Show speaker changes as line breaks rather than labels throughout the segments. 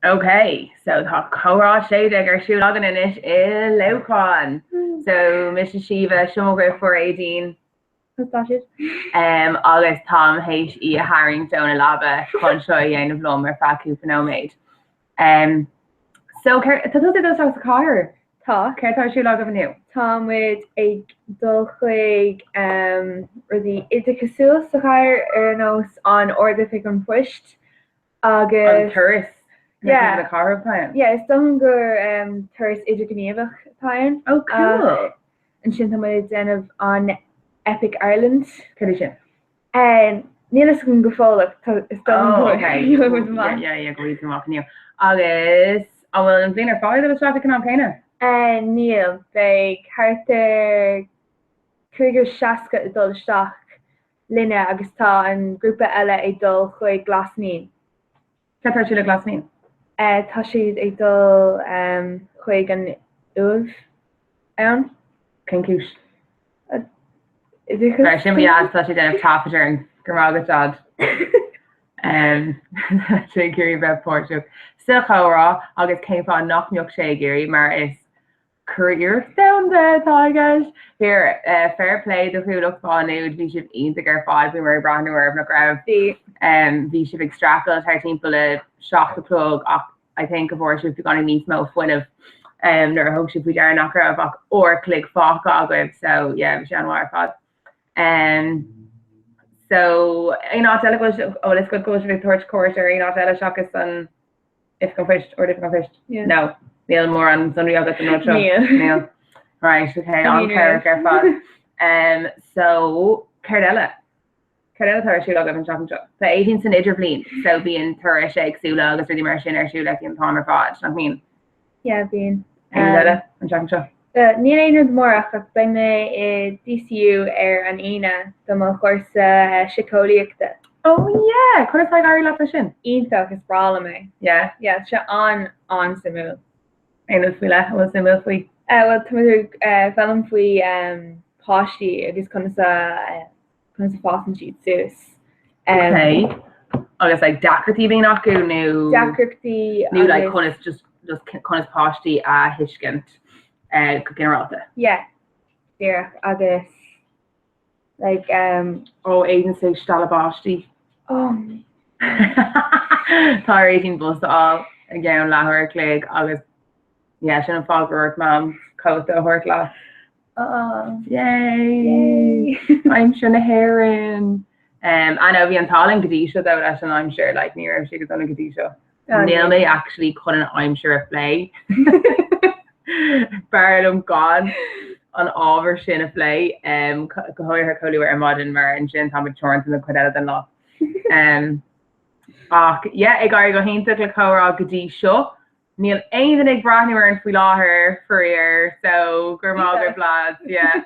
Ok, so tá Comhrá 16 ar siúl againn anois i Leamhcán. So mise Síomha, seo mo dheirfiúr Aedín.
Tá siad.
Um, agus táim théis í a tharraingt óna leaba chun seo a dhéanamh liom ar feadh cúpla nóiméad. Um, so tá tusa ag dul isteach sa chathair?
Tá.
Céard tá ar siúl agaibh inniu?
Tá muid ag dul chuig um, rudaí oideachasúil sa chathair ar nós an Ard-Oifig an Phoist
agus. An turas
Yeah.
na cathrach atá ann?
Yeah, is dócha gur um, turas idirghníomhach atá ann.
Oh, cool.
Ansin tá muid ag déanamh an Epic Ireland.
Cad é sin?
Um, níl a fhios agam go fóill ach tá- is dócha
Oh,
gur
okay.
gheobhaidh muid amach.
Yeah, yeah, yeah, go bhfaighidh tú amach inniu. Agus an bhfuil an bhliain ar fad ag dul isteach ag an am céanna?
Uh, níl, beidh thart ar 65 ag dul isteach linne agus tá an grúpa eile ag dul chuig Glas Naíon.
Cad tá ar siúl ag Glas Naíon?
Tá siad ag dul chuig an uaimh ann.
Cén cúis?
Oideachas.
Mar sin mo dhaid, tá sé ag déanamh taifead orainn. Go raibh maith agat, Dad. Tá sé ag iarraidh bheith páirteach sa chomhrá agus cén fáth nach mbeadh sé ag iarraidh mar is Curiarracht domhanda atá i gceist. Here, fair play do Chuallacht Mhá Nuad, bhí sibh iontach ar fad, bhíomar ag breathnú oraibh, nach raibh?
Bhí.
Bhí sibh ag streachailt thar timpeall a 7 a chlog ach I think go bhfuair sibh beagáinín níos mó fuinnimh nuair a thug sibh faoi deara nach raibh ach uair a chloig fágtha agaibh so yeah, bhí sé an-mhaith ar fad. So, aon áit eile go bhfuil sibh, bhfuil fhios agat go bhfuil sibh ag tabhairt cuairt ar aon áit eile seachas an Oifig an Phoist, Ard-Oifig an Phoist?
Yeah.
No, níl mórán sonraí agat don rud seo.
Níl.
Níl. Right, okay,
Ní
an-chabhrach ar fad. Um, so, céard eile? Céard eile atá ar siúl agaibh an tseachtain seo? Tá Aedín san idirbhliain, so bíonn turais éagsúla agus rudaí mar sin ar siúl aici an t-am ar fad, nach mbíonn?
Yeah, bíonn.
Aon rud eile an tseachtain seo?
Níl aon rud mór ach beidh mé i DCU ar an Aoine do mo chúrsa síceolaíochta.
Oh yeah! Conas tá ag éirí leat leis sin?
Iontach, is breá liom é.
Yeah?
Yeah, tá sé an-an-suimiúil.
Aon rud faoi leith a bhfuil suimiúil faoi?
Bhuel, tá muid ag foghlaim faoi páistí agus conas a conas a fásann siad suas.
Ok. Agus like deacrachtaí a bhíonn acu nó?
Deacrachtaí
Nó like conas just just conas páistí a thuiscint go ginearálta.
Yeah, díreach agus like um.
Ó Aedín tar éis stealladh báistí.
Oh.
Tá ar Aedín bus a fháil i gceann leathuair a chloig agus Yeah, sin an fáth gur dhúirt Mam cóta a thabhairt leat.
Oh.
Yay! Aimsir na hÉireann! Um, I know bhí an t-ádh linn go dtí seo though leis an aimsir, like ní raibh sé go dona go dtí seo. Níl mé actually chun an aimsir a phlé. B'fhearr liom gan an ábhar sin a phlé, um, go háirithe chomh luath ar maidin mar ansin táimid teoranta don chuid eile den lá. Um, ach yeah, ag éirí go hiontach le comhrá go dtí seo. Níl aon duine ag breathnú orainn faoi láthair, faraor, so go raibh maith agaibh lads, yeah.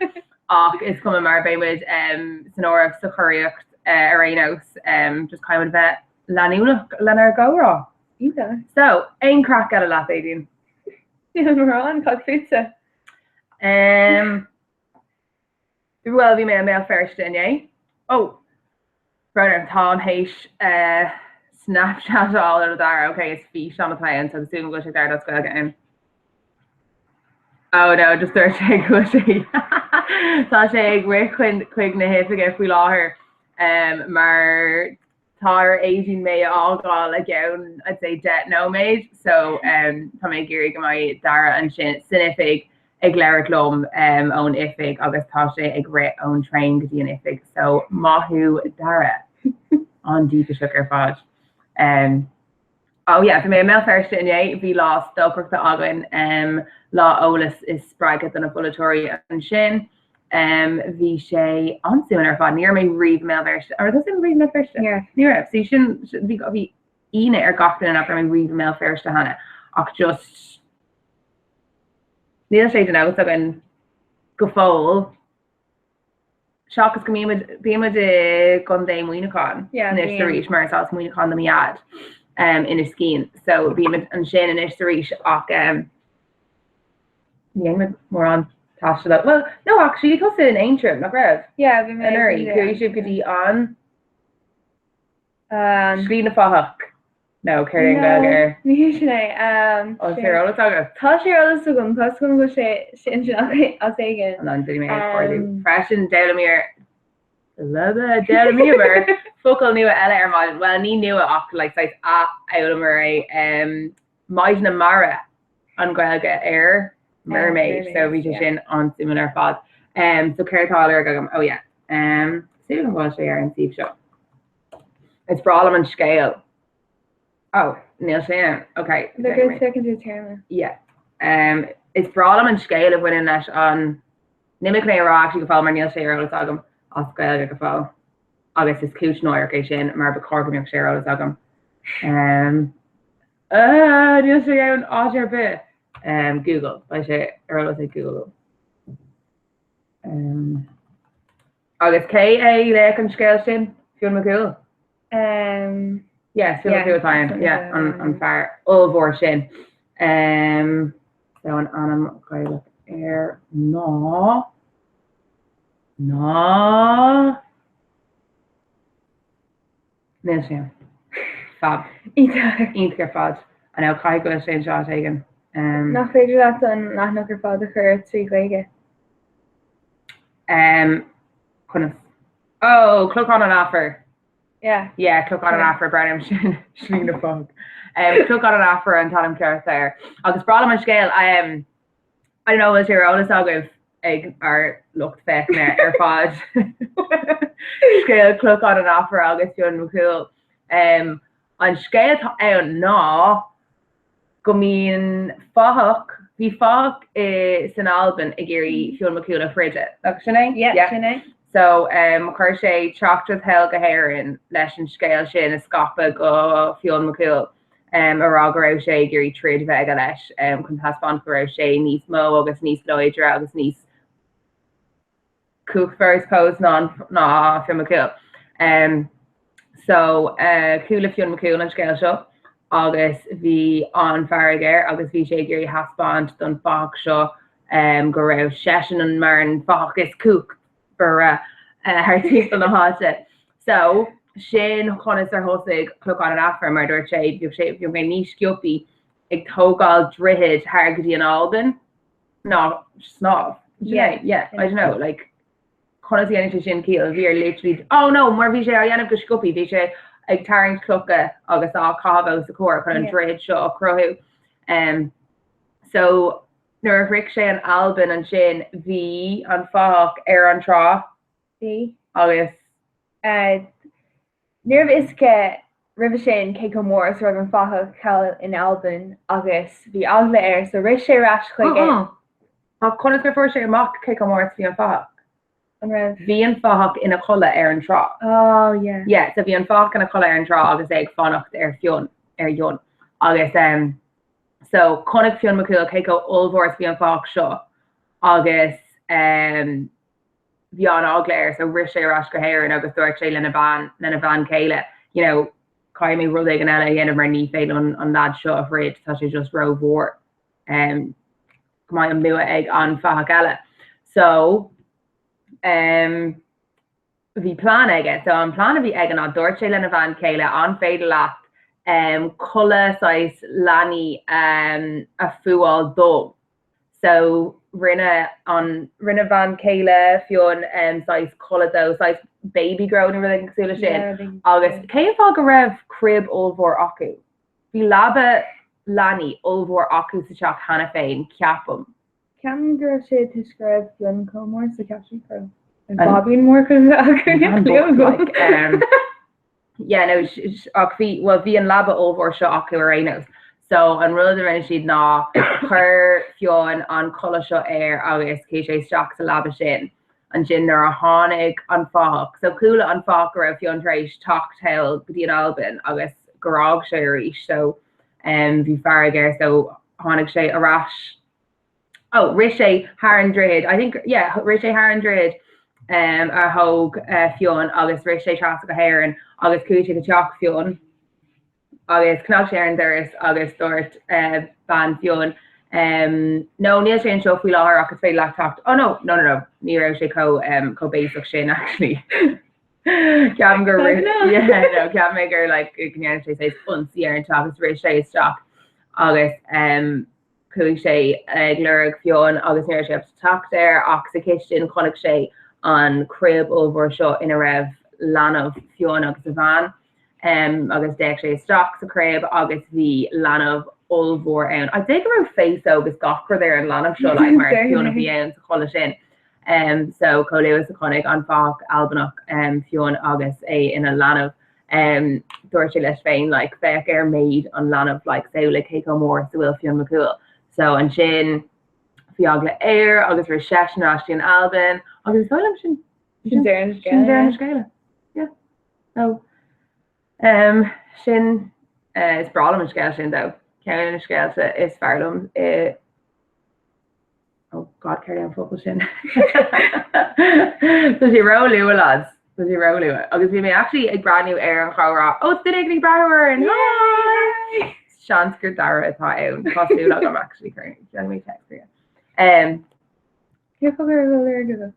Ach is cuma mar beidh muid san áireamh sa churaíocht ar aon nós, just caithfidh muid a bheith leanúnach lenár gcomhrá.
Iontach.
So, aon craic eile leat, Aedín?
Níl mórán, cad fútsa?
Um, Bhuel, bhí mé i mBéal Feirste inné. Ó! Brón orm, táim théis Snapchat a fháil ó Dara. Ok, is físeán atá ann, so súil agam go bhfuil sé Dara dot Gaeilge ann. Oh no, just dúirt sé go bhfuil sé Tá sé ag rith chuig na hoifige faoi láthair um, mar Tá ar Aedín mé a fhágáil i gceann I'd say 10 nóiméad so tá mé ag iarraidh go mbeidh Dara ansin san oifig ag labhairt liom ón oifig agus tá sé ag rith ón traein go dtí an oifig so maith thú Dara. An-díograiseach ar fad. Oh yeah, bhí mé i mBéal Feirste inné, bhí lá stocaireachta againn, lá eolais is spreagtha do na polaiteoirí ansin. Bhí sé an-suimiúil ar fad, ní raibh mé riamh i mBéal Feirste. An raibh tusa riamh i mBéal Feirste?
Ní raibh.
Ní raibh. See, sin, bhí, bhí ionadh ar gach duine nach raibh mé riamh i mBéal Feirste cheana ach just níl sé de nós againn go fóill. Seachas go mbímid, bímid i gContae Mhuineacháin
Yeah,
anois
bíonn.
arís mar is as Muineachán do mo dhaid um, Inis Caoin. So bímid ansin anois arís ach um, ní dhéanaimid mórán taistil. Well, no actually, bhí tusa in Aontroim, nach raibh?
Yeah, bhí mé
Anuraidh,
yeah.
chuaigh sibh go dtí an
Um,
Slí na Fathach. Nó céard é an Ghaeilge air?
Ní hé sin é.
Ó, sé ar eolas agat?
Tá sé ar eolas agam, tá a fhios agam go bhfuil sé sin sin as éigin.
An an mé ag cuardú. Freisin d'fhoghlaimíomar d'fhoghlaimíomar focal nua eile ar maidin. Well ní nua ach like saghas athfhoghlaimíomar é. Maighdean Mara an Ghaeilge ar mermaid so bhí sé sin an-suimiúil ar fad. So céard atá á lorg agam? Oh yeah. Súil agam go bhfuil sé ar an suíomh seo. Is breá liom an scéal. Oh, níl sé ann. Ok.
Look at second téarma.
Yeah. Um, is breá liom an scéal a bhaineann leis an Níl mé chun é a rá actually go fóill mar níl sé ar eolas agam as Gaeilge go fóill. Agus is cúis náireach é sin mar ba chóir go mbeadh sé ar eolas agam. Um, uh, níl sé ann áit ar bith. Um, Google, beidh sé ar eolas ag Google. Um, Agus cé é laoch an scéil sin? Fionn Mac Cumhaill?
Um,
yeah, Fionn Mac Cumhaill atá ann. Yeah, an, an fear ollmhór sin. Um, so an ainm Gaelach air ná ná Níl sé ann. Fab.
Iontach.
Iontach ar fad. I know, caithfidh go bhfuil sé anseo áit éigin.
Um, Nach féidir leat an leathanach ar fad a chur trí Ghaeilge?
Um, conas? Oh, Clochán an Aifir.
Yeah.
Yeah, Clochán an Aifir breathnaím sin Slí na Fathach. Um, Clochán an Aifir an t-ainm ceart air. Agus breá liom an scéal, um, I don't know bhfuil sé ar eolas agaibh ag ár lucht féachana ar fad. Scéal Clochán an Aifir agus Fionn Mac Cumhaill. Um, an scéal atá ann ná go mbíonn fathach, bhí fathach i san Albain ag iarraidh Fionn Mac Cumhaill a throid. Nach sin é?
Yeah, sin é.
So um, chuir sé teachtaireacht thall go hÉirinn leis an scéal sin a scaipeadh go Fionn Mac Cumhaill um, a rá go raibh sé ag iarraidh troid a bheith aige leis um, chun taispeáint go raibh sé níos mó agus níos láidre agus níos cumhachtmhar I suppose ná ná Fionn Mac Cumhaill. Um, so uh, chuala Fionn Mac Cumhaill an scéal seo agus bhí an-fhearg air agus bhí sé ag iarraidh thaispeáint don fathach seo um, go raibh seisean an mar an fathach is cumhachtmhaire uh, thar timpeall na háite. So sin conas ar thosaigh Clochán an Aifir mar dúirt sé bhí sé bhí mé níos sciobthaí ag tógáil droichid thar go dtí an Albain. ná snámh.
Yeah.
Yeah, I don't know, like, conas a dhéanann sé sin ciall, bhí ar literally, oh no, mar bhí sé á dhéanamh go sciobthaí, bhí sé ag tarraingt clocha agus á caitheamh os a chomhair chun an
Yeah.
droichead seo a chruthú. Um, so nuair a shroich sé an Albain ansin, bhí an fathach ar an trá
Bhí.
agus
Uh, Ní raibh fhios aige roimhe sin cé chomh mór is a raibh an fathach thall in Albain agus bhí eagla air so rith sé ar ais chuig
an. Ach conas ar fuair sé amach cé chomh mór is a bhí an fathach?
An raibh?
Bhí an fathach ina chodladh ar an trá.
Oh yeah.
Yeah, so bhí an fathach ina chodladh ar an trá agus é ag fanacht ar Fionn, ar Fhionn. Agus um, so chonaic Fionn Mac Cumhaill cé chomh ollmhór is a bhí an fathach seo agus um, bhí an-eagla air so rith sé ar ais go hÉirinn agus dúirt sé lena bhean, lena bhean chéile, you know, caithfidh mé rud éigin eile a dhéanamh mar ní féidir liom an lad seo a throid, tá sé just rómhór. Um, go mbeidh an bua ag an fathach eile. So, um, bhí plean aige. So an plean a bhí aige ná dúirt sé lena bhean chéile an féidir leat um, culaith saghas leanaí um, a fuáil dom. So rinne an, rinne bhean chéile Fionn um, saghas culaith dó, saghas baby grow nó rud éigin cosúil leis sin.
Yeah, bhí-
Agus cén fáth go raibh crib ollmhór acu? Bhí leaba leanaí ollmhór acu sa teach cheana féin, ceapaim.
Ceapaim go raibh sé toisc go raibh Fionn chomh mór so cheap sí go raibh an baibín mór chun bheith acu.
An bocht, like, um, Yeah, no, ach bhí, bhuel, bhí an leaba ollmhór seo acu ar aon nós. So an rud a rinne siad ná chuir Fionn an culaith seo air agus chuaigh sé isteach sa leaba sin. Ansin nuair a tháinig an fathach, so chuala an fathach go raibh Fionn tar éis teacht thall go dtí an Albain agus gur fhág sé arís, so um, bhí fearg air, so tháinig sé ar ais Oh, rith sé thar an droichead, I think, yeah, rith sé thar an droichead um, a thóg uh, Fionn agus rith sé trasna go hÉirinn agus chuaigh sé go teach Fionn agus chnag sé ar an doras agus dúirt uh, bean Fionn um, no, níl sé anseo faoi láthair ach is féidir leat teacht. Oh no, no, no, no, ní raibh sé chomh um, chomh béasach sin actually. Ceapaim gur rith yeah no cheap mé gur like go ndearna sé saghas ionsaí ar an teach agus rith sé isteach agus um, chuaigh sé ag lorg Fionn agus ní raibh sé ábalta teacht air ach sa chistin chonaic sé an crib ollmhór seo ina raibh leanbh Fionn agus a bhean um, agus d'fhéach sé isteach sa chrib agus bhí leanbh ollmhór ann. I'd say go raibh féasóg agus gach rud ar an leanbh seo like, mar Fionn a bhí ann sa chulaith sin. Um, so chomh luath is a chonaic an fathach Albanach um, Fionn agus é ina leanbh, um, dúirt sé leis féin like, féach ar méid an leanbh like, samhlaigh cé chomh mór is a bhfuil Fionn Mac Cumhaill. So ansin bhí eagla air agus rith seisean ar ais go dtí an Albain agus is dóigh liom sin
Sin deireadh na
sin deireadh na scéala. Yeah. So, um, sin uh, is breá liom an scéal sin though. Ceann de na scéalta is fearr liom i Oh God, céard é an focal sin? Tá sé ró-luath lads. Tá sé ró-luath. Agus bhí mé actually ag breathnú ar an chomhrá. Ó, oh, duine ag breathnú orainn! Hi! Seans gur Dara atá ann. Tá súil agam actually déanfaidh mé text chuige. Um,
Cé fáth ar bhfuil lorg agat?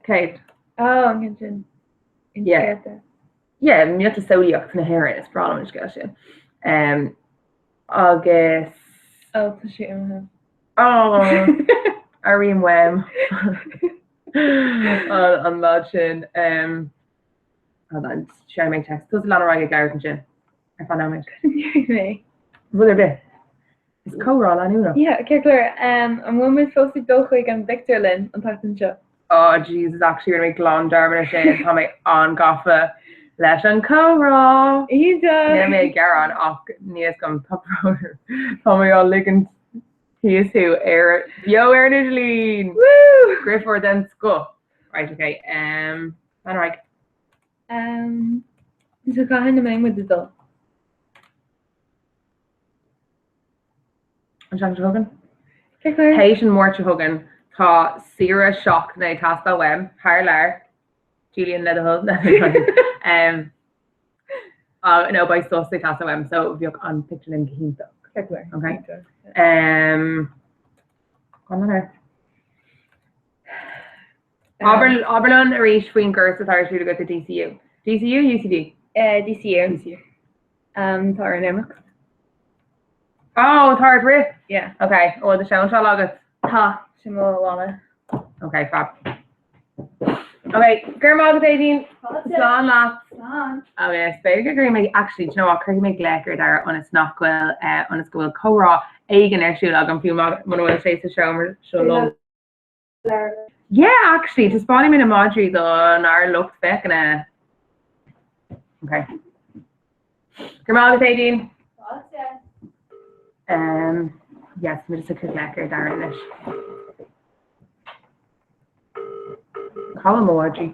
Céard?
Oh, an ceann sin.
Yeah.
Inscéalta.
Yeah, miotaseolaíocht na hÉireann is breá liom an scéal sin. Um, agus
Oh, tá sé imithe.
Oh, airím uaim an an lá sin. Um, hold on, share mé text. Tusa lean ar aghaidh ag labhairt ansin ar feadh nóiméad.
Ní mé.
Rud ar bith. Is comhrá leanúnach.
Yeah, cén chlár. Um, an bhfuil muid fós ag dul chuig an bpictiúrlann an tseachtain seo?
Oh Jesus, actually rinne mé glan dearmad ar sin. Tá mé an-gafa leis an comhrá.
Iontach!
Níl mé ag gearán ach níl a fhios agam tá brón orm. Tá mé á ligint thíos thú ar beo ar an idirlíon!
Woo!
Deirfiúr den scoth. Right, okay. Um, lean ar aghaidh.
Um, so cathain a mbeidh muid ag dul?
An seachtain seo chugainn?
Cén chlár?
Théis an Máirt seo chugainn tá saoire seachtaine ag teastáil uaim thar lear. Julian le do thoil. Um, uh, no, beidh sos ag teastáil uaim, so bheadh an pictiúrlann go hiontach.
Cén chlár?
Okay. Um, go on there. Abair abair liom arís faoin gcúrsa atá ar siúl agat i DCU. DCU, UCD?
Uh, DCU.
DCU.
Um, tá ar an imeacht.
Oh, tá ort rith?
Yeah.
Ok, an bhfuil do shóinseáil agat?
Tá, sin mo mhála.
Ok, fab. Ok, go raibh maith agat Aideen. Slán leat.
Slán.
Agus b'fhéidir go gcuirfidh mé, actually, do you know what, cuirfidh mé glaoch ar Dara ionas nach bhfuil, eh, ionas go bhfuil comhrá éigin ar siúl agam fiú muna bhfuil sé sa seomra seo liom. Yeah, actually, taispeánfaidh mé na madraí donár lucht féachana. Ok. Go raibh maith agat Aideen.
Fáilte.
Um, yes, mé just ag cur glaoch ar Dara anois. Cá bhfuil mo mhadraí?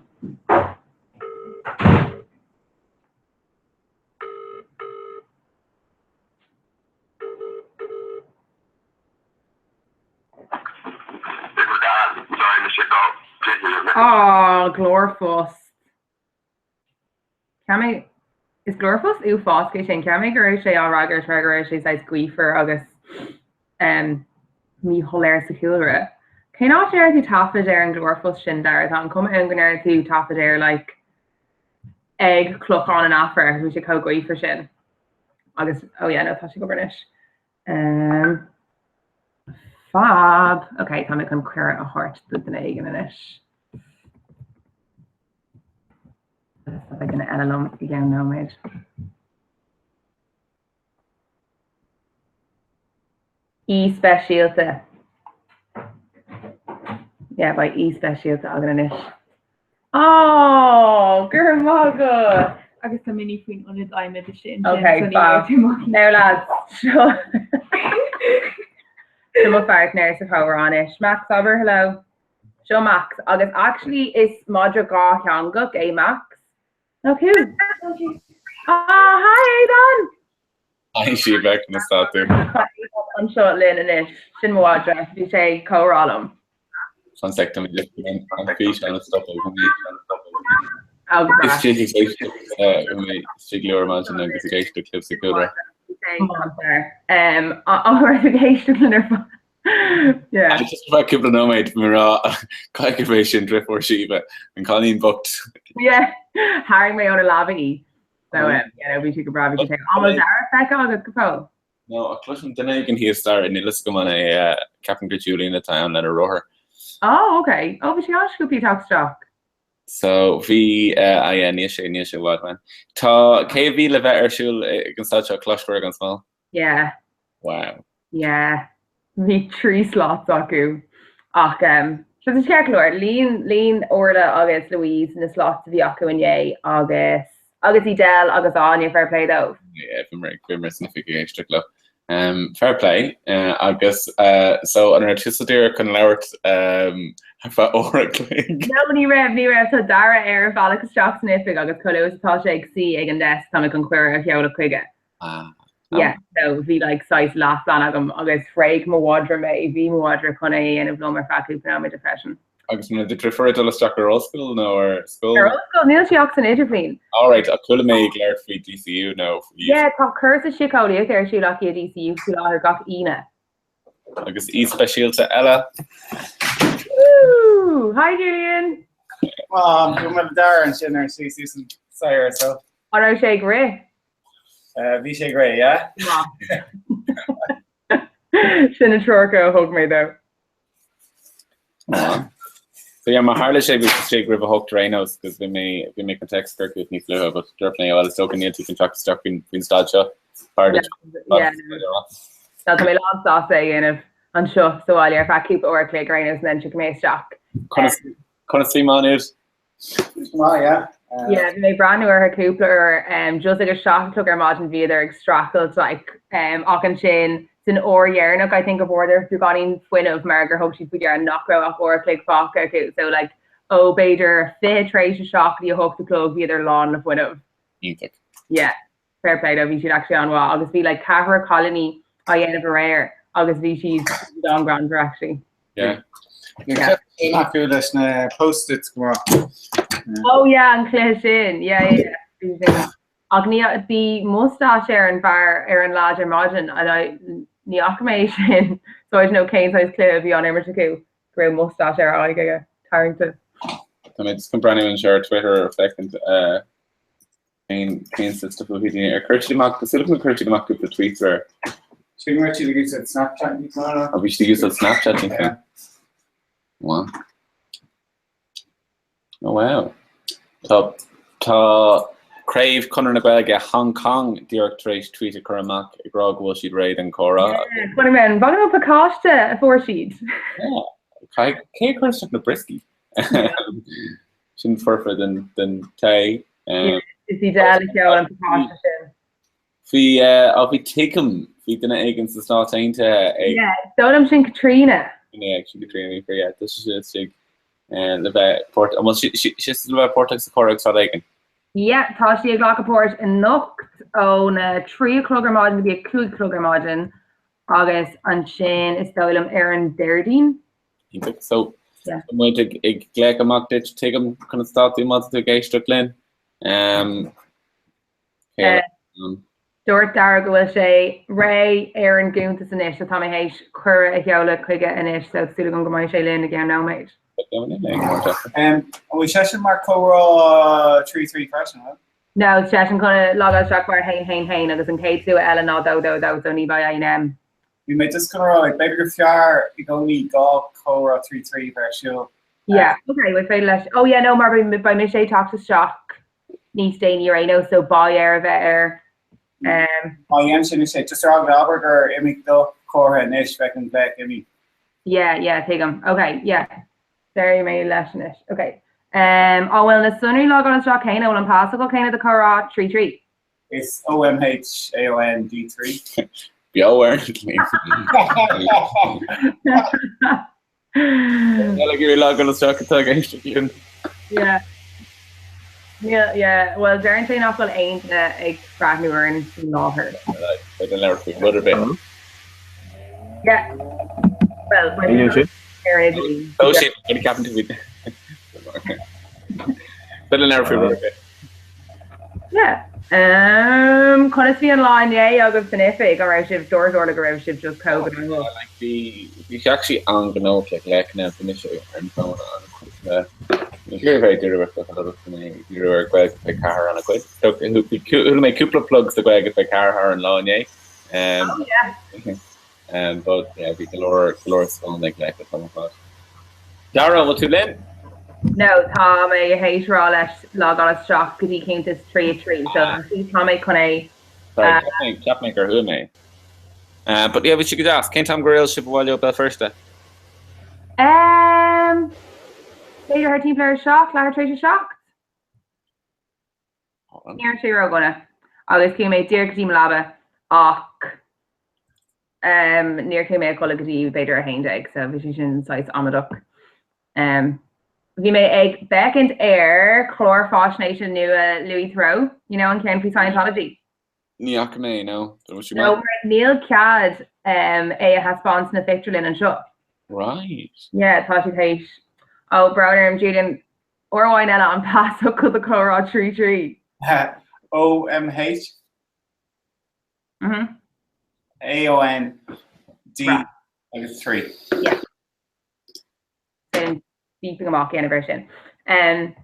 Á, glórphost. Cheap mé, is glórphost uafásach é sin. Cheap mé go raibh sé á fhreagairt mar go raibh sé saghas gaofar agus um, míshoiléir sa chúlra. Cén áit a ndearna tú taifead ar an nglórphost sin, Dara? Tá an chuma ann go ndearna tú taifead air like, ag Clochán an Aifir, bhí sé chomh gaofar sin. Agus, oh yeah, no, tá sé ag obair anois. Um, fab. Ok, tá mé chun cuireadh a thabhairt do duine éigin anois. Agus tá duine eile liom i gceann nóiméad. Aoi speisialta. Yeah, beidh aoi speisialta againn anois. Aww, go raibh maith agat!
Agus tá Minnie faoin ionad adhmaid istigh ansin.
Ok, fab. Now lads, seo seo mo pháirtnéir sa chomhrá anois. Max, abair hello. Seo Max, agus actually is madra dhátheangach é Max. Nach thú? Ah, hi Aidan!
Hi Síomha, conas tá tú?
Tá Aidan anseo linn anois. Sin mo mhadra. Bhí sé ag comhrá liom.
Fan sec, tá mé just chun an físeán a stopadh. Bhí mé
Ó, go breá.
istigh ag éisteacht, bhí mé istigh libh ar maidin agus ag éisteacht libh sa chúlra.
Um, an raibh tú ag éisteacht linn ar fad? Yeah.
Just ar feadh cúpla nóiméad, bhí mé ag rá, caithfidh gurb é sin deirfiúr Síomha, an cailín bocht.
Yeah. Tharraing mé óna lámha í. So um, yeah, no, bhí sé go breá bhí sé. An bhfuil Dara feicthe agat go fóill?
No, ach cloisim duine éigin thíos staighre, níl fhios agam an é, ceapaim gur Julian atá ann lena rothar.
Oh, ok. Oh, bhí sé an-sciobtha ag teacht isteach.
So, bhí, ah yeah, níl sé, níl sé i bhfad uainn. Tá, cé a bhí le bheith ar siúl ag an staid seo, Coláiste Mhuire gan Smál?
Yeah.
Wow.
Yeah. Bhí 3 slots acu. Ach, um, so tá sé ceart go leor, líon, líon Orla agus Louise na slots a bhí acu inné agus, agus Edel agus Áine, fair play dóibh.
Yeah, bhí mé, bhí mé san oifig ag éisteacht leo. Um, fair play. Uh, agus, uh, so an raibh tusa díreach chun labhairt um, ar feadh uair a chloig?
No, ní raibh, ní raibh. Tá Dara ar a bhealach isteach san oifig agus chomh luath is atá sé ag suí ag an desk, tá mé chun cuireadh a sheoladh chuige.
Ah.
Yeah, so bhí like saghas leathphlean agam agus thréig mo mhadra mé, bhí mo mhadra chun é a dhéanamh liom ar feadh cúpla nóiméad freisin.
Agus an raibh do dheirfiúr ag dul isteach ar ollscoil nó ar scoil?
Ar ollscoil, níl sí ach san idirbhliain.
Alright, ach chuala mé ag labhairt faoi DCU nó faoi.
Yeah, tá cúrsa síceolaíochta ar siúl aici i DCU faoi láthair gach Aoine.
Agus aoi speisialta eile.
Woo! Hi Julian!
Um, bhí mé le Dara ansin ar sí suas an staighre so.
An raibh sé ag rith?
Bhí sé ag rith, yeah.
Sin na treoracha a thug mé dó.
So yeah, má tharla sé bhí sé roimh a hocht ar aon nós agus bhí mé bhí mé chun text a chur chugat níos luaithe but dúirt mé well is dócha níl tú chun teacht isteach faoin faoin staid seo. B'fhearr duit
Tá mé lán sásta é a dhéanamh anseo sa bhaile ar feadh cúpla uair a chloig ar aon nós and then tiocfaidh mé isteach.
Conas conas bhí Má Nuad?
Maith, yeah.
Yeah, bhí mé ag breathnú orthu cúpla uair, um, just ag a 7 a chlog ar maidin bhíodar ag streachailt like, um, ach ansin san uair dheireanach I think a bhfuaireadar beagáinín fuinnimh mar gur thug siad faoi deara nach raibh ach uair a chloig fágtha acu. So like, ó b'fhéidir 20 tar éis a 7 go dtí a 8 a chlog bhíodar lán le fuinneamh.
Iontach.
Yeah. Fair play dóibh, bhí siad actually an-mhaith agus bhí like ceathrar cailíní á dhéanamh aréir agus bhí siad an-ghreannmhar actually.
Yeah.
Yeah. Sin acu leis na post-its go maith.
Oh yeah, an cluiche sin. Yeah, yeah, yeah. Bhí sin. Ach ní bhí mustache ar an bhfear ar an leaid ar maidin and I ní fhaca mé sin. So I don't know cén saghas cluiche a bhí á imirt acu go raibh mustache ar a aghaidh aige tarraingte.
Tá mé just chun breathnú anseo ar Twitter ar féachaint uh, Cén cén saghas stuff a bhí daoine ar chuir siad amach cosúil le chuir siad amach cúpla tweets ar
Sin raibh siad ag úsáid Snapchat níos mó ná.
Ó bhí siad ag úsáid Snapchat níos mó. Wow. Oh wow. Tá tá Craobh Chonradh na Gaeilge Hong Kong díreach tar éis tweet a chur amach ag rá go bhfuil siad réidh don chomhrá.
Chonaic mé an bhfaca an pacáiste a fuair siad.
Yeah. Cé cé a chuir isteach na brioscaí? Sin foirfe den den tae.
Is í Del a sheol an pacáiste sin.
Bhí á bhí tuigim bhí duine éigin sna Stáit Aontaithe
ag. Yeah, is dóigh liom sin Caitríona.
Yeah, sin Caitríona Ní yeah, tá sí istigh le bheith páirt an bhfuil sí sí le bheith páirteach sa chomhrá ag staid éigin?
Yeah, tá sí ag glacadh páirt anocht óna 3 a chlog ar maidin go dtí a 5 a chlog ar maidin agus ansin is dóigh liom ar an Déardaoin.
Iontach. So, tá muid ag ag glaoch amach duit, tuigim conas tá tú má tá tú ag éisteacht linn. Um,
cé um, Dúirt Dara go bhfuil sé réidh ar an gcuntas anois, so tá mé théis cuireadh a sheoladh chuige anois, so tá súil agam go mbeidh sé linn i gceann nóiméid.
Um, an bhfuil seisean mar comhrá 3-3 freisin, huh?
No, seisean chun logáil isteach mar 1 1 1 agus an chéad slua eile ná 2 2 2, so ní bheidh aon M.
Bhí mé just chun a rá, like, b'fhéidir gur fearr i gcónaí dhá chomhrá 3 3 bheith ar siúl.
Yeah, okay, bhfuil féidir leis. Oh yeah, no, mar beidh beidh mise ag teacht isteach níos déanaí ar aon nós, so beidh air a bheith ar. Um,
Má dhéanann sin is é, just ar eagla abair gur imigh do chomhrá anois, bheadh an glaoch imithe.
Yeah, yeah, tuigim. Okay, yeah. Déarfaidh mé leis anois. Okay. Um, an bhfuil na sonraí logáil isteach céanna, an bhfuil an pasfhocal céanna do comhrá 3 3?
Is OMHAON D3.
Beo ar an Eile gur logáil isteach atá ag éisteacht linn.
Yeah. Yeah, yeah. Well, deireann sé nach bhfuil aon duine ag breathnú orainn faoi láthair.
Beidh an leabhar faoi rud ar bith.
Yeah. Well, ar an idirlíon.
Ó sé, ceapann tú faoi. Beidh an leabhar faoi rud ar bith.
Yeah. Um, conas bhí an lá inné agaibh san oifig? An raibh sibh dúirt Orla go raibh sibh just chomh
gnóthach? Like, bhí bhí sé actually an-ghnóthach like glaochanna bhí mise ar an bhfón an-chuid. Ní bheidh díriú ar díriú ar Gaeilge 24 ana chuid. Chuala mé cúpla plug sa Gaeilge 24 thar an lá inné.
Oh yeah.
But yeah, bhí go leor go leor scoileanna ag le go fad. Dara, an bhfuil tú linn?
No, tá mé théis rá leis logáil isteach go dtí cuntas 3 3, so tá mé chun é.
Sorry, cheap mé gur chuaigh mé. But yeah, bhí sé go deas. Cén t-am gur fhill sibh abhaile ó Béal Feirste?
Um, b'fhéidir thar timpeall ar 7, leathuair tar éis 7. Ní raibh sé ródhona. Agus chuaigh mé díreach go dtí mo leaba ach um, níor chuaigh mé a chodladh go dtí b'fhéidir 11, so bhí sé sin saghas amaideach. Um, bhí mé ag féachaint ar chlár faisnéise nua Louis Theroux, you know, an ceann faoi Scientology.
Ní fhaca mé, no.
An bhfuil sé No, maith? mar níl cead um, é a thaispeáint sna pictiúrlann anseo.
Right.
Yeah, tá siad théis. Ó, brón orm, Julian, uair amháin eile an pasfhocal do comhrá 3 3.
O M H
Mhm.
A O N D
Right.
agus 3.
Yeah. Sin beeping amach dhéanamh air sin. Um,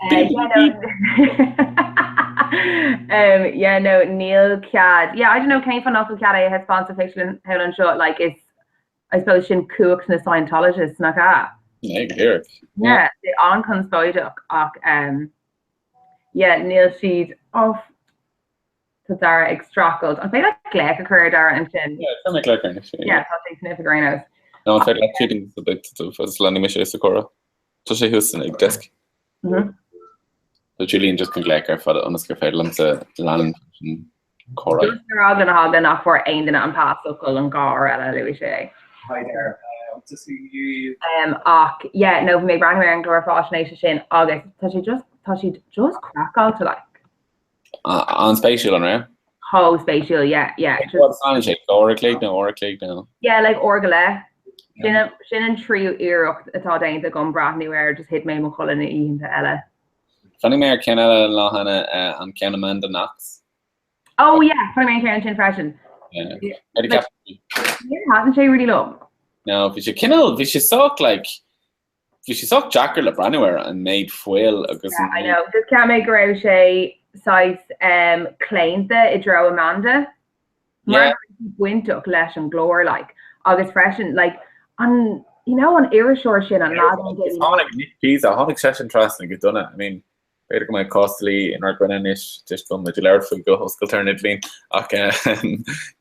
Beep,
yeah, no, um, yeah, no, níl cead. Yeah, I don't know cén fáth nach bhfuil cead é a thaispeáint sa phictiúrlann thall anseo, like is I suppose sin cumhacht na Scientologists nach ea?
Yeah, go díreach.
Yeah, sé an-chonspóideach ach um, yeah, níl siad oh, Tá Dara ag streachailt. An féidir leat glaoch a chur ar Dara ansin?
Yeah, tá mé glaoch air anois.
Yeah, tá sé san oifig ar aon nós.
No, an féidir leat Julian agus leanfaidh mise sa chomhrá. Tá sé thuas san ag desk.
Mhm.
Tá Julian just chun glaoch air fada ionas gur féidir liomsa leanúint an comhrá.
Just ar eagla na heagla nach bhfuair aon duine an pasfhocal an dhá uair eile a luaigh sé é.
Hi there. Just you.
Um, ach yeah, no, bhí mé ag breathnú ar an gclár faisnéise sin agus tá sé just tá siad just craiceáilte like.
An-spéisiúil, an raibh?
Chomh spéisiúil, yeah, yeah.
What time sé? Uair a chloig nó uair a chloig nó?
Yeah, like uair go leith. Sin an, sin an tríú iarracht atá déanta agam breathnú air, just thit mé i mo chodladh na oícheanta eile.
Bhreathnaigh mé ar ceann eile an lá cheana, an ceann Amanda Knox.
Oh yeah, chonaic mé an ceann sin freisin.
Yeah.
Like, níor thaitin sé really liom.
No, bhí sé cineál, bhí sé sách like, Bhí sé sách deacair le breathnú air, an méid fuil agus
an méid. I know. Just cheap mé go raibh sé saghas um, claonta i dtreo Amanda. Mar yeah. bainteach leis an gclár like. Agus freisin like an you know an iriseoir sin an lad
Tháinig Nick Pisa, tháinig seisean trasna go dona. I mean, B'fhéidir go mbeidh cás dlí inár gcoinne anois toisc go bhfuil muid ag labhairt faoi go hoscailte ar an idirlíon ach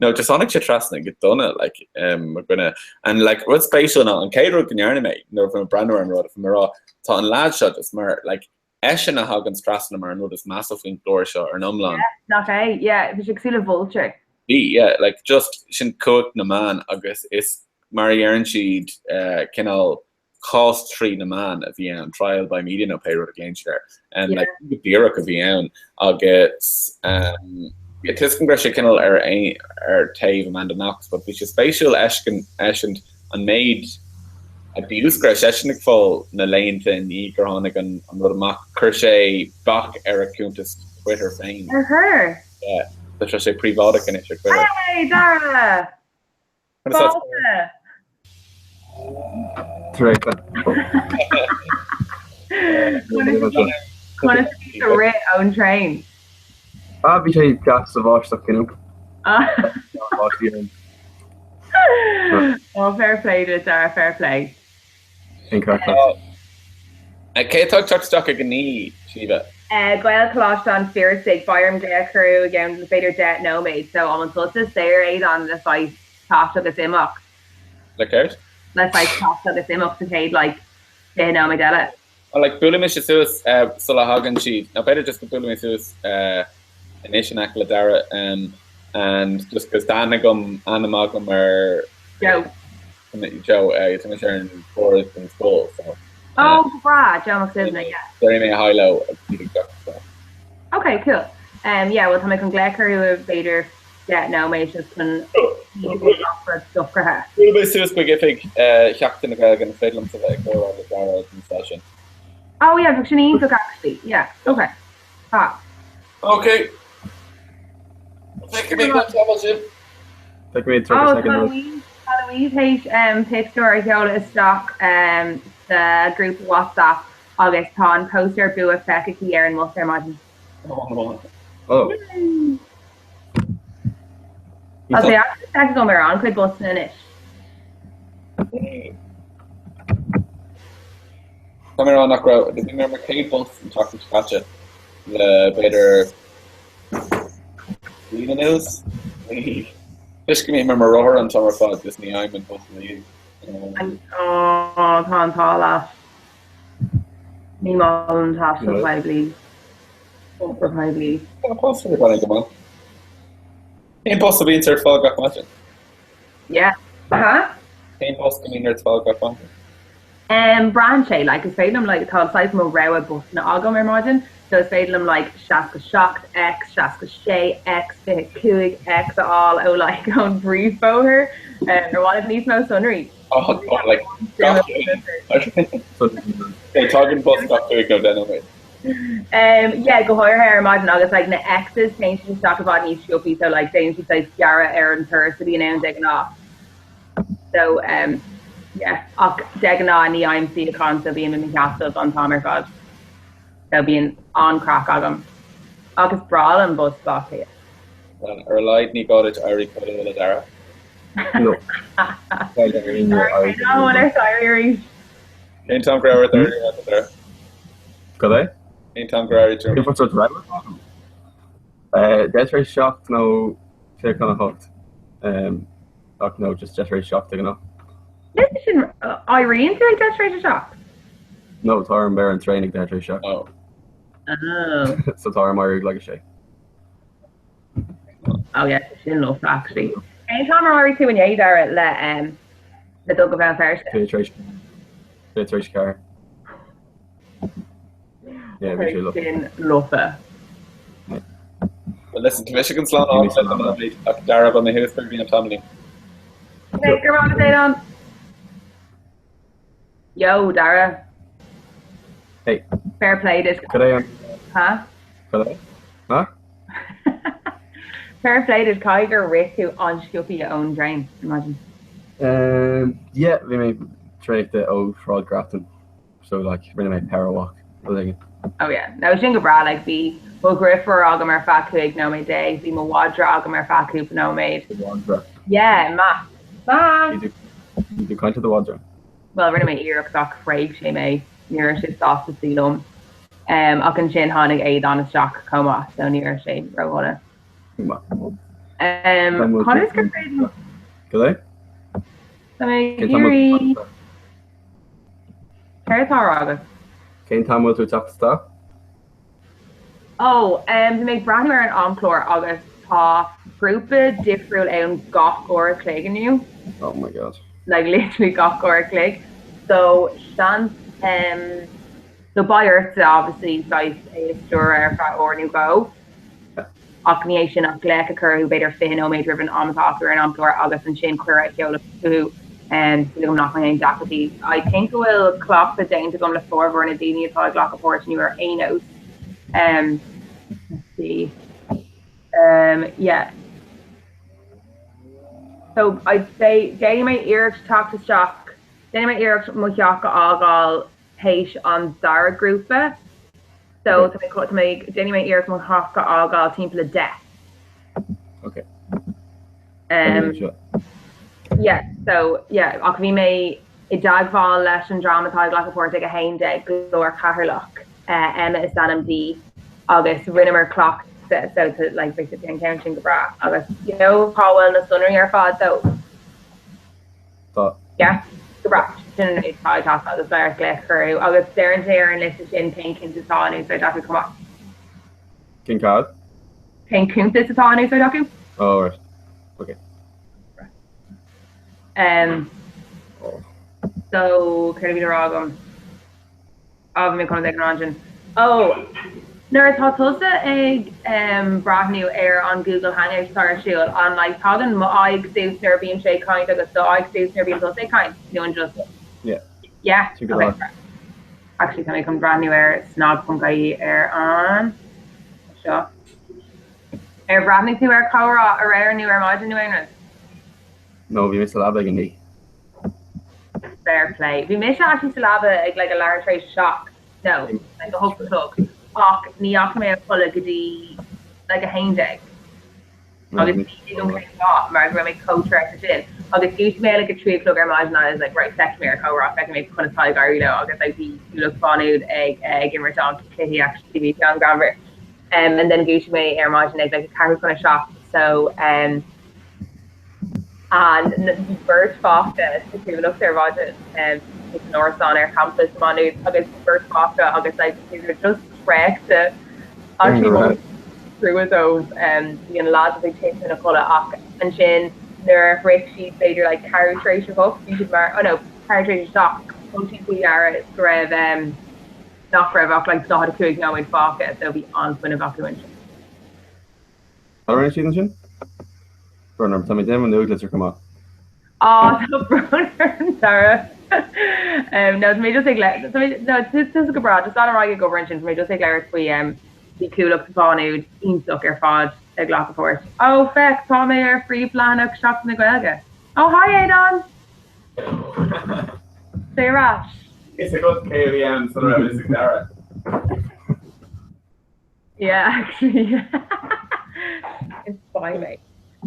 no just tháinig sé trasna go dona like mo dhuine and like rud spéisiúil ná an chéad rud go ndearna mé nuair a bhí mé ag breathnú ar an rud bhí mé ag rá tá an lad seo just mar like eisean a thagann trasna mar an rud is measa faoin gclár seo ar an iomlán.
Yeah, nach é? Yeah, bhí sé cosúil le vulture.
Bhí, yeah, like just sin cumhacht na meán agus is mar a dheireann siad cineál cás trí na meáin a bhí ann, trial by media nó pé rud a ghlaonn siad air. Um, like, go díreach a bhí ann agus um, yeah, tuigim go raibh sé cineál ar, ar taobh Amanda Knox, but bhí sé spéisiúil fheiscint an méid abuse go raibh seisean ag fáil na laethanta i ndiaidh gur tháinig an, an rud amach. Chuir sé bac ar a cuntas Twitter féin.
Ar chuir?
Yeah, tá sé príobháideach anois ar Twitter.
Hey, Dara! Fáilte! Conas a bhí do rith ón traein?
Ah, bhí sé deas sa bháisteach, you know. Báistí ann.
Oh, fair play duit, Dara, fair play.
Sin craic leat.
Cé atá ag teacht isteach ag a 9, Síomha?
Gaelcholáiste an Phiarsaigh, beidh orm glaoch orthu i gceann b'fhéidir 10 nóiméad, so an bhfuil tusa saor Aodán le saghas teacht agus imeacht?
Le céard?
Le saghas teacht agus imeacht sa chéad like 20 nóiméad eile.
Well like buailfidh mise suas sula thagann siad, nó b'fhéidir just go buailfidh mé suas anois in aice le Dara and just 'cause tá aithne agam, ainm agam ar
Joe.
Joe, tá mise ar an bhord den scoil so.
Oh, go breá, Joe Mac Suibhne, yeah.
Déarfaidh mé hi leo agus iad ag teacht isteach.
Ok, cool. Um, yeah, well tá mé chun glaoch orthu i b'fhéidir 10 nóiméad just chun rud socraithe.
Buailfidh mé suas chuig oifig Sheachtain na Gaeilge an féidir liomsa bheith ag comhrá le Dara don seisiún.
Oh yeah, bheadh sin iontach actually. Yeah, ok. Ah.
Ok. Feicfidh mé go tamall sibh.
Feicfidh mé 30
Oh,
second.
Tá Louise théis pictiúr a sheoladh isteach. Sa ghrúpa WhatsApp agus tá an póstaer bua feicthe aici ar an mbus ar maidin.
Oh.
Tá sé actually feicthe agam ar an-chuid busanna anois.
Tá mé ag rá nach raibh, bhí mé ar mo chéad bus an tseachtain seo caite le b'fhéidir bliain anuas. Toisc go mbím ar mo rothar an t-am ar fad just ní fhaighim an bus riamh.
Tá an t-ádh leat. Ní maith liom taisteal poiblí. Iompar poiblí.
Tá bus ar go maith. Cén bus a bhíonns ort fáil gach maidin?
Yeah. Huh?
Cén bus go mbíonn ort fáil gach maidin?
Um, braitheann sé, like, is féidir liom, like, tá saghas mo rogha busanna agam ar maidin, so is féidir liom, like, 67X, 66X, 25X a fháil ó, like, ón bpríomhbhóthar. Um, ar mhaith libh níos mó sonraí?
Oh, oh, like, gach Okay, tagann bus gach 5 nó 10 nóiméad.
Um, yeah, go háirithe ar maidin agus like, na X's téann siad isteach i bhfad níos sciobthaí so like, déanann siad saghas gearradh ar an turas a bhíonn ann de ghnáth. So um, yeah, ach de ghnáth ní fhaighim suíochán so bím i mo sheasamh an t-am ar fad. So bíonn an-craic agam. Ach is breá liom bus Bhaile Átha Cliath.
Well, ar a laghad ní gá duit éirí chomh luath le Dara.
No.
Arís.
Cén t-am go raibh ort éirí a Dara?
Cad é?
Cén t-am go raibh ort
Cén fáth raibh ort agam? 7 tar éis 7 nó 7:40. Ach no, just 7 tar éis 7 de ghnáth.
Listen sin, éiríonn tú ag 7 tar éis 7?
No, tá orm ar an traein ag 10 tar éis 7.
Oh.
Oh.
So tá orm éirí ag like a sé.
Oh yeah, sin lofa actually. Cén t-am ar éirigh tú inné Dara le um, le dul go Béal Feirste?
4 tar éis 4. Yeah, bhí sé lofa.
Sin lofa.
Well listen, tá mise chun slán a fhágáil ach Dara beidh mé thuas go dtí an tamaillín.
Okay, go raibh maith agat. Yo, Dara.
Hey.
Fair play duit.
Cad é an...
Huh?
Cad é? Huh?
Fair play duit caithfidh gur rith tú an-sciobtha ón dtraein, imagine.
Um, yeah, bhí mé traochta ó Shráid Grafton, so like rinne mé power walk rud éigin.
Oh yeah, no sin go breá, like bhí mo dheirfiúr agam ar feadh 15 nóiméad, bhí mo mhadra agam ar feadh cúpla nóiméad.
Do mhadra.
Yeah, Matt. Matt!
Bhí tú ag caint le do mhadra?
Bhuel, rinne mé iarracht ach thréig sé mé, ní raibh sé sásta suí liom. Ach ansin tháinig Aodán isteach chomh maith, so ní raibh sé ródhona. Conas gur féidir liom?
Cad é?
Tá mé ag iarraidh. Céard atá á rá agat?
Cén t-am a bhfuil tú ag teacht isteach?
Ó, bhí mé ag breathnú ar an amchlár agus tá grúpa difriúil ann gach uair a chloig inniu.
Oh my god.
Like literally gach uair a chloig. So seans em so beidh ortsa obviously saghas é a stiúradh ar feadh uair nó dhó. Ach ní hé sin ach glaoch a chur orthu b'fhéidir 20 nóiméad roimh an am atá acu ar an amchlár agus ansin cuireadh a sheoladh chucu. Súil agam nach mbeidh aon deacrachtaí. I think go bhfuil cleachtadh déanta agam le formhór na daoine atá ag glacadh páirt inniu ar aon nós. Let's see. Yeah. So I'd say déanfaidh mé iarracht teacht isteach, déanfaidh mé iarracht mo theach a fhágáil théis an dara grúpa. So tá mé tá mé déanfaidh mé iarracht mo theach a fhágáil timpeall 10.
Ok.
Um, yeah, so yeah, ach bhí mé i dteagmháil leis an dream atá ag glacadh páirt ag 11 Glór Cheatharlach, uh, Emma is ainm di, agus rinneamar cleachtadh so to, like, basically an ceann sin go breá. Agus you know cá bhfuil na sonraí ar fad though?
Tá.
Yeah, go breá. Sin an méid atá ag teastáil agus beidh ort glaoch a chur orthu. Agus deireann sé ar an liosta sin cén cuntas atá in úsáid acu chomh maith.
Cén cad?
Cén cuntas atá in úsáid acu?
Oh, right. Ok.
Um,
Oh.
so, céard a bhí le rá agam? Á, bhí mé chun rud éigin a rá ansin. Ó, nuair atá tusa ag breathnú ar an Google Hangout atá ar siúl, an like tagann m'aghaidh suas nuair a bhímse ag caint agus do aghaidh suas nuair a bhíonn tusa ag caint? Nó an just.
Yeah.
Yeah?
Sin go
Okay. Actually, tá mé chun breathnú ar snag.ie ar an seo. Ar bhreathnaigh tú ar Comhrá aréir nó ar maidin nó aon rud?
No, bhí mé sa leaba ag a naoi.
Fair play. Bhí mise actually sa leaba ag like a leathuair tar éis a 7, no, like a 8 a chlog, ach ní dheachaigh mé a chodladh go dtí like a 11. Agus ní thuigim cén fáth mar go raibh mé chomh traochta sin. Agus dhúisigh mé like a 3 a chlog ar maidin and I was like right feicfidh mé ar Comhrá, feicfidh mé conas tá ag éirí leo agus like bhí Cuallacht Mhá Nuad ag ag imirt an cluiche actually bhí sé an-ghreannmhar. Um, and then dhúisigh mé ar maidin ag like a ceathrú chun a 7 so um, And bhí beirt pháiste sa Chuallacht ar maidin san árasán ar champas Mhá Nuad agus bhí beirt pháiste agus like they were just traochta actually trua dóibh. Bhí an lad ag titim ina chodladh ach ansin nuair a shroich siad b'fhéidir like ceathrú tar éis a hocht bhí siad mar oh no ceathrú tar éis a seacht thug siad faoi deara go raibh nach raibh ach like 45 nóiméad fágtha so bhí an-fhuinneamh acu ansin.
Cad a rinne siad ansin? Brón orm, tá mé ag déanamh an nuachtlitir chomh maith.
Á, tá brón orm, Dara. No, tá mé just ag le, tá mé, no, tusa go breá, just lean ar aghaidh ag obair ansin, tá mé just ag labhairt faoi bhí Cuallacht Mhá Nuad iontach ar fad ag glacadh páirt. Ó, féach, tá mé ar phríomhleathanach Seachtain na Gaeilge. Ó, hi Aodán! Sé ar ais.
Is agat cé a bhí ann sula raibh fhios ag Dara.
Yeah, actually. Is spy mé.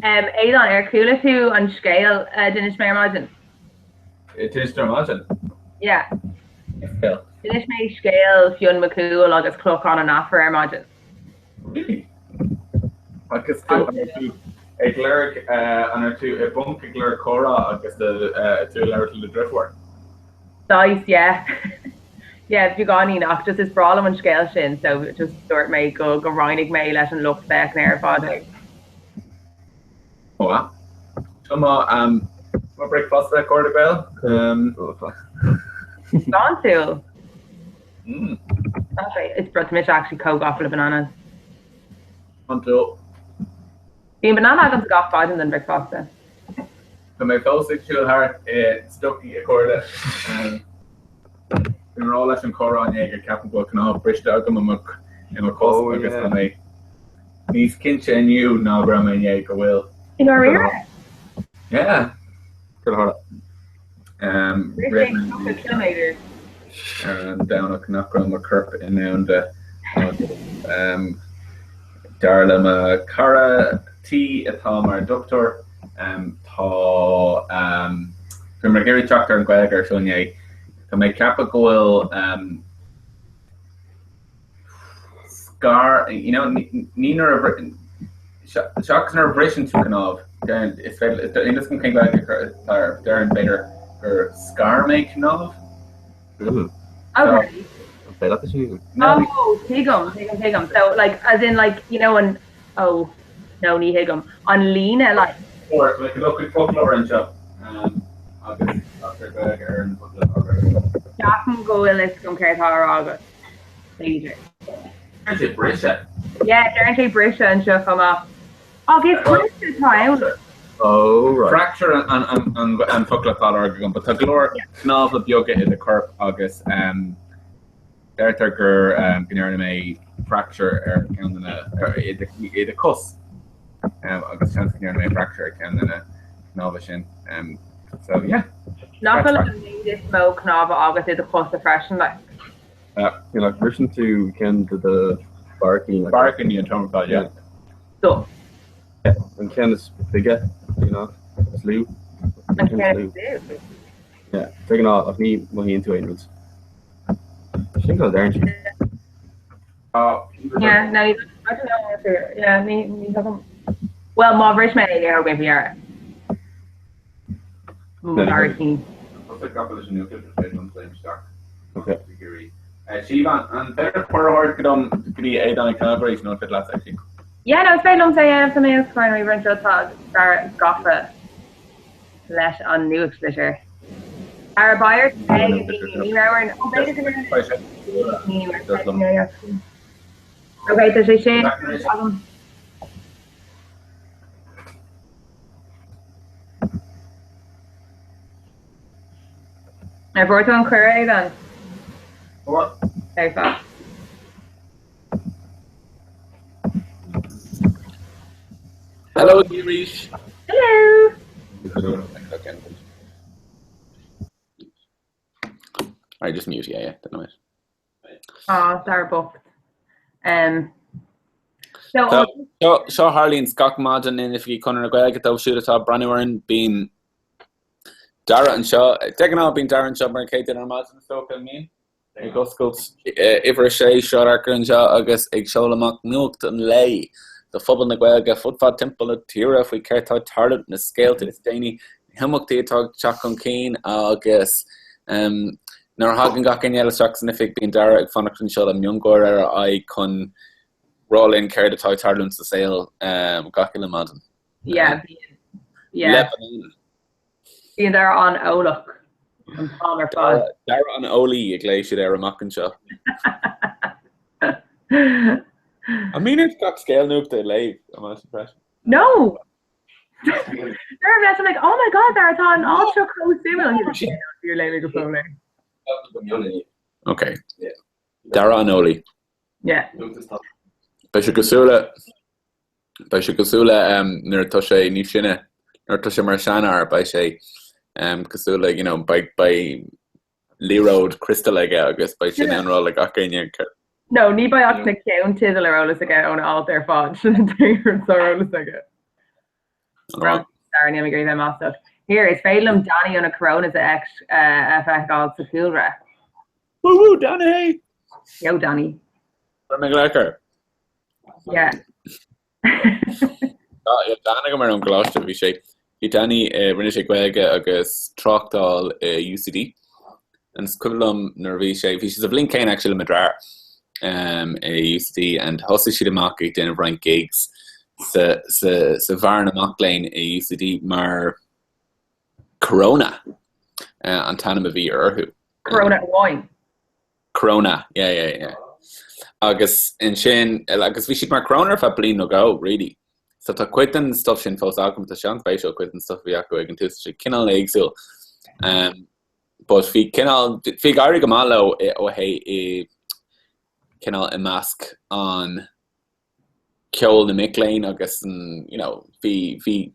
Um, Aodán, ar chuala tú an scéal a d'inis mé ar maidin?
D'inis tú ar maidin?
Yeah.
Scéal.
D'inis mé scéal Fionn Mac Cumhaill agus Clochán an Aifir ar maidin.
Really? Agus tú tú ag lorg eh, an raibh tú i bponc ag lorg comhrá agus tú eh, tú ag labhairt le do dheirfiúr?
Saghas, yeah. Yeah, beagáinín, ach just is breá liom an scéal sin, so just dúirt mé go go roinnfidh mé leis an lucht féachana ar fad é.
Ó ah. Seo mo um, mo bricfeasta a chairde Gael. Um,
Sláintiúil.
mm,
Tá sé, is breá, tá mise actually chomh gafa le bananas.
Sláintiúil.
Bíonn banana agamsa gach maidin don bhricfeasta.
Tá mé fós ag siúl thart i stocaí a chairde. Bhí mé ag rá leis an chomhrá inné gur ceapaim go bhfuil cnámh briste agam i mo chos agus tá mé níos cinnte inniu ná go raibh mé inné go bhfuil.
I ndáiríre?
Yeah.
Cad a tharla?
Rith mé ciliméadar.
Ar an Domhnach nach raibh mo chorp in ann de agus dar le mo chara tí atá mar dochtúir tá bhí mé ag iarraidh teacht ar an Ghaeilge ar seo inné tá mé ag ceapadh go bhfuil scar, you know, ní nuair a seachas nuair a bhriseann tú cnámh, is féidir, níl fhios agam cén Ghaeilge atá air, déarfainn b'fhéidir gur scar mé cnámh.
Okay. Oh, tuigim, tuigim, tuigim. So, like, as in, like, you know, an, oh, no, ní thuigim. An líne, like.
Or, like, look at foclóir anseo, agus tá Gaeilge ar an bhfoclóir.
Ceapaim go bhfuil fhios agam céard atá á rá agat. B'fhéidir.
Deireann sé briseadh.
Yeah, deireann sé briseadh anseo chomh maith. Agus briseadh atá ann.
Oh, right.
Fracture an, an, an, an focal atá á lorg agam, but tá go leor cnámha beaga i do chorp agus um, deirtear gur um, go ndearna mé fracture ar ceann de na ar, i do, i do chos. Um, agus seans go ndearna mé fracture ar ceann de na cnámha sin. Um, so, yeah.
Nach bhfuil an méid is mó cnámha agat i do chosa freisin, like.
Yeah, like briseann tú ceann de do bharraicíní. Like
Barraicíní an t-am atá, yeah.
So.
Yeah, an ceann is bige, you know, is lú.
An ceann is lú.
Yeah, de ghnáth ach ní mothaíonn tú aon rud. Sin go deireann siad.
Yeah, no, I don't know if you're, yeah, ní ní thuigim. Well, má bhris mé é, ní raibh mé faoi deara. Barraicín.
Okay.
Siobhán, an féidir cuireadh a thabhairt dom go dtí Aodán ag Cnámh arís nó an féidir leat actually?
Yeah, no, is féidir liomsa é a dhéanamh, tá mé os comhair an ríomhaire anseo, tá Dara gafa leis an nuachtlitir. Ar bith, ní raibh ar an, ó b'fhéidir go raibh ar an, Ok, tá sé sin agam. Ar bhfuair tú an cuireadh, Aodán?
Fuair.
Ar fad.
Hello arís.
Hello!
Right, just mute, yeah, yeah, don't know it.
Ah, Dara bocht. Um, so,
Seo seo a tharlaíonns gach maidin in oifigí Chonradh na Gaeilge dóibh siúd atá ag breathnú orainn, bíonn Dara anseo, de ghnáth bíonn Dara anseo mar an chéad duine ar maidin is dócha, an mbíonn? Ag oscailt uimhir a sé Sráid Fhearchair anseo agus ag seoladh amach nuacht an lae do phobal na Gaeilge fud fad timpeall na tíre faoi céard atá ag tarlú, na scéalta is déanaí, na himeachtaí atá ag teacht chun cinn agus nuair a thagann gach éinne eile isteach san oifig bíonn Dara ag fanacht anseo le miongháire ar a aghaidh chun rá linn céard atá ag tarlúint sa saol gach uile maidin.
Yeah, bíonn. Yeah.
Le banana.
Bíonn Dara an-eolach an t-am ar fad.
Dara an eolaí a ghlaoigh siad air amach anseo. An mbíonn ort gach scéal nuachta a léamh amach freisin?
No! Deirim leis, I'm like, oh my god, Dara, tá an alt seo chomh suimiúil. He's like, "Yeah, níor léigh mé go fóill é.
Ok. Dara an eolaí.
Yeah.
Beidh sé cosúil le Beidh sé cosúil le nuair atá sé níos sine, nuair atá sé mar seanfhear, beidh sé cosúil le, you know, beidh, beidh liathróid criostail aige agus beidh sé in ann rá le gach éinne.
No, ní beidh ach na ceannteidil ar eolas aige óna alt ar fad, sin an t-aon rud atá ar eolas aige. Dara, níl mé ag iarraidh bheith maslach. Here, is féidir liom Danny ó na Coronas a fheiceáil sa chúlra.
Woo woo, Danny!
Yo, Danny.
Chuir mé glaoch air.
Yeah.
Tá Dan agam ar an gcoláiste, bhí sé, bhí Danny, rinne sé Gaeilge agus tráchtáil i UCD. And is cuimhin liom nuair a bhí sé, bhí sé sa bhliain céanna actually le mo dheartháir um, i UCD and thosaigh siad amach ag déanamh roinnt gigs sa, sa, sa bheár na mac léinn i UCD mar Corona uh, an t-ainm a bhí orthu.
Corona amháin.
Corona, yeah, yeah, yeah. Agus ansin, agus bhí siad mar Corona ar feadh bliain nó dhó, really. So tá cuid den stuff sin fós agam, tá sé an-spéisiúil cuid den stuff a bhí acu ag an tús, tá sé cineál éagsúil. Um, but bhí cineál, bhí ag éirí go maith leo ó thaobh i cineál i measc an ceol na mic léinn agus an, you know, bhí, bhí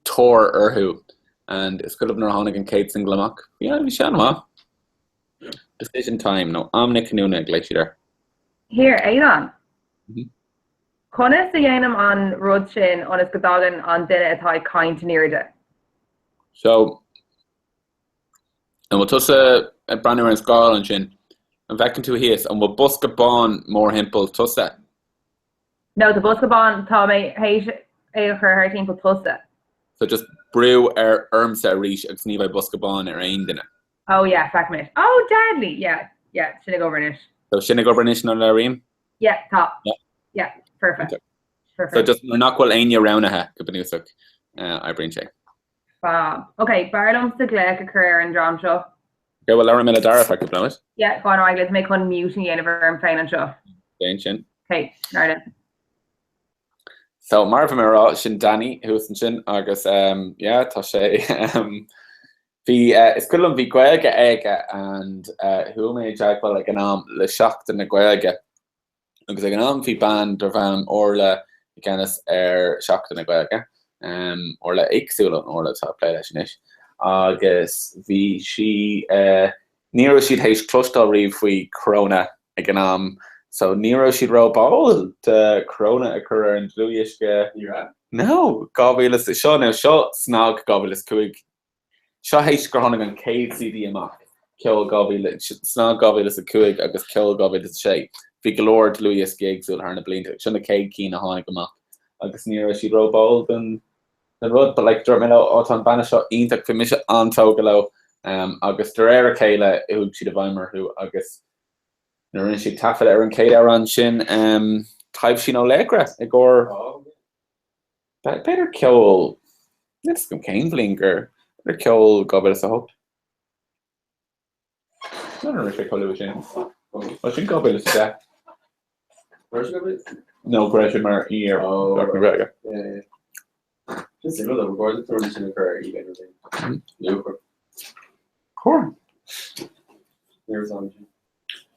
tóir orthu and is cuimhin liom nuair a tháinig an chéad single amach, yeah, bhí sé an-mhaith. Decision time nó am na cinniúna a ghlaoigh siad air.
Here, Aodhán. Conas a dhéanaim an rud sin ionas go dtagann an duine atá ag caint in airde?
So, an bhfuil tusa ag breathnú ar an scáileán ansin? An bhfeiceann tú thíos, an bhfuil bosca bán mórthimpeall tusa?
No, tá bosca bán, tá mé théis é a chur thar timpeall tusa.
So just brú ar ormsa arís agus ní bheidh bosca bán ar aon duine.
Oh yeah, feicim anois. Oh, deadly! Yeah, yeah, sin ag obair anois.
So sin ag obair anois nuair a labhraím?
Yeah, tá. Yeah. Yeah, perfect.
Perfect. So just nuair nach bhfuil éinne roghnaithe go bunúsach, uh, oibríonn sé.
Fab. Ok, b'fhearr liomsa glaoch a chur ar an dream seo.
Ok, well labhróidh mé le Dara ar feadh cúpla nóiméad.
Yeah, go on ar aghaidh, tá mé chun mute a dhéanamh orm féin anseo.
Déan sin.
Ok, Narda.
So mar a bhí mé ag rá, sin Danny thuas ansin agus um, yeah, tá sé um, bhí uh, is cuimhin liom bhí Gaeilge aige and uh, chuaigh mé i dteagmháil ag an am le Seachtain na Gaeilge. Agus ag an am bhí bean darbh ainm Orla i gceannas ar Sheachtain na Gaeilge, Orla éagsúil ón Orla atá ag plé leis anois, agus bhí sí, ní raibh siad théis cloisteáil riamh faoi Corona ag an am, so ní raibh siad ró-báúil de Corona a chur ar an dlúthdhiosca.
Ní raibh?
No, 2000, seo, now seo SnaG 2005, Seo théis gur tháinig an chéad CD amach, Ceol 2000, SnaG 2005 agus Ceol 2006. Bhí go leor dlúthdhioscaí éagsúil thar na blianta. Seo na chéad cinn a tháinig amach agus ní raibh siad ró-báúil den den rud. But like dúirt mé leo, oh tá an banna seo iontach, bhí mise an-tógtha leo agus de réir a chéile chuaigh siad i bhfeidhm orthu agus nuair a rinne siad taifead ar an chéad amhrán sin, Taibhsín Ó Laochra i gcomhair B'fhéidir ceol, níl 'fhios agam cén bhliain gur, b'fhéidir ceol 2008. Ní raibh sé chomh luath sin. Bhuel sin 2010. No, go raibh sé mar aoi ar Sheachtain na Gaeilge.
Sin suimiúil though, ba chóir duit an rud sin a chur ar eBay nó rud. Luachmhar.
Cóir.
Ní raibh ann sin.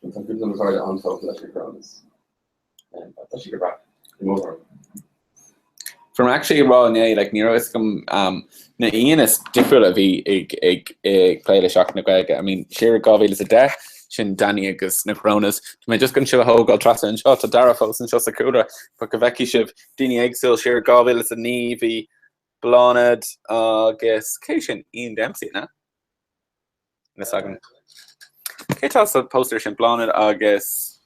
Tá cúpla de mo chairde an-tógtha leis na Coronas. Tá sí go breá.
Bhí mé actually ag rá inné, like, ní raibh fhios agam um, na haíonna difriúla a bhí ag, ag, ag plé le Seachtain na Gaeilge. I mean, siar i 2010, sin Danny agus na Coronas. Tá mé just chun sibh a thógáil trasna anseo, tá Dara fós anseo sa chúlra, but go bhfeicfidh sibh daoine éagsúil siar i 2009 bhí Bláthnaid agus cé sin? Ian Dempsey, an ea? Níl fhios agam. Cé tá sa póstaer sin? Bláthnaid agus.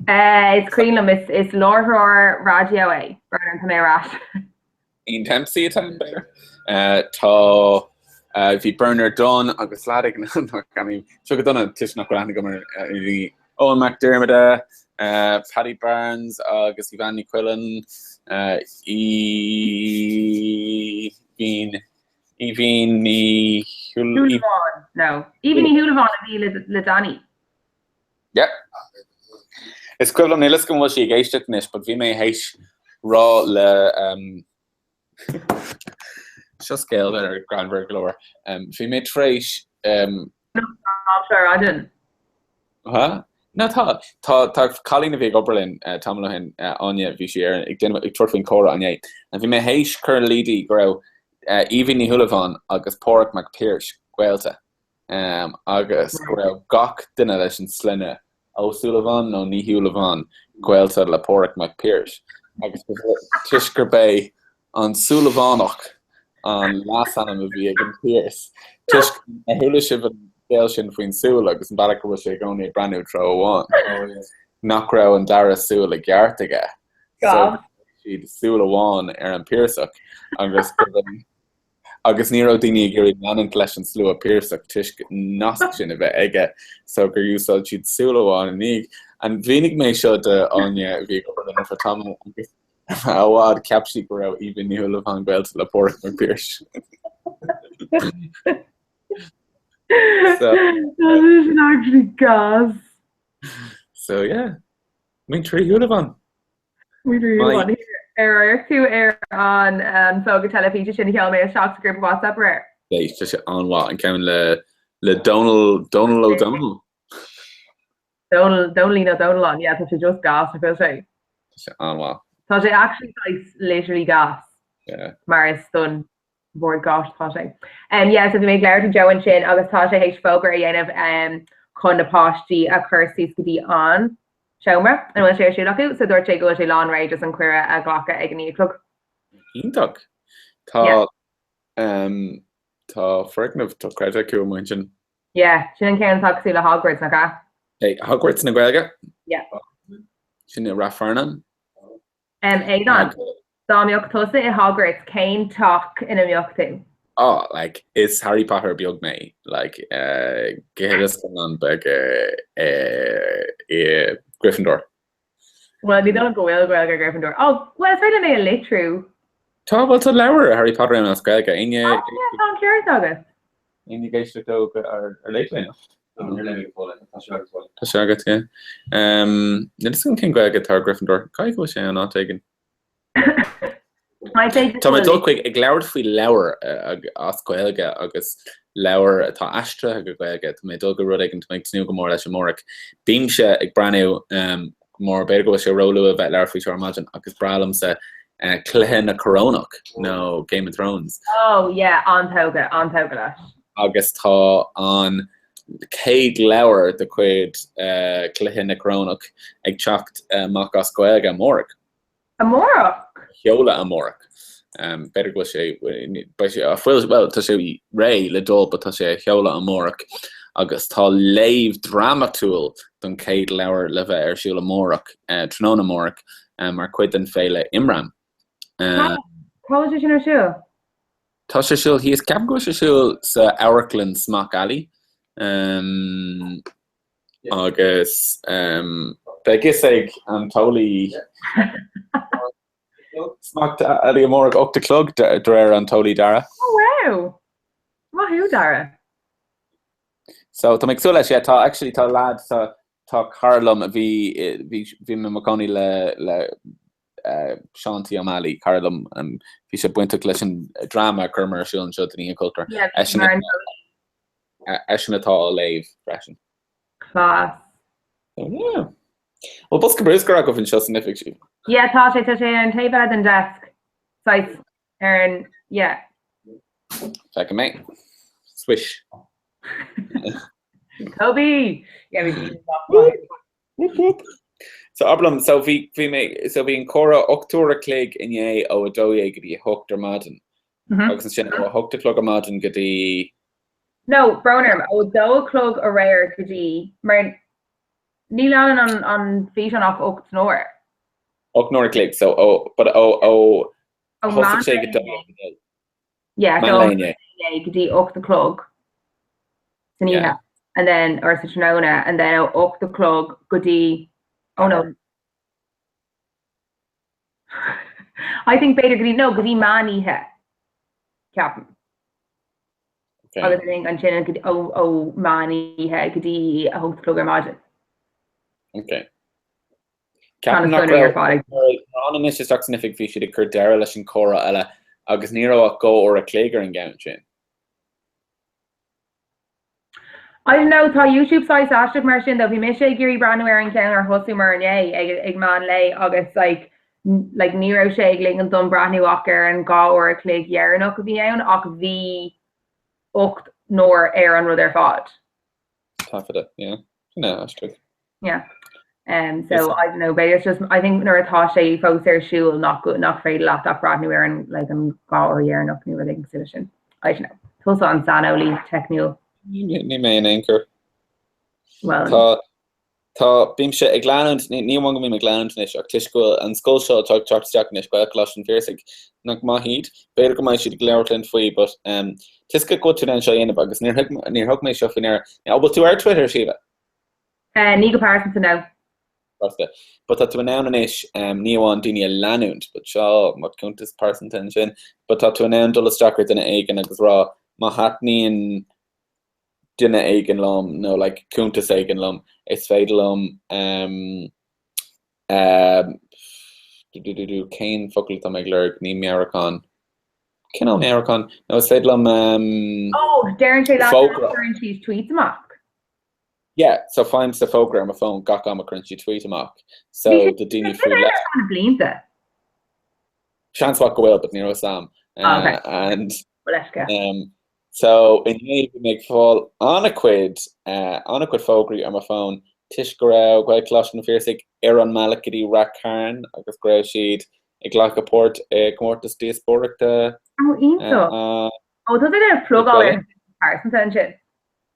Eh, is cuimhin liom, is, is láithreoir raidió é, Bernard, tá mé ar ais.
Ian Dempsey atá ann, b'fhéidir. Eh, tá, eh, bhí Bernard Dunne agus leaid éigin ann, I mean, seo go dona toisc nach bhfuil aithne agam ar, eh, bhí Eoghan Mac Diarmada, eh, Paddy Barnes agus Evanne Ní Chuilinn, eh, Aoibhinn Aoibhinn Ní
Shúilleabháin, no. Aoibhinn Ní Shúilleabháin a bhí le Danny.
Yeah. Is cuimhin liom, níl fhios agam an bhfuil sí ag éisteacht anois, but bhí mé théis rá le um, seo scéal b'fhéidir greannmhar go leor. Um, bhí mé tar éis um,
Ar
Huh? No, tá. Tá, tá cailín a bhí ag obair linn eh, tamall ó shin, eh, Áine, bhí sí ar, ag déanamh, ag tabhairt faoin chomhrá inné. And bhí mé théis cur in iúl di go raibh eh, Aoibhinn Ní Shúilleabháin agus Pádraig Mac Piarais gaolta. Um, agus go raibh gach duine leis an sloinne Ó Súilleabháin nó Ní Shúilleabháin gaolta le Pádraig Mac Piarais. Agus toisc gurb é an Súilleabhánach an leasainm a bhí ag an Pearse. Toisc ar chuala sibh an scéal sin faoin súil agus an bealach go bhfuil sé i gcónaí ag breathnú treo amháin, nach raibh an dara súil i gceart aige. So siad súil amháin ar an Piarsach agus agus ní raibh daoine ag iarraidh leanúint leis an slua Piarsach toisc nasc sin a bheith aige so gur úsáid siad súil amháin i ndiaidh. And mhínigh mé seo d'Áine a bhí ag obair linn ar feadh tamaill agus I bhfad, cheap sí go raibh Aoibhinn Ní Shúilleabháin gaolta le Pádraig Mac Piarais.
So, That is actually gas.
So yeah. Muintir Uí Shúilleabháin.
Muintir Uí Shúilleabháin. Ar amharc tú ar an an fógra teilifíse sin a sheol mé isteach sa ghrúpa WhatsApp aréir?
Yeah, tá sé an-mhaith an ceann le le Donal Donal O'Donnell.
Dónal, Dónaillín Ó Dónalláin, yeah, tá sé just gas, nach bhfuil sé?
Tá sé an-mhaith.
Tá sé actually saghas literally gas.
Yeah.
Mar is don Bhord Gáis atá sé. Um, yeah, so bhí mé ag labhairt le Joe ansin agus tá sé théis fógra a dhéanamh um, chun na páistí a chur suas go dtí an seomra ina bhfuil sé ar siúl acu, so dúirt sé go bhfuil sé lán réidh just an cuireadh a ghlacadh ag a 9 a chlog.
Iontach. Tá, yeah. um, tá foirgneamh dochreidte acu amuigh ansin.
Yeah, sin an ceann atá cosúil le Hogwarts, nach ea?
Hey, Hogwarts na Gaeilge?
Yeah.
Sin i Rath Fearnáin?
Um, Aodán, dá mbeadh tusa i Hogwarts, cén teach ina mbeadh tú?
Oh, like, is Harry Potter beag mé, like, uh, go huile is go hiomlán bheinn uh, i Gryffindor.
Bhuel, ní dóigh liom go bhfuil Gaeilge ar Gryffindor. Oh, well, is féidir linn é a litriú.
Tá, bhuel, tá leabhar Harry Potter ann as Gaeilge. Éinne...
Oh, yeah, tá an ceart agat.
Éinne ag éisteacht leo ar léigh tú é? Níor léigh mé go fóill é, tá sé agat fóill. Tá sé agat, yeah. Um, níl fhios agam cén Gaeilge atá ar Gryffindor. Caithfidh go bhfuil sé in áit éigin. Tá mé ag dul chuig ag labhairt faoi leabhar as Gaeilge agus leabhar atá aistrithe go Gaeilge. Tá mé ag dul go rud éigin, tá mé ag tnúth go mór leis amárach. Bímse ag breathnú go mór, b'fhéidir go bhfuil sé róluath a bheith ag labhairt faoi seo ar maidin ach is breá liomsa Cluiche na Corónach nó Game of Thrones.
Oh yeah, an-tógtha, an-tógtha leis.
Agus tá an chéad leabhar de chuid Cluiche na Corónach ag teacht amach as Gaeilge amárach.
Amárach?
Sheoladh amárach. B'fhéidir go bhfuil sé, beidh sé, fuil, bhuel, tá sé réidh le dul but tá sé á sheoladh amárach agus tá léamh drámatúil don chéad leabhar le bheith ar siúl amárach, tráthnóna amárach, mar chuid den féile Imram.
Cá bhfuil sé sin ar siúl?
Tá sé ar siúl thíos, ceapaim go bhfuil sé ar siúl sa amharclann Smock Alley. Agus beidh fhios ag an t-eolaí Smock Alley amárach 8 a chlog de réir an t-eolaí Dara.
Oh wow! Maith thú Dara.
So tá mé ag súil leis, yeah, tá actually tá lad tá tá cara liom a bhí bhí bhí mé i mo chónaí le le uh, Seán T. Ó Meallaigh, cara liom, um, bhí sé bainteach leis an dráma a chuireamar ar siúl anseo don Oíche Chultúir.
Yeah,
Eisean
mar an
Eisean atá á léamh freisin.
Class.
Yeah. Bhfuil bosca bruscair agaibh anseo san oifig, Síomha?
Yeah, tá sé, tá sé ar an taobh eile den desk. Saghas ar an, yeah.
Feicfidh mé. Swish.
Toby! Yeah, bhí
Whoop whoop. So abair liom, so bhí, bhí mé, so bhí an comhrá 8 uair a chloig inné ó 12 go dtí 8 ar maidin. Agus ansin ó 8 a chlog ar maidin go dtí.
No, brón orm, ó 2 a chlog aréir go dtí, mar ní leanann an, an físeán ach 8 n-uair.
8 n-uair a chloig, so ó, but ó, ó,
Ó
thosaigh sé go
meán
dó.
lae inné. Yeah,
Meán
so
lae inné.
go dtí 8 a chlog san oíche
Yeah.
and then or sa tráthnóna and then ó 8 a chlog go dtí oh no I think b'fhéidir go dtí no go dtí meán oíche ceapaim.
Okay.
Agus I think ansin go dtí- ó ó meán oíche go dtí a 8 a chlog ar maidin.
Okay.
Tá
Ceapaim
na
nach
sonraí ar
raibh
fad ag.
Nuair a tháinig mise isteach san oifig bhí siad ag cur deireadh leis an chomhrá eile agus ní raibh ach dhá uair a chloig ar an gceann sin.
I don't know, tá YouTube saghas aisteach mar sin though, bhí mise ag iarraidh breathnú ar an cheann ar thosaíomar inné ag ag meán lae agus like like ní raibh sé ag ligean dom breathnú ach ar an dhá uair a chloig dheireanach a bhí ann ach bhí 8 n-uair ar an rud ar fad.
Taifeadta, yeah. Sin é, aisteach.
Yeah. Um, so I don't know, b'fhéidir it's just I think nuair atá sé fós ar siúl nach nach féidir leat ach breathnú ar an like an dhá uair dheireanach nó rud éigin cosúil leis sin. I don't know. Tusa an saineolaí teicniúil.
Ní mé in aon chor.
Well,
Tá Tá, bímse ag leanúint, ní ní amháin go mbím ag leanúint anois ach toisc go bhfuil an scoil seo atá ag teacht isteach anois, Gaelcholáiste an Phiarsaigh, nach maith iad? B'fhéidir go mbeidh siad ag labhairt linn faoi but um, toisc go bhfuil tú in ann seo a dhéanamh agus níor thuig níor thug mé seo faoi ndeara. Now, bhfuil tú ar Twitter, Síomha?
Uh, ní go pearsanta, no.
Pearsanta. But tá tú in ann anois um, ní amháin daoine a leanúint, but seo mo chuntas pearsanta ansin, but tá tú in ann dul isteach ar duine éigin agus rá má thaitníonn duine éigin liom nó like cuntas éigin liom, is féidir liom um, um, du, du, du, du, cén focal atá mé ag lorg, ní meabhrachán, cineál meabhrachán, nó is féidir liom um,
Oh, deireann sé leat
Fógra.
cuireann siad tweets amach.
Yeah, so faighimse fógra ar mo fón gach am a chuireann siad tweet amach. So
Bhí sé
do daoine faoi leith.
na blianta.
Seans mhaith go bhfuil, but ní raibh a fhios a'm.
Ah, okay.
Uh, and
Well, leisce.
Um, so inné bhí mé ag fáil an-chuid uh, an-chuid fógraí ar mo fón toisc go raibh Gaelcholáiste an Phiarsaigh ar an mbealach go dtí Rath Cairn agus go raibh siad ag glacadh páirt i gcomórtas díospóireachta.
Ó, iontach.
Uh,
Ó, tá sé ag plugáil ar pearsanta ansin.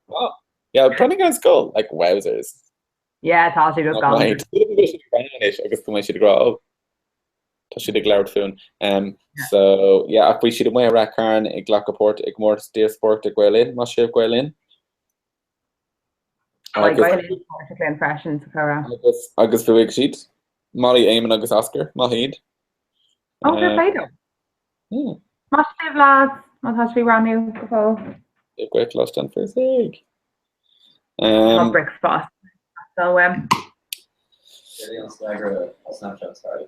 Oh, yeah, breathnaigh ar an scoil, like wowzers.
Yeah, tá sé just gan.
Anois agus go mbeidh siad ag rá, oh, tá siad ag labhairt fúinn. Um, so, yeah, ach bhí siad amuigh i Rath Cairn ag glacadh páirt i gcomórtas díospóireachta Gael Linn, maith sibh Gael Linn.
Agus Gael Linn páirteach linn freisin sa chomhrá.
Agus, agus bhuaigh siad. Molly, Eamon agus Oscar, maith iad.
Oh, fair play dóibh.
Yeah.
Maith sibh lads, má tá sibh ag breathnú go fóill.
Gaelcholáiste an Phiarsaigh.
Tá
Um,
bricfeasta. So, um,
An scagaire Snapchat is fearr.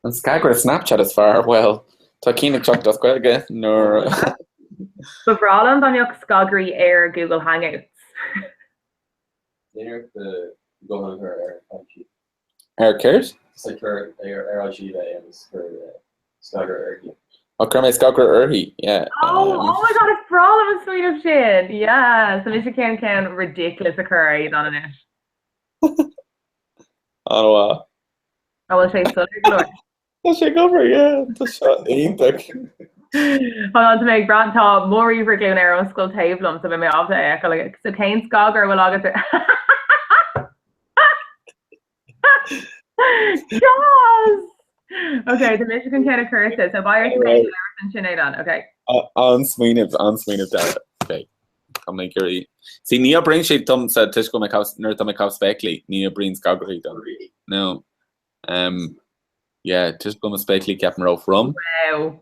An scagaire Snapchat is fearr, well, tá cinn ag teacht as Gaeilge nuair
Ba bhreá liom dá mbeadh scagairí ar Google Hangouts.
Déan iarracht do ghuthán a chur ar an sheet.
Ar céard?
Just like cuir ar ar IG é agus cuir scagaire uirthi.
Oh, cuir mé scagaire uirthi, yeah.
Oh, oh my god, is breá liom an smaoineamh sin! Yeah, so mise ceann ceann ridiculous a chur ar Aodán anois.
An-mhaith.
An bhfuil sé soiléir go leor?
Tá sé ag obair, yeah, tá seo iontach.
Hold on, tá mé ag brath, tá mo ríomhaire glúine ar oscailt taobh liom, so beidh mé ábalta é a fheiceáil. So cén scagaire a bhfuil agat? Yes! Ok, tá mise chun ceann a chur sa, so beidh ort mé ansin Aodán, ok.
An-smaoineamh, an-smaoineamh Dara. Ok, tá mé ag iarraidh. See, ní oibríonn sé domsa toisc go bhfuil mé ag caitheamh, nuair atá mé ag caitheamh spéaclaí, ní oibríonn scagairí dom. No. Um, yeah, toisc go bhfuil mo spéaclaí ceapaim ró-throm.
Wow.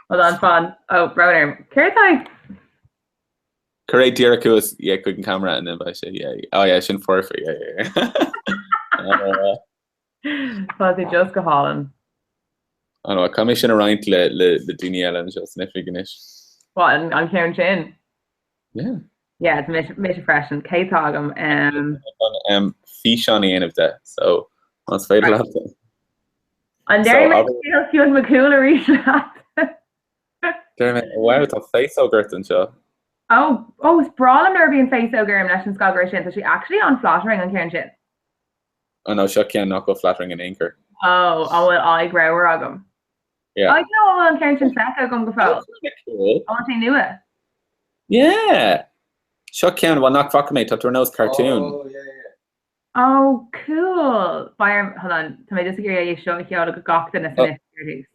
Hold on, fan. Oh, brón orm. Céard tá ag...
Cuir é díreach thuas, yeah, chuig an camera and then beidh sé, yeah, oh yeah, sin foirfe, yeah, yeah, yeah.
Tá sé just go hálainn.
I know, caithfidh mé sin a roinnt le, le, le daoine eile anseo san oifig anois.
What, an, an ceann sin?
Yeah.
Yeah, it's mise, mise freisin. Cé tá agam? Um,
Um, físeán a dhéanamh de, so más féidir leat.
An ndéarfaidh mé scéal Fionn Mac Cumhaill arís leat?
Déarfaidh mé, wow, tá féasóg ort anseo.
Oh, oh, is breá liom nuair a bhíonn féasóg orm leis an scagaire sin, tá sé actually an-flattering an ceann sin.
Oh no, seo ceann nach bhfuil flattering in aon chor.
Oh, an bhfuil aghaidh ramhar agam?
Yeah.
I don't know an bhfuil an ceann sin feicthe agam go fóill.
Cool.
An bhfuil sé nua?
Yeah! Seo ceann, bhuel nach bhfaca mé, tá tú ar nós cartoon.
Oh, yeah, yeah.
Oh, cool! Beidh orm, hold on, tá mé just ag iarraidh é seo a sheoladh go gach duine san oifig ar dtús.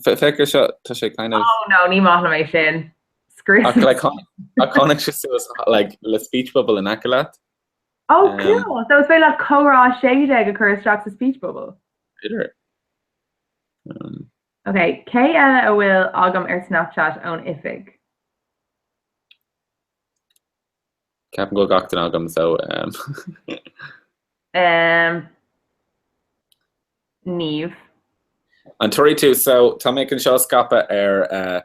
Féach ar seo, tá sé kind of...
Oh no, ní maith liom é sin. Scrios.
Ach like, ach tháinig sé suas like, le speech bubble in aice leat.
Oh, um, cool! So is féidir leat comhrá 16 a chur isteach sa speech bubble.
B'fhéidir. Um,
Ok, cé eile a bhfuil agam ar Snapchat ón oifig?
Ceapaim go bhfuil gach duine agam so um.
Um, Niamh.
An dtabharfaidh tú so tá mé chun seo a scaipeadh ar uh,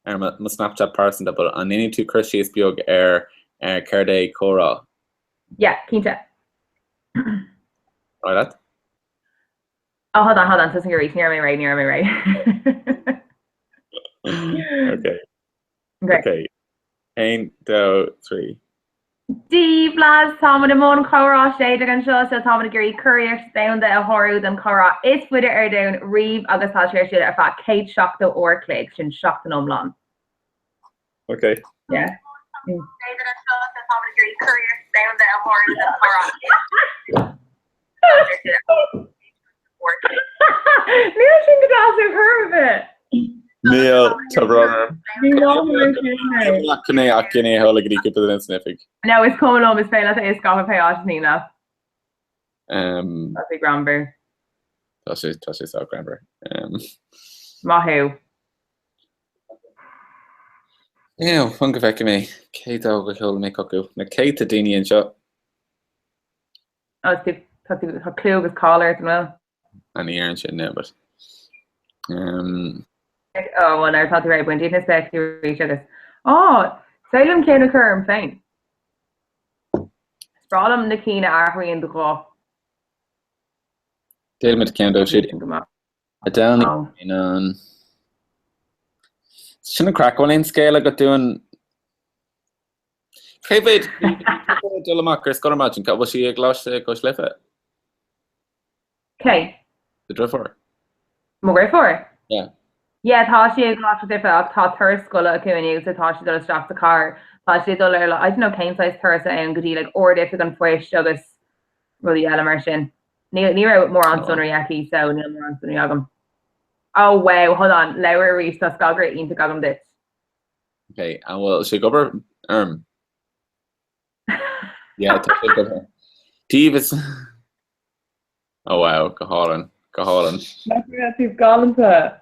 ar mo, mo Snapchat pearsanta but an ndéanfaidh tú cur síos beag ar ar céard é comhrá?
Yeah, cinnte.
Right leat?
Oh, hold on, hold on, tosaigh arís, ní raibh mé réidh, ní raibh mé réidh.
Okay.
Okay.
Okay. 1, 2, 3.
Dia daoibh lads, táimid i mbun Comhrá 16 anseo, so táimid ag iarraidh curaíocht domhanda a shárú don chomhrá is faide ar domhan riamh agus tá sé ar siúl ar feadh 170 uair chloig, sin seachtain iomlán.
Ok.
Yeah. Níl sin go deas ar chor ar bith.
Níl, tá brón orm.
Ní maith liom é sin.
Ach cinn é ach cinn é a sheoladh go dtí cúpla duine san oifig.
No, is cuma liom, is féidir leat é a scaipeadh pé áit is mian leat.
Um,
Tá sé greannmhar.
Tá sé tá sé sách greannmhar. Um,
Maith thú.
Ew, fan go bhfeicfidh mé cé dó a sheol mé chucu. Na céadta daoine anseo.
Ó, tá tá tú tá clú agus cáil ort, an bhfuil?
An iarrann sin now, but um,
Ó, bhuel, nuair atá tú réidh, bain díot na spéaclaí arís agus Ó, is féidir liom ceann a chur orm féin. Is breá liom na cinn a athraíonn do ghuth.
Déanfaimid ceann dóibh siúd.
Sin go maith.
A Domhnaigh in an. Sin an craic, an bhfuil aon scéal agat dúinn? Cé mhéad ag dul amach ar scoil ar maidin? Cá bhfuil sí i gColáiste Cois Life?
Cé?
Do dheirfiúr.
Mo dheirfiúr?
Yeah.
Yeah, tá sí i gColáiste Cois Life ach tá turas scoile acu inniu so tá sí ag dul isteach sa charr. Tá sí ag dul ar I don't know cén saghas turas é ann go dtí like Ard-Oifig an Phoist agus rudaí eile mar sin. Ní ní raibh mórán sonraí aici so níl mórán sonraí agam. Oh wow, hold on, labhair arís, tá scagaire iontach agam duit.
Ok, an bhfuil sé ag obair orm? Yeah, tá sé ag obair. Taobh is Oh wow, go hálainn, go hálainn.
Nach raibh tú galánta?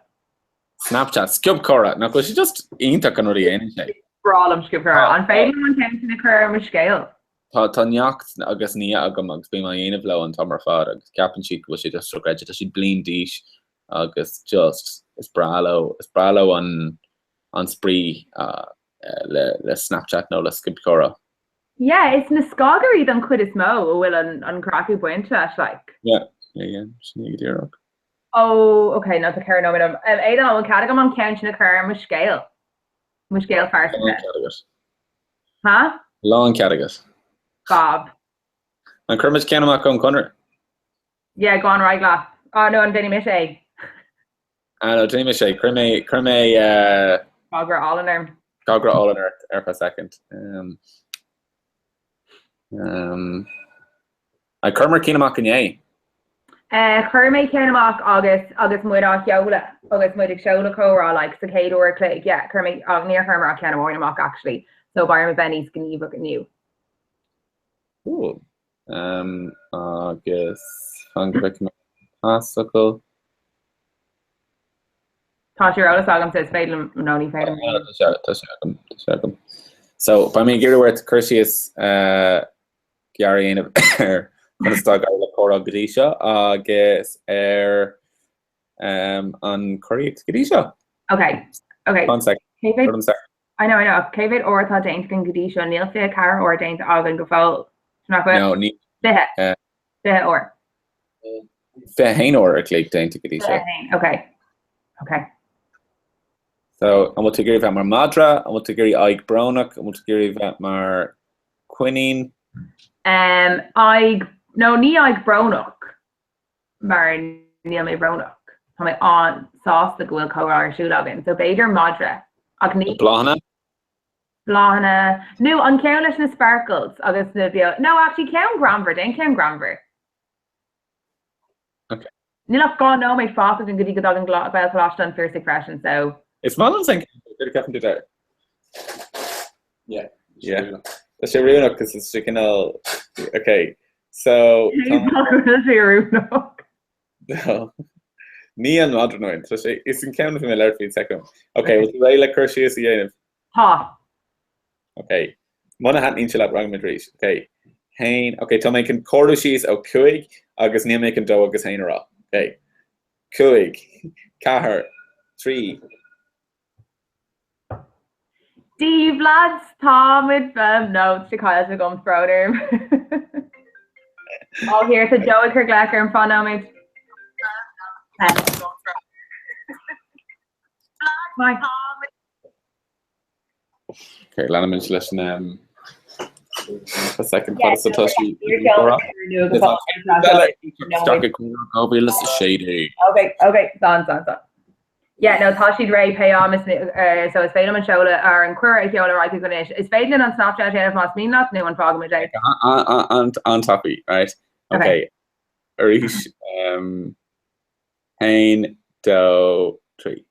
Snapchat, sciob comhrá, nach bhfuil sé just iontach an rud a dhéanann sé?
Breá liom sciob comhrá. An féidir liom an ceann sin a chur ar mo scéal?
Tá tá neacht agus nia agam agus bím á dhéanamh leo an t-am ar fad agus ceapann siad go bhfuil sé just dochreidte. Tá siad bliain d'aois agus just is breá leo, is breá leo an an spraoi le le Snapchat nó le sciob comhrá.
Yeah, is na scagairí don chuid is mó a bhfuil an an craic ag baint leis, like.
Yeah, yeah, yeah, sin é go díreach.
Oh, ok, no, tá 4 nóiméad agam. Um, Aidan, an bhfuil cead agam an ceann sin a chur ar mo scéal? Mo scéal phearsanta.
Lán cead agat.
Ha?
Lán cead agat.
Fab.
An gcuirfimid ceann amach ón Chonradh?
Yeah, go on, ar aghaidh leat. Oh, no, an déanfaidh mise é?
Ah, no, déanfaidh mise é. Cuir mé, cuir mé, uh,
Scagaire álainn orm.
Scagaire álainn ort ar feadh second. Um, um, An chuireamar ceann amach inné?
Eh, chuir mé ceann amach agus agus muid á sheoladh, agus muid ag seoladh comhrá, like, sa chéad uair a chloig, yeah, chuir mé, ach níor chuireamar ach ceann amháin amach actually, so beidh orm a bheith níos gníomhach inniu.
Cool. Um, agus fan go bhfeicfidh mé pasfhocal.
Tá sé ar eolas agam so is féidir liom, nó ní féidir liom.
Tá sé, tá sé agam, tá sé agam. So, beidh mé ag iarraidh ort cur síos uh, gearr a dhéanamh ar conas atá ag éirí le comhrá go dtí seo agus ar um, an curaíocht go dtí seo.
Ok, ok.
One sec.
Cé mhéad
One sec.
I know, I know. Cé mhéad uair atá déanta againn go dtí seo? Níl 24 uair déanta againn go fóill. Nach bhfuil?
No, ní.
20.
Uh,
20 uair.
21 uair a chloig déanta go dtí seo.
Ok. Ok.
So, an bhfuil tú ag iarraidh bheith mar madra, an bhfuil tú ag iarraidh aghaidh brónach, an bhfuil tú ag iarraidh bheith mar coinín?
Um, aghaidh, no, ní aghaidh brónach, mar níl mé brónach. Tá mé an-sásta go bhfuil comhrá ar siúl againn, so b'fhéidir madra, ach ní.
Bláthanna?
Bláthanna, nó an ceann leis na sparkles agus na beo, no, actually ceann greannmhar, déan ceann greannmhar.
Ok.
Níl ach 2 nóiméad fágtha againn go dtí go dtagann Gaelcholáiste an Phiarsaigh freisin, so.
Is maith liom an céad a ceapann tú Dara? Yeah. Yeah. Tá sé oiriúnach cos is sé cineál ok so
Tá bhfuil sé oiriúnach.
No. Ní an madra nó tá sé is an ceann a bhí mé labhairt faoin soicind. Ok, bhfuil tú réidh le cur síos a dhéanamh?
Tá.
Ok. Muna thaitníonn sé leat rachaimid arís. Ok. Haon. Ok, tá mé chun comhaireamh síos ó 5 agus níl mé chun dó agus haon a rá. Ok. 5, 4, 3.
Dia daoibh lads, tá muid fem no, tá sé caillte agam, tá brón orm. Oh here, tá Joe ag cur glaoch orm, fan nóiméad. Bye.
Ok, leanfaimid leis an a second fad is atá sí. 2016.
Ok, ok, slán, slán, slán. Yeah, no, tá siad réidh pé am is so is féidir liom an seoladh ar an cuireadh a sheoladh ar aghaidh chuig anois. Is féidir linn an Snapchat a dhéanamh más mian leat nó an fágfaimid é?
An-tapaidh, right? Ok, arís, haon, dó, trí.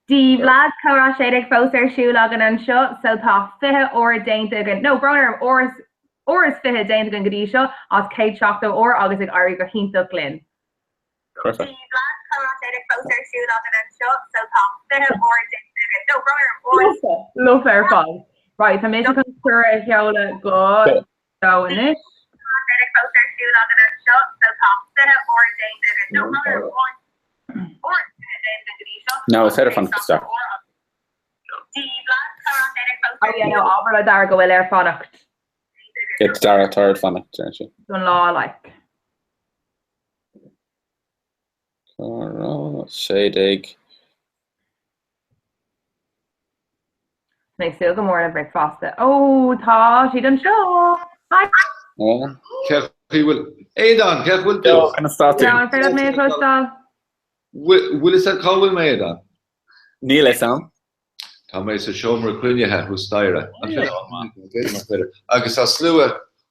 Dia daoibh lads, Comhrá 16 fós ar siúl againn anseo, so tá 20 uair déanta againn, no, brón orm, uair is, uair is 20 déanta againn go dtí seo, as 170 uair agus ag éirí go hiontach linn.
Perfect.
Dia daoibh lads, Comhrá 16 fós ar siúl againn anseo, so tá 20 uair déanta againn, no, brón orm, uair is. Lofa ar fad. Right, tá mise chun cuireadh a sheoladh go Joe anois. fós ar siúl againn anseo, so tá 20 uair déanta againn, no, brón orm, uair
No, is féidir fanacht isteach.
Oh yeah, no, abair le Dara go bhfuil air fanacht.
It's Dara tá ort fanacht, deir sé.
Don lá, like.
Comhrá 16.
Mé ag súil go mór le bricfeasta. Ó, tá siad anseo! Hi!
Cé chaoi bhfuil Aodán, cé bhfuil tú?
Conas tá tú?
An féidir leat mé a chloisteáil?
Bhfuil fhios agat cá bhfuil mé, Aodán?
Níl fhios a'm.
Tá mé sa seomra cruinnithe thuas staighre. Agus tá slua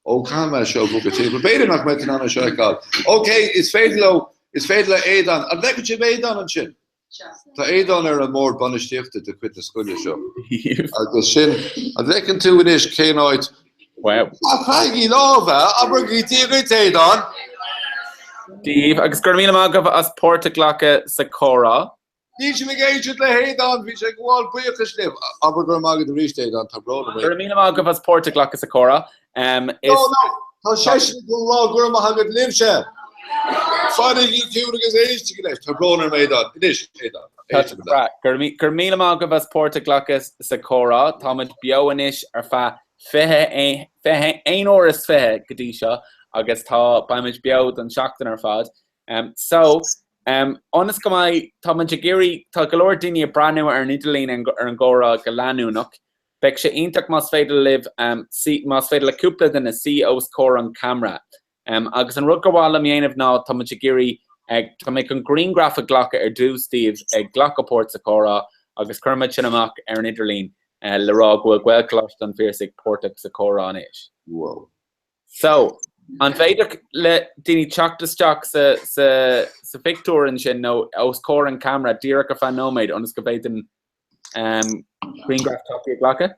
ó caithfidh mé seo a bhogadh timpeall. B'fhéidir nach mbeidh in ann é seo a fheiceáil. Ok, is féidir leo, is féidir le Aodán, an bhfeiceann sibh Aodán ansin? Tá Aodán ar an mbord bainistíochta de chuid na scoile seo. Agus sin, an bhfeiceann tú anois cén áit
Wow.
Caithigí lámha, abraigí Dia duit, Aodán!
Dia daoibh, agus go raibh míle maith agaibh as páirt a ghlacadh sa chomhrá.
Níl sibh ag éisteacht le hAodán, bhí sé ag gabháil buíochais libh. Abair go raibh maith agat arís, Aodán, tá brón orm.
Go raibh míle maith agaibh as páirt a ghlacadh sa chomhrá.
No, no, tá seisean ag rá go raibh maith agat libhse. Fanaigí ciúin agus éistigí leis. Tá brón orm, Aodán. Anois, Aodán, éist go leat.
Go raibh míle maith agaibh as páirt a ghlacadh sa chomhrá. Táimid beo anois ar feadh 21 uair is 20 go dtí seo agus tá, beimid beo don seachtain ar fad. So, ionas go mbeidh, táimid ag iarraidh, tá go leor daoine ag breathnú ar an idirlíon ar an gcomhrá go leanúnach. Beidh sé iontach más féidir libh, más féidir le cúpla duine suí os comhair an camera. Agus an rud gur mhaith liom dhéanamh ná táimid ag iarraidh, tá mé chun grianghraf a ghlacadh ar dtús díobh ag glacadh páirt sa chomhrá agus cuirfimid sin amach ar an idirlíon le rá go bhfuil Gaelcholáiste an Phiarsaigh páirteach sa chomhrá anois.
Wow.
So, an féidir le daoine teacht isteach sa, sa, sa phictiúr ansin nó os comhair an camera díreach ar feadh nóiméad ionas go bhféadann um, grianghraf tapaidh a ghlacadh?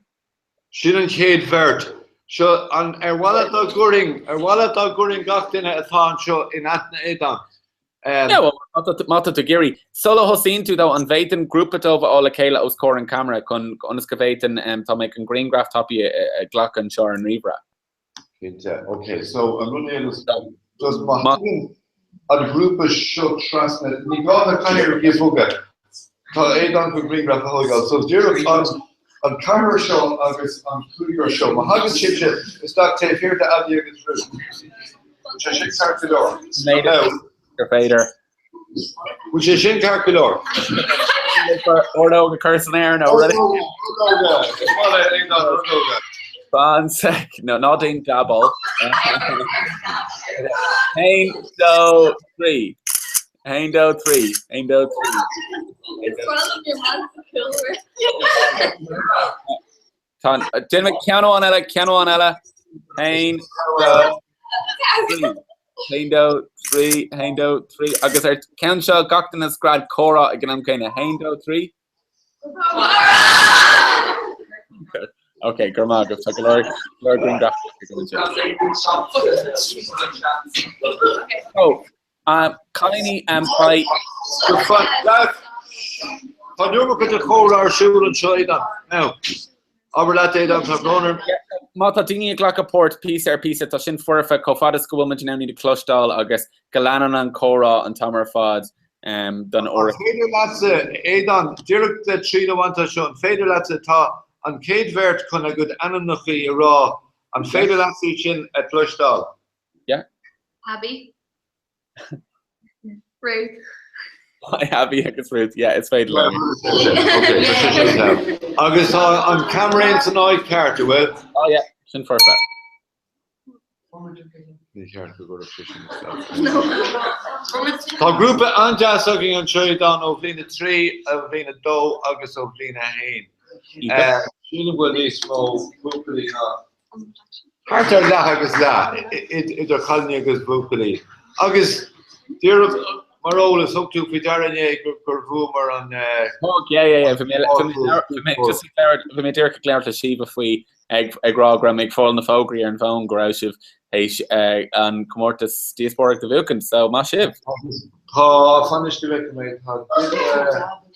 Sin an chéad bheirt. Seo, an, ar mhaith leat dá gcuirfinn, ar mhaith leat dá gcuirfinn gach duine atá anseo in aithne Aodán?
No, má tá tú ag iarraidh. Sula thosaíonn tú though, an bhféadann grúpa dóibh a fháil le chéile os comhair an camera chun, ionas go bhféadann, tá mé chun grianghraf tapaidh a ghlacadh anseo ar an ríomhaire.
Cinnte. Ok, so an rud é just má thagann an grúpa seo trasna, ní gá na cathaoireacha a bhogadh. Tá Aodán chun grianghraf a thógáil. So díreach an an ceathrar seo agus an cúigear seo, má thagann sibhse isteach taobh thiar de Abby agus Ruth, sé sin ceart go leor. Now.
Gur féidir.
Bhfuil sé sin ceart go leor?
Ordóg a chur san aer nó rud. Fan sec, no, ná déan dabáil. Haon, dó, trí. Haon, dó, trí. Haon, dó, trí. Tá, déanfaidh ceann amháin eile, ceann amháin eile. Haon, dó, trí. Haon, dó, trí, haon, dó, trí. Agus ar ceann seo gach duine scread comhrá ag an am céanna. Haon, dó, trí. Ok, go raibh maith agaibh. Tá go leor leor grianghraf Oh, Cailíní beidh.
Tá an iomarca de chomhrá ar siúl anseo, Aodán. Now, abair leat, Aodán, tá brón orm.
Má tá daoine ag glacadh páirt píosa ar píosa, tá sin foirfe chomh fada is go bhfuil muid in ann iad a chloisteáil agus go leanann an comhrá an t-am ar fad don
An féidir leatsa, Aodán, díreach le triail a bhaint as seo, an féidir leatsa, tá an chéad bheirt chun a gcuid ainmneacha a rá, an féidir leatsa iad sin a chloisteáil?
Yeah.
Abby. Ruth.
Hi Abby agus Ruth, yeah, is féidir liom.
Agus tá an ceamara san áit ceart, an bhfuil?
Oh yeah, sin foirfe.
Ní ceart go gcuirfeadh sé sin isteach. Tá grúpa an-deas againn anseo, Aodán, ó bhliain 3, ó bhliain 2 agus ó bhliain 1. Sílim go bhfuil níos mó buachaillí ná Thart ar leath agus leath idir chailíní agus bhuachaillí. Agus díreach mar eolas, thug tú faoi deara inné gur bhuamar an.
Thug, yeah, yeah, yeah. Bhí mé bhí mé díreach ag labhairt le Síomha faoi ag ag rá go raibh mé ag fáil na fógraí ar an bhfón go raibh sibh théis an comórtas díospóireachta a bhuachan, so maith sibh.
Tá, fan anois go bhfeicfidh mé, tá duine.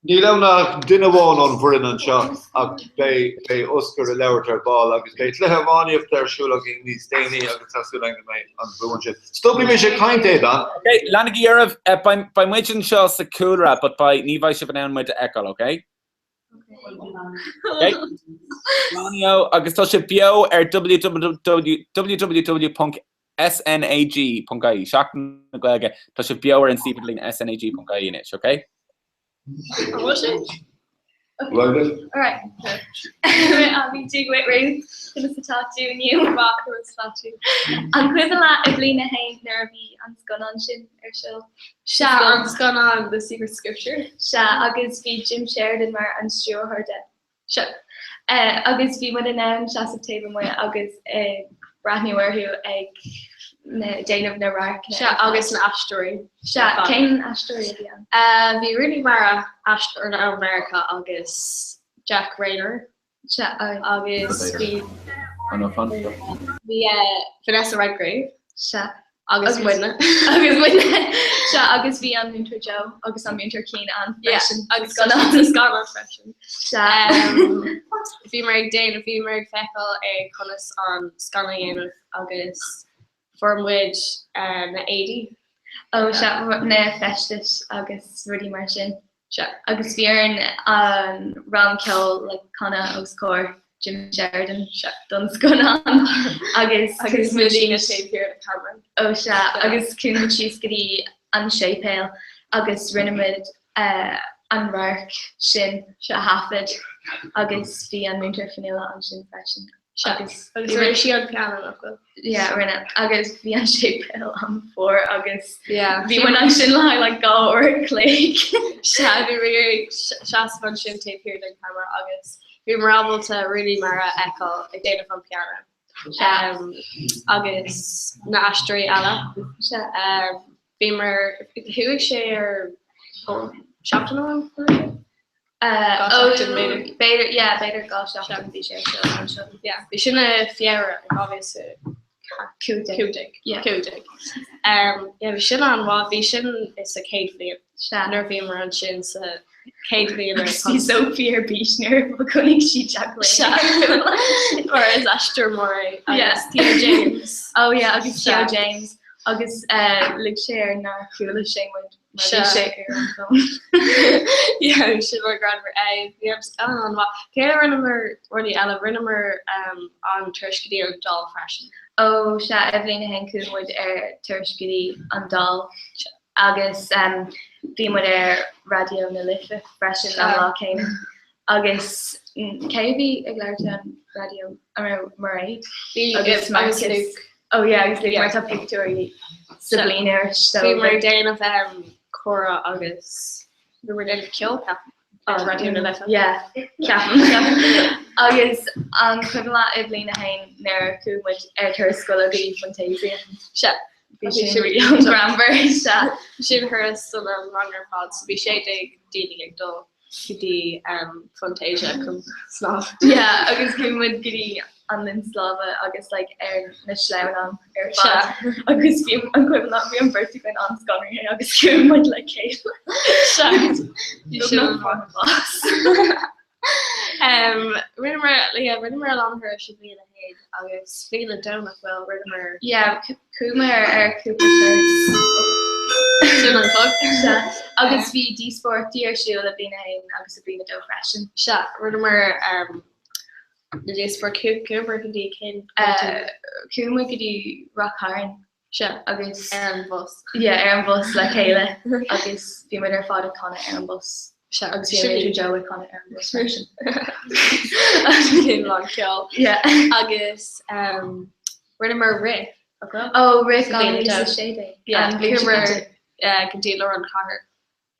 Níl ann ach duine amháin ón bhfoireann anseo ach beidh Oscar ag labhairt ar ball agus beidh cluiche iománaíochta ar siúl againn níos déanaí agus tá súil againn go mbeidh an bua ansin. Stopfaidh mise ag caint, Aodán.
Ok, leanaigí oraibh. Beidh muid anseo sa chúlra but beidh, ní bheidh sibh in ann muid a fheiceáil, ok? Ok. Slán leo agus tá sibh beo ar www www. SNAG.ie, Seachtain na Gaeilge, tá sibh beo ar an suíomh idirlín SNAG.ie anois, ok?
An bhfuil sé? Alright. Abby, Dia dhuit Ruth, conas atá tú inniu? Maith, conas atá tú? An cuimhin leat i bhliain a haon nuair a bhí an scannán sin ar siúl? Sea, an scannán The Secret Scripture. Sea, agus bhí Jim Sheridan mar an stiúrthóir de. Sea. Agus bhí muid in ann seasamh taobh amuigh agus ag breathnú orthu ag déanamh na radharcanna. Sea, agus na aisteoirí. Sea, cén aisteoirí a bhí ann? Bhí Rooney Mara, aisteoir ó Meiriceá, agus Jack Reynor. Sea, agus bhí. Bhí Vanessa Redgrave. Sea. Agus muidne. Agus muidne. Sea, agus bhí an Múinteoir Joe agus an Múinteoir Cian ann freisin. Agus scannán. Scannán freisin. Sea. Bhíomar ag déanamh, bhíomar ag feiceáil ag conas an scannán a dhéanamh agus fuair muid na éadaí. Ó sea, na feistis agus rudaí mar sin. Sea, agus bhí orainn an rang ceoil like canadh os comhair Jim Sheridan don scannán agus agus muid taobh thiar de camera. Ó sea, agus chuaigh muid síos go dtí an séipéal agus rinne muid an radharc sin a thaifead agus bhí an múinteoir Fionnuala ansin freisin. Sea, agus rinne sí an pianó nach bhfuil? Yeah, rinne. Agus bhí an séipéal an-fhuar agus yeah. bhí muid ansin le haghaidh like dhá uair an chloig. Sea, bhí muid ag seasamh ansin taobh thiar den camera agus bhíomar ábalta Rooney Mara a fheiceáil ag déanamh an pianó. Um, agus na aisteoirí eile. Sea. Um, bhíomar, chuaigh sé ar seachtain amháin? B'fhéidir, yeah, b'fhéidir 2 seachtain bhí sé ar siúl anseo. Yeah, bhí sin i Feabhra 2015. Yeah. 15. Um, yeah, bhí sin an-mhaith, bhí sin sa chéad bhliain. Sea. Nuair a bhíomar ansin sa chéad bhliain ar Bhí Sophie ar bís nuair a chonaic sí Jack Reynor. Mar is aisteoir mór é. Agus Theo James. Oh yeah, agus Theo James. Agus uh, lig sé air nár chuala sé muid. Bhí sé ar an bhfón. Yeah, sin mar greannmhar é. Bhí an scannán an-mhaith. Cé a rinneamar rudaí eile? Rinneamar an turas go dtí an Dáil freisin. Ó sea, i bhliain a haon chuaigh muid ar turas go dtí an Dáil agus bhí muid ar Raidió na Life freisin an lá céanna. Agus cé a bhí ag labhairt ar an raidió? An raibh Mairéad?
Bhí
agus
agus
Marcus.
Luke.
Oh yeah, agus Luke mar tá pictiúirí sa bliain-iris. So
Bhí muid ag déanamh comhrá agus bhí muid ag déanamh ceol ceapaim. Ar Raidió na Life.
Yeah, ceapaim. Agus an cuimhin leat i bhliain a haon nuair a chuaigh muid ar turas scoile go dtí Funtasia?
Sea.
Bhí sin really an-ghreannmhar, sea.
Sin thuras don rang ar fad, so bhí 16 daoine ag dul go dtí Funtasia chun snámh.
Yeah, agus chuaigh muid go dtí an linn snámha agus like ar na sleamhnáin ar fad agus bhí an cuimhin liom bhí an bheirt againn an-scanraithe agus chuaigh muid le chéile.
Bhí sin an-bhás. Rinneamar yeah, rinneamar a lán thurais i bhliain a haon agus bliain a dó nach bhfuil rinneamar
Yeah, chuamar ar cúpla turas.
Sin an clog.
Sea. Agus bhí díospóireachtaí ar siúl i bhliain a haon agus i bhliain a dó freisin.
Sea, rinneamar um, Na díospóireachtaí chuamar go dtí cén
Chuaigh muid go dtí Ráth Chairn.
Sea,
agus
ar an bhus.
Yeah, ar an bhus le chéile agus bhí muid ar fad ag canadh ar an bhus.
Sea,
agus bhí an Joe ag canadh ar an bhus freisin.
Cén lá ceol.
Yeah.
Agus um, rinneamar rith.
Ó, rith 2016.
Yeah, chuamar go dtí lár an chathair.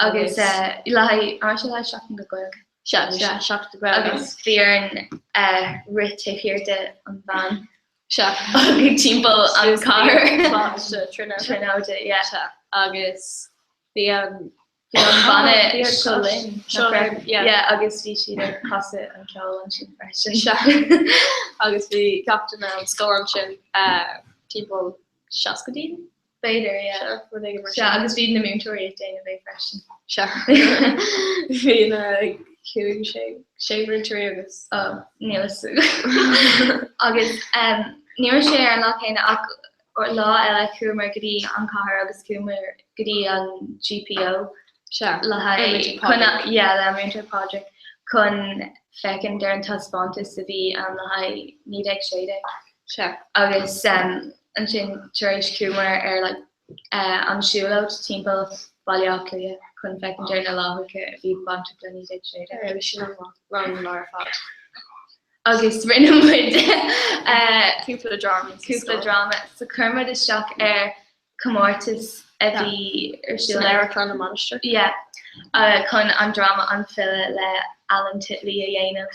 Agus le haghaidh, an raibh sé le haghaidh Seachtain na Gaeilge?
Sea, bhí sé Seachtain na Gaeilge.
Agus bhí orainn rith taobh thiar de an veain.
Sea.
Ag timpeall an chathair.
Coláiste
Tríonóide, yeah.
Sea, agus bhí an.
Bhí an banna Seo Linn.
Seo Linn, yeah.
Yeah, agus bhí siad ag casadh an ceol ansin freisin.
Sea. Agus bhí gach duine ón scoil ansin timpeall 60 daoine.
B'fhéidir, yeah.
Sea, rud éigin mar
Sea,
sin.
agus bhí na múinteoirí ag déanamh é freisin.
Sea. Bhí na cúig, sé, sé múinteoirí agus.
Ó, níl fhios agam. Agus em, ní raibh sé ar an lá céanna ach lá eile chuamar go dtí an chathair agus chuamar go dtí an GPO
Sea,
le haghaidh,
le Múinteoir
chun,
Pádraig.
yeah, le Múinteoir Pádraig chun féachaint ar an taispeántas a bhí ann le haghaidh 1916.
Sea.
Agus em, ansin tar éis chuamar ar like an siúlóid timpeall Baile Átha Cliath chun féachaint ar na láithreacha a bhí bainteach le 1916.
Bhí sin an-mhaith, an lá ar fad.
Agus rinne muid
cúpla dráma.
Cúpla dráma. So chuir muid isteach ar comórtas a bhí ar siúl.
San Amharclann na Mainistreach.
Yeah. Chun an dráma An File le Alan Titley a dhéanamh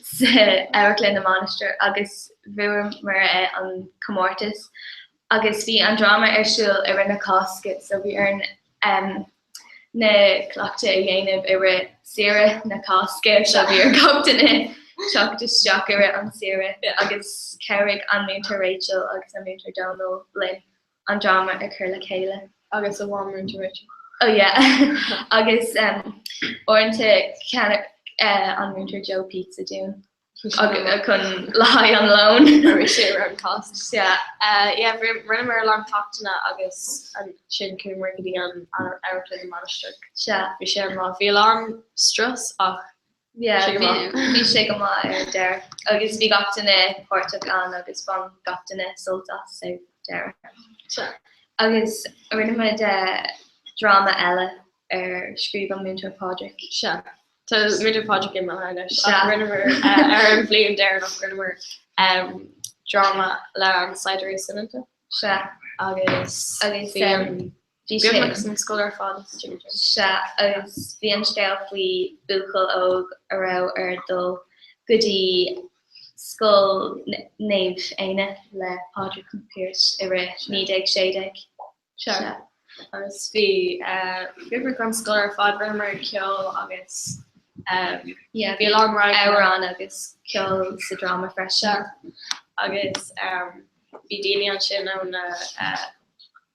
sa Amharclann na Mainistreach agus bhuamar an comórtas agus bhí an dráma ar siúl i rith na Cásca so bhí orainn na cleachtaidh a dhéanamh i rith saoire na Cásca so bhí ar gach duine teacht isteach i rith an saoire agus chabhraigh an Múinteoir Rachel agus an Múinteoir Dónal linn an dráma a chur le chéile.
Agus amháin Múinteoir Rachel.
Oh yeah agus uaireanta cheannaigh an Múinteoir Joe pizza dúinn. chun le haghaidh an lóin.
Bhí sé ar an cost.
Yeah.
Yeah, rinneamar a lán ceachtanna agus ansin chuamar go dtí an Amharclann na Mainistreach.
Sea.
Bhí sé an-mhaith. Bhí a lán strus ach
Yeah, bhí sé go maith ar an deireadh. Agus bhí gach duine páirteach ann agus bhain gach duine sult as ar deireadh.
Sea.
Agus rinne muid dráma eile ar scríobh an Múinteoir Pádraig.
Sea. Tá Múinteoir Pádraig imithe anois ach rinneamar ar an bhliain deireanach rinneamar dráma le An Saighdiúirí Soineanta.
Sea.
Agus
agus
bhí an
bhí sé
beagnach an scoil ar fad istigh ansin.
Sea, agus bhí an scéal faoi buachaill óg a raibh air dul go dtí Scoil Naomh Éanna le Pádraig Mac Piarais i rith 1916.
Sea. Agus bhí beagnach an scoil ar fad, rinneamar ceol agus
Yeah,
bhí a lán roghanna.
Amhrán agus ceol sa dráma freisin.
Sea. Agus bhí daoine ansin ó na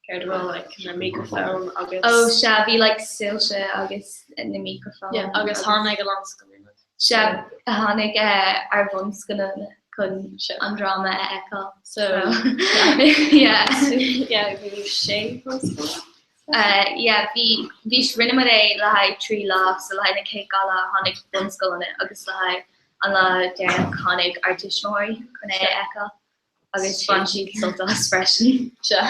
céard a bhfuil like na microphone agus.
Ó sea, bhí like soilse agus na microphone.
Yeah, agus tháinig a lán scoileanna.
Sea, tháinig ár bhunscoileanna chun an dráma a fheiceáil.
So,
yeah.
Yeah, bhí sé bhunscoil?
Yeah, bhí, bhí, rinne muid é le haghaidh 3 lá, so le haghaidh na chéad dhá lá tháinig bunscoileanna agus le haghaidh an lá deireanach tháinig ár dtuismitheoirí chun é a fheiceáil. Agus bhain siad sult as freisin.
Sea.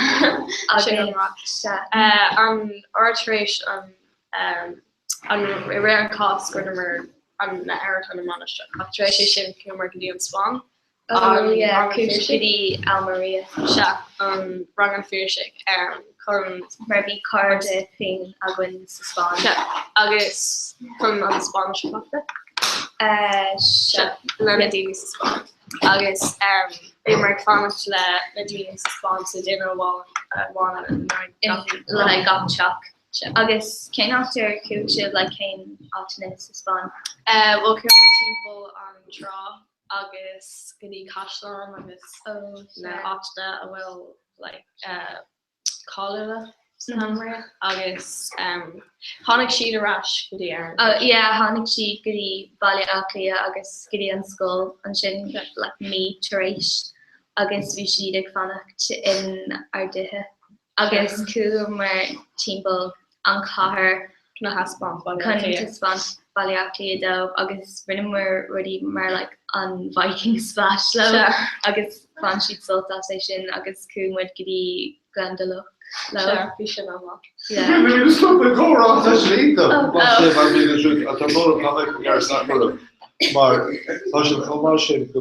Sin an rud.
Sea.
An uair tar éis an an i rith an Cháisc rinneamar an na Amharclann na Mainistreach ach tar éis é sin chuamar go dtí an Spáinn.
Oh yeah, go dtí Almeria.
Sea, an rang an Phiarsaigh chun.
Mar bhí cairde féin againn sa Spáinn.
Sea, agus chun an Spáinnis a chleachtadh.
Sea.
Le na daoine sa Spáinn. Agus bhíomar ag fanacht le na daoine sa Spáinn sa dinnéar amháin
in aghaidh gach teach. Agus cén áit ar chuaigh sibh, like cén áiteanna sa Spáinn?
Bhuel chuamar timpeall an trá agus go dtí caisleán agus na áiteanna a bhfuil like cáiliúla san Almeria agus tháinig siad ar ais go dtí Éirinn.
Oh yeah, tháinig siad go dtí Baile Átha Cliath agus go dtí an scoil ansin like mí tar éis agus bhí siad ag fanacht in ár dtithe. Agus chuamar timpeall an chathair
chun a thaispeáint Baile Átha
Cliath. Chun taispeáint Baile Átha Cliath dóibh agus rinneamar rudaí mar like an Viking Splash leo agus bhain siad sult as é sin agus chuaigh muid go dtí Glendalough leo.
Sea, bhí sin an-mhaith.
Bhí stop na comhrá tá sé iontach maith sibh mar bhí siad atá mór an mar Mar tá sé chomh maith sin go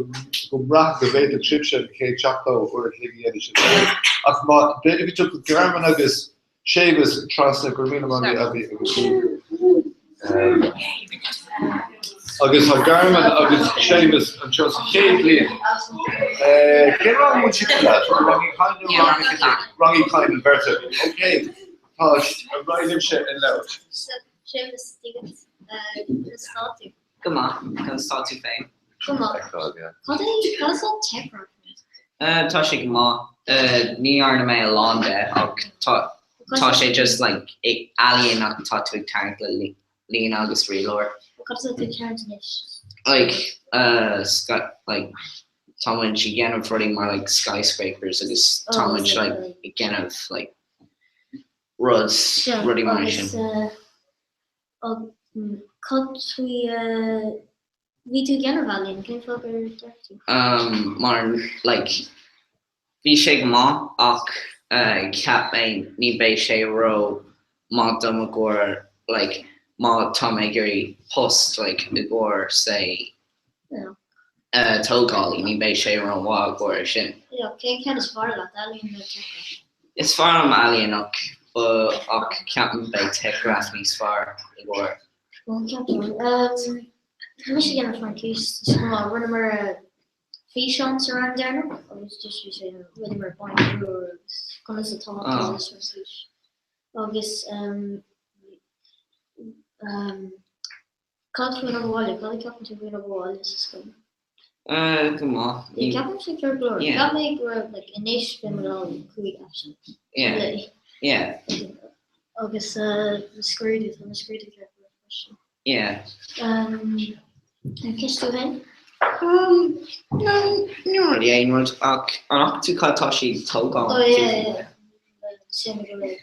mbraithim go bhféadfadh sibhse an chéad 70 uair a chloig a dhéanamh sin féin. Ach má, b'fhéidir go dtiocfadh Gearman agus Séamus trasna, go raibh míle maith agat Abby agus Agus tá Gearman agus Séamus anseo sa chéad bhliain. Cén rang a bhfuil sibh leat? Rang Uí Chadhain nó Rang Mhic Rang Uí Chadhain an bheirt agaibh. Ok, tá ar aghaidh libhse ag labhairt.
Séamus, Conas atá tú?
Go maith, conas tá tú féin?
Go maith. Cad é cad is TechCraft?
Tá sé go maith. Ní dhearna mé a lán de ach tá tá sé just like ealaíon ach tá tú ag tarraingt le líne agus rialóir.
Cad atá tú ag tarraingt anois?
Like uh sky like tá muid ag déanamh rudaí mar like skyscrapers agus tá muid like ag déanamh like rud rudaí mar sin.
Cad faoi bhí tú ag déanamh ealaíon, cén fáth gur d'amharc tú?
Mar like bhí sé go maith ach cheap mé ní beidh sé ró maith dom i gcomhair like má tá mé ag iarraidh post like i gcomhair say tógálaí, ní bheidh sé ró-mhaith i gcomhair sin.
Cén ceann is fearr leat, ealaíon nó TechCraft?
Is fearr liom ealaíon ach ach ceapaim beidh TechCraft níos fearr i gcomhair.
Bhuel, ceapaim. Tá mise ag déanamh Fraincis, is cuma, rinneamar físeán sa rang deireanach agus just bhí sé, rinneamar baint úr agus conas atá tú leis Fraincis. Agus Cad faoin obair bhaile? Cad a ceapann tú faoin obair bhaile sa scoil?
Eh, go maith.
Yeah, ceapaim sé ceart go leor.
Yeah.
Cheap mé go raibh, like, anois beidh mé ag fáil 5 absent.
Yeah.
Like,
Yeah.
Agus eh, na scrúdú, tá na scrúdú ceart go leor freisin.
Yeah.
Um, an ceist tú féin?
Um, no, ní really aon rud ach an bhfaca tú cad tá siad ag tógáil?
Oh, yeah, yeah. Sin go raibh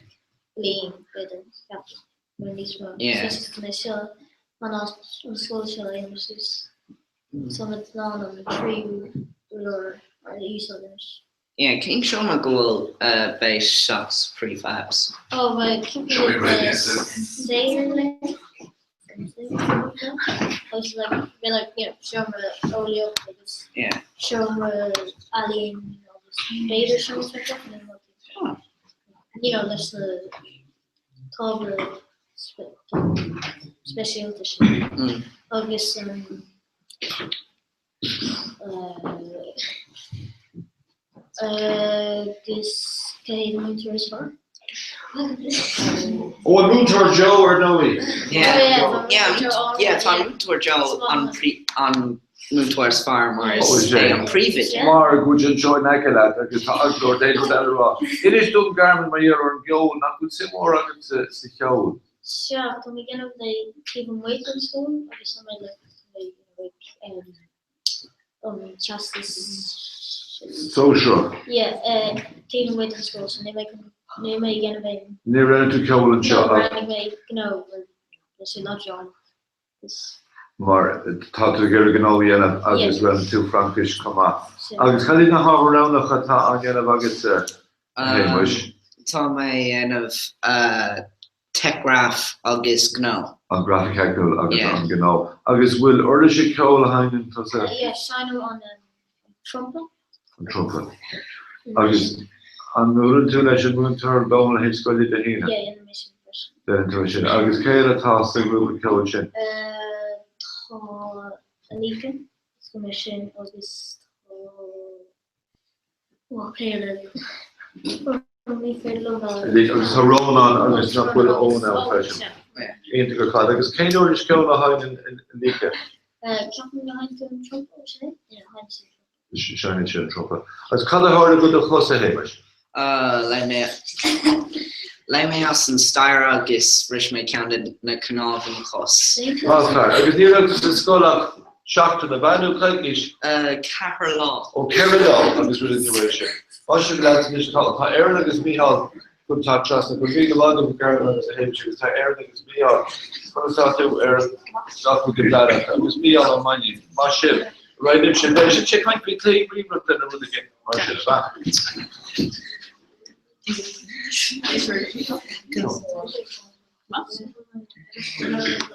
bliain, b'fhéidir, ceapaim. nó níos mó.
Yeah.
Tá mé seo an áit an scoil seo a dhéanamh suas. Tá mé in ann an tríú urlár a úsáid anois.
Yeah, cén seomra go bhfuil uh, beidh seachas prefabs?
Ó, bheidh cúpla saotharlann agus like bheidh like you know seomra eolaíocht agus
Yeah.
seomra ealaíon agus b'fhéidir seomra teicneach nó you know leis na tábla speisialta sin agus agus cé hiad an múinteoir is fearr?
Ó an múinteoir Joe ar ndóigh.
Yeah, tá an múinteoir Joe an an múinteoir is fearr mar is é an príomhoide.
Mar go bhfuil sé anseo in aice leat agus tá eagla ort aon rud eile a rá. Inis dom Garman mar gheall ar an gceol, nach bhfuil suim mhór agat sa cheol?
Sea, tá mé ag déanamh le taobh amuigh den scoil agus tá mé le ag an teastas
Sóisearach.
Yeah, taobh amuigh den scoil so níl mé níl mé ag déanamh aon.
Níor roghnaigh tú ceol anseo ach.
Roghnaigh mé gnó mar tá sé láidir ann.
Mar tá tú ag iarraidh gnó a dhéanamh agus roghnaigh tú Fraincis chomh maith. Agus cad iad na hábhair roghnacha atá á ndéanamh agatsa, a Shéamuis?
Tá mé ag déanamh Tech Graph agus Gnó.
An Grafaic Theicniúil agus an Gnó. Agus bhfuil uirlis ceoil a sheinneann tusa?
Yeah, seinnim an trumpa.
An trumpa. Agus an mbuaileann tú leis an múinteoir Dónal H. Scoile Dé hAoine?
Yeah, déanaim é sin freisin.
Déanann tú é sin. Agus cé eile atá sa ghrúpa ceoil sin?
Tá Alika, is cuma sin, agus tá ó cé eile? Ní féidir liom a.
Alika, agus tá Rónán agus nach bhfuil Eoin ann freisin. Iontach ar fad. Agus cén uirlis ceoil a sheinneann Alika?
Ceapaim go sheinneann tú an trumpa, sin é? Yeah, sheinneann sí an trumpa.
Seinneann sí an trumpa. Agus cad a tharla do do chosa, a Shéamais?
Léim mé as an staighre agus bhris mé ceann de na cnámha i mo chos.
Maith fear. Agus ní raibh tú sa scoil ach seachtain, ab ea, nó coicís?
Ceithre lá.
Ó, ceithre lá agus rinne tú é sin. Maith sibh lads anois tá Erin agus Mícheál chun teacht trasna. Go raibh míle maith agat a Erin agus a Shéamais agus tá Erin agus Mícheál. Conas tá tú Erin? Gach rud go breá leat. Agus Mícheál Ó Mainnín. Maith sibh. Right libhse. Beidh sibh ag caint faoi cluichí ríomhaireachta nó rud éigin mar sin, ab ea?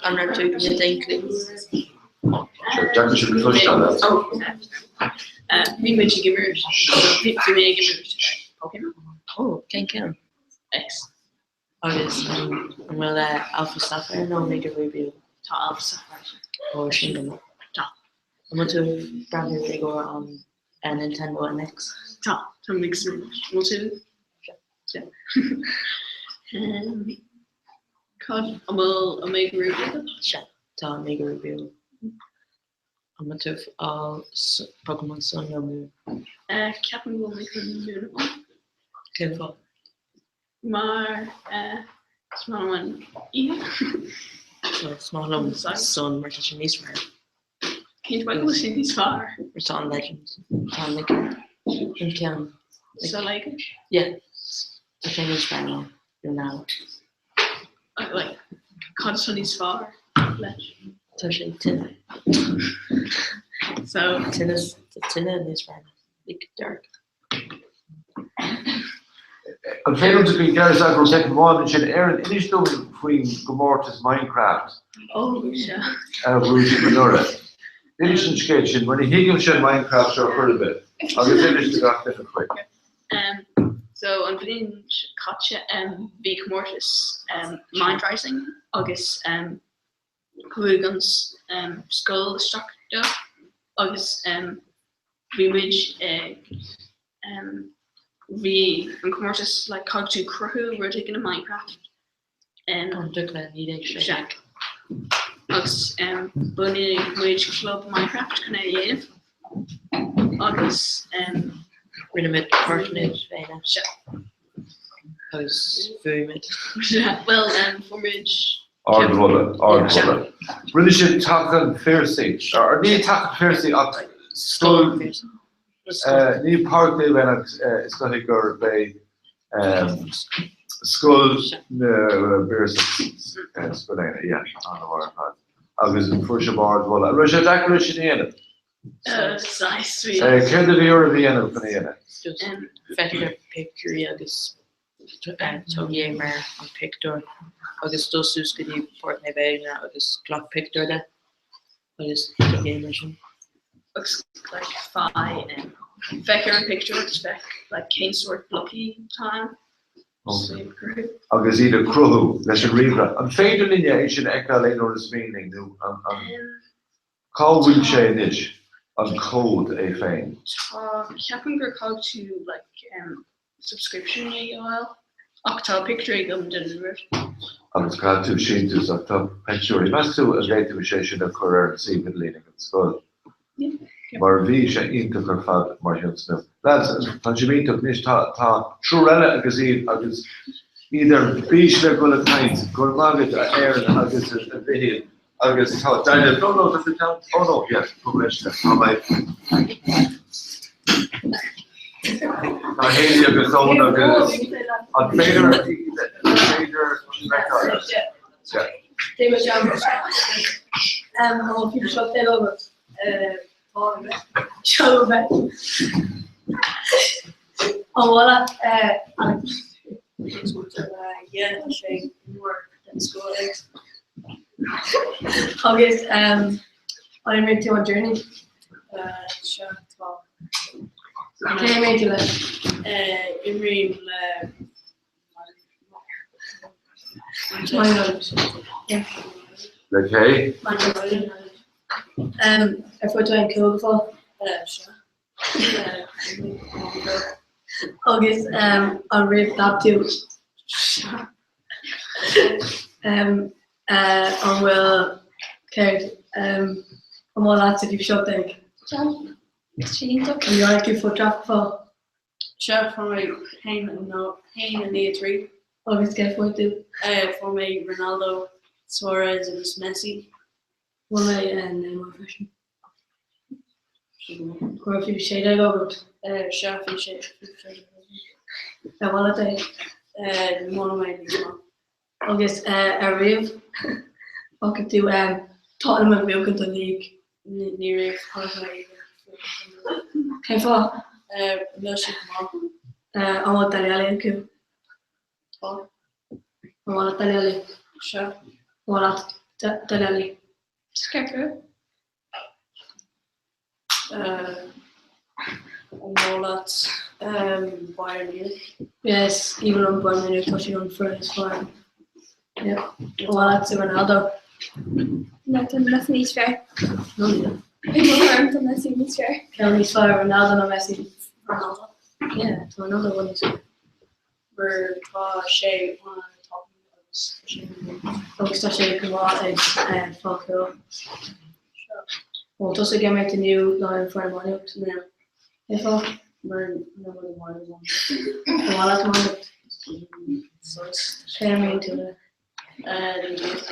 An raibh tú ag déanamh cluichí?
Deacair sin a chloisteáil leat.
Bhí muid ag imirt, bhí mé ag imirt Pokémon. Ó, cén ceann? X. Agus an bhfuil Alpha Sapphire nó Omega Ruby agat? Tá Alpha Sapphire. Ó, sin go maith. Tá. An bhfuil tú ag breathnú i gcomhair an Nintendo NX? Tá, tá mé ag súil leis. An bhfuil tú? Sea. Cad, an bhfuil Omega Ruby agat? Sea, tá Omega Ruby agam. An bhfuil tú ag fáil Pokémon Sun nó Moon? Ceapaim go bhfuil mé chun Moon a fháil. Cén fáth? Mar is maith liom an oíche. Is maith liom Sun mar tá sé níos fearr. Cén fáth go bhfuil sé níos fearr? Mar tá an Legend. Tá an like an ceann. So like? Yeah. Tá sé níos fearr ná ná. Like cad atá níos fearr leis? Tá sé tine. So tine tine níos fearr like dark.
An féidir liom go gearr is go soicind amháin ansin Erin, inis dom faoin gcomórtas Minecraft
Ó, sea.
a bhuaigh sibh anuraidh. Inis an scéal sin, mar ní thuigimse an Minecraft seo chor ar bith, agus inis do gach duine faoi.
So an bhliain seo caite bhí comórtas Mindrising agus chuaigh an scoil isteach dó agus bhí muid ag bhí an comórtas like caithfidh tú cruthú rud éigin i Minecraft sea agus bhunaigh muid club Minecraft chun é a dhéanamh agus Rinne muid Páirc Naomh Éanna. Sea. Agus bhuaigh muid. Bhuel fuair muid
Ardmholadh, ardmholadh. Rinne sibh Teach an Phiarsaigh, or ní Teach an Phiarsaigh ach Scoil, ní Páirc Naomh Éanna ach is dóigh gurb é Scoil na bPiarsach, Scoil Éanna, yeah, an-mhaith ar fad. Agus fuair sibh ardmholadh. An raibh sé deacair é sin a dhéanamh?
Saghas, bhí.
Céard a bhí oraibh a dhéanamh chun é a dhéanamh?
Just féach ar pictiúirí agus Tóg é mar an pictiúr agus dul suas go dtí Páirc Naomh Éanna agus glac pictiúr de agus tóg é mar sin. Agus like faigh féach ar an pictiúr agus féach like cén sórt blocaí atá ann.
Agus iad a chruthú leis an ríomhaire. An féidir linne é sin a fheiceáil aon uair is mian linn nó an cá bhfuil sé anois, an cód é féin?
Tá, ceapaim gur caithfidh tú like subscription a fháil ach tá pictiúr agam den rud.
Agus caithfidh tú síntiús ach tá pictiúirí. Meas tú an bhféadfaimis é sin a chur ar an suíomh idirlín ag an scoil? Mar bhí sé iontach ar fad mar thionscnamh. Lads, tá sibh iontach anois, tá tá triúr eile agus iad agus iad ar bís le dhul ag caint. Go raibh maith agat a Erin agus a Mhichíl. Agus tá Daniel, no, no, tá sé oh no, yes, tá leis tá mé. Tá Hayley agus Owen agus an féidir an féidir.
An bhfuil FIFA 17 agat? Tá Seo bheith. An bhfuil Alex?
Yeah, tá sé mór den scoth é.
Agus an imríonn tú an Journey?
Sea, tá.
Cé a imríonn tú leis?
Imrím le
Le cé?
Ar fuair tú aon cúl go fóill?
Sea.
Agus an raibh dab tú? An bhfuil céard an bhfuil leatsa FIFA 17?
Sea. Tá sé iontach.
An ndearna tú FUT Draft go fóill?
Sea, fuair mé haon, haon, 9, 3.
Agus cé fuair tú?
Fuair mé Ronaldo, Suarez agus Messi.
Fuair mé Neymar freisin. An raibh FIFA 16 agat?
Sea, bhí sé, FIFA 16 agam.
Ar mhaith leat é?
Ní maith liom é níos mó.
Agus ar riamh fhaca tú Tottenham ag buachan an league?
Ní raibh, chonaic mé iad ag buachan an league.
Cén fáth?
Níl siad go maith.
An bhfuil Dele Alli acu?
Tá.
An maith leat Dele Alli?
Sea.
An maith leat Dele Alli?
Ceart go leor.
An maith leat Bayern Munich?
Yes, even on Bayern Munich tá siad an foireann is fearr. Yep. An maith leat Ronaldo?
No, tá Messi níos fearr.
No, níl.
I mo thuairim tá Messi níos fearr.
Cé níos fearr Ronaldo nó Messi?
Ronaldo.
Yeah, tá Ronaldo i bhfad níos fearr.
Mar tá sé an-tapaidh agus tá sé
Agus tá sé go maith ag fáil cúl. Bhfuil tusa ag imirt inniu le an foireann iománaíocht?
Níl.
Cén fáth?
Mar níl mé go maith ag iománaíocht.
An maith leat iománaíocht?
Saghas.
Cé a imríonn tú le?
Naomh Jude.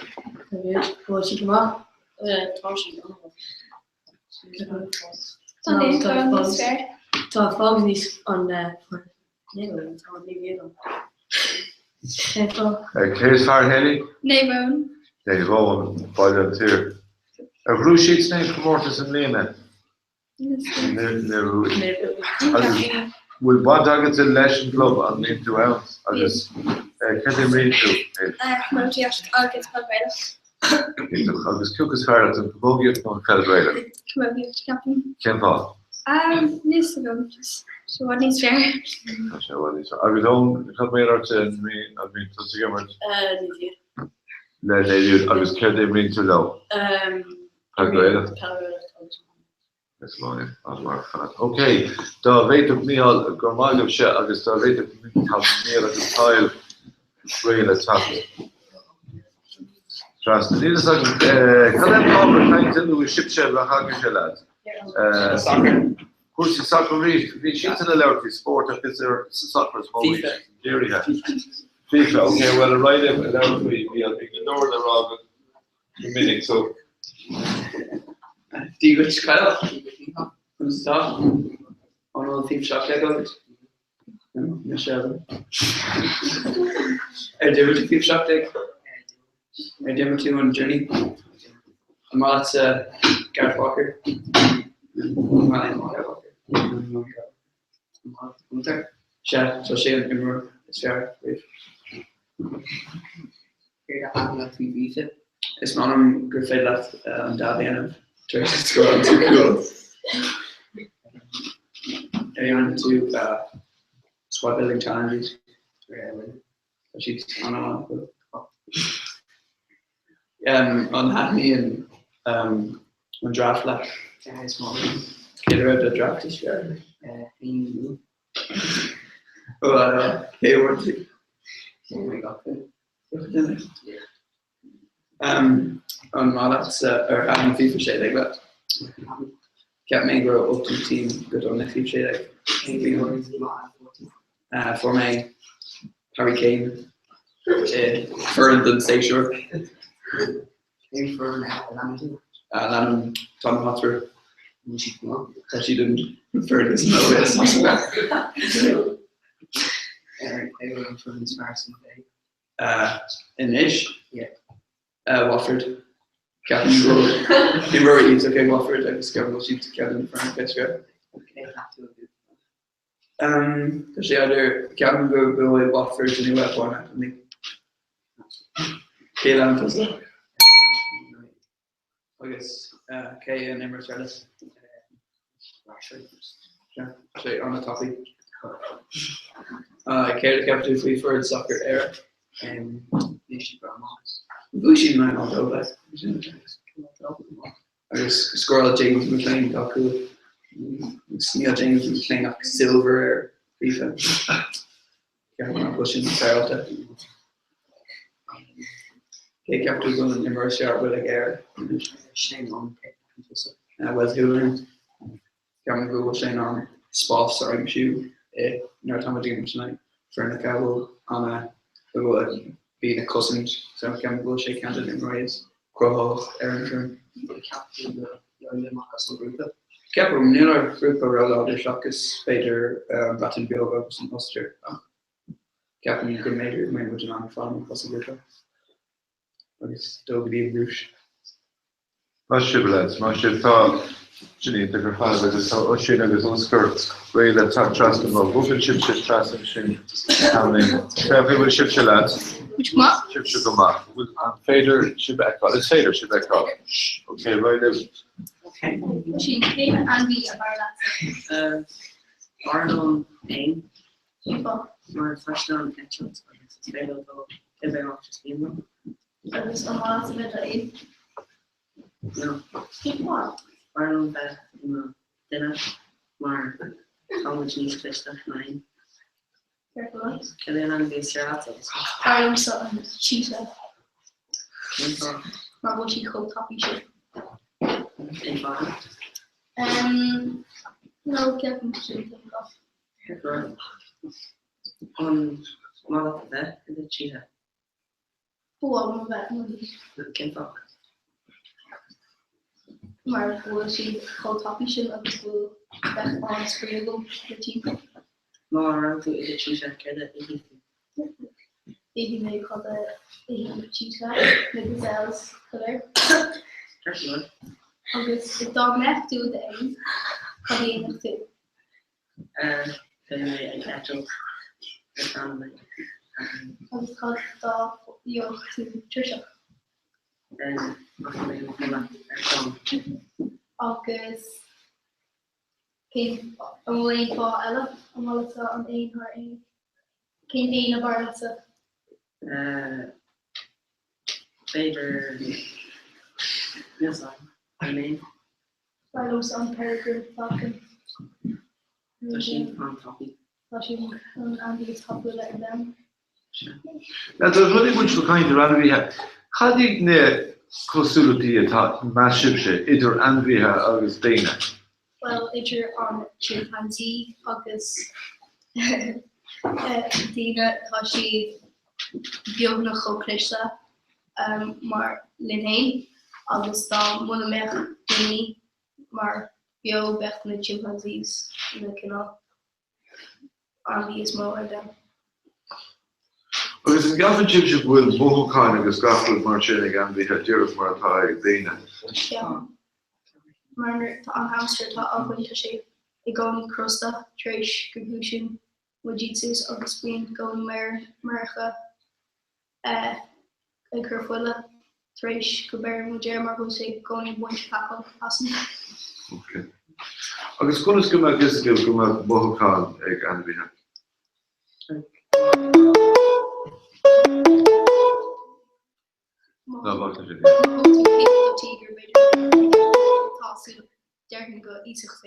Naomh Jude. Bhfuil siad go maith?
Tá siad an-mhaith.
Tá Naomh Colm níos fearr.
Tá Fogs níos an foireann. Cén fáth?
Cé is fearr Hayley?
Naomh Eoin.
Naomh Eoin, Baile an tSaoir. Ar ghnóthaigh siad aon chomórtas i mbliana? Níor bhuaigh. Agus bhfuil baint agatsa leis an gclub, an mbíonn tú ann? Agus céard a imríonn tú?
Camógaíocht agus peil Ghaelach.
Iontach. Agus cé acu is fearr leat, an chamógaíocht nó an pheil Ghaelach?
Camógaíocht, ceapaim.
Cén fáth?
Níl 'fhios agam, just sé i bhfad níos fearr.
Tá sé i bhfad níos fearr. Agus Eoin, cad mar gheall ortsa, an mbíonn tusa ag imirt?
Naomh Jude.
Le Naomh Jude. Agus céard a imríonn tú leo? Peil Ghaelach?
Peil Ghaelach agus
Is iománaíocht an-mhaith ar fad. Ok, dá bhféadfadh Mícheál, go raibh maith agaibhse agus dá bhféadfadh Mícheál agus Kyle réidh le teacht trasna. Níl fhios agam, cad é an t-ábhar cainte a luaigh sibhse a bheadh agaibhse, lads?
Soccer.
Cúrsaí sacair arís. Bhí siadsan ag labhairt faoi spórt ach is ar sa sacar is mó a bhí siad dírithe. FIFA, ok, bhuel ar aghaidh libh ag labhairt faoi, bhí go leor le rá agaibh. Go minic so.
Dia duit Kyle. Conas atá? An bhfuil FIFA 17 agat? Mise agam. Ar d'imir tú FIFA 17? Ar d'imir tú an Journey? An maith leatsa Gareth Walker? An maith leat Gareth Walker? Sea, tá sé an imreoir is fearr riamh.
Céard a thaitin leat faoi FIFA?
Is maith liom gur féidir leat an dab a dhéanamh tar éis scóráil tú cúl. Ar dhearna tú squad building challenges? Tá siad an-mhaith.
An
thaitníonn an draft leat?
Is maith liom.
Cé raibh do draft is fearr?
Aon
Cé a bhfuair tú? An maith leatsa ar thaitin FIFA 16 leat? Cheap mé go raibh Ultimate Team go dona FIFA 16. Fuair mé Harry Kane i foireann don séasúr.
Cén foireann a leanann tú?
Leanaim Tottenham Hotspur. Tá siad an foireann is mó i Sasana.
Cé bhfuil an foireann is fearr san FA?
Anois? Watford. Ceapaim go bhfuil imreoirí iontach ag Watford agus ceapaim go bhfuil siad ceann de na foirne is fearr. Tá sé idir ceapaim go bhfuil Watford nó Bournemouth. Cé leanann tusa? Agus cé an imreoir is fearr leat? Rashford. Sé an-tapaidh. Céard a cheapann tú faoi foireann sacair Éire?
Bhí siad breá maith.
Bhuaigh siad 9-0 like. Agus scóráil James McClean dá cúl. Agus níl James McClean ach silver ar FIFA. Ceapaim nach bhfuil sin féaráilte. Cé ceapann tú go bhfuil an imreoir is fearr a bhfuil ag Éire?
Shane Long.
Wesley Hoolahan. Ceapaim go bhfuil sé in ann spás a aimsiú i nuair atá muid ag imirt in aghaidh foirne a bhfuil ana a bhfuil bíonn ag cosaint so ceapaim go bhfuil sé ceann de na imreoirí is cruthaitheach ar an bhfoireann.
Ceapann tú go gheobhaidh amach as an ngrúpa?
Ceapaim, níl ár ngrúpa róláidir seachas b'fhéidir an Bhreatain Bheag agus an Ostair ach ceapaim go mb'fhéidir go mbeidh muid in ann fáil amach as an ngrúpa agus dul go dtí an Rúis.
Maith sibh, lads, maith sibh. Tá sin iontach ar fad agus tá Oisín agus Oscar réidh le teacht trasna. Má bhogann sibhse trasna ansin, tamaillín. Cén chaoi a bhfuil sibhse, lads? Sibhse go maith. Bhfuil, an féidir sibh a fheiceáil? Is féidir sibh a fheiceáil. Ok, ar aghaidh libh.
Oisín, cén ainmhí ab fhearr leatsa?
B'fhearr liom éin. Mar tá siad in ann eitilt agus is féidir leo dul cibé áit is mian leo.
Agus an maith leat a bheith i d'éan?
No.
Cén fáth?
B'fhearr liom bheith i mo dhuine mar tá muid níos cliste ná éin.
Ceart go leor.
Cad é an ainmhí is fearr leatsa?
B'fhearr liomsa an cheetah.
Cén fáth?
Mar go bhfuil sí chomh tapaidh sin.
Cén fáth?
Um, no, ceapaim sin tá gach.
Ceart go leor. An maith leat a bheith i do cheetah?
Ba mhaith liom a bheith i mo cheetah.
Cén fáth?
Mar go bhfuil siad chomh tapaidh sin agus go bhfuil bheadh an-spraoi agam le timpeall.
Má raibh tú i do cheetah, céard a ithfeadh tú?
Ithfidh mé cad a itheann cheetah, na gazelles go léir.
Ceart go leor.
Agus dá mbeadh tú i d'éan, cad a dhéanfadh tú?
Bheadh mé ag eitilt ar feadh an lae.
Agus cad dá gheobhadh tú tuirseach?
Rachaidh mé i mo chodladh ar crann.
Agus cén, an bhfuil aon fáth eile an maith leatsa an éan thar aon, cén éan ab fhearr leatsa?
B'fhéidir, níl 'fhios agam, an éan.
B'fhearr liomsa an peregrine falcon.
Tá siad an-tapaidh.
Tá siad an ainmhí is tapúla ar domhan.
Now tá rudaí muid ag caint ar ainmhithe. Cad iad na cosúlachtaí atá, meas sibhse, idir ainmhithe agus daoine?
Bhuel, idir an chimpanzee agus daoine, tá siad beagnach chomh cliste mar linn féin agus dá muna mbeadh daoine mar beo bheadh na chimpanzees na cineál ainmhí is mó ar domhan.
Agus an gceapann sibhse go bhfuil mothúcháin agus gach rud mar sin ag ainmhithe díreach mar atá ag daoine?
Ceapaim. Mar nuair tá an hamster atá againn tá sé i gcónaí crosta tar éis go dhúisíonn muid iad suas agus bíonn i gcónaí méaracha ag cur fuile tar éis go mbeireann muid air mar go bhfuil sé i gcónaí ag baint peacóg asainn.
Ok. Agus conas go mbeadh fhios agaibh go mbeadh mothúcháin ag ainmhithe? Ná bac leis sin.
Déarfainn go iasacht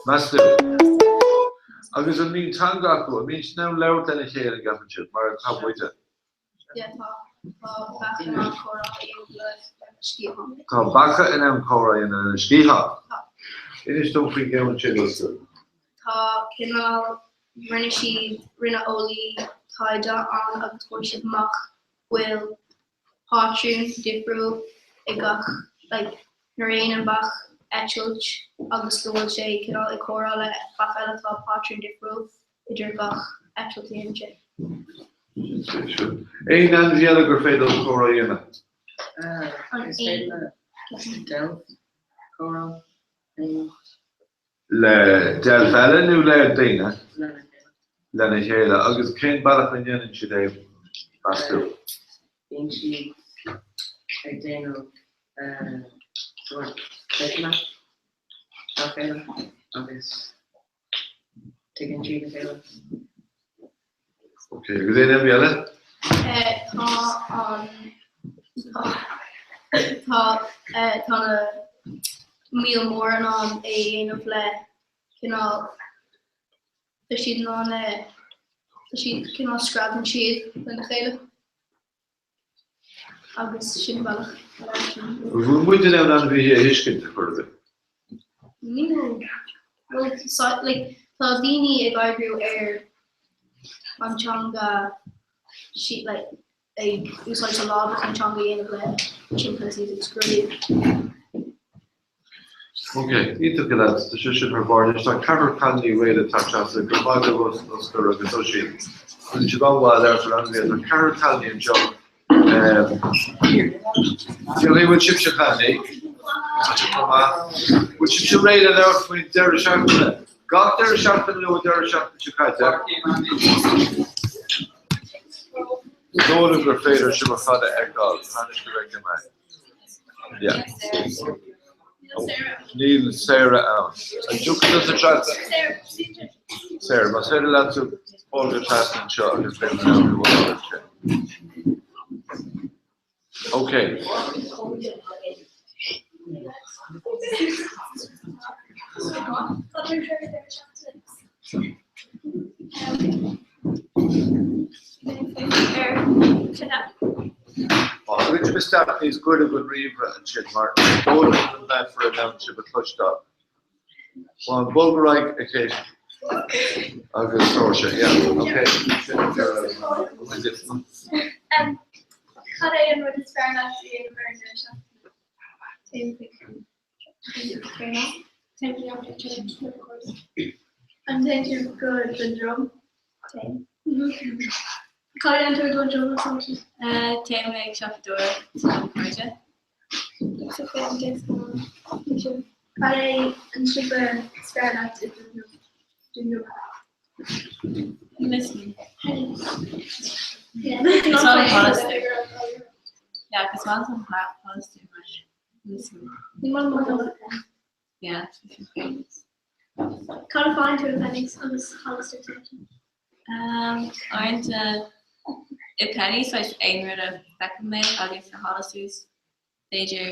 Meas tú? Agus an mbíonn teanga acu? An mbíonn siad in ann labhairt lena chéile, an gceapann sibh, mar atá muide? Tá beacha in ann comhrá a dhéanamh lena sciathán? Inis dom faoin gceann sin, Oscar.
Tá cineál, rinne siad, rinne eolaí taighde ann agus fuair siad amach bhfuil pátrún difriúil ag gach like nuair a dhéanann beach eitilt agus go bhfuil sé cineál ag comhrá le beach eile tá pátrún difriúil idir gach eitilt a dhéanann sé.
Aon ainmhí eile gur féidir leo comhrá a dhéanamh?
Is féidir le deilf comhrá a dhéanamh.
Le deilf eile nó le daoine?
Lena chéile.
Lena chéile. Agus cén bealach a ndéanann siad é, meas tú?
Bíonn siad ag déanamh sórt cliceanna dá chéile agus tuigeann siad a chéile.
Ok, agus aon ainmhí eile?
Tá an tá tá na míol mór in ann é a dhéanamh le cineál tá siad in ann tá siad cineál screadann siad lena chéile agus sin bealach a labhrann.
An bhfuil muid in ann ainmhithe a thuiscint ar chor ar bith?
Níl. Bhuel, like, tá daoine ag oibriú ar an teanga sí, like, ag úsáid a lámha chun teanga a dhéanamh le chimpanzees agus goraillí.
Ok, iontach a lads, tá sé sin thar barr. Anois tá ceathrar cailíní réidh le teacht trasna, go raibh maith agaibh Oscar agus Oisín. Rinne sibh an-mhaith ag labhairt ar ainmhithe. Tá ceathrar cailíní anseo. Cén chaoi a bhfuil sibhse a chailíní? Tá sibh go maith. Bhfuil sibhse réidh le labhairt faoin deireadh seachtaine? Gach deireadh seachtaine nó an deireadh seachtaine seo caite? Is dóigh liom gur féidir sibh ar fad a fheiceáil. Tháinig go bhfeicfidh mé. Yeah. Níl Sarah ann. An dtiocfaidh tusa trasna? Sarah, más féidir leat tú bogadh trasna anseo agus beidh mé in ann thú a fháil ansin. Okay. Má thagann sibh isteach níos gaire don ríomhaire ansin mar is dóigh liom go mbeifear in ann sibh a chloisteáil. Go on, bog ar aghaidh a Kate agus Saoirse, yeah, okay. Sin an deireadh.
Cad é an rud is fearr leat a dhéanamh ar an deireadh seachtaine?
An dtéann tú go Dundrum? Téim. Cá dtéann tú go Dundrum a Saoirse?
Téim ag siopadóireacht le mo chairde.
Cad é an siopa is fearr leat i Dundrum?
Listen. It's all Hollister. Yeah, because one's on Hollister.
Cad a faigheann tú i Penneys agus Hollister freisin?
Uaireanta i Penneys saghas aon rud a fheiceann mé agus i Hollisters b'fhéidir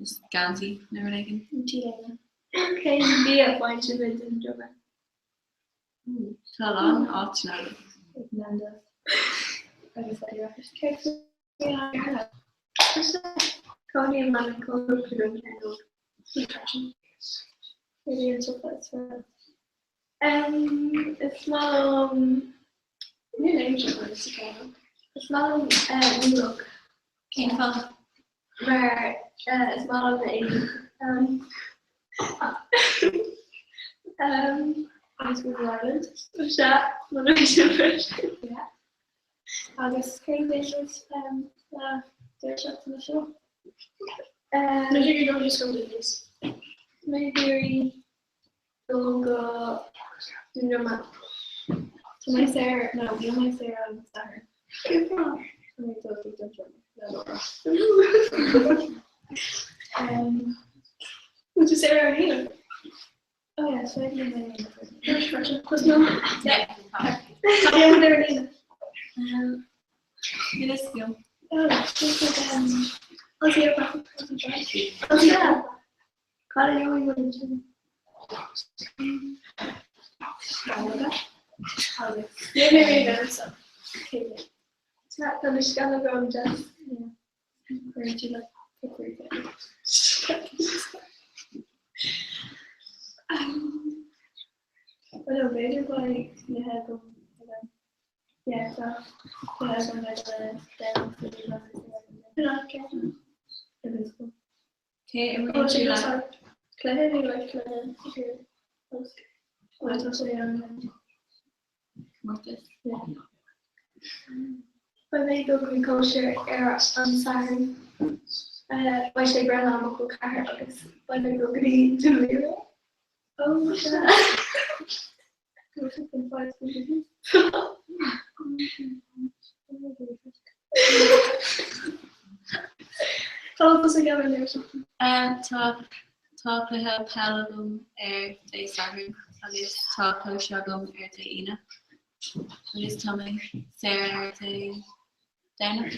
is geansaí nó rud éigin.
Cén bia a faigheann sibh i Dún Droma?
Tá a lán áiteanna ann.
Nando's agus Is maith liom níl aon siopa sa Chearnóg. Is maith liom New Look.
Cén fáth?
Mar is maith liom na éadaí. Agus Ireland. Sea, Yeah. Agus céard a dhéanann sibh an deireadh seachtaine seo? Mé ag dul go Mé ag iarraidh dul go Dún Droma. Tá mé saor, no, níl mé saor an Satharn. Cén fáth? Tá mé ag dul go Dún Droma le Laura. Bhfuil tú saor ar an Aoine? Oh yeah, so I can do my
Cé imríonn tú le? Comórtas?
Beidh mé ag dul chuig cóisir ar an Satharn. Beidh sé breithlá mo chol ceathar agus beidh mé ag dul go dtí Dún Laoghaire. Ó sea. Tá tusa ag an deireadh seachtaine.
Tá tá cluiche peil agam ar Dé Sathairn agus tá cóisir agam ar Dé Aoine agus tá mé saor ar Dé Domhnach.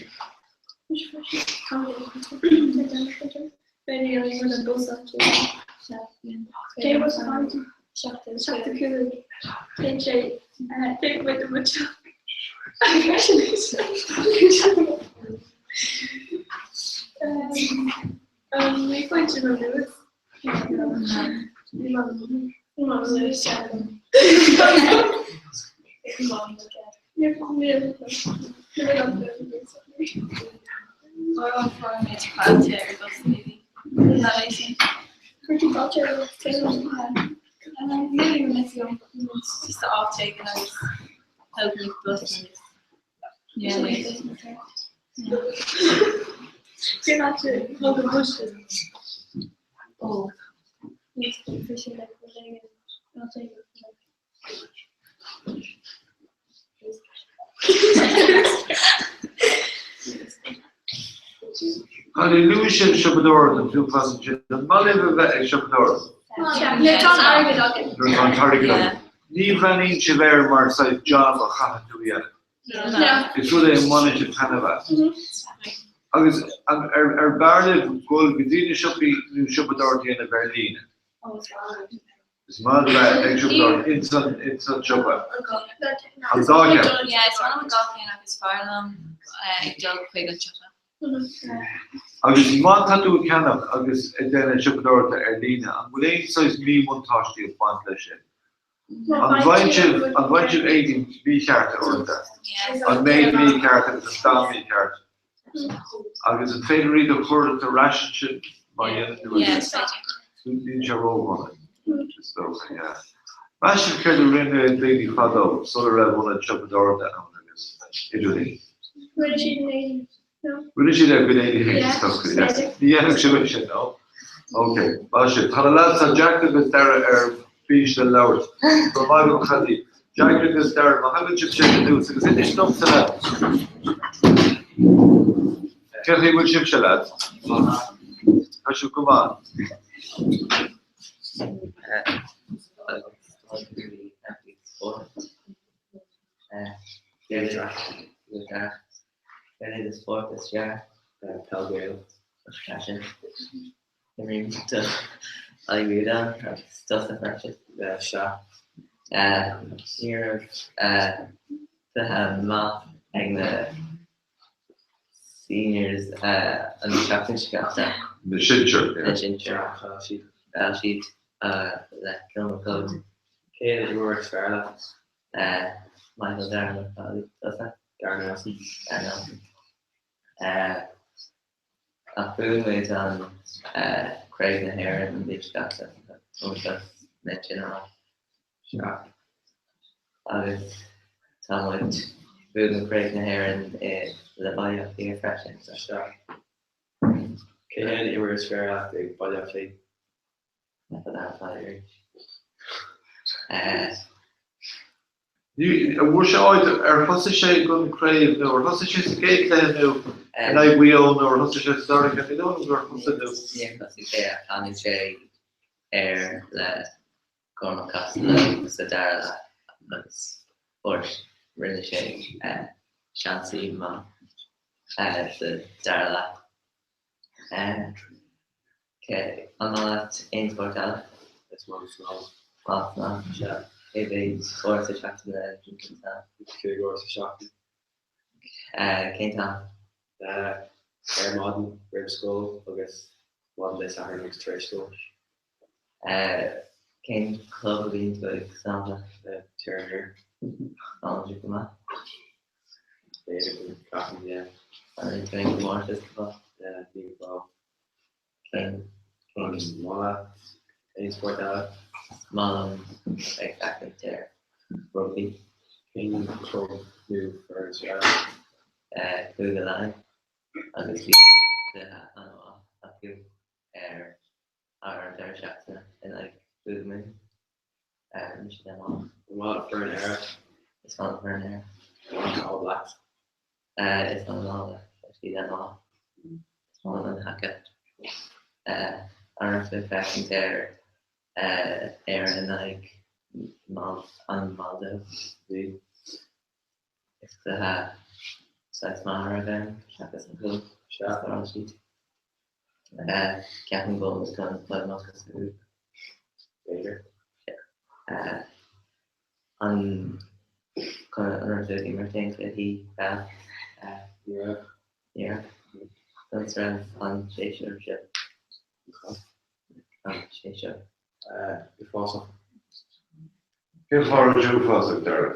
Cailíní, luaigh sibh siopadóireacht an t-uafás ansin. An maith libh a bheith ag siopadóireacht?
Nuair atá an airgead againn.
Nuair atá an t-airgead againn. Ní bhreathnaíonn sibh air mar saghas job a chaithfidh tú a dhéanamh. Is rud é a mbaineann sibh taitneamh as. Agus ar b'fhearr libh dul go dtí na siopaí nó siopadóireacht a dhéanamh ar líne? Is maith libh ag siopadóireacht ins an ins an siopa. An dá cheann.
Yeah, is maith liom an dá cheann agus is fearr liom ag dul chuig an siopa.
Agus má tá tú ag ceannach agus ag déanamh siopadóireachta ar líne, an bhfuil aon saghas míbhuntáistí ag baint leis sin? An bhfaigheann sibh an bhfaigheann sibh éadaí míchearta uaireanta? An méid mícheart agus an dath mícheart? Agus an féidir iad a chur ar ais ansin má dhéanann tú é? Níl sé ródhona, is dócha, yeah. Meas sibh céard a rinne daoine fadó sula raibh ionad siopadóireachta ann agus idirlíon?
Rinne siad an éadaí, no?
Rinne siad a gcuid éadaí féin, is dócha, yeah. Ní dhéanfadh sibh é sin, no? Ok, maith sibh. Tá na lads, tá Jack agus Dara ar bís le labhairt. Go raibh maith agat, a chailíní. Jack agus Dara, má thagann sibhse anuas agus inis domsa lads. Cén chaoi a bhfuil sibhse lads? Tá sibh go maith.
Spórt is fearr peil Gaelach freisin. Imrím do Aigh Riada agus tusa freisin. Sea. Ní raibh cluiche maith ag na seniors an tseachtain seo caite.
Na sinsir.
Na sinsir. Chaill siad le Kilmacud.
Cé an imreoir is fearr leat?
Michael Darragh Macauley. Tusa?
Darren Nelson.
Darren Nelson. Ach bhuaigh muid an Craobh na hÉireann an bhliain seo caite sin a rá.
Sea.
Agus tá muid bhuaigh muid Craobh na hÉireann i le Baile Átha Cliath freisin.
Sea. Cé hé an imreoir is fearr leat ag Baile Átha Cliath?
An bhfuair sé áit, ar thosaigh sé don craobh nó ar thosaigh sé sa gcéad chluiche nó in aghaidh Mhaigh Eo nó ar thosaigh sé sa dara cluiche, ní dóigh liom gur thosaigh nó.
Níor thosaigh sé ach tháinig sé air le Cormac Costello sa dara leath agus fuair, rinne sé seansaí maith sa dara leath. An maith leat aon spórt eile?
Is maith liom snámh.
Maith snámh?
Sea.
Cé mhéad uair sa tseachtain a bhíonn tú ag snámh?
5 uair sa seachtain.
Cén t-am?
Ar maidin roimh scoil agus maidin Dé Sathairn agus tar éis scoil.
Cén club a bhíonn tú ag snámh
le? Tír an Iúir.
Snámhann sibh go maith?
B'fhéidir go gcaithfinn, yeah.
An bhfuil tú ag comórtas go fóill?
Yeah, ní go fóill.
Cén, cén.
An maith leat aon spórt eile?
Is maith liom ag féachaint ar rugbaí.
Cén club nó foireann is fearr leat?
Cúige Laighean agus bhí.
Cluiche an-mhaith acu ar ar an deireadh seachtaine in aghaidh Cúige Mumhan. Rinne siad an-mhaith.
An maith leat foireann Éire?
Is maith liom foireann Éire.
An maith leat All Blacks?
Is maith liom All Blacks, tá siad an-mhaith. Is maith liom an haka. An raibh tú ag féachaint ar Éire in aghaidh an Mholdóiv?
Bhí.
Is cluiche saghas maith a raibh ann, seachas an cúl a scóráil siad. Ceapaim go bhfuil chun dul amach as an ngrúpa.
B'fhéidir.
An an raibh tú ag imirt aon chluichí peile?
Ní raibh.
Ní raibh? Conas a raibh an séasúr seo? An séasúr.
Uafásach.
Cén fáth a raibh sé uafásach, Dara?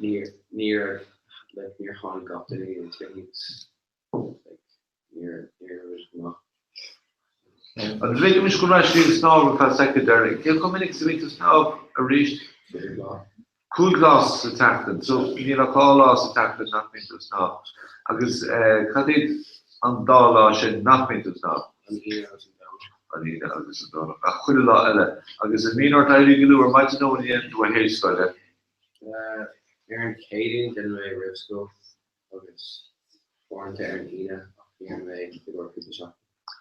Níor, níor, like, níor tháinig gach duine ag na cluichí agus, like, níor, níor raibh sé go maith.
An bhféadfaimis dul ar ais go dtí an snámh ar feadh soicind, Dara? Cé chomh minic is a bhíonn tú ag snámh arís?
Cúig lá.
5 lá sa tseachtain. So, níl ach 2 lá sa tseachtain nach mbíonn tú ag snámh. Agus cad iad an dá lá sin nach mbíonn tú ag snámh?
An Aoine agus an Domhnach.
An Aoine agus an Domhnach. Ach chuile lá eile. Agus an mbíonn ort éirí go luath ar maidin nó an ndéanann tú é théis scoile?
Ar an Chéadaoin déanaim é roimh scoil agus uaireanta ar an Aoine ach déanaim é i gcomhair cúpla seachtain.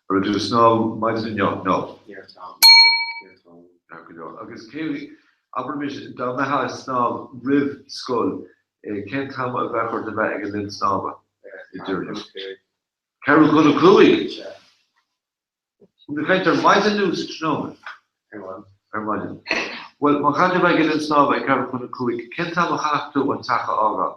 An raibh tú ag snámh maidin inniu? No.
Ní raibh t-am. Ní raibh t-am.
Ceart go leor. Agus cé, abraimis, dá mbeifeá ag snámh roimh scoil, cén t-am a bheadh ort a bheith ag an linn snámha?
Ceathrú chun a cúig.
Ceathrú chun a cúig?
Sea.
An ag caint ar maidin nó sa tráthnóna?
Ar maidin.
Ar maidin. Bhuel, má chaithfidh tú a bheith ag an linn snámha ag ceathrú chun a cúig, cén t-am a chaithfeadh tú an teach a fhágáil?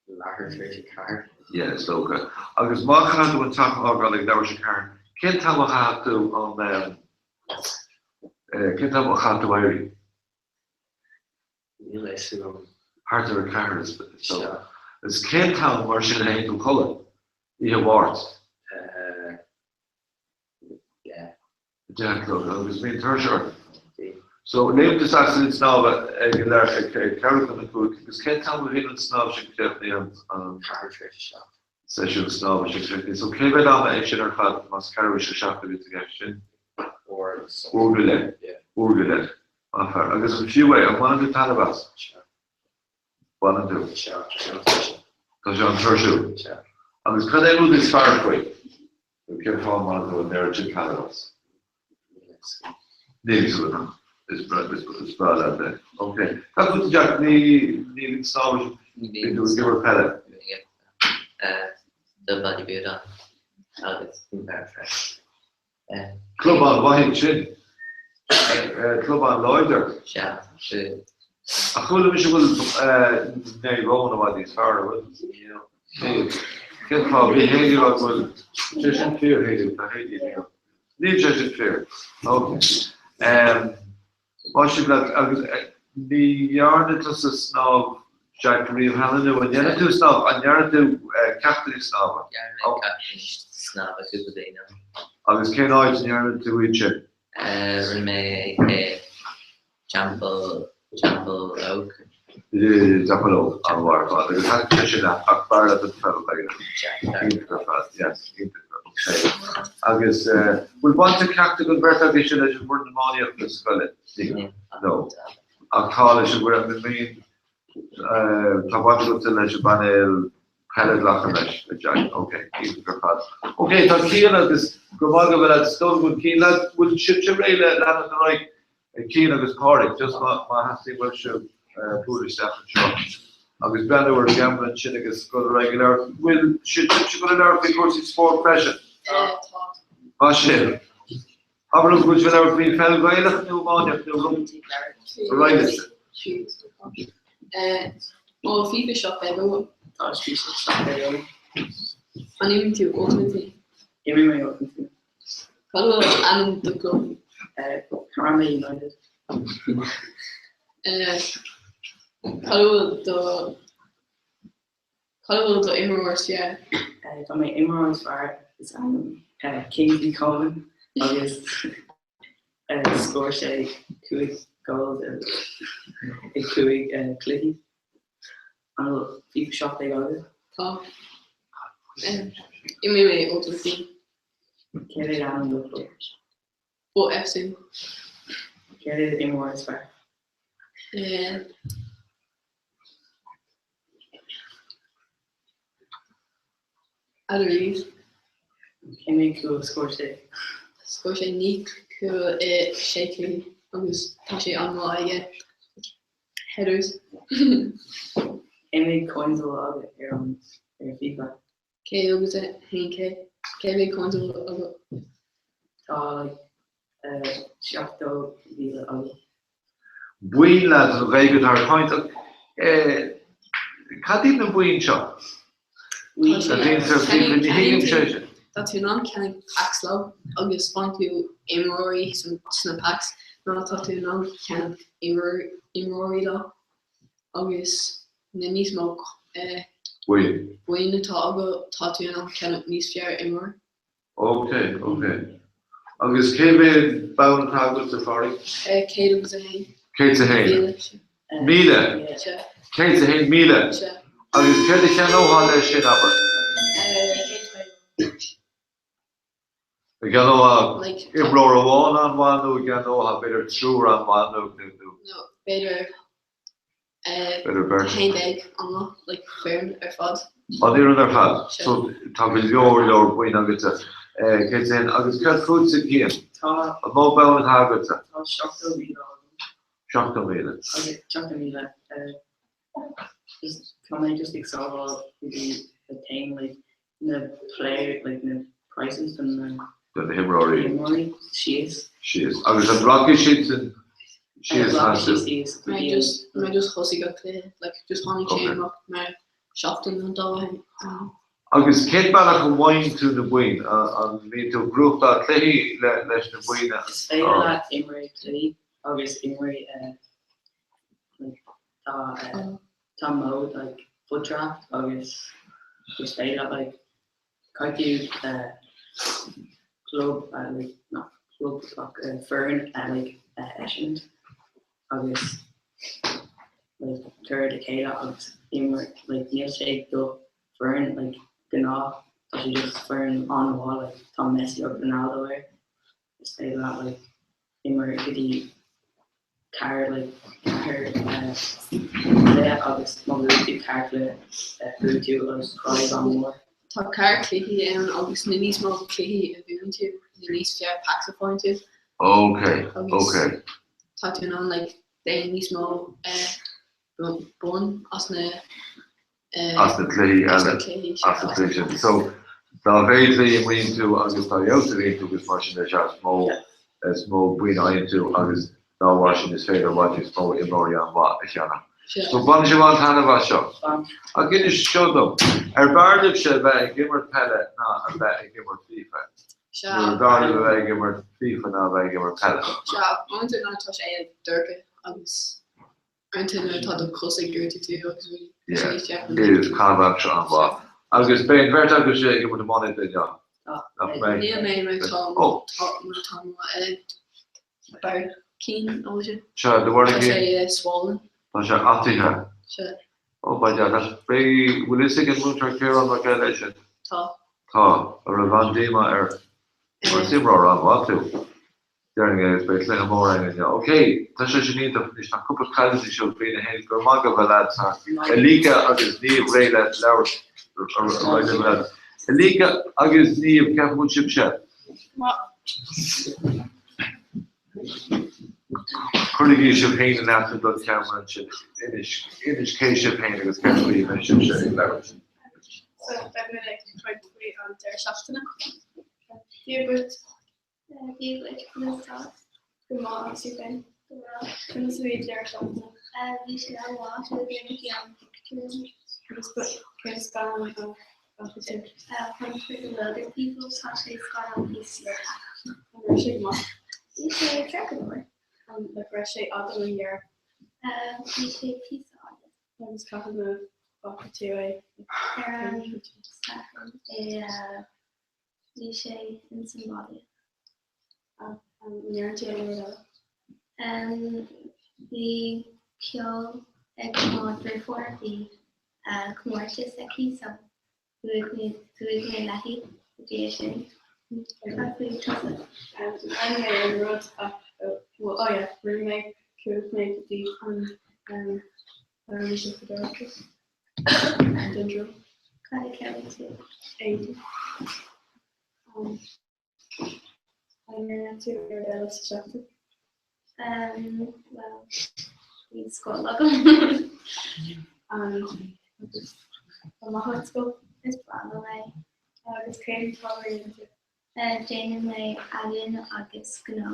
Leathuair tar éis a ceathair.
Yeah, is dócha. Agus má chaithfidh tú an teach a fhágáil ag leathuair tar éis a ceathair, cén t-am a chaithfeadh tú an, cén t-am a chaithfeadh tú éirí?
Níl a fhios agam.
Thart ar a ceathair is dócha. Agus cén t-am mar sin a théann tú a chodladh? Oíche Mháirt?
10.
10 a chlog. Agus bíonn tuirse ort?
Bíonn.
So, léim tú isteach sa linn snámha ag ag ceathrú chun a cúig agus cén t-am a bhíonn an snámh sin críochnaithe an.
Ceathrú tar éis a seacht.
seisiún snámha sin críochnaithe. So, cé mhéad ama é sin ar fad más ceathrú tar éis a seacht a bhíonn i gceist sin?
Uair agus.
Uair go leith.
Yeah.
Uair go leith. Maith fear. Agus an fiú é? An mbaineann tú taitneamh as?
Sea.
Baineann tú?
Sea, tá sé an-tuirsiúil.
Tá sé an-tuirsiúil?
Sea.
Agus cad é an rud is fearr faoi? Nó cén fáth a mbaineann tú an oiread sin taitneamh as?
Níl a fhios agam.
Níl a fhios agat. Is breá leat é. Ok. Cad fút Jack? Ní bhíonn snámh, bíonn tú ag imirt peile?
Do Bhaile Buadáin agus Dún Feirste.
Club an-mhaith iad sin. Club an-láidir.
Sea, sea.
Ach chuala mise go bhfuil Naomh Eoin i bhfad níos fearr, an bhfuil?
Níl.
Níl. Cén fáth? Bhí Hayley ag rá go bhfuil sé sin fíor, Hayley, tá Hayley níl. Níl sé sin fíor. Ok. Maith sibh lads, agus ní dhearna tusa snámh Jack riamh cheana nó an ndéanann tú snámh, an ndearna tú ceachtanna snámha?
Dhearna mé ceachtanna snámha cúpla bliain ó shin.
Agus cén áit a ndearna tú iad sin?
Rinne mé i dTeampall, Teampall Óg.
I dTeampall Óg, an-mhaith ar fad. Agus thaitin sé sin leat ach b'fhearr leat an pheil Ghaelach. Iontach ar fad, yes, iontach. Agus bhfuil baint ag ceachtar den bheirt agaibhse leis an bhfoireann iománaíochta scoile? Níl. No. Ach tá leis an bhfoireann, I mean, tá baint agatsa leis an bpainéal peile glacaim leis, a Jack. Ok, iontach ar fad. Ok, tá Cian agus go maith go bhfuil lads dul chun cinn. Lads, bhfuil sibhse réidh le leanacht ar aghaidh? Cian agus Pádraig, just má theastaíonn uaibhse bualadh isteach anseo agus breathnú ar an gceamara ansin agus dul ar aghaidh ag labhairt. Bhfuil sibhse ag labhairt faoi chúrsaí spóirt freisin?
Tá.
Maith sibh. Abair liom, bhfuil sibh ag labhairt faoi pheil Ghaelach nó iománaíocht nó rud ar aghaidh libhse?
Ó FIFA 17 ó tá FIFA 17 An imríonn tú Ultimate Team?
Imrím mé Ultimate Team.
Cad bhfuil ainm do chlub?
Karama United.
Cad bhfuil do Cad bhfuil do imreoir is fearr?
Tá mé imreoir is fearr is ainm Kingsley Coman agus scór sé 5 gól i 5 cluichí. An bhfuil FIFA 17 agat?
Tá. Imríonn mé Ultimate Team.
Céard é ainm do chlub?
FUT FC.
Céard é d'imreoir is fearr?
Adorís.
Cé mhéad cúl a scór sé?
Scór sé 9 cúl i 6 cluiche agus tá sé an-mhaith aige headers.
Cé mhéad coins a bhfuil agat ar an ar FIFA?
101K. Cé mhéad coins a bhfuil agat?
Tá like 70,000 agam.
Boinn leat an Ghaeilge atá ar caint ach cad iad na boinn seo? A bhíonn sa FIFA, ní thuigim sé sin.
Tá tú in ann ceannaigh packs leo agus faigheann tú imreoirí sna packs nó tá tú in ann ceannach imreoirí leo agus na níos mó boinn atá agat tá tú in ann ceannach níos fearr imreoir.
Ok, ok. Agus cé mhéad bonn atá agat a Phádraig?
101.
101? Míle?
Sea.
101,000?
Sea.
Agus céard a cheannófá leis sin, abair? An gceannófá imreoir amháin an-mhaith nó an gceannófá b'fhéidir triúr an-mhaith nó nó
nó? No, b'fhéidir 11 an-mhaith, like foireann ar fad.
An fhoireann ar fad? So tá go leor leor boinn agatsa. Céard agus céard fútsa Cian?
Tá.
An mó bonn atá agatsa?
Tá 70,000 agam.
70,000.
Agus 70,000. Just tá mé just ag sábháil go dtí a téann like na player like na prices do na
do na himreoirí
imreoirí síos.
Síos. Agus an rachaidh siad sin síos
meas tú? Mé just mé just thosaigh an cluiche like just tháinig sé amach mar seachtain nó dó ó shin.
Agus cén bealach a bhfaigheann tú na boinn? An mbíonn tú ag gnóthachtáil cluichí leis na boinn a
Is féidir leat imreoirí cluichí agus imreoirí like tá tá mode like FUT draft agus is féidir leat like caithfidh tú club like not club ach foireann a like a eisiúint agus like cur le chéile agus imirt like níl sé do foireann like gnáth tá sé just foireann an-mhaith like tá Messi agus Ronaldo air is féidir leat like imirt go dtí ceathair like ceathair cluiche agus má bhuaigh tú ceathair cluiche bhuaigh tú agus prize an-mhór.
Tá ceathair cluichí ann agus na níos mó cluichí a bhuann tú na níos fearr packs a faigheann tú.
Ok,
Agus
ok.
tá tú in ann like déan níos mó bonn as na
as na cluichí eile, as na cluichí sin. So, dá mhéad a imríonn tú agus dá fheabhas a bhíonn tú agus mar sin de, is mó, is mó boinn a fhaigheann tú agus dá bharr sin is féidir i bhfad níos mó imreoirí an-mhaith a cheannach. So, baineann sibh an-taitneamh as seo. Ach inis seo dom, ar b'fhearr libhse a bheith ag imirt peile ná a bheith ag imirt FIFA? Nó ar b'fhearr libh a bheith ag imirt FIFA ná a bheith ag imirt peile?
Sea, uaireanta nuair atá sé dorcha agus Uaireanta nuair atá do chos ag gortú tú agus bhí
Yeah,
sé
is caitheamh aimsire an-mhaith. Agus beidh an bheirt agaibhse ag imirt iománaíochta inniu, nach mbeidh?
Níl mé mar tá
Oh.
tá mar tá mo barraicín an bhfuil sé?
Sea, do
Tá
bharraicín.
sé swollen.
Tá sé ataithe.
Sea.
Oh, ba deas. Beidh, bhfuil fhios ag an múinteoir Ciarán Mac Eile é sin?
Tá.
Tá. An raibh an-díomá air? Mar is imreoir an-mhaith tú. Déarfainn agus beidh cluiche mór againn inniu. Ok, tá sé sin iontach. Anois tá cúpla cailín anseo bliain 1. Go raibh maith agaibh a lads. Tá Elika agus Niamh réidh le labhairt. Right a lads. Elika agus Niamh, cén chaoi a bhfuil sibhse? Cuirigí sibh féin in aithne don cheamara ansin. Inis, inis cé sibh féin agus cén chaoi a mbeidh sibhse ag labhairt.
So, beidh mé ag caint faoi an deireadh seachtaine. Dia duit. Dia duit, conas tá? Go maith, agus tú féin? Go breá. Conas a bhí an deireadh seachtaine? Bhí sé an-mhaith, bhí mé ag an pictiúrlann. Agus cén scannán a bhfaca tú? Hunt for the Wilderpeople, tá sé scannán píosa. An raibh sé go maith? Bhí sé ceart go leor. An raibh sé fhada nó gearr? Bhí sé píosa fhada. Agus cathain a bhfaca tú é? Ar an Satharn i Bhí sé ins an bhaile. An ndearna tú aon rud eile? Bhí ceol ag mo dheirfiúr, bhí comórtas aici so.
Chuaigh mé léi go dtí sin. Cad faoi tusa?
Rinne mé an rud a oh yeah, rinne mé, chuaigh mé go dtí an Irish Federatus an Dundrum.
Cad a cheannaigh tú?
Éadaí. An ndearna tú rud eile sa seachtain?
Bhuel, bhí scoil agam.
Agus an maith leat scoil?
Is breá liom é.
Agus cén t-ábhar a dhéanann tú?
Déanann mé ealaín agus gnó.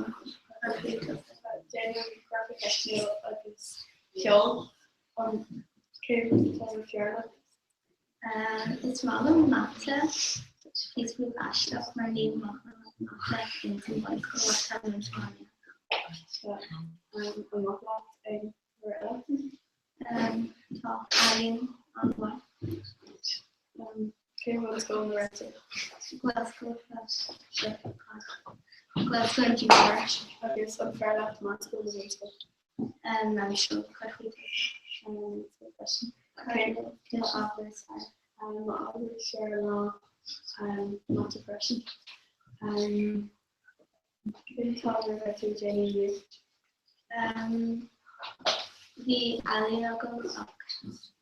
Déanaim grafaic theicniúil agus ceol. Cén t-ábhar is fearr leat?
Is maith liom mata. Tá sé píosa beag aisteach mar ní maith liom mata ins an bhunscoil ach tá mé sa mbaile.
An maith leat aon ábhar eile?
Tá ealaín an-mhaith.
Cén bhunscoil ina raibh tú?
Gaelscoil Gaelscoil an Dúchais.
Agus an fearr leat meánscoil nó bunscoil?
Meánscoil, cad faoi tusa? Cén ábhar is fearr?
Mo ábhar is fearr ná mata freisin. Cén t-ábhar a bheidh tú ag déanamh inniu?
Bhí ealaín agam ach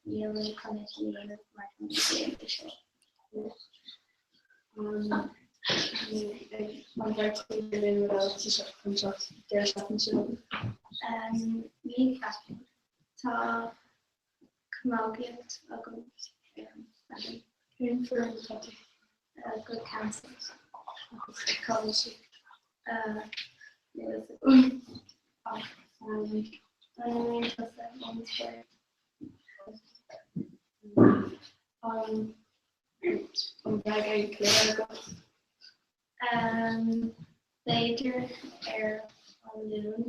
níl mé chun é sin a dhéanamh mar tá mé ag déanamh é seo.
An mbeidh tú ag déanamh aon rud eile an deireadh seachtaine seo
chugainn? Ní cheapaim. Tá camógaíocht agam ar an Satharn.
Cén foireann atá tú?
Go Kansas.
Agus cá bhfuil siad?
Níl a fhios agam. Ach an imríonn tusa aon spórt?
An An mbeidh aon chluiche agat?
B'fhéidir ar an Luan.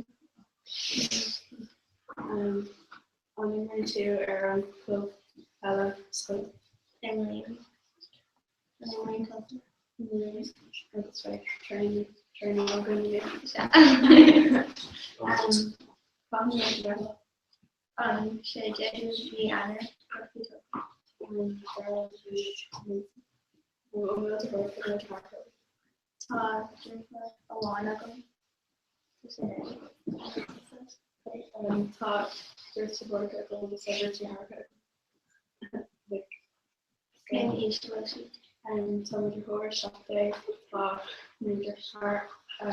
An imríonn tú ar an chlub peile scoile?
Imrím. An imríonn tusa?
Ní imrím agus beidh traenáil againn inniu. Cathain a bheidh do bhreithlá?
An 16ú mí Eanáir, cad faoi tusa?
An dara mí Lúnasa. An bhfuil deartháireacha nó deartháireacha agat?
Tá deirfiúr amháin agam. Tá sé Cad faoi tusa?
Tá beirt deartháireacha agam agus tá beirt deartháireacha agam.
Cén aois a bhfuil siad?
Tá mo dheartháir 17, tá mo dheartháir mo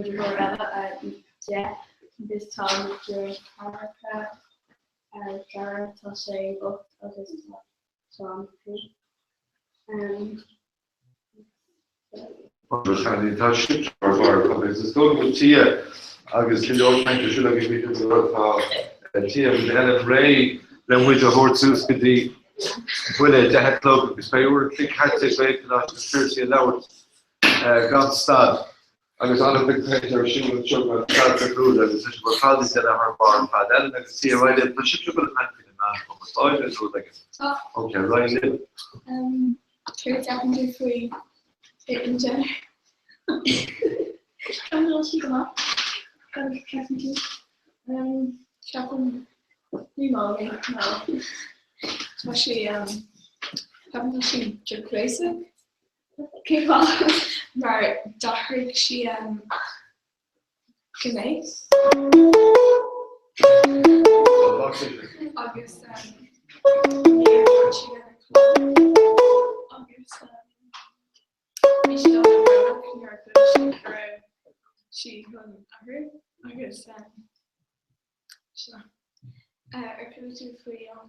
dheartháir eile 10 agus tá mo dheartháireacha Dara tá sé 8 agus tá Seán 5.
Tá sibh ar barr agus is dóigh go bhfuil Tia agus go leor cainte ar siúl agaibh go tá Tia agus Ellen réidh le muid a thabhairt suas go dtí buille 10 a chlog agus beidh uair an chloig caite ag Gaelcholáiste Phiarsaigh ag labhairt gan stad agus an-chuid cainte ar siúl anseo gan stad sa gcúl agus tá sibh ar fad ag déanamh thar barr ar fad. Ellen agus Tia, ar aghaidh libh, tá sibhse ag dul ag caint faoi na meáin chumarsáide nó rud éigin?
Tá.
Ok, ar aghaidh libh.
Céard a cheapann tú faoi Caitlyn Jenner? Ceapaim go bhfuil sí go maith. Cad a cheapann tú? Ceapaim ní maith liom é ná tá sí ceapaim tá sí drochbhéasach. Cén fáth? Mar d'athraigh sí gnéas agus níor bhain sí lena clann agus bhí sí an-bhrónach nuair a chuala sí go raibh sí chun athrú agus sea. Ar chuala tú faoi an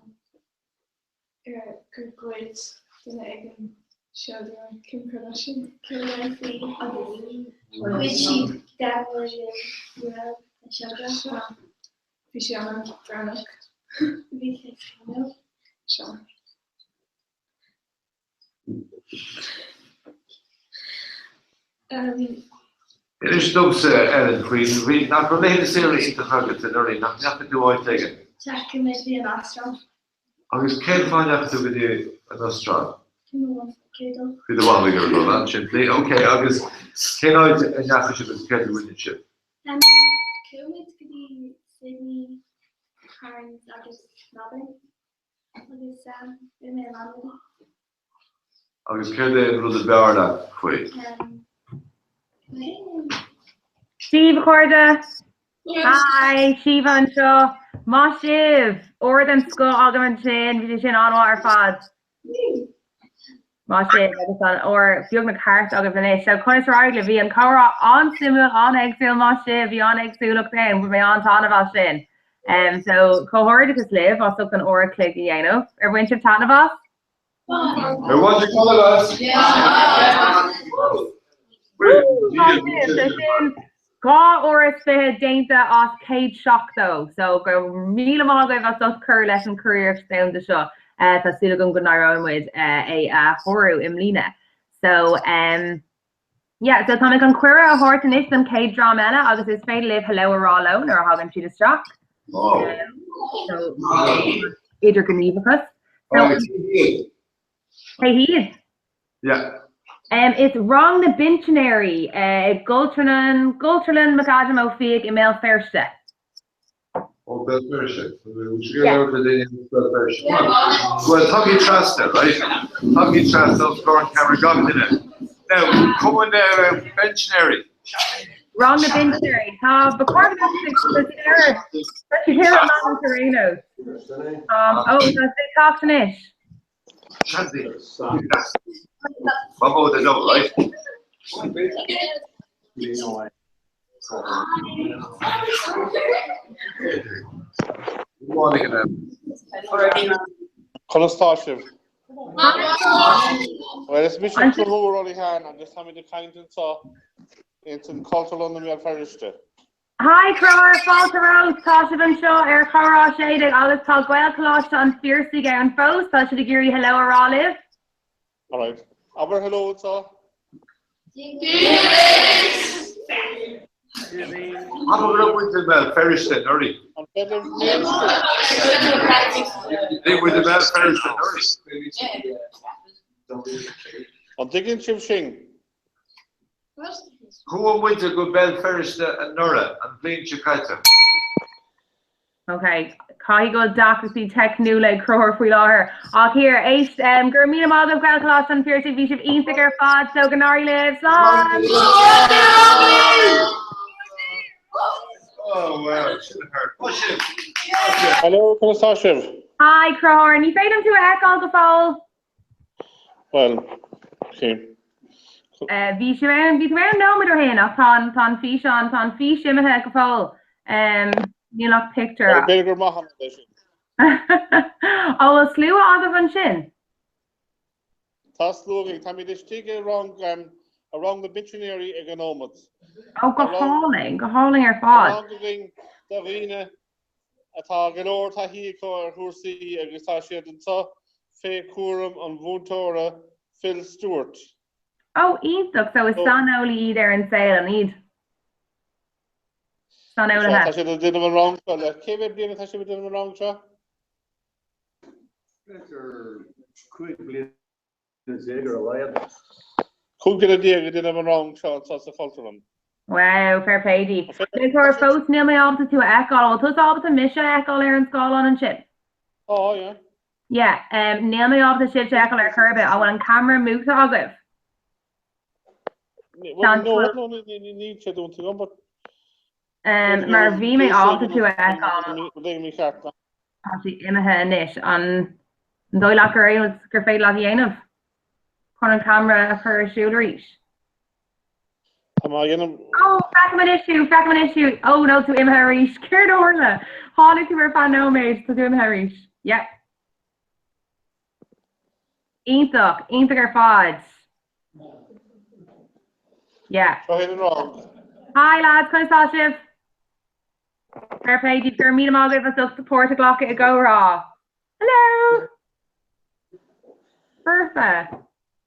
gur ghoid duine éigin seodra Kim Kardashian.
Chuala mé faoi agus ghoid siad €10 milliún den seodra.
Sea. Bhí sé an-bhrónach.
Bhí sé scanrúil.
Sea.
Inis domsa, Ellen, faoi, bhí, nach raibh laethanta saoire iontach agat anuraidh, nach ndeachaigh tú áit éigin?
Deachaigh mé go dtí an Astráil.
Agus cén fáth a ndeachaigh tú go dtí an Astráil?
Bhí mo mham ag iarraidh dul.
Bhí do mham ag iarraidh dul, an-simplí. Ok, agus cén áit a ndeachaigh sibh agus céard a rinne sibh?
Chuaigh muid go dtí Sydney, Cairns agus Melbourne agus rinne mé a lán rudaí.
Agus céard é an rud a b'fhearr leat faoi?
Dia daoibh a chairde! Hi, Síomha anseo. Maith sibh! Uair den scoth agaibh ansin, bhí sé sin an-mhaith ar fad. Maith sibh agus an uair beagnach thart agaibh anois. So conas ar éirigh libh? Bhí an comhrá an-suimiúil, an-éagsúil, maith sibh, bhí an-éagsúlacht ann, bhain mé an-taitneamh as sin. Um, so comhghairdeachas libh as ucht an uair a chloig a dhéanamh. Ar bhain sibh taitneamh as?
Ar bhain sibh taitneamh as?
So sin 2 uair is 20 déanta as 170. So go raibh míle maith agaibh as ucht cur leis an curiarracht domhanda seo. Tá súil agam go n-éireoidh muid é a shárú i mbliana. So um, yeah, so tá mé chun cuireadh a thabhairt anois don chéad dream eile agus is féidir libh hello a rá leo nuair a thagann siad isteach. Um, so idirghníomhachas. So, Cé hiad?
Yeah.
Is rang na bPinsinéirí i gCultúrlann, gCultúrlann McAdam Ó Fiaich i mBéal Feirste.
Ó Béal Feirste. Béal Feirste. Well, tagaigí trasna, right? Tagaigí trasna os comhair an ceamara gach duine. Now, Cumann na bPinsinéirí.
Rang na bPinsinéirí. Tá ba chóir go mbeadh siad ar tá siad ar an meán ar aon nós. Ó, tá siad ag teacht anois.
Conas tá sibh? Bhuel, is mise Conchúr Ó Liatháin agus táimid ag caint anseo ins an Cultúrlann i mBéal Feirste.
Hi Conchúr, fáilte romhat, tá sibh anseo ar Chomhrá 16 agus tá Gaelcholáiste an Phiarsaigh ann fós, tá siad ag iarraidh hello a rá libh.
Alright. Abair hello anseo.
Abair go raibh muid i mBéal Feirste anuraidh.
An féidir éisteacht?
Bhí muid i mBéal Feirste anuraidh.
An dtuigeann sibh sin?
Chuaigh muid go Béal Feirste anuraidh, an bhliain seo caite.
Ok, caithfidh go bhfuil deacrachtaí teicniúla ag Conchúr faoi láthair. Ach here, éist, um, go raibh míle maith agaibh Gaelcholáiste an Phiarsaigh, bhí sibh iontach ar fad, so go n-éirí libh, slán!
Oh, wow, sin a thart. Tá sibh!
Hello, conas tá sibh?
Hi, Conchúr, ní féidir liom tú a fheiceáil go fóill.
Bhuel, okay.
Bhí sé ann, bhí tú ann nóiméad ó shin ach tá an, tá an físeán, tá an fís imithe go fóill. Níl ach pictiúr.
Well, b'fhéidir gur maith an rud é sin.
An bhfuil slua agaibh ansin?
Tá slua againn. Táimid istigh i rang, i rang na bpinsinéirí ag an nóiméad.
Ó, go hálainn, go hálainn ar fad.
Tá rang againn do dhaoine atá go leor taithí acu ar chúrsaí agus tá siad anseo fé chúram an mhúinteora Phil Stewart.
Ó, iontach! So is saineolaí iad ar an saol, an iad? Saineolaithe.
Tá siad ag déanamh an rang seo le cé mhéad bliain atá sibh ag déanamh an rang seo?
B'fhéidir 15 bliana. ar a laghad.
15 bliana ag déanamh an rang seo anseo sa Chultúrlann.
Wow, fair play daoibh. Conchúr, fós níl mé ábalta tú a fheiceáil. An bhfuil tusa ábalta mise a fheiceáil ar an scáileán ansin?
Tá, yeah.
Yeah, um, níl mé ábalta sibhse a fheiceáil ar chor ar bith. An bhfuil an camera múchta agaibh?
Well, no, no, níl sé dúnta agam, but...
Um, mar bhí mé ábalta tú a fheiceáil.
Bhí mé ceart.
Tá sé imithe anois. An dóigh leat gur aon gur féidir leat a dhéanamh chun an camera a chur ar siúl arís?
Tá mé á dhéanamh.
Ó, feicim anois thú, feicim anois thú. Ó, níl tú imithe arís. Céard a tharla? Tháinig tú ar feadh nóiméid, tá tú imithe arís. Yeah. Iontach, iontach ar fad. Yeah.
Seo é an rang.
Hi lads, conas tá sibh? Fair play daoibh, go raibh míle maith agaibh as ucht páirt a ghlacadh i gcomhrá. Hello! Foirfe.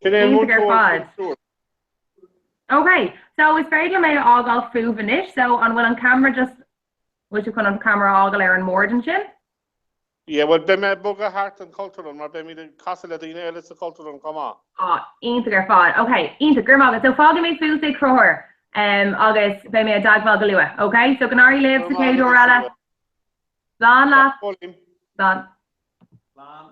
Sin é an
Iontach ar
múinteoir
fad.
Phil Stewart.
Ok, so is féidir liom é a fhágáil fúibh anois, so an bhfuil an camera just, bhfuil sibh chun an camera a fhágáil ar an mbord ansin?
Yeah, bhuel, beidh mé ag bogadh thart an Chultúrlann mar beimid ag casadh le daoine eile sa Chultúrlann chomh maith.
Ah, iontach ar fad. Ok, iontach, go raibh maith agat. So fágfaidh mé fútsa é, a Chonchúir, um, agus beidh mé i dteagmháil go luath, ok? So go n-éirí libh sa chéad uair eile. Slán leat. Slán.
Slán.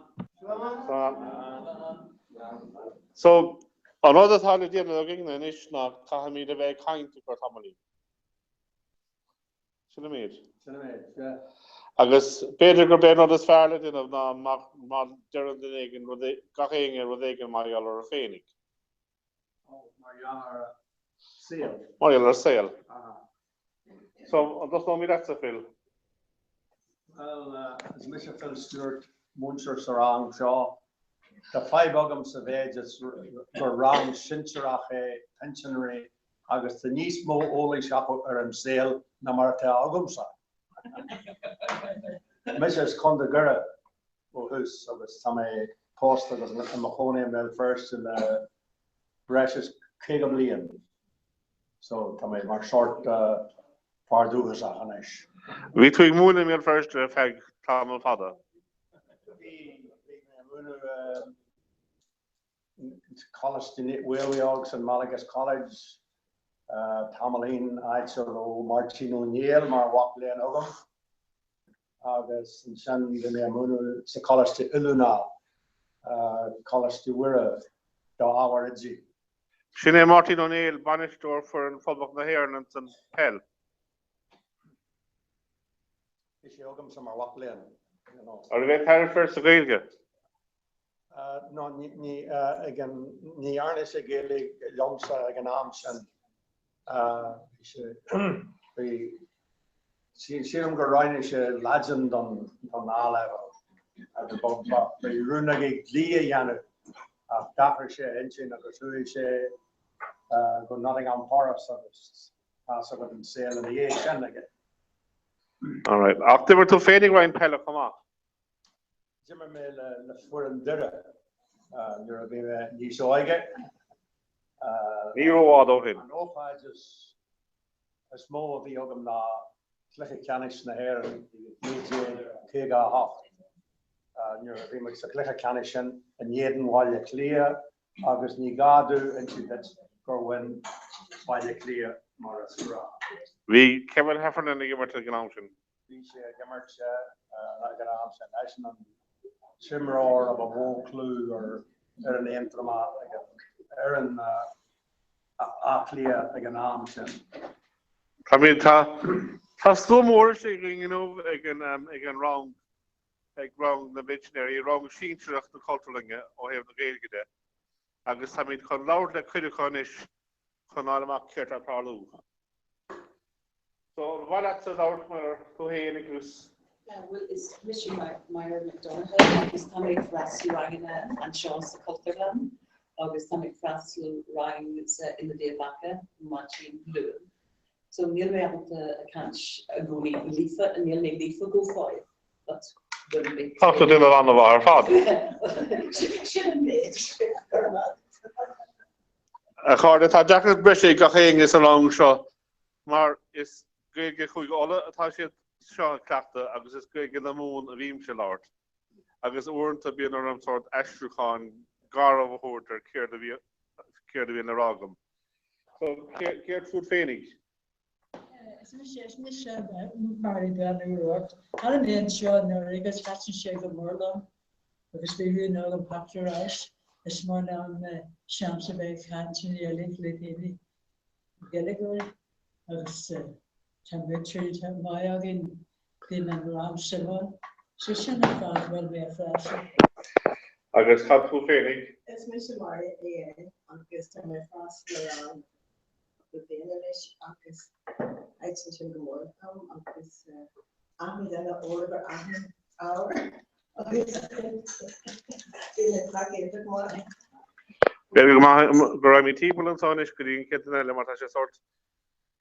So, an rud atá le déanamh againn anois ná caithfimid a bheith ag caint ar feadh tamaillín. Sin an méid.
Sin an méid, yeah.
Agus b'fhéidir gurb é an rud is fearr le déanamh ná má deireann duine éigin rud, gach éinne rud éigin mar gheall orthu féinig.
Ó, mar gheall ar a saol.
Mar gheall ar a saol.
Aha.
So, an dtosnóimid leatsa, Phil?
Bhuel, is mise Phil Stewart, múinteoir sa rang seo. Tá fadhb agam sa mhéid is gur rang sinsearach é, pinsinéirí, agus tá níos mó eolais acu ar an saol ná mar atá agamsa. Mise as Contae Dhoire ó thús agus tá mé pósta agus i mo chónaí i mBéal Feirste le breis is 50 bliain. So tá mé mar sórt fear dúchasach anois.
Bhí tú ag múineadh i mBéal Feirste ar feadh tamall fada.
Bhí, bhí mé ag múineadh i Coláiste Mhaolmhaodhóg agus in Malaga's College tamaillín, áit a raibh Máirtín Ó Néill mar mhac léinn agam agus ansin bhí mé ag múineadh sa Choláiste Oiliúna, Coláiste Mhuire, do ábhar oidí.
Sin é Máirtín Ó Néill, bainisteoir foireann Phoblacht na hÉireann ins an peil.
Bhí sé agamsa mar mhac léinn, you know.
An raibh aon tairbhe air sa Ghaeilge?
No, ní, ní, ag an, ní dhearna sé Gaeilge liomsa ag an am sin. Bhí sé, bhí, sílim gur roghnaigh sé Laidin don, don A-level. Agus ba, ba, bhí rún aige dlí a dhéanamh ach d'athraigh sé a intinn agus chuaigh sé go Nottingham Forest agus tá's agat an saol ina dhiaidh sin aige.
Alright. Ach d'imir tú féinig roinnt peile chomh maith?
D'imir mé le foireann Doire nuair a bhí mé níos óige.
Ní rófhada ó shin.
An ócáid is mó a bhí agam ná Cluiche Ceannais na hÉireann i 1958 nuair a bhí muid sa chluiche ceannais sin in éadan Bhaile Átha Cliath agus ní gá domh inse duit gur bhain Baile Átha Cliath mar is gnách.
Bhí Kevin Heffernan ag imirt ag an am sin.
Bhí sé ag imirt ag an am sin. Eisean an t-imreoir a ba mhó clú ar fhoireann Aontroma ag an fhoireann Átha Cliath ag an am sin.
Tá mé, tá, tá slua mór istigh againn inniu ag an, ag an rang, ag rang na bpinsinéirí, rang sinsearach na Cultúrlainne ó thaobh na Gaeilge de, agus táimid chun labhairt le cuid acu anois chun fháil amach céard tá ag tarlú. So, an mhaith leatsa labhairt mar tú féin agus.
Bhuel, is mise Máire McDonagh agus tá mé ag freastal ranganna anseo sa Chultúrlann agus tá mé ag freastal rang sa Ionad Uíbh Eachach maidin Luain. So níl mé ábalta a caint i gcónaí líofa, níl mé líofa go fóill but will be.
Tá tú ag déanamh an-mhaith ar fad.
Sin an méid. Go raibh maith.
A chairde, tá deacracht breise ag gach éinne sa rang seo mar is Gaeilge Chúige Uladh atá siad seo ag cleachtadh agus is Gaeilge na Mumhan a bhímse ag labhairt agus uaireanta bíonn orm sórt aistriúchán garbh a thabhairt ar céard a bhí céard a bhíonn le rá agam. So, céard fút féinig?
Is mise is mise Mary Bean Ní Ruairc. Tháinig mé anseo anuraidh agus thaitin sé go mór liom agus bhí rún agam theacht ar ais. Is maith liom seans a bheith ag caint i nGaeilge le daoine Gaeilgeoirí agus tá múinteoirí maith againn, bíonn an rang suimiúil. So sin an fáth go bhfuil mé ag freastal.
Agus cad fút féinig?
Is mise Máire A.N. agus tá mé ag freastal ar rang cúpla bliain anois agus thaitin sin go mór liom agus achan duine óg ar achan ábhar agus bhí na craic iontach maith.
B'fhéidir go maith go raghaimid timpeall anseo anois go dtí an chéad duine eile mar tá sé sórt,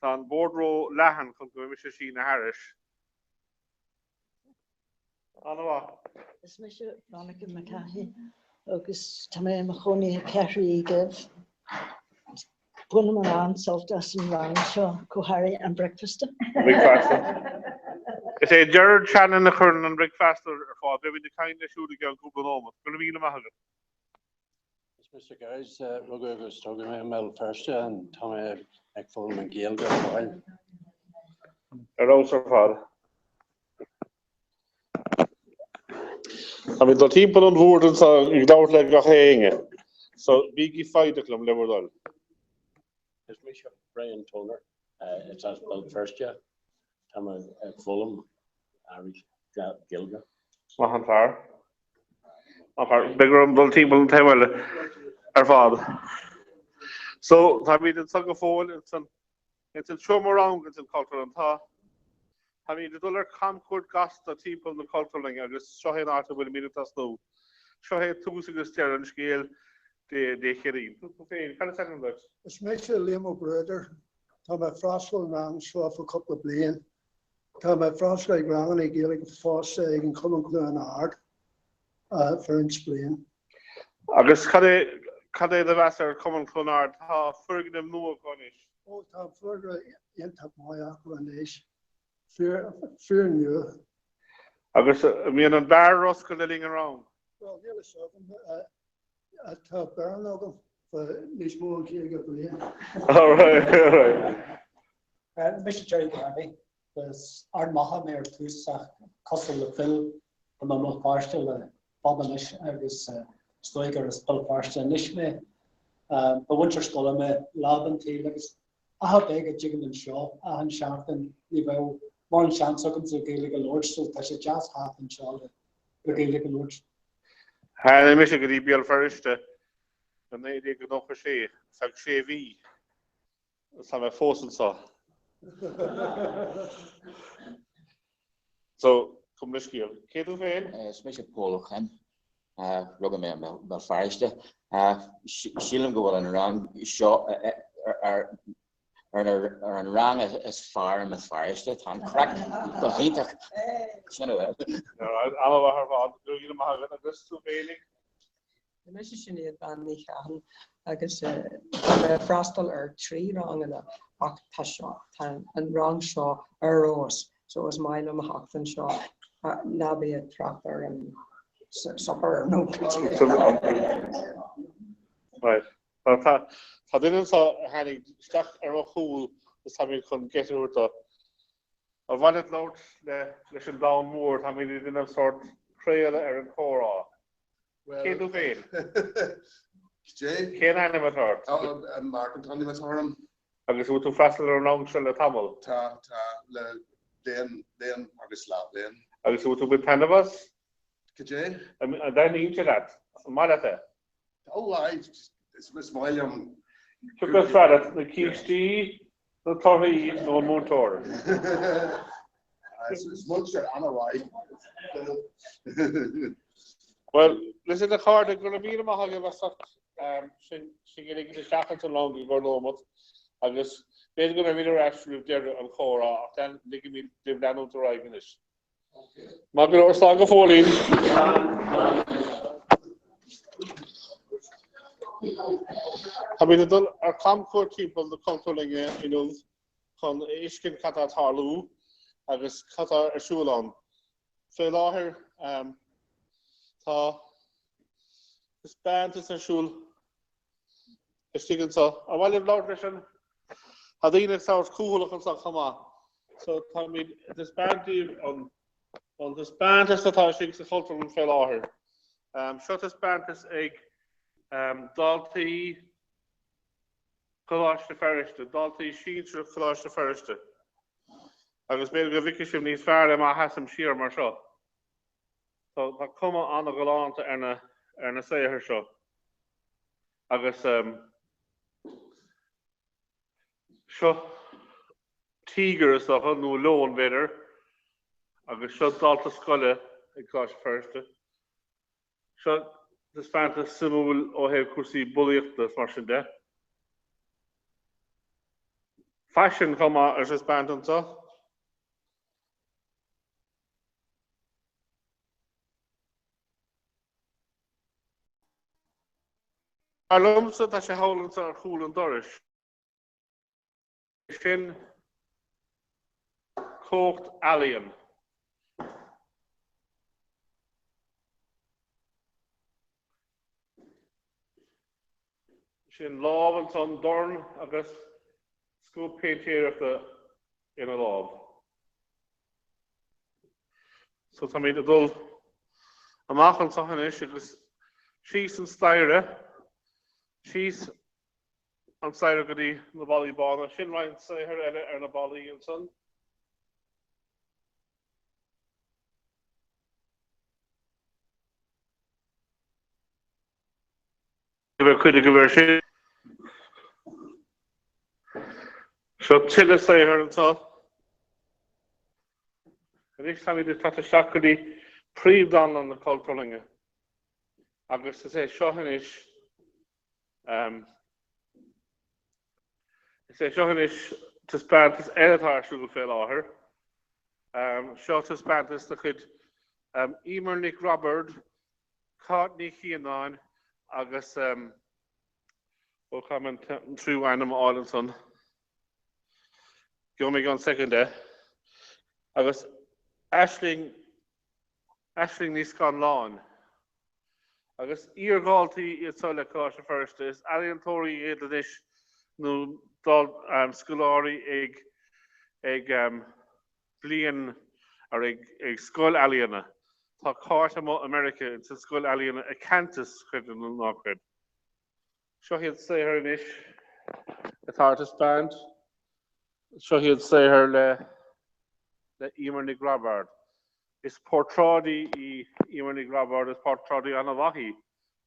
tá an bord ró leathan chun go mbeidh mise ag síneadh thairis. An-mhaith.
Is mise Veronica McCahey agus tá mé i mo chónaí i Ceathrú Uí Dhuibh. Bainim an-sult as an rang seo, go háirithe an bricfeasta.
Bricfeasta. Is é Gerard Shannon a chuireann an bricfeasta ar fáil. Beimid ag caint leis siúd i gceann cúpla nóiméad. Go raibh míle maith agat.
Is mise Gearóid, rugadh agus tógadh mé i mBéal Feirste and tá mé ag foghlaim an Ghaeilge ar fáil.
Ar fheabhas ar fad. Táimid ag dul timpeall an bhoird anseo ag labhairt le gach éinne. So, bígí foighdeach liom, le bhur dtoil.
Is mise Brian Toner, is as Béal Feirste. Tá mé ag foghlaim arís Gaeilge.
Maith an fear. Maith an fear. Beidh orm dul timpeall an taobh eile ar fad. So, táimid anseo go fóill ins an ins an seomra ranga ins an Chultúrlann. Tá Táimid ag dul ar camchuairt gasta timpeall na Cultúrlainne agus seo é an áit a bhfuilimid ag tosnú. Seo é tús agus deireadh an scéil Dé Céadaoin. Tú féin, cad is ainm duit?
Is mise Liam Ó Bruadair. Tá mé ag freastal an rang seo fá cúpla bliain. Tá mé ag freastal ag ranganna Gaeilge fosta ag an Chumann Cluain Ard fá roinnt bliain.
Agus cad é cad é do mheas ar Chumann Chluain Ard? Tá foirgneamh nua acu anois.
Ó tá foirgneamh iontach maith acu anois. Fíor fíor nua.
Agus an mbíonn an beár ar oscailt le linn an rang?
Bhuel níl a fhios agam. Tá beárlann agam fá níos mó ná 50 bliain.
Alright, alright.
Mise Jerry Garvey. As Ard Mhacha mé ar tús ach cosúil le Phil tá mé i mBéal Feirste le fada anois agus is dóigh gur as Béal Feirste anois mé. Ba mhúinteoir scoile mé lá den tsaol agus ach b'é go dtigim anseo achan seachtain ní bheadh mórán seans agamsa Gaeilge a labhairt so tá sé deas theacht anseo le Gaeilge a labhairt.
Tháinig mise go dtí Béal Feirste i 1996, feadh sé mhí, agus tá mé fós anseo. So, gabh mo leithscéal. Cé tú féin?
Is mise Pól Ó Coinn. Rugadh mé i mBéal Feirste. Sílim go bhfuil an rang seo ar ar an rang is fearr i mBéal Feirste. Tá an craic go hiontach. Sin a bhfuil.
An-mhaith ar fad. Go raibh míle maith agat. Agus tú féinig?
Mise Sinéad Bean Ní Chatháin agus tá mé ag freastal ar 3 ranganna ach tá seo, tá an rang seo ar fheabhas so is maith liom a theacht anseo. Ná bí ag trácht ar an suipéar nó.
Right. Tá duine anseo a tháinig isteach ar mo chúl agus táimid chun geit a thabhairt dó. Ar mhaith leat labhairt leis an domhan mór, táimid ag déanamh sórt craoladh ar an chomhrá. Cé tú féin? Cén ainm atá ort?
Mark an t-ainm atá orm.
Agus bhfuil tú ag freastal ar an rang seo le tamall?
Tá, tá, le bliain, bliain agus leathbhliain.
Agus bhfuil tú ag baint taitneamh as?
Cad é?
An dtaitníonn sé leat? An maith leat é?
Ó, aye, is maith liom.
Cé acu is fearr leat, na cístí, na torthaí nó an múinteoir?
Is múinteoir an-mhaith.
Bhuel, listen a chairde, go raibh míle maith agaibh as ucht sinn a ligint isteach ins an rang i gcomhair nóimeat agus b'fhéidir go mbeimid ar ais roimh deireadh an chomhrá ach ligfimid libh leanúint ar aghaidh anois. Maith go leor, slán go fóillín. Táimid ag dul ar camchuairt timpeall na Cultúrlainne inniu chun a fheiscint cad tá ag tarlú agus cad tá ar siúl ann. Fé láthair tá taispeántas ar siúl istigh anseo. Ar mhaith libh labhairt leis an Tá daoine ag labhairt cúthaileach anseo chomh maith. So táimid ag taispeáint daoibh an an taispeántas atá istigh sa Chultúrlann fé láthair. Um, seo taispeántas ag um, daltaí Choláiste Feirste, daltaí sinsearach Choláiste Feirste. Agus b'fhéidir go bhfeicfidh sibh níos fearr é má sheasaim siar mar seo. So tá cuma an-ghalánta ar na ar na saothair seo. Agus um, seo tíogar is dócha, nó leon b'fhéidir, agus seo dalta scoile ag Coláiste Feirste. Seo taispeántas suimiúil ó thaobh cúrsaí bulaíochta is mar sin de. Faisean chomh maith ar taispeáint anseo. Dar liomsa, tá sé thall anseo ar chúl an dorais. Sin cumhacht ealaíon. Sin lámh ansan, dorn agus scuab péintéireachta ina lámh. So táimid ag dul amach anseo anois agus síos an staighre. Síos an staighre go dtí na ballaí bána. Sin roinnt saothair eile ar na ballaí ansan. Bheadh cuid agaibh air sin. Seo tuilleadh saothair anseo. Anois táimid ag teacht isteach go dtí príomhdhánlann na Cultúrlainne agus is é seo anois is é seo anois taispeántas eile atá ar siúl fé láthair. Seo taispeántas de chuid Emer Nic Roibeaird, Cáit Ní Chianáin agus ó caithfidh mé an tríú ainm a fháil ansan. Gheobhaidh mé i gceann soicind é. Agus Aisling, Aisling Ní Scanláin. Agus iar-dhaltaí iad seo le Coláiste Feirste. Is ealaíontóirí iad anois nó scoláirí ag ag bliain ar ag ag scoil ealaíona. Tá Cáit amuigh i Meiriceá ins an scoil ealaíona i Kansas, creid é nó ná creid. Seo iad saothair anois atá ar taispeáint. Seo iad saothair le le Emer Nic Roibeaird. Is portráidí í Emer Nic Roibeaird, is portráidí an-mhaith í.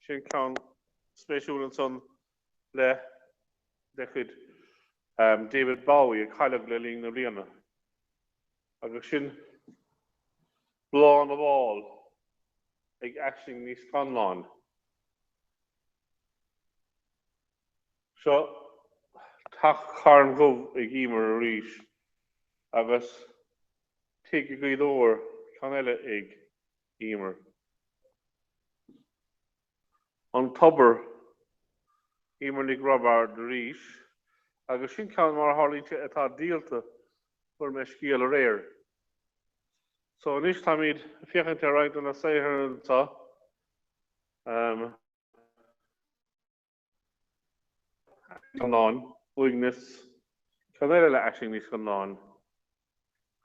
Sin ceann spéisiúil ansan le de chuid David Bowie a cailleadh le linn na bliana. Agus sin Bláth na bhFál ag Aisling Ní Scanláin. Seo Teach Charn Dhubh ag Emer arís agus Tigh i nGaoth Dobhair, ceann eile ag Emer. An Tobar, Emer Nic Roibeaird arís agus sin ceann mar a tharlaíonn sé atá díolta, fuair mé scéal aréir. So anois táimid ag féachaint ar roinnt de na saothair anseo. Scanláin, Uaigneas, ceann eile le Aisling Ní Scanláin,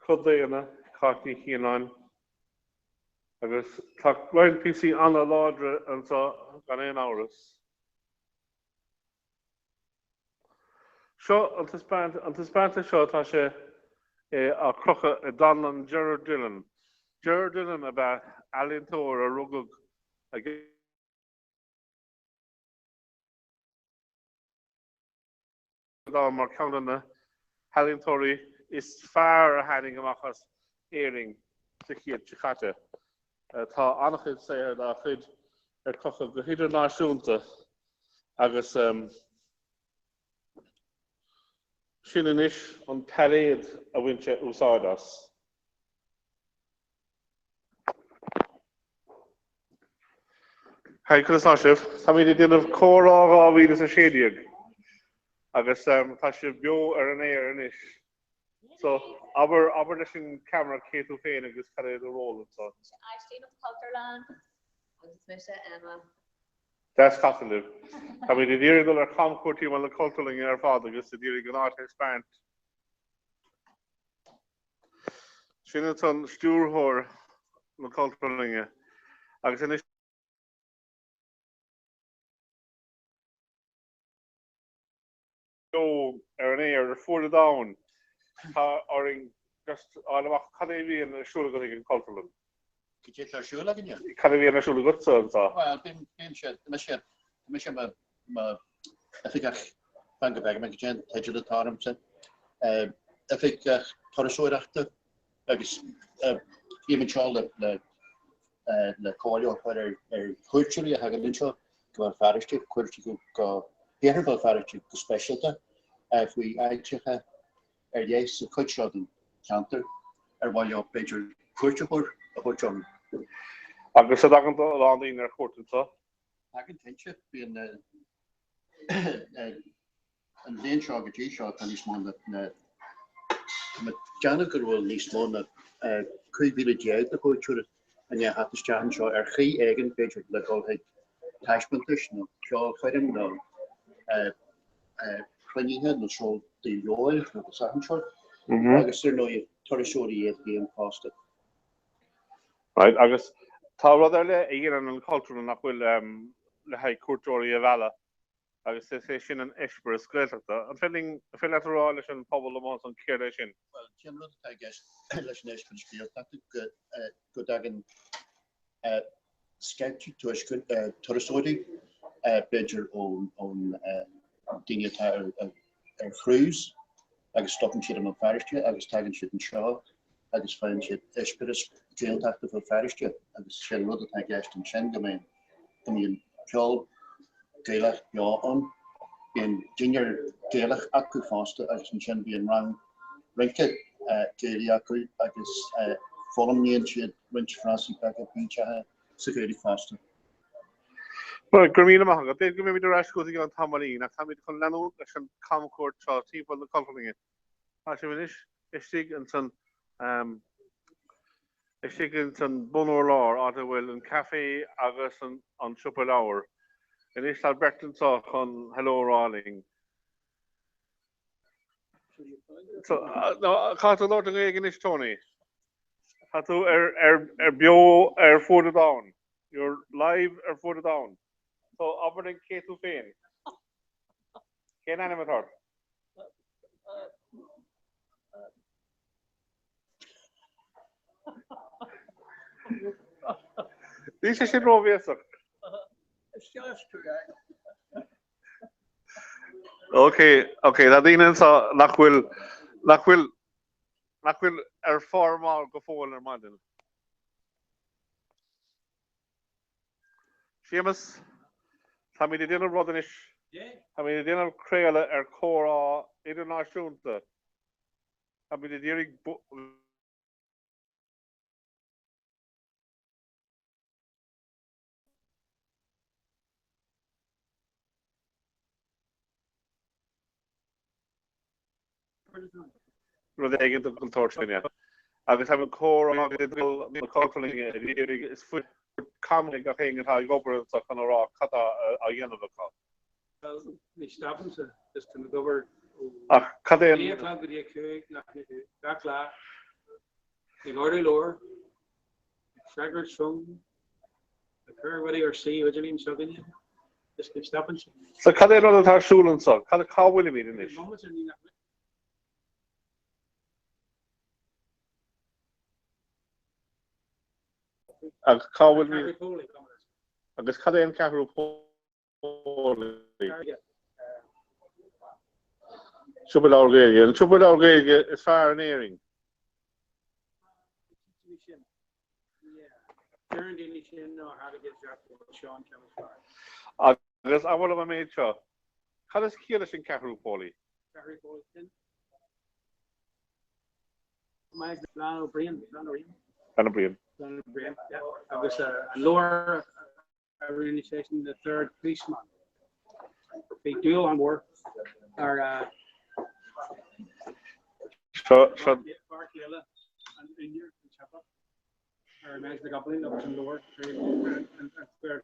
Cruth Daonna, Cáit Ní Chianáin, agus tá roinnt píosaí an-láidre anseo gan aon amhras. Seo an taispeántas seo, tá sé á chrochadh i dánlann Gerard Dillon. Gerard Dillon ab ea ealaíontóir a rugadh i gCaisleán mar cheann de na healaíontóirí is fearr a tháinig amach as Éirinn sa chéad seo caite. Tá an-chuid saothar dá chuid ar crochadh go hidirnáisiúnta agus sin anois an pailéad a bhain sé úsáid as. Haigh, conas tá sibh? Táimid ag déanamh Comhrá 2016 agus tá sibh beo ar an aer anois. So, abair, abair leis an camera cé tú féin agus cad é do ról anseo.
Mise Aisling ón Chultúrlann agus is mise Emma.
Deas casadh libh. Táimid ag iarraidh dul ar chamchuairt timpeall na Cultúrlainne ar fad agus ag iarraidh an áit a thaispeáint. Sin ansan stiúrthóir na Cultúrlainne agus anois beo ar an aer ar fuaid an domhain. Tá orainn just fháil amach cad é a bhíonn ar siúl agat ag an Chultúrlann.
Cad é atá ar siúl againne?
Cad a bhíonn ar siúl agatsa anseo?
Bhuel, bímse, mise, mise mo oifigeach, fan go bhfeicfidh mé cad é an teideal atá ormsa, oifigeach turasóireachta agus bím anseo le le le comhairle a chur ar ar chuairteoirí a thagann anseo go Béal Feirste, cuairteoirí go hIarthar Bhéal Feirste go speisialta, faoi áiteacha ar leith sa chuid seo den cheantar ar mhaith leo b'fhéidir cuairt a thabhairt orthu.
Agus an dtagann a lán daoine ar cuairt anseo?
Tagann cinnte. Bíonn an bhliain seo go dtí seo tá níos mó ná tá mé ag déanamh go bhfuil níos mó ná 15,000 de chuairteoirí i ndiaidh theacht isteach anseo ar chaoi éigin, b'fhéidir le dul chuig taispeántais nó ceolchoirm nó cruinnithe nó seoltaí leabhair nó agus achan sórt. Agus ar ndóigh turasóirí iad féin fosta.
Right, agus tá rud ar leith a dhéanann an Chultúrlann nach bhfuil le haghaidh cuairteoirí a mhealladh. Agus is é sin an eispéireas Gaeltachta. An féidir linn, an féidir leat a rá leis an phobal amuigh ansan céard é sin?
Bhuel, sé an rud atá i gceist leis an eispéireas Gaeltachta go, go dtagann scaití turasóirí, b'fhéidir ón, ón daoine atá ar, ar cruise agus stopann siad i mBéal Feirste agus tagann siad anseo agus faigheann siad eispéireas Gaeltachta Bhéal Feirste agus sé an rud atá i gceist ansin go mbíonn go mbíonn ceol Gaelach beo ann, bíonn dinnéar Gaelach acu fosta agus ansin bíonn rang rince Gaelaí acu agus foghlaimíonn siad roinnt frásaí beaga bínseacha sa Ghaeilge fosta.
Bhuel, go raibh míle maith agat. B'fhéidir go mbeimid ar ais chugat i gceann tamaillín, ach táimid chun leanúint leis an camchuairt seo timpeall na Cultúrlainne. Tá sibh anois istigh ins an, istigh ins an bunurlár, áit a bhfuil an café agus an an siopa leabhar. Anois tá beirt anseo chun hello a rá linn. So, no, caithfidh tú labhairt i nGaeilge anois, Tony. Tá tú ar, ar, ar beo ar fuaid an domhain. You're live ar fuaid an domhain. So, abair linn cé tú féin. Cén ainm atá ort? Níl sé sin róbhéasach. Ok, ok, tá daoine anseo nach bhfuil, nach bhfuil, nach bhfuil ar phár go fóill ar maidin. Séamus, táimid ag déanamh rud anois, táimid ag déanamh craoladh ar Comhrá Idirnáisiúnta. Táimid ag iarraidh rud éigin den tsórt sin, yeah. Agus tá an comhrá ag dul na Cultúrlainne ag iarraidh is faoi cam ag gach éinne atá ag obair anseo chun a rá cad tá á dhéanamh acu.
Bhuel, ní stopaimse, is tá mé ag obair ó
Ach cad é an.
9 a chlog go dtí a 5 gach lá, ag ordú leabhar, ag freagairt fón, ag cur rudaí ar suíomh idirlín s'againne, is ní stopaimse.
So cad é an rud atá ar siúl anseo? Cad, cá bhfuilimid anois? Ach cá bhfuilimid? Agus cad é an ceathrú póilí? Siopa Leabhar Gaeilge. An siopa leabhar Gaeilge is fearr in Éirinn. Agus abair liom an méid seo, cad is ciall leis an ceathrú póilí? Flann O'Brien.
Agus an leabhar a rinne seisean The Third Policeman. Bhí dúil an-mhór ar fear céile an úinéir an tsiopa ar Mez the Goblin agus an leabhar an Third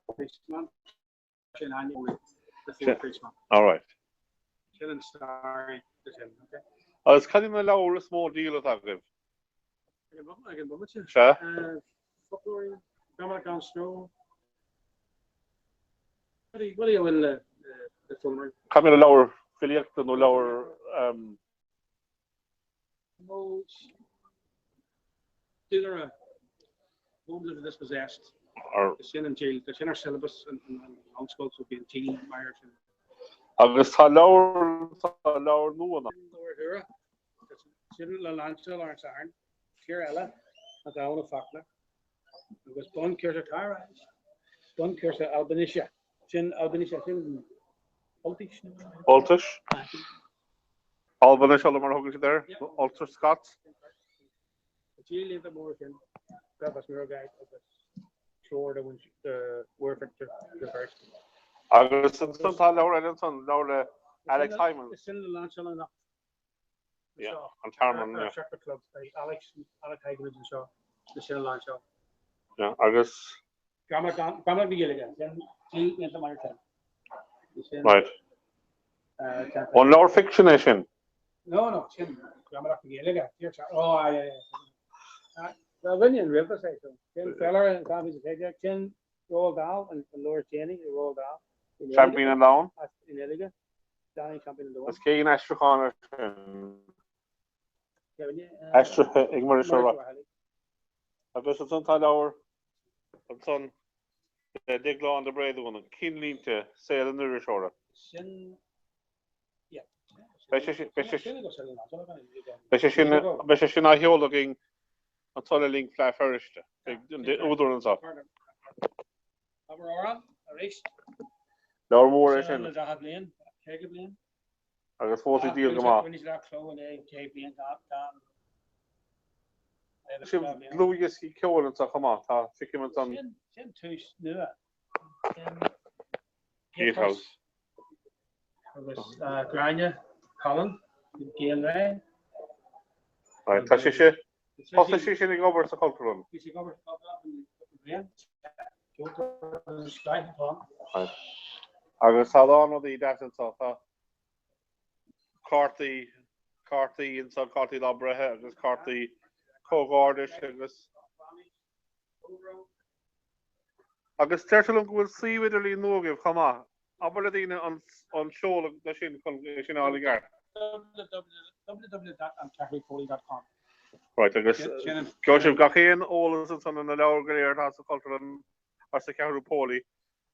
Policeman sin ainm The Third Policeman.
All right.
Sin an stair sin, okay.
Agus cad iad na leabhair is mó díol atá agaibh?
Ag an bomaite.
Sea.
Foclóirí, Gramadach gan Stró. Rudaí a bhfuil le foghlaim.
Cad mhéad leabhar filíochta nó leabhar.
Nó Duanaire, Homes of the Dispossessed. Sin an díol, sin ar syllabus an ollscoil so bíonn díol maith air sin.
Agus tá leabhar, tá leabhar nua ann.
Leabhar úra. Sin le lainseáil ar an Satharn. Tír eile, an domhan na focla. Agus bunchúrsa Tairis. Bunchúrsa Albainise. Sin Albainise, sin Ultais.
Ultais. Albainis Uladh mar a thugann siad air. Ulster Scots.
Díol iontach mór sin. Belfast Mirror Guide agus treoir do Mhuirfear de bheirt.
Agus ansan tá leabhar eile ansan, leabhar le Alex Hijmans.
Sin le lainseáil anocht.
Yeah, an Tearmann, yeah.
Ar Club, beidh Alex, Alex Hijmans anseo, le sin a lainseáil.
Yeah, agus?
Gramadach na Gaeilge, sin díol iontach maith ar sin.
Right. An leabhar ficsin é sin?
No, no, sin Gramadach na Gaeilge. Oh, aye, aye, aye. Well, rinne an roimhe sé, so. Sin Feller an 2016, sin Roald Dahl, an leabhar is déanaí, Roald Dahl.
Seaimpín an Domhain?
I nGaeilge. Danny Seaimpín an Domhain.
Agus cén aistriúchán air sin? Aistrithe ag Muiris Ó Raghallaigh. Agus ansan tá leabhar ansan le Déaglán de Bréadún, Cinnlínte, Saol an Iriseora.
Sin, yeah.
Beidh sé sin, beidh sé sin á sheoladh againn anso le linn Fleadh Feirste. Beidh an údar anso.
Abair amhrán, arís.
Leabhar mór é sin.
Sin 40 bliain, 50 bliain.
Agus fós ag díol go maith.
Rinne siad cló in éag 10 bliain gan.
Sin dlúthdhioscaí ceoil anseo chomh maith. Tá, feicim ansan.
Sin tús nua.
Gatehouse.
Agus Gráinne Cullen, Gaelré.
Right, tá sé si. Thosaigh sí sin ag obair sa Chultúrlann.
Bhí sí ag obair sa Chultúrlann cúpla bliain. Ceoltóir scoith atá ann.
Agus tá a lán rudaí deasa anseo. Tá cártaí, cártaí anseo, cártaí lá breithe agus cártaí comhghairdis agus. Agus deirtear liom go bhfuil suíomh idirlín nua agaibh chomh maith. Abair le daoine an seoladh de sin chun é sin a fháil i gceart.
www.anceathrúpóilí.com
Right, agus gheobhaidh sibh gach aon eolas ansan ar na leabhair go léir atá sa Chultúrlann agus sa Cheathrú Póilí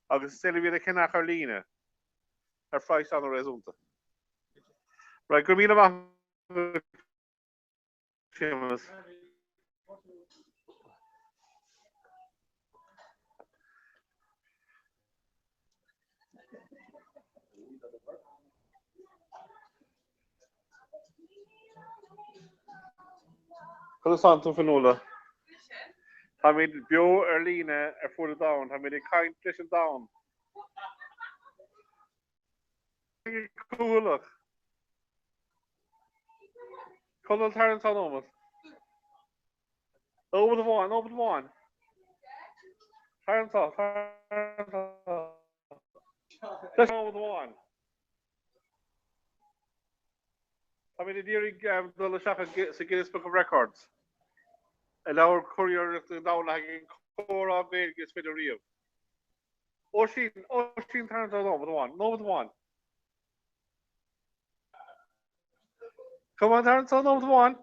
agus is féidir iad a cheannach ar líne ar phraghas an-réasúnta. Right, go raibh míle maith agat, Séamus. Conas tánn tú Fionnuala? Táimid beo ar líne ar fud an domhain, táimid ag caint leis an domhan. Cúthaileach. Conall tar anseo nóiméad. Nóiméad amháin, nóiméad amháin. Tar anseo, tar anseo. Just nóiméad amháin. Táimid ag iarraidh dul isteach sa Guinness Book of Records. I leabhar curiarrachtaí an domhain le haghaidh an comhrá Gaeilge is faide riamh. Oisín, Oisín, tar anseo nóiméad amháin, nóiméad amháin. Come on, tar anseo nóiméad amháin.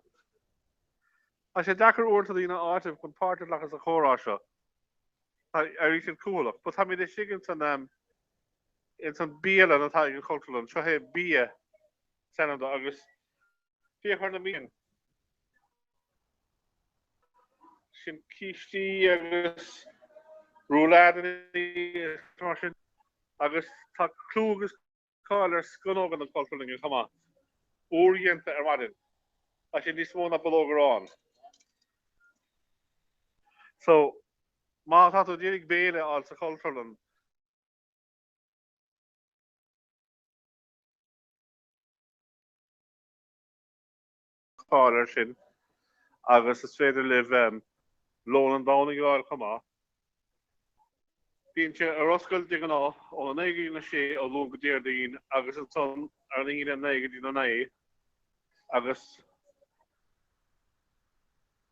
Tá sé deacair uaireanta daoine a áiteamh chun páirt a ghlacadh sa chomhrá seo. Tá, éiríonn siad cúthaileach. But táimid istigh ins an, um, ins an bialann atá ag an Chultúrlann. Seo é Bia is ainm dó agus féach ar na mian. Sin cístí agus roulade is mar sin agus tá clú agus cáil ar sconnóga na Cultúrlainne chomh maith. Úrdhéanta ar maidin. Tá sé níos mó ná bulóg aráin. So, má tá tú ag iarraidh béile a fháil sa Chultúrlann, cáil air sin agus is féidir libh lón an Domhnaigh a fháil chomh maith. Bíonn sé ar oscailt de ghnáth óna 9 go dtí na 6 ó Luan go Déardaoin agus ansan ar an Aoine 9 go dtí na 9 agus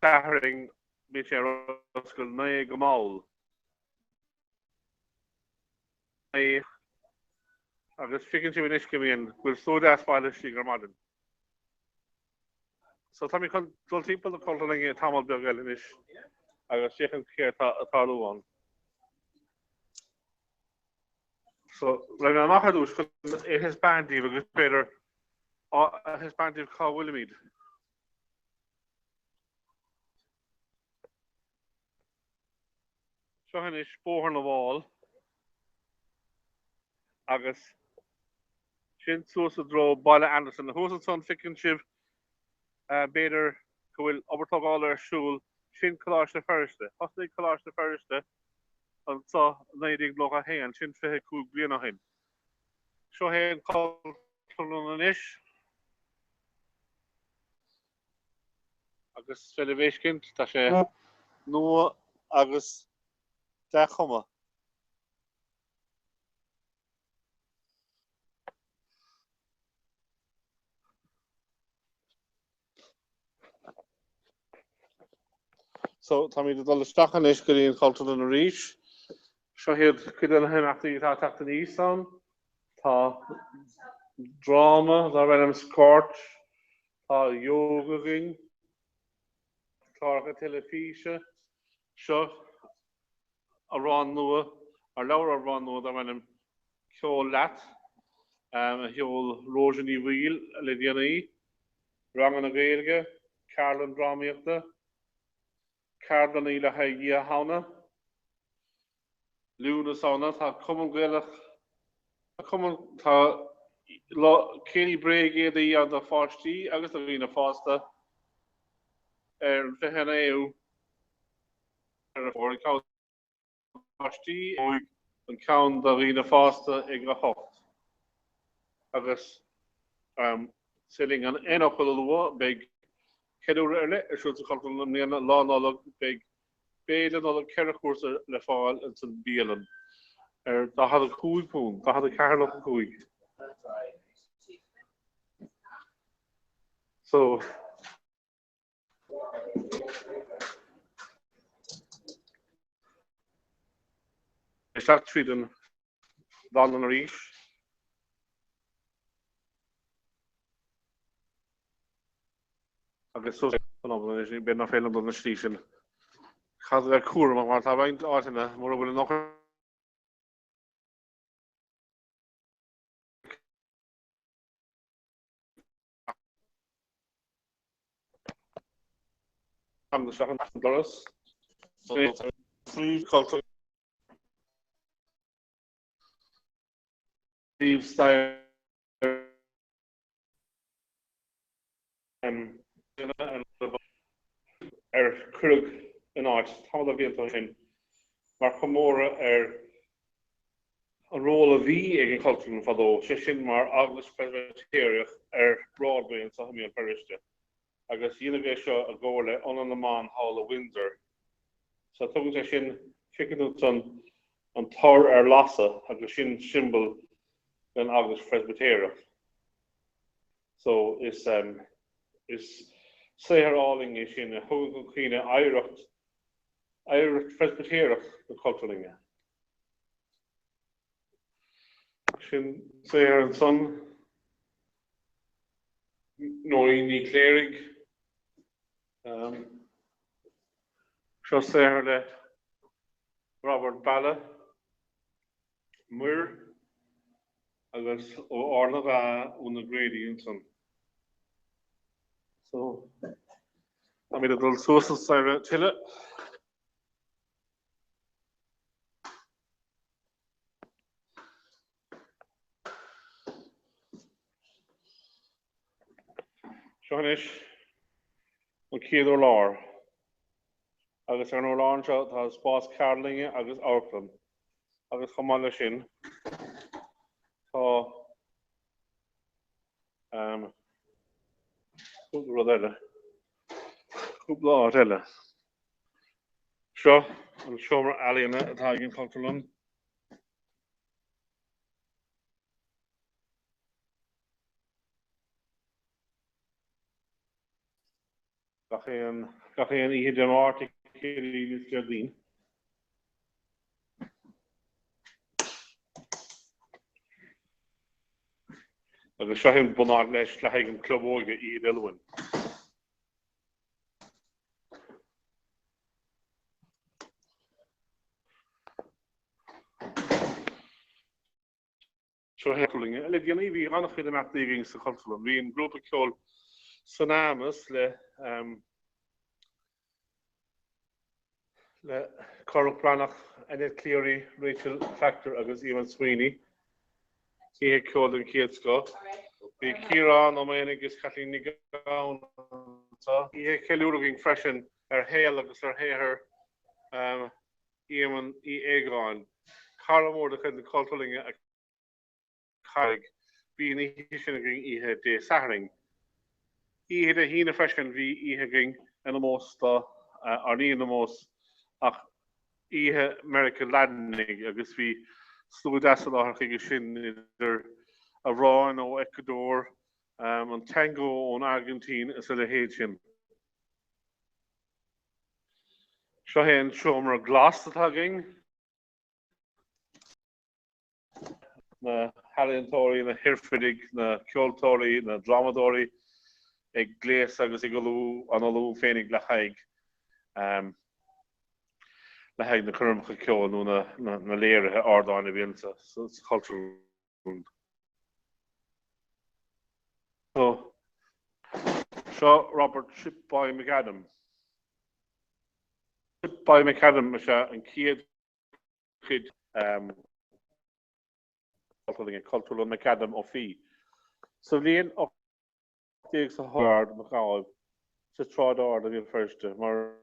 Sathairn bíonn sé ar oscailt 9 go mall. 9 agus feiceann sibh anois go mbíonn, go bhfuil slua deas bailithe istigh ar maidin. So tá mé chun dul timpeall na Cultúrlainne tamall beag eile anois agus féachaint céard atá ag tarlú ann. So rachaidh mé amach ar dtús chun é a thaispeáint daoibh agus b'fhéidir a thaispeáint daoibh cá bhfuilimid. Seo anois Bóthar na bhFál agus sin suas i dtreo Baile Andarsan. Thuas ansan feiceann sibh b'fhéidir go bhfuil obair tógála ar siúl, sin Coláiste Feirste. Thosnaigh Coláiste Feirste anso i 1991, sin 25 bliain ó shin. Seo é an Cultúrlann anois. Agus is féidir libh a fheiscint, tá sé nua agus dea-chuma. So, táimid ag dul isteach anois go dtí an Chultúrlann arís. Seo iad cuid de na himeachtaí atá ag teacht aníos ann. Tá dráma darb ainm Scorch, tá yoga againn, cláracha teilifíse, seo amhrán nua, ar leabhar amhrán nua darb ainm Ceol Leat, a sheol Róise Ní Bhaoill le déanaí, ranganna Gaeilge, ceardlann drámaíochta, Ceardlanna le haghaidh Oíche Shamhna, Liú na Samhna, tá Cumann Gaelach, tá Cumann, tá lá Céilí Bréag-Éadaí ann do pháistí agus do dhaoine fásta ar an 29ú Deireadh Fómhair. Ceann do pháistí óg, an ceann do dhaoine fásta ag a 8. Agus is féidir linn gan aon fhocal a lua, beidh ceiliúradh ar leith ar siúl sa Chultúrlann i mbliana, Lá Nollag, beidh béile Nollag 4 chúrsa le fáil ins an bialann ar £45, 44.95. So. Isteach tríd an dánlann arís. Agus suas an obair anois, b'fhéidir nach féidir liom dul na slí sin. Caithfidh a bheith cúramach mar tá roinnt áiteanna mura bhfuil an eochair Isteach an doras. Príomhchultúr. Príomhstair. Ar cuireadh in áit tamall de bhlianta ó shin mar chomóradh ar an ról a bhí ag an Chultúrlann fadó, sé sin mar Eaglais Phreispitéireach ar Broadway anseo i mBéal Feirste, agus dheineadh é seo i gcomhar le Ionad na mBan thall i Windsor. So tugann sé sin, feiceann tú ansan an tor ar lasadh agus sin siombail den Eaglais Phreispitéireach. So is, is saothar álainn é sin a thugann chun cuimhne oidhreacht, oidhreacht Phreispitéireach na Cultúrlainne. Sin saothar ansan Nóirín Ní Chléirigh. Seo saothar le Robert Ballagh, Muir, agus ó Ard an Gha Úna Grady ansan. So, táimid ag dul suas an staighre tuilleadh. Seo anois an chéad urlár. Agus ar an urlár anseo tá spás ceardlainne agus amharclann. Agus chomh maith leis sin tá cúpla rud eile, cúpla áit eile. Seo an seomra ealaíona atá ag an Chultúrlann. Gach aon gach aon oíche Dé Máirt, Céadaoin is Déardaoin. Agus seo é an bunáit leis le haghaidh an Club Óige oíche Dé Luain. Seo é Cultúrlann. Le déanaí bhí an-chuid imeachtaí againn sa Chultúrlann. Bhí an grúpa ceoil Sonamus le le Cormac Breathnach, Annette Cleary, Rachel Factor agus Eamon Sweeney. Oíche ceoil den chéad scoth. Bhí Ciarán Ó Maonaigh agus Caitlín Nic Gabhann anseo. Oíche cheiliúradh againn freisin ar shaol agus ar shaothar Éamoinn Uí Aogáin, cara mór de chuid na Cultúrlainne a cailleadh. Bhí an oíche sin againn oíche Dé Sathairn. Oíche Dé hAoine freisin bhí oíche againn in ómós do, ar ní in ómós ach Oíche Meiriceá Laidinigh agus bhí slua deas i láthair chuige sin idir amhráin ó Ecuador, an tango ón Airgintín is a leithéid sin. Seo é an seomra glas atá againn. Na healaíontóirí, na hoirfidigh, na ceoltóirí, na drámadóirí ag gléasadh agus ag ullmhú, á n-ullmhú féinig le haghaidh le haghaidh na coirmeacha ceoil nó na na léirithe ardáin a bhíonn sa Chultúrlann. So, seo Robert Shipboy McAdam. Shipboy McAdam is ea an chéad chuid Cultúrlann McAdam Ó Fiaich. Sa bhliain 18 Roibeárd Mac Ádhaimh sa tSráid Ard i mBéal Feirste mar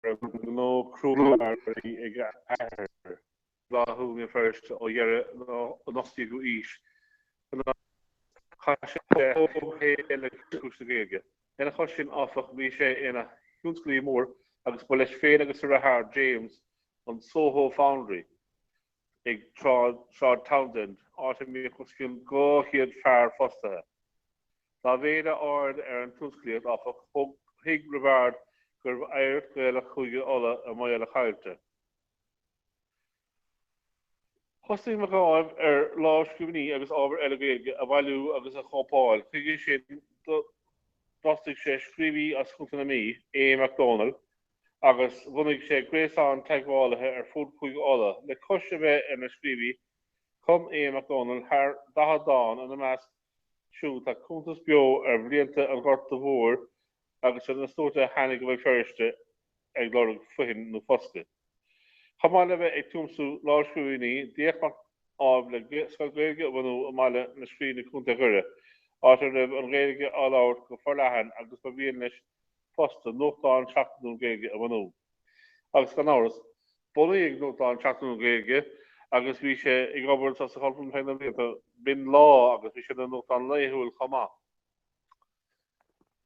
a raibh gnó crua-earraí ag a athair. Bláthú i mBéal Feirste ó dheireadh an 18ú aois. Chaith sé a ógshaol le cúis na Gaeilge. Lena chois sin, áfach, bhí sé ina thionsclaí mór agus ba leis féin agus a dheartháir James an Soho Foundry ag Sráid Townsend, áit a mbíodh os cionn 200 fear fostaithe. Dá mhéad a aird ar an tionsclaíocht, áfach, thuig Roibeárd go raibh oidhreacht Ghaelach Chúige Uladh i mbaol a chaillte. Thosaigh Mac Ádhaimh ar lámhscríbhinní agus ábhar eile Gaeilge a bhailiú agus a chóipeáil. Chuige sin, d'fhostaigh sé scríobhaí as Contae na Mí, Aodh Mac Dónaill, agus bhunaigh sé gréasán teagmhálaithe ar fud Chúige Uladh. Le cois a bheith ina scríobhaí, chum Aodh Mac Dónaill thar 40 dán, ina measc siúd tá cuntas beo ar bhlianta an Ghorta Mhóir agus ar na sluaite a tháinig go Béal Feirste ag lorg fothain nó foscaidh. Chomh maith le bheith ag tiomsú lámhscríbhinní, d'fhéach Mac Ádhaimh le scoil Ghaeilge a bhunú i mBaile na Scríne, Co. Dhoire, áit a raibh an Ghaeilge á labhairt go forleathan agus ba mhian leis fosta nuachtán seachtainiúil Gaeilge a bhunú. Agus gan amhras, bunaíodh nuachtán seachtainiúil Gaeilge agus bhí sé ag obair anseo sa Chultúrlann feadh na mblianta, b'in Lá agus bhí sé ina nuachtán laethúil chomh maith.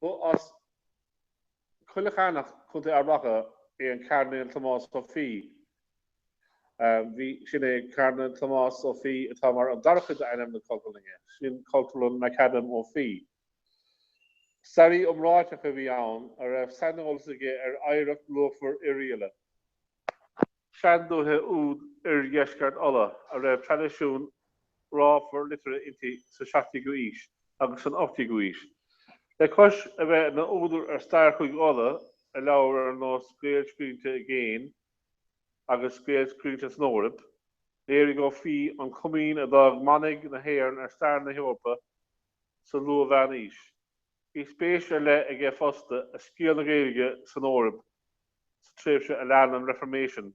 Ba as Coilleach Eanach, Co. Ard Mhacha, é an Cairdinéal Tomás Ó Fiaich. Bhí, sin é Cairdinéal Tomás Ó Fiaich atá mar an dara cuid d'ainm na Cultúrlainne, sin Cultúrlann McAdam Ó Fiaich. Staraí iomráiteach a bhí ann a raibh saineolas aige ar oidhreacht luachmhar Oirialla, seandúiche úd oirdheisceart Uladh a raibh traidisiún ráfar liteartha inti sa 17ú aois agus san 18ú aois. Le cois a bheith ina údar ar stair Chúige Uladh, i leabhair ar nós Gaeil Scríte i gCéin agus Gaeil Scríte san Eoraip, léirigh Ó Fiaich an chomaoin a d'fhág manaigh na hÉireann ar stair na hEorpa sa luath-mheánaois. Bhí spéis ar leith aige fosta i scéal na Gaeilge san Eoraip sa tréimhse a lean an Reifirméisean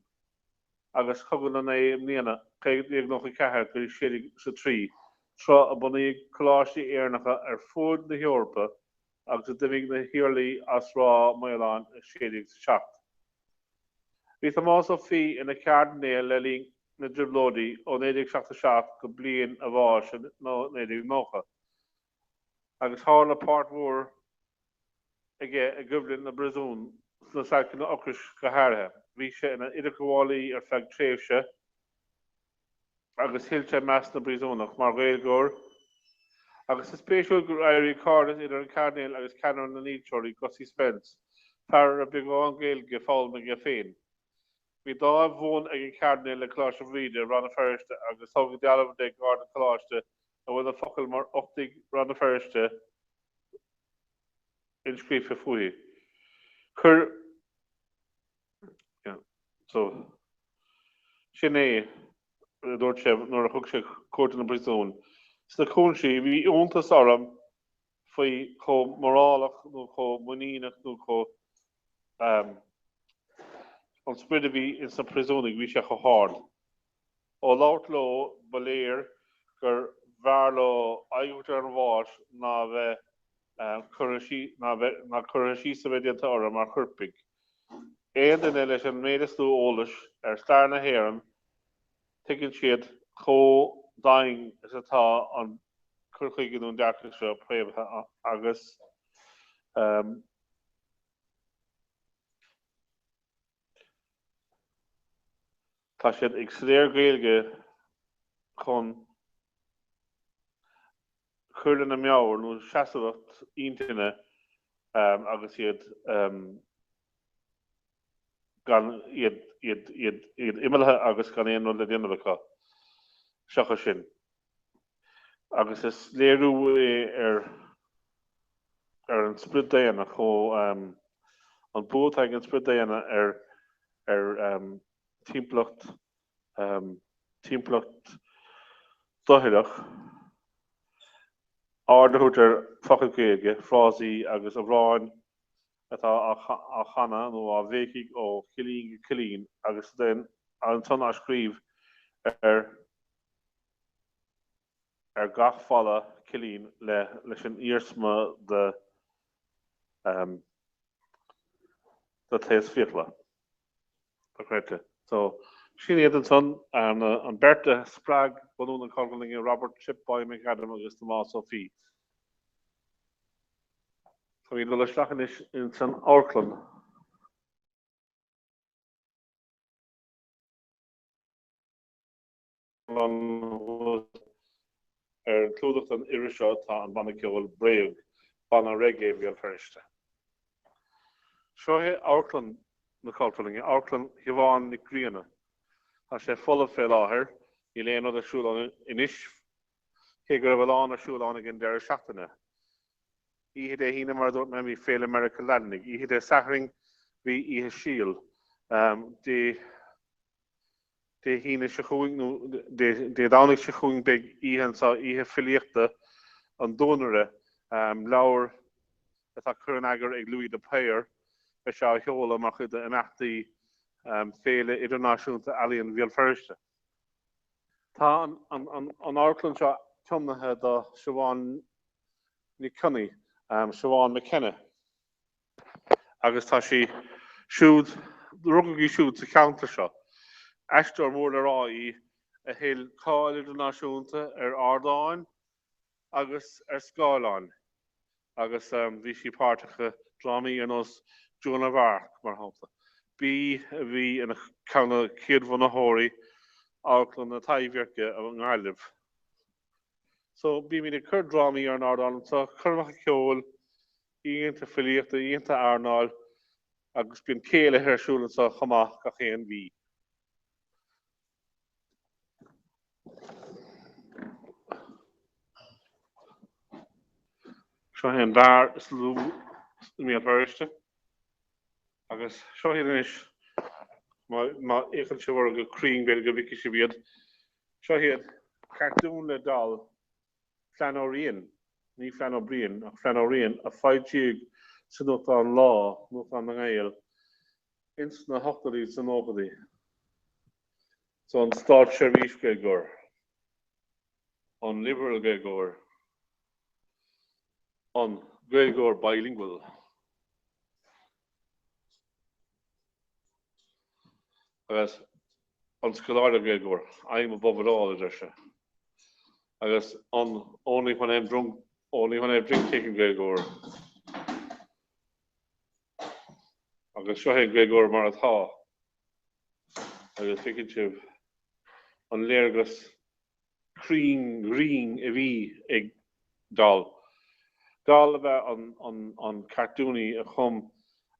agus Cogadh na Naoi mBliana, 1594-1603, tráth a bunaíodh coláistí Éireannacha ar fuaid na hEorpa agus a d'imigh na hIarlaí as Ráth Maoláin i 1607. Bhí Tomás Ó Fiaich ina chairdinéal le linn na dTrioblóidí ó 1977 go bliain a bháis i 1990, agus tharla páirt mhór aige i gcoimhlint na bpríosún, sna stailceanna ocrais go háirithe. Bhí sé ina idirghabhálaí ar feadh tréimhse agus thuill sé meas na bpríosúnach mar Ghaeilgeoir agus is spéisiúil gur éirigh cairdeas idir an Cairdinéal agus ceannaire na ndílseoirí, Gussie Spence, fear a raibh beagán Gaeilge foghlamtha aige féin. Bhí dáimh bhuan ag an Chairdinéal le Coláiste Bhríde, Rann na Feirste agus tógadh dealbh de gar don choláiste a bhfuil na focail 'Mar uchtaigh Rann na Feirste' inscríofa fúithi. Chuir So, sin é, a dúirt sé nuair a thug sé cuairt ar na príosúin. Sna cúinsí, bhí iontas orm faoi chomh mórálach nó chomh muiníneach nó chomh an sprid a bhí ins na príosúnaigh, bhí sé chomh hard. Ó labhairt leo ba léir gur bhfearr leo aghaidh a thabhairt ar an bhás ná a bheith curtha ná bheith ná cur síos a bheith déanta orthu mar choirpigh. Aon duine leis an méid is lú eolais ar stair na hÉireann tuigeann siad chomh domhain is atá an cur chuige nó an dearcadh seo préamhaithe agus Tá siad ag staidéar Gaeilge chun cur lena meabhair nó seasmhacht intinne agus iad. Gan iad, iad, iad, iad imeallaithe agus gan aon rud le déanamh acu seachas sin. Agus is léiriú é ar, ar an sprid daonna, chomh, an bua atá ag an sprid daonna ar, ar timpeallacht, timpeallacht doicheallach, aird a thabhairt ar focail Ghaeilge, frásaí agus amhráin atá á chanadh nó á bhéicigh ó chillín go cillín agus ansan á scríobh ar ar gach falla cillín le leis an iarsma de de taos fiacla. Dochreidte. So, sin iad ansan, an beirt a spreag bunú na Cultúrlainne, Robert Shipboy McAdam agus Tomás Ó Fiaich. Táimid ag dul isteach anois ins an amharclann. Ar an chlúdach den iris seo tá an banna ceoil Bréag, banna reggae Bhéal Feirste. Seo é Amharclann na Cultúrlainne, Amharclann Shiobhán Nic Grianna. Tá sé folamh fé láthair, níl aon rud ar siúl ann anois, cé go raibh a lán ar siúl ann ag an deireadh seachtaine. Oíche Dé hAoine, mar a dúirt mé, bhí Féile Mheiriceá Laidinigh. Oíche Dé Sathairn bhí Oíche Síl. Dé. Dé hAoine seo chugainn, nó Dé Domhnaigh seo chugainn, beidh oíche anseo, Oíche Filíochta an Duanaire, leabhar atá curtha in eagar ag Louis de Paor. Beidh sé á sheoladh mar chuid d'imeachtaí Féile Idirnáisiúnta Ealaíon Bhéal Feirste. Tá an amharclann seo tiomnaithe do Siobhán Nic Cionnaith, Siobhán McKenna. agus tá sí siúd, rugadh í siúd sa cheantar seo. Aisteoir mór le rá í a thuill cáil idirnáisiúnta ar ardáin agus ar scáileáin agus bhí sí páirteach i drámaí ar nós Joan of Arc, mar shampla. B'í a bhí ina ceann de chéad bhunaitheoirí Amharclann na Taibhdheirce i nGaillimh. So, bímid ag cur drámaí ar an ardán anseo, coirmeacha ceoil, oícheanta filíochta, oícheanta airneáil agus bíonn céilithe ar siúl anseo chomh maith gach aon mhí. Seo é an beár is lú i mBéal Feirste agus seo iad anois, má fhéachann sibh orthu go cruinn b'fhéidir go bhfeicfidh sibh iad, seo iad cartúin le Dal Flann Ó Riain, ní Flann O'Brien, ach Flann Ó Riain, a foilsíodh sa nuachtán Lá, nuachtán na nGael, ins na hochtóidí is na nóchaidí. So an Státseirbhís Gaeilgeoir, an Liberal Gaeilgeoir, an Gaeilgeoir bilingual. Agus an scoláire Gaeilgeoir, I'm above it all, a deir sé. Agus an only when I'm drunk, only when I drink taken Gaeilgeoir. Agus seo é an Gaeilgeoir mar atá. Agus feiceann sibh an léargas cruinn grinn a bhí ag Dal. Dal ab ea an cartúnaí a chum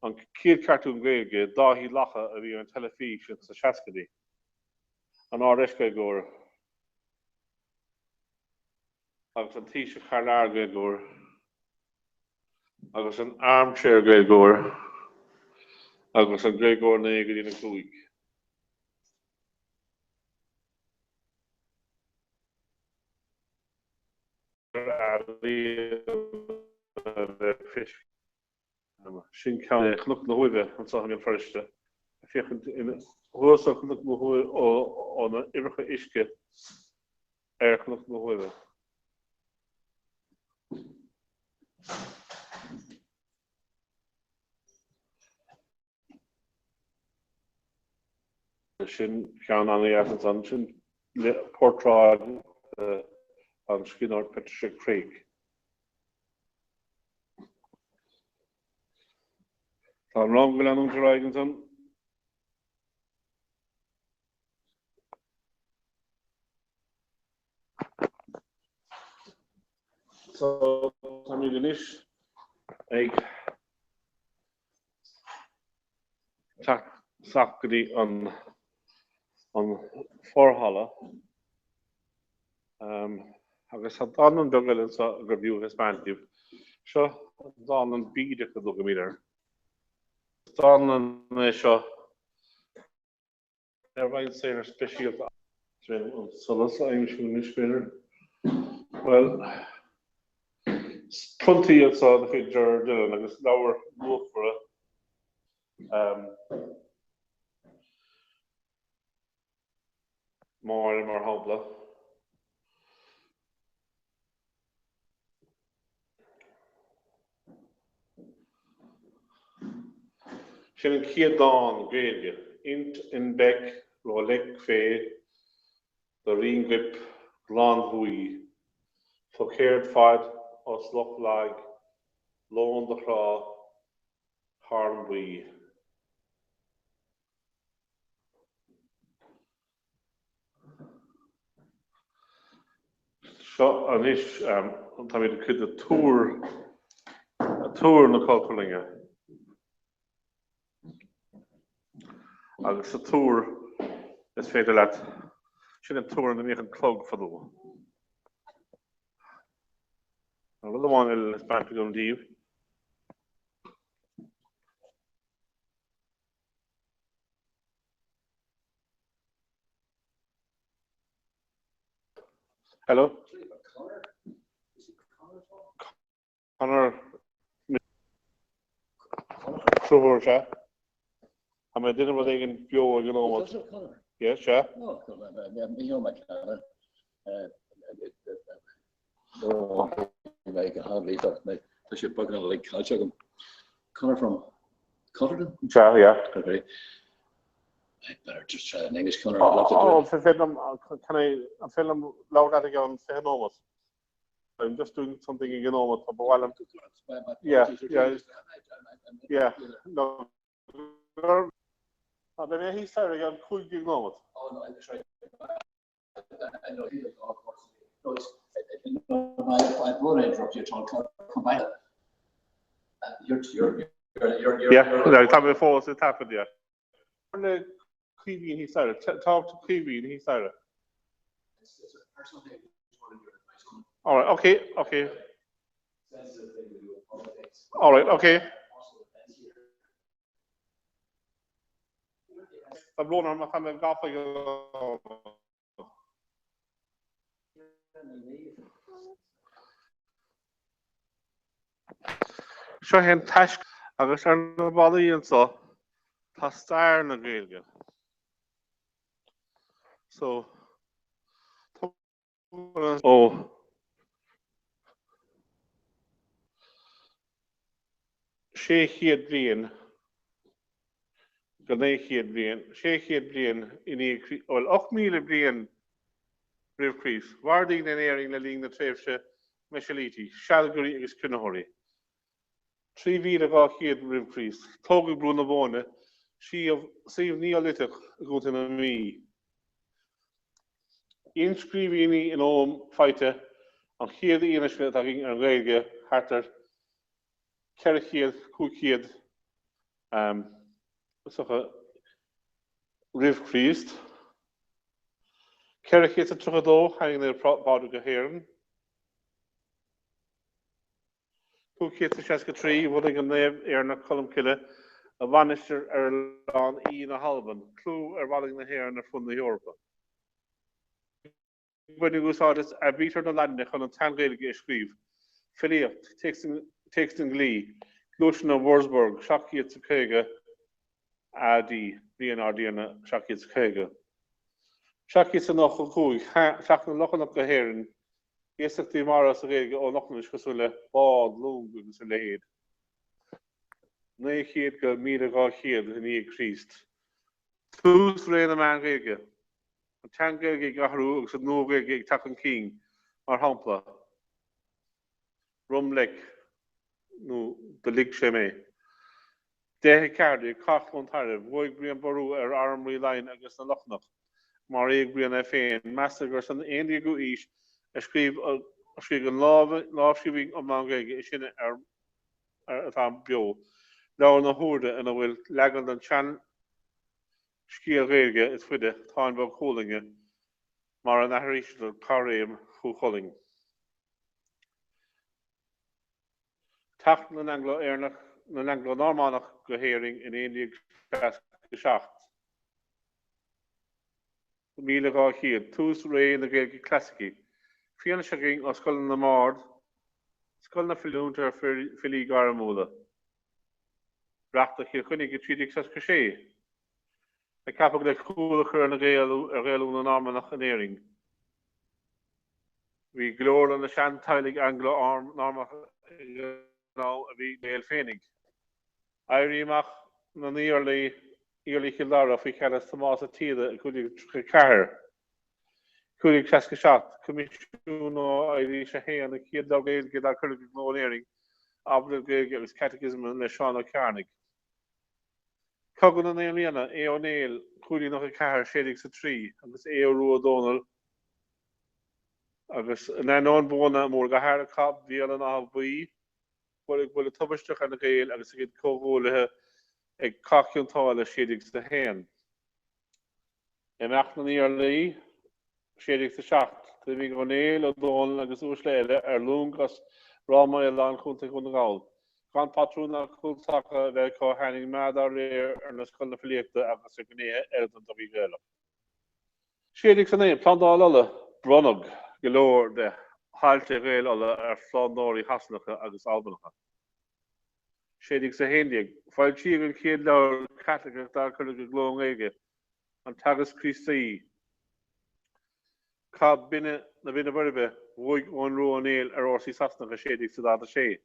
an chéad chartún Gaeilge, Dáithí Lacha, a bhí ar an teilifís ins na seascaidí. An Ard-Fheis Gaeilgeoir agus an Taoiseach thar lear Gaeilgeoir agus an Armchair Gaeilgeoir agus an Gaeilgeoir 9 go dtí 5. Sin ceann de Chnoc na hUaimhe anseo i mBéal Feirste, ag féachaint thuas ó Chnoc na hUaimhe ó na ithreacha uisce ar Chnoc na hUaimhe. Sin ceann an-dheas ansan. Sin portráid an scríbhneoir Patricia Craig. Tá an rang ag leanúint ar aghaidh ansan. So, táimid anois ag teacht Isteach go dtí an an forhalla. Agus tá dánlann beag eile anseo gurbh fhiú a thaispeáint daoibh. Seo an dánlann bídeach a dtugaimid air. Is dánlann é seo le roinnt saothar speisialta. An solas a aimsiú anois, b'fhéidir. Bhuel, priontaí anseo de chuid Gerard Dillon agus leabhair luachmhara. Máire, mar shampla. Sin an chéad dán Gaeilge, Int in bec ro leic fé do rínghuip glanbhuí, fo chéard faid os loch lag lón do chrá tharmbuí. Seo anois, táimid ag cuid de túr, túr na Cultúrlainne. Agus sa túr is féidir leat, sin an túr ina mbíodh an clog fadó. Tá rud amháin eile le taispeáint agam daoibh. Hello? Conor Conchúr, sea. Tá mé ag déanamh rud éigin beo ag an nóiméad. Yes, sea.
Tá sé beagnach uilig caillte agam. Conor from Cultúrlann?
Sea, yeah.
Okay. I better just try in English, Conor. I'd love to do
Oh,
it.
an féidir liom, can I, an féidir liom labhairt leat i gceann 20 nóiméad? I'm just doing something ag an nóiméad, tá ba mhaith liom. Yeah, yeah. Yeah, no. Tá beidh mé thíos staighre i gceann 15 nóiméad.
Oh, no, sorry. I know you of course. No, it's, no, I, I won't interrupt you at all. Come, come back. Uh, you're, you're, you're, you're, you're,
Yeah,
you're,
tá mé fós ag taifead, yeah. Le Caoimhín thíos staighre. Talk to Caoimhín thíos staighre.
It's, it's a personal thing. I just wanted your advice on it.
All right, okay, okay.
Sensitive thing to do with politics.
All right, okay.
Also events here.
Tá brón orm ach tá mé gafa ag an nóiméad. Seo é an taisc agus ar na ballaí anseo tá stair na Gaeilge. So, ó 600 bliain go 900 bliain, 600 bliain i ndiaidh Chríost, bhuel, 8,000 bliain roimh Chríost, mhair daoine in Éirinn le linn na tréimhse Meisilítí, sealgairí agus cruinnitheoirí. 3200 roimh Chríost, tógadh Brú na Bóinne, suíomh Neoiliteach i gContae na Mí. Inscríbhinní in Ogham faighte, an chéad fhianaise atá againn ar an Ghaeilge thart ar 400, 500 is dócha, roimh Chríost. 432 tháinig Naomh Pádraig go hÉirinn. 563, Bhunaigh an naomh Éireannach Colm Cille a mhainistir ar Oileán Í na hAlban, clú ar mhanaigh na hÉireann ar fud na hEorpa. Baineadh úsáid as aibítir na Laidine chun an tSean-Ghaeilge a scríobh. Filíocht, Téacs den Ghlaoi, Gluaiseanna Wurzburg, 750 AD, bliain ár dTiarna 750. 795, Teacht na Lochlannach go hÉirinn, Iasachtaí mara sa Ghaeilge ón Lochlainnis cosúil le bád, long agus a leithéid. 900 go 1200 i ndiaidh Chríost. Tús ré na Meán-Ghaeilge. An tSean-Ghaeilge ag athrú agus an Nua-Ghaeilge ag teacht chun cinn, mar shampla, rom leic nó do lig sé mé. 10:14, Cath Chluain Tairbh, Bhuaigh Brian Boru ar arm Rí Laighean agus na Lochlannach. Maraíodh Brian é féin. Meastar gur san 11ú haois a scríobhadh an lámhscríbhinn iomlán Gaeilge is sine atá beo, Leabhar na hÚire, ina bhfuil leagan den tsean. Scéal Gaeilge is faide, Táin Bó Cuailnge, mar a n-aithrítear Caithréim Chú Chulainn. Teacht na nAnglo-Éireannach, na nAnglo-Normannach go hÉirinn in 1167. 1200, tús ré na Gaeilge Clasaicí. Fianaise againn ó scoileanna na mbard, scoileanna oiliúint ar filí gairmiúla. Reachta Chill Chainnigh i 1366, a ceapadh le cúl a chur ar Ghaelú na Normannach in Éirinn. Bhí go leor de na seanteaghlaigh Angla-Normannacha ag an am a bhí Gaeil féinig. Éirí Amach na nIarlaí, Iarlaí Chill Dara, faoi cheannas Tomás a' tSíoda i 1534, 1567, Coimisiún ó Eilís a hAon, an chéad leabhar Gaeilge dár cuireadh i gcló in Éirinn, Aibreán Gaeilge agus Catechism le Seán Ó Cearnaigh. Cogadh na Naoi mBliana, Aodh Ó Néill, 1594, 1603, agus Aodh Rua Ó Dónaill, agus in ainneoin buanna móra go háirithe Cath Bhéal an Átha Buí, Buaileadh buille tubaisteach ar na Gaeil agus a gcuid comhghuaillithe ag Cath Chionn tSáile 1601. Imeacht na nIarlaí, 1607, D'imigh Ó Néill, Ó Dónaill agus uaisle eile ar long as Ráth Maoláin, Co. Dhún na nGall. Gan patrún ná cúltaca a bheith acu tháinig meath dá réir ar na scoileanna filíochta agus ar ghnéithe eile den tsochaí Ghaelach. 1609, Plandáil Uladh, Bronnadh go leor de thailte Ghaeil Uladh ar phlandóirí Shasanacha agus Albanacha. 1611, Foilsíodh an chéad leabhar Caitliceach dár cuireadh i gcló i nGaeilge, An Teagasc Críostaí. Cath Binne na Binne Boirbe, bhuaigh Eoghan Rua Ó Néill ar fhórsaí Sasanacha 1646.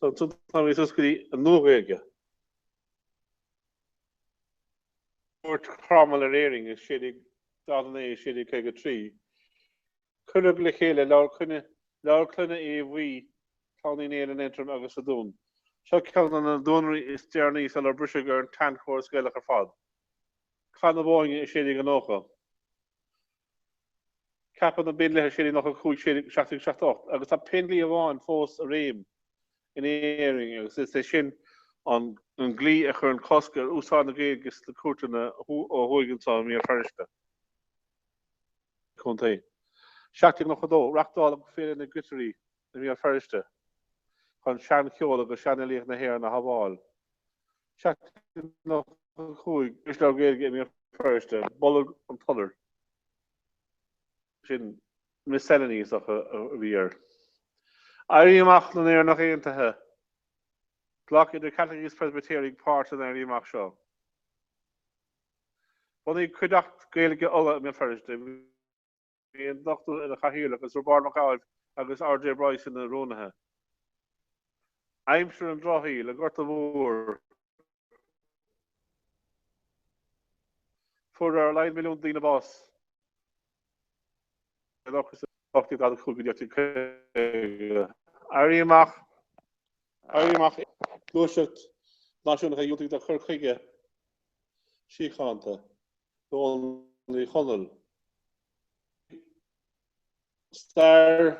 So ansan táimid suas go dtí an Nua-Ghaeilge. Cuairt Chromaill ar Éirinn i 1649, 1653. Cuireadh le chéile Leabhar Clainne, Leabhar Clainne Aodha Bhuí, Clann Uí Néill in Aontroim agus sa Dún. Seo ceann de na duanairí is deireanaí sular briseadh ar an tseanchóras Gaelach ar fad. Cath na Bóinne i 1690. Ceapadh na bPéindlíthe 1695, 1778 agus tá péindlí amháin fós i réim in Éirinn agus is é sin an dlí a chuireann cosc ar úsáid na Gaeilge sna cúirteanna ó thuaidh anseo i mBéal Feirste. Co. 1792, Reáchtáladh Féile na nGiotaraí i mBéal Feirste chun seancheol agus seanfhilíocht na hÉireann a shábháil. 1795, Irisleabhar Gaeilge i mBéal Feirste, Bolg an tSolair. Sin Miscellany is dócha a bhí air. Éirí Amach na nÉireannach Aontaithe. Ghlac idir Caitlicigh agus Preispitéirigh páirt san Éirí Amach seo. Bunaíodh Cuideachta Gaeilge Uladh i mBéal Feirste. Bhí an Dochtúir ina chathaoirleach agus Roibeárd Mac Ádhaimh agus R.J. Bryce ina rúnaithe. Aimsir an Drochshaoil, an Gorta Mór. Fuair ar a laghad milliún daoine bás in ocras 1845 go 1850. Éirí Amach Éirí Amach Gluaiseacht náisiúnach a dhiúltaigh do chur chuige síochánta Dhónaill Uí Chonaill. Stair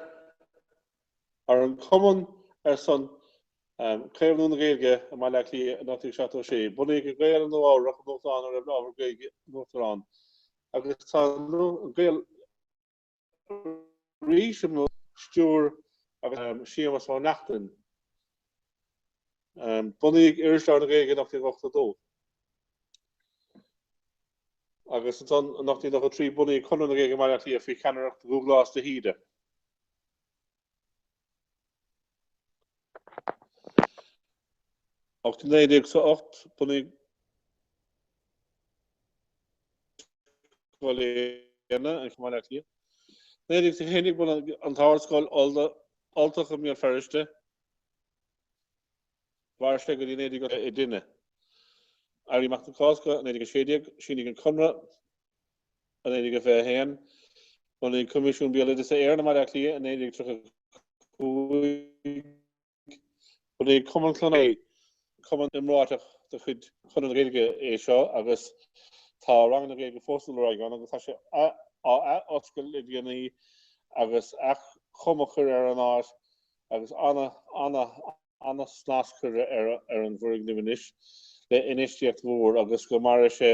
ar an Cumann ar son Caomhnú na Gaeilge i mBaile Átha Cliath in 1876. Bunaíodh An Gael i Nua-Eabhrac, nuachtán a raibh ábhar Gaeilge in uachtar ann, agus tá An Gael arís i mbun stiúir agus Séamus Ó Neachtain. Bunaíodh Irisleabhar na Gaeilge in 1882 agus ansan in 1893 bunaíodh Conradh na Gaeilge i mBaile Átha Cliath faoi cheannaireacht Dhubhghlas de hÍde. 1908 bunaíodh Scoil Éanna i mBaile Átha Cliath. 1911 bunaíodh an tArdscoil Ultach i mBéal Feirste. Mhair sé go dtí 19 i dtine. Éirí Amach na Cásca 1916, síníodh an Conradh i 1921, bunaíodh Coimisiún Béaloideasa Éireann i mBaile Átha Cliath i 1935, bunaíodh Cumann Chlann cumann iomráiteach de chuid Chonradh na Gaeilge é seo agus tá ranganna Gaeilge fós ag dul ar aghaidh ann agus tá sé á ath-oscailt le déanaí agus athchuma curtha ar an áit agus ana, ana, ana-snas curtha ar an bhfoirgneamh anois. Le infheistíocht mhór agus go mairfidh sé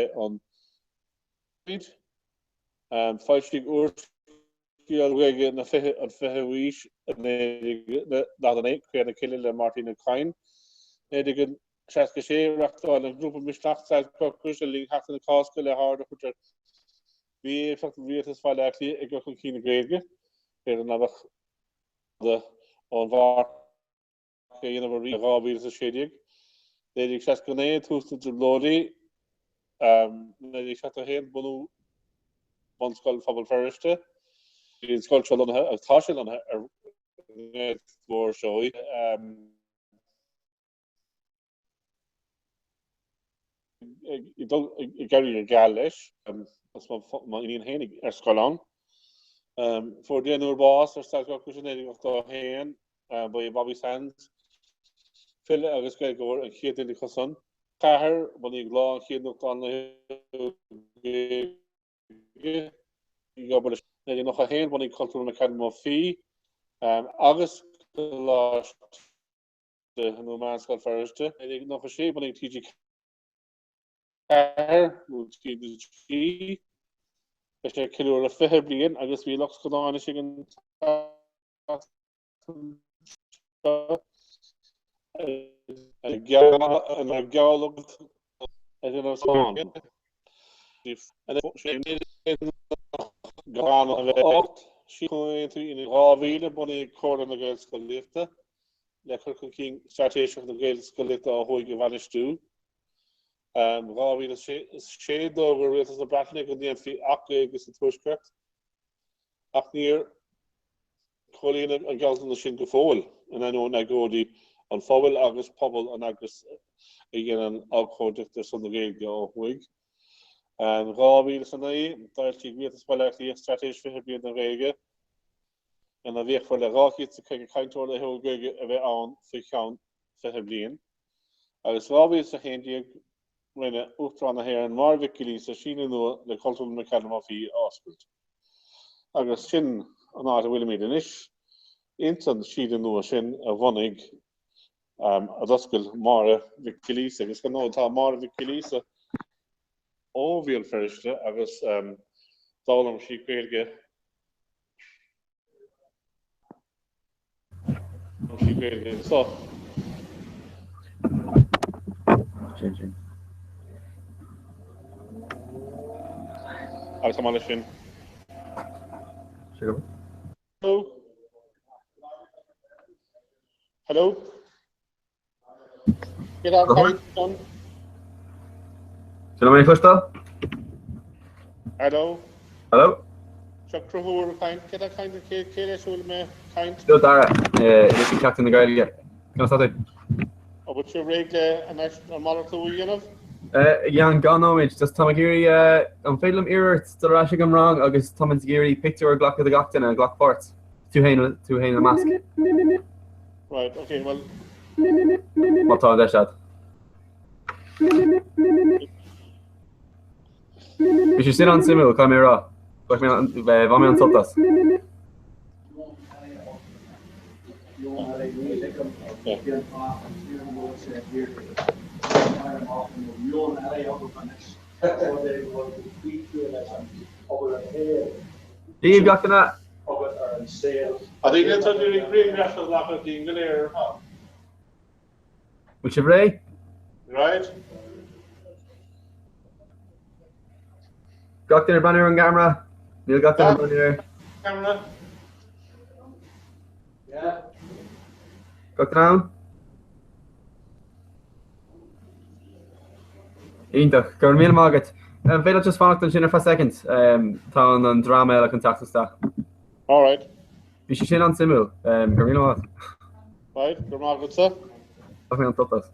an Foilsíodh úrscéal Gaeilge na an 20ú haois i 1949, Cré na Cille le Máirtín Ó Cadhain. 1966, Reáchtáil an grúpa Misneach stailc ocrais le linn Sheachtain na Cásca le haird a thabhairt ar mhí-éifeacht Rialtas Bhaile Átha Cliath i gcur chun cinn na Gaeilge. B'fhéidir nach mbeadh fada ón mharc a dhéanamh arís i 2016. 1969, tús na dTrioblóidí. 1971, bunú Bhunscoil Phobal Feirste. Bhí an scoil seo lonnaithe, agus tá sé lonnaithe, ar Ghaeltacht Mhór Seoighe. Ag dul ag éirí go geal leis, agus mo iníon féin ar scoil ann. Fuair deichniúr bás ar stailc ocrais i 1981. Ba é Bobby Sands, file agus Gaeilgeoir, an chéad duine acu san. 4, Bunaíodh Lá, an chéad nuachtán laethúil Gaeilge. Ag obair leis. 1991, Bunaíodh Cultúrlann McAdam Ó Fiaich agus Coláiste nó Meánscoil Feirste. 1996, Bunaíodh TG4 nó TG. Beidh sé ag ceiliúradh 20 bliain agus bhí lucht scannáin istigh an tseachtain seo ag geall ag déanamh scannán. Gan a bheith 8 Comhaontú Aoine 2000, bunaíodh Comhairle na Gaelscolaíochta le cur chun cinn straitéiseach na Gaelscolaíochta ó thuaidh a bhainistiú. 2006 D'fhógair Rialtas na Breataine go ndéanfaí Acht Gaeilge sa Tuaisceart ach níor comhlíonadh an gealltanas sin go fóill, in ainneoin agóidí an phobail agus Pobal an eagras a dhéanann abhcóideacht ar son na Gaeilge ó thuaidh. 2009 D'fhoilsigh Rialtas Bhaile Átha Cliath Straitéis 20 Bliain don Ghaeilge ina bhféachfar le 250 cainteoir laethúil Gaeilge a bheith ann faoi cheann 20 bliain. Agus 2011 rinne Uachtarán na hÉireann Máire Mhic Giolla Íosa síneadh nua le Cultúrlann McAdam Ó Fiaich a oscailt. Agus sin an áit a bhfuilimid anois, ins an síneadh nua sin a bhunaigh, a d'oscail Máire Mhic Giolla Íosa. Agus ar ndóigh tá Máire Mhic Giolla Íosa ó Bhéal Feirste agus d'fhoghlaim sí Gaeilge sí Gaeilge anseo.
Sin sin.
Agus chomh maith leis sin.
Hello.
Hello. Cé tá ag caint ann?
Sin mé cloisteáil?
Hello.
Hello.
Seo Conchúr ag caint. Cé tá ag caint? Cé cé leis a bhfuil mé ag caint?
Seo Dara, anois ag Seachtain na Gaeilge. Conas tá tú?
An bhfuil sibh réidh le an an malartú a dhéanamh?
I gceann dhá nóiméad, just táim ag iarraidh, an féidir liom iarraidh ort dul ar ais ag an rang agus táimid ag iarraidh pictiúr a ghlacadh de gach duine a ghlac páirt. Tú féin tú féin ina measc.
Right, okay, well.
Má tá an deis agat. Bhí sé sin an-suimiúil, caithfidh mé a rá. Bhain mé an-sult as. Dia daoibh gach duine!
agat ar an saol.
A dhaoine atá ag iarraidh grianghraf a ghlacadh dínn go léir ar fad.
Bhfuil sibh réidh?
Right.
Gach duine ag breathnú ar an gceamara? Níl gach duine ag breathnú air.
Ceamara.
Yeah.
Gach duine ann? Iontach. Go raibh míle maith agat. An féidir leat just fanacht ansin ar feadh soicind? Tá an dream eile chun teacht isteach.
All right.
Bhí sé sin an-suimiúil. Go raibh míle maith agat.
Right, go raibh maith agatsa.
Bhain mé an-sult as.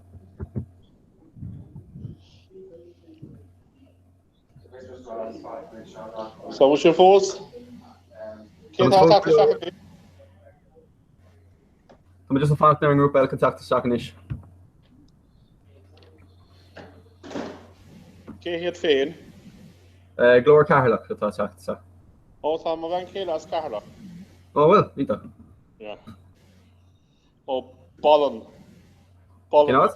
So bhfuil sibh fós? Cé tá ag teacht isteach anois?
Tá mé just ag fanacht ar an ngrúpa eile chun teacht isteach anois.
Cé hiad féin?
Glór Ceatharlach atá ag teacht isteach.
Ó tá mo bhean chéile as Ceatharlach.
Ó bhfuil, iontach.
Yeah. Ó Ballan. Ballan.
Cén áit?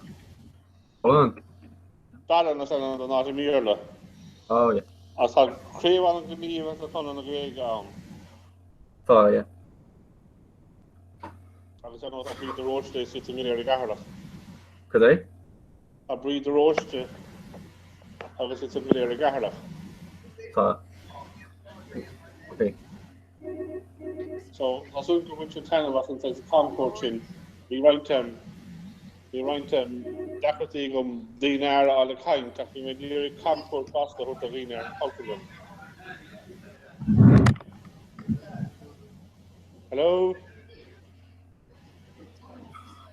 Ballan.
Bealach an áit i mBéarla.
Oh yeah.
Agus tá craobh an-ghníomhach de Chonradh na Gaeilge ann.
Tá, yeah.
Agus ar ndóigh tá Bríd de Róiste suite i nGailearaí na Ceatharlach.
Cad é?
Tá Bríd de Róiste agus suite i nGailearaí na Ceatharlach.
Tá. Ok.
So, tá súil gur bhain sibh taitneamh as an saghas camchuairt sin. Bhí roinnt, bhí roinnt deacrachtaí agam daoine a fháil ag caint ach bhí mé ag iarraidh camchuairt fosta a thabhairt do dhaoine ar an Chultúrlann. Hello?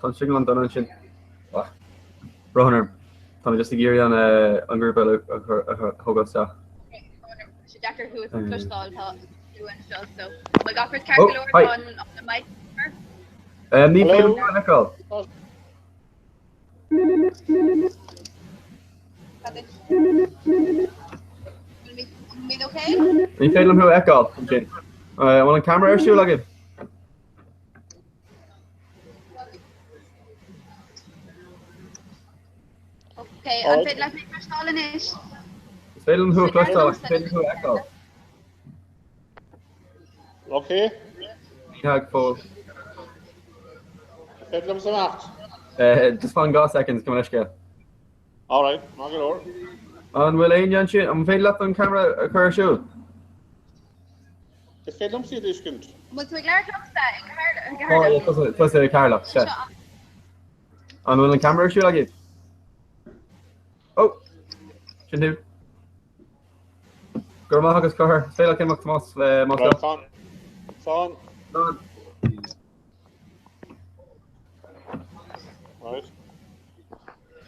Tá an signal an-dona ansin. Brón orm. Tá mé just ag iarraidh an an grúpa eile a thógáil isteach.
Tá sé deacair thú a chloisteáil tá tú anseo so an bhfuil gach rud ceart go leor
hi.
tá an an mic ar?
Ní féidir liom tú a fheiceáil.
Cad é? Bhfuil mé okay?
Ní féidir liom thú a fheiceáil ansin. An bhfuil an camera ar siúl agaibh?
Ok, an féidir leat mé a chloisteáil anois?
Is féidir liom thú a chloisteáil ach is féidir thú a fheiceáil.
Ok.
Ní hea go fóill.
Is féidir liomsa imeacht.
Just fan 2 seconds, gabh mo leithscéal.
Alright, maith go leor.
An bhfuil éinne ansin? An féidir leat an camera a chur ar siúl?
Is féidir liomsa iad a fheiscint.
An bhfuil tú ag labhairt liomsa i gCeatharlach?
Tá sé i gCeatharlach, sea. An bhfuil an camera ar siúl agaibh? Ó! Sin thú. Go raibh maith agat, Conchúr. Is féidir leat imeacht más más
Right, slán. Slán.
Slán.
Right.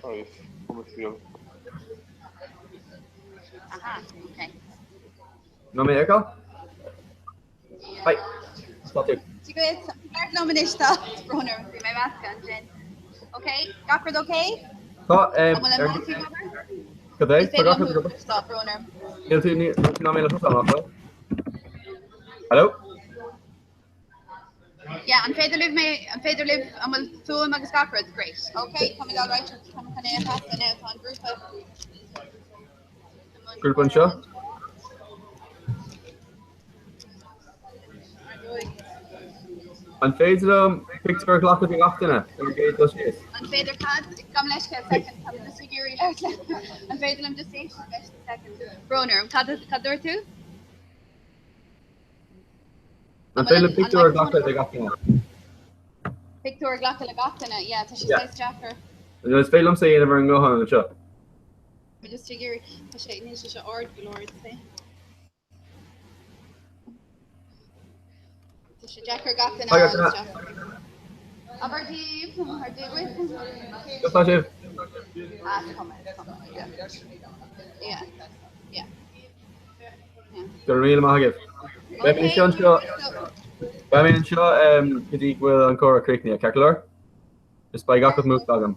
Sorry, come feel.
Aha, okay.
Ná mé a fheiceáil? Hi. Stop tú.
Dia duit, labhairt liom anois tá brón orm bhí mé measctha ansin. Ok, gach rud ok?
Tá,
An bhfuil an mic ag obair?
Cad é?
Ní
Tá
féidir
gach
liom
rud
thú
ag obair?
tá brón orm.
Níl tú ní níl tú ná mé le cloisteáil, nach bhfuil? Hello?
Yeah, an féidir libh mé, an féidir libh, an bhfuil fuaim agus gach rud? Great. Ok, táimid all right, tá mé chun é a chasadh now, tá an grúpa
Grúpa anseo? An féidir liom pictiúr a ghlacadh de gach duine ar an gcéad dul síos?
An féidir cad? Gabh mo leithscéal second, tá mé just ag iarraidh labhairt le. An féidir liom just éisteacht leis second? Brón orm, cad cad dúirt tú?
An féidir liom pictiúr a ghlacadh de gach duine?
Pictiúr a ghlacadh le gach duine, yeah, tá sé saghas deacair.
Is féidir liomsa a dhéanamh ar an nguthán anseo.
Mé just ag iarraidh, tá sé, níl sé seo ard go leor, is é. Tá sé deacair gach duine
Hi,
a
gach duine.
isteach. Abair daoibh, ar Dia duit.
Conas tá sibh?
Ah, tá mé, tá mé, yeah. Yeah, yeah.
Go raibh míle maith agaibh. Beidh mé anseo anseo Beidh mé anseo go dtí go bhfuil an comhrá críochnaithe, ceart go leor? Is beidh gach rud múchta agam.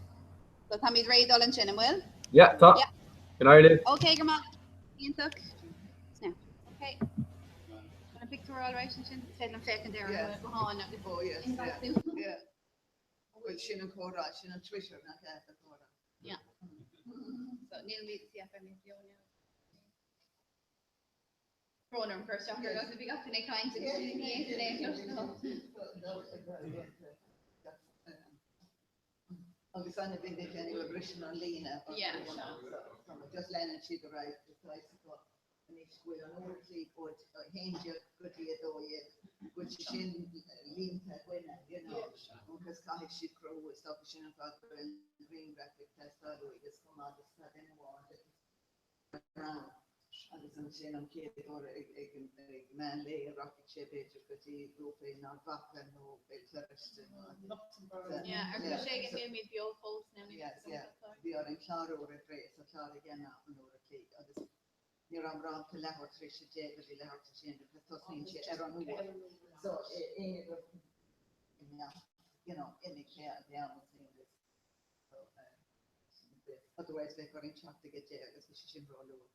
So táimid réidh dul ansin, an bhfuil?
Yeah, tá.
Yeah.
Go n-éirí libh.
Ok, go maith. Iontach. Now, ok. An pictiúr all right ansin? Is féidir liom féachaint ar an guthán agus
Oh yes, yeah, yeah. Bhuel sin an comhrá, sin an Twitter nach ea an comhrá.
Yeah. So níl mé yeah, beidh mé beo now. Brón orm cur isteach ar agus bhí gach duine ag caint agus ní fhéadfainn é a chloisteáil.
Agus an bhí mé féin go briseann an líne
Yeah.
just leanann siad ar aghaidh anois go bhfuil an uair a chloig ó 11 go dtí 12 go bhfuil sé sin líonta againne, you know, agus caithfidh siad cruthú is dócha sin an fáth go bhfuil an grianghraf ag teastáil uaidh is chomh maith agus tá duine amháin ann agus ansin an chéad uair ag ag meán lae a rachaidh sé b'fhéidir go dtí grúpa in Ard Mhacha nó Béal Feirste nó
Yeah, ar chúis éigin nílimid beo fós now níl
Yes, yeah. Bhí orainn clár úr a ghréasadh, clár a dhéanamh an uair a chloig agus ní raibh mórán go leathuair tar éis a 10 go dtí leathuair tar éis a 11 agus tosnaíonn sé ar an uair. So éinne go you know, imigh sé a bhí ann so otherwise bheadh orainn teacht ag a 10 agus bhí sé sin ró-luath.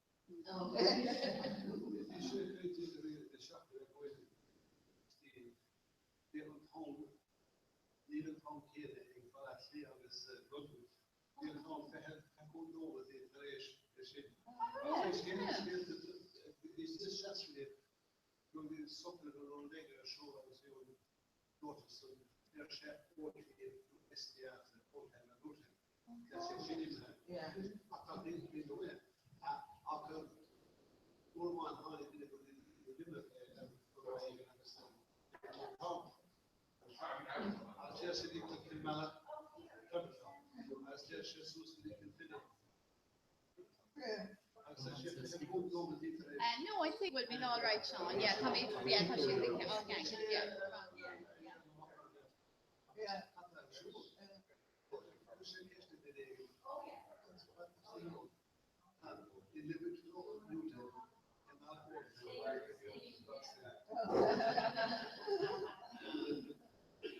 Níl an t-am céanna ag Baile Átha Cliath agus Goodwood.
No, I think we'll be all right, Sean. Yeah, tá mé, yeah, tá siad ag á cheangal, yeah.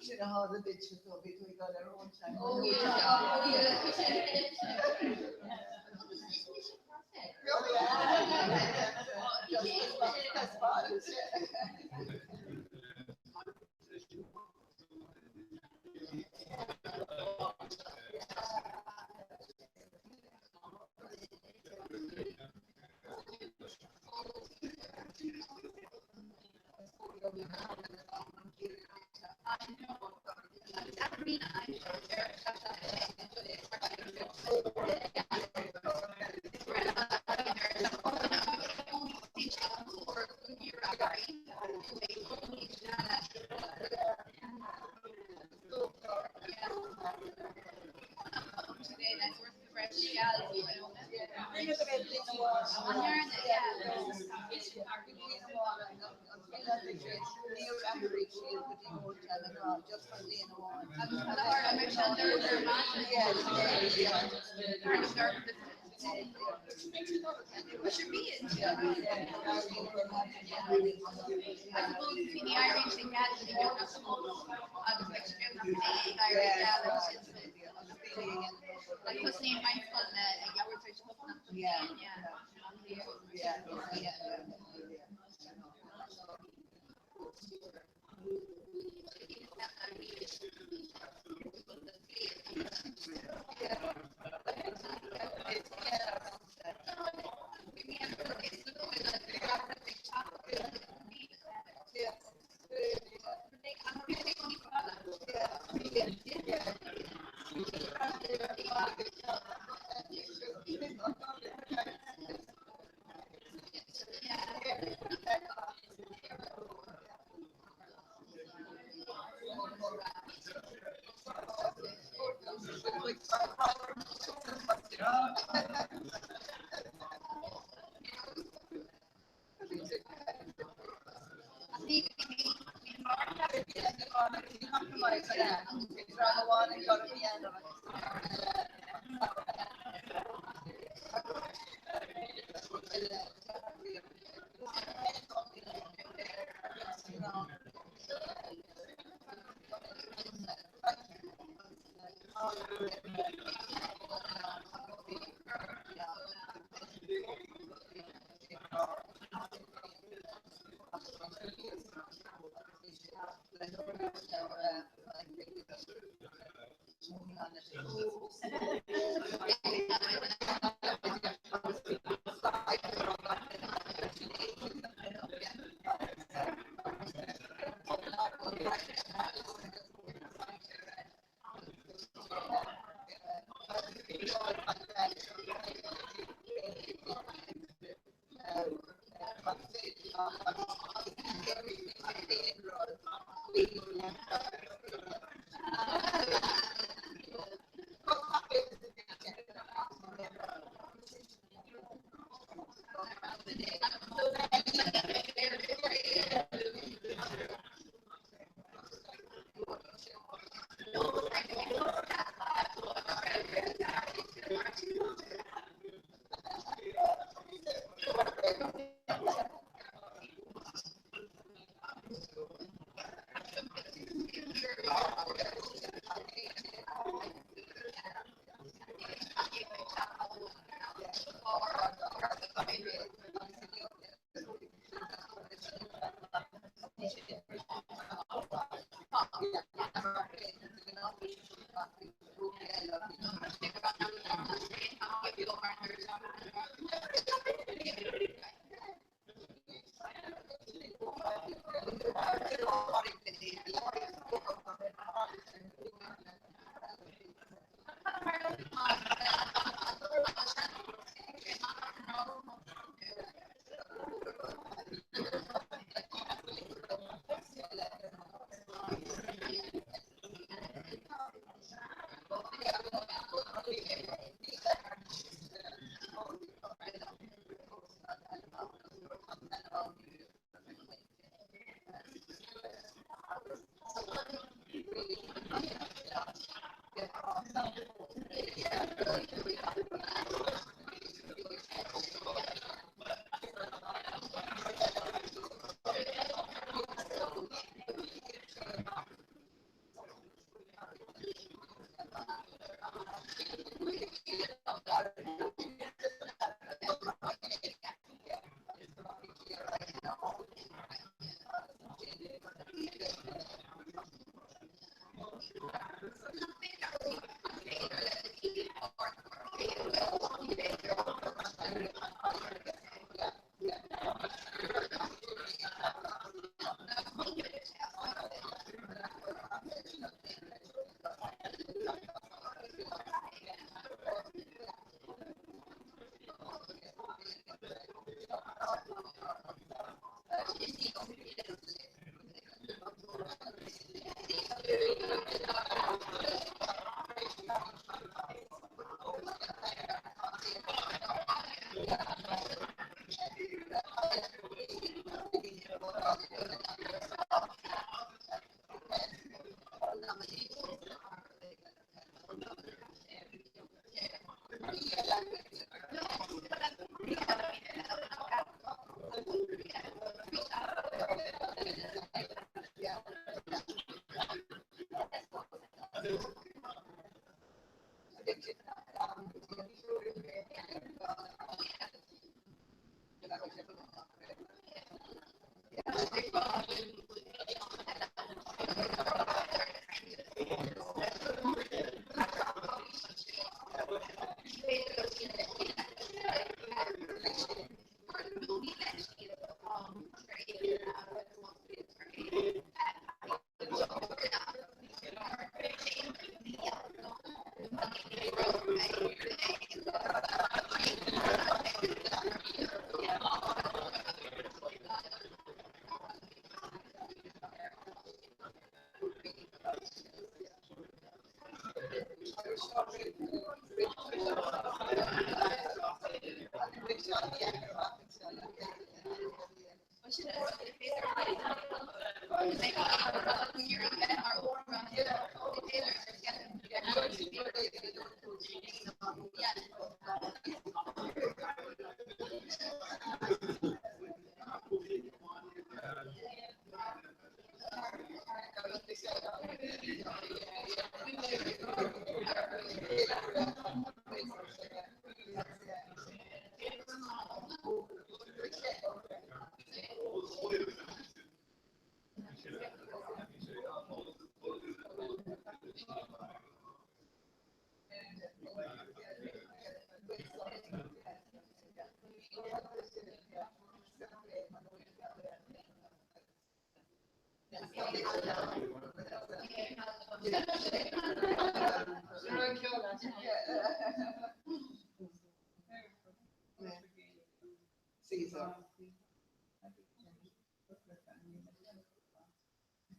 Sin a tharla duit sa bhí tú ag dul ar ón teanga.
Oh yeah, oh yeah.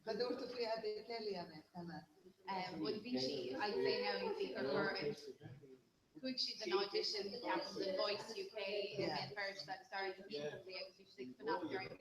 Cad dúirt tú faoi Abby Kelly, Anna?
Bhuel bhí sí, I'd say now you see gur chuir chuaigh sí don audition ceapaim do Voice UK i mBéal Feirste agus d'éirigh go hiontach léi agus bhí siad ag fanacht ar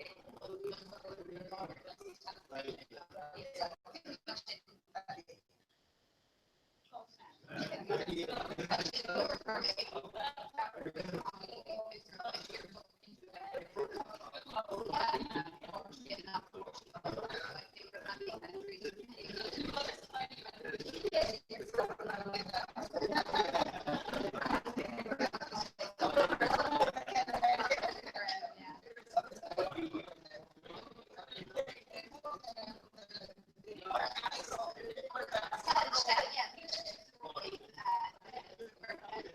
an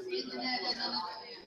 Taifead a dhéanamh air.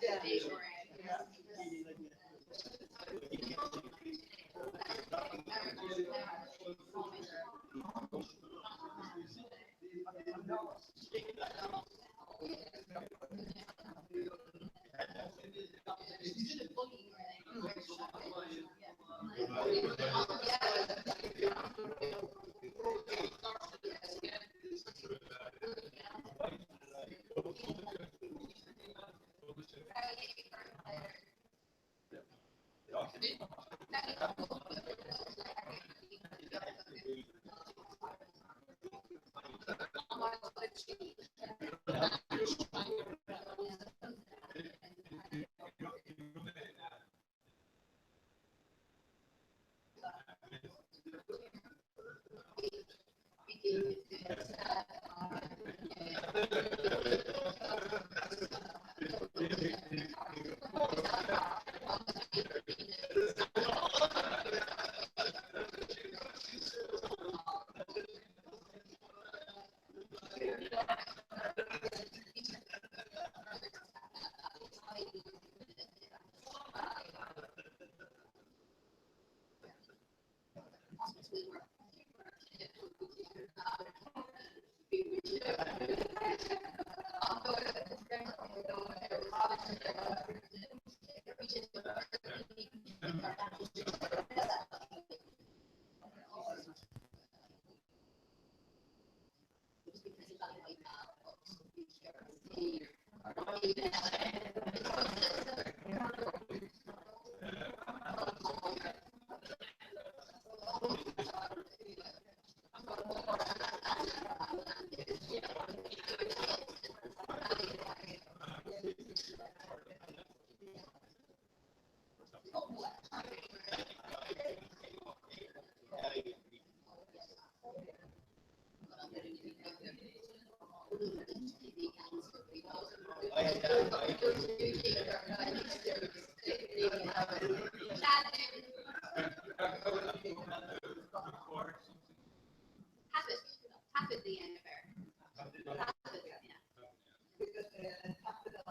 Taifead, yeah.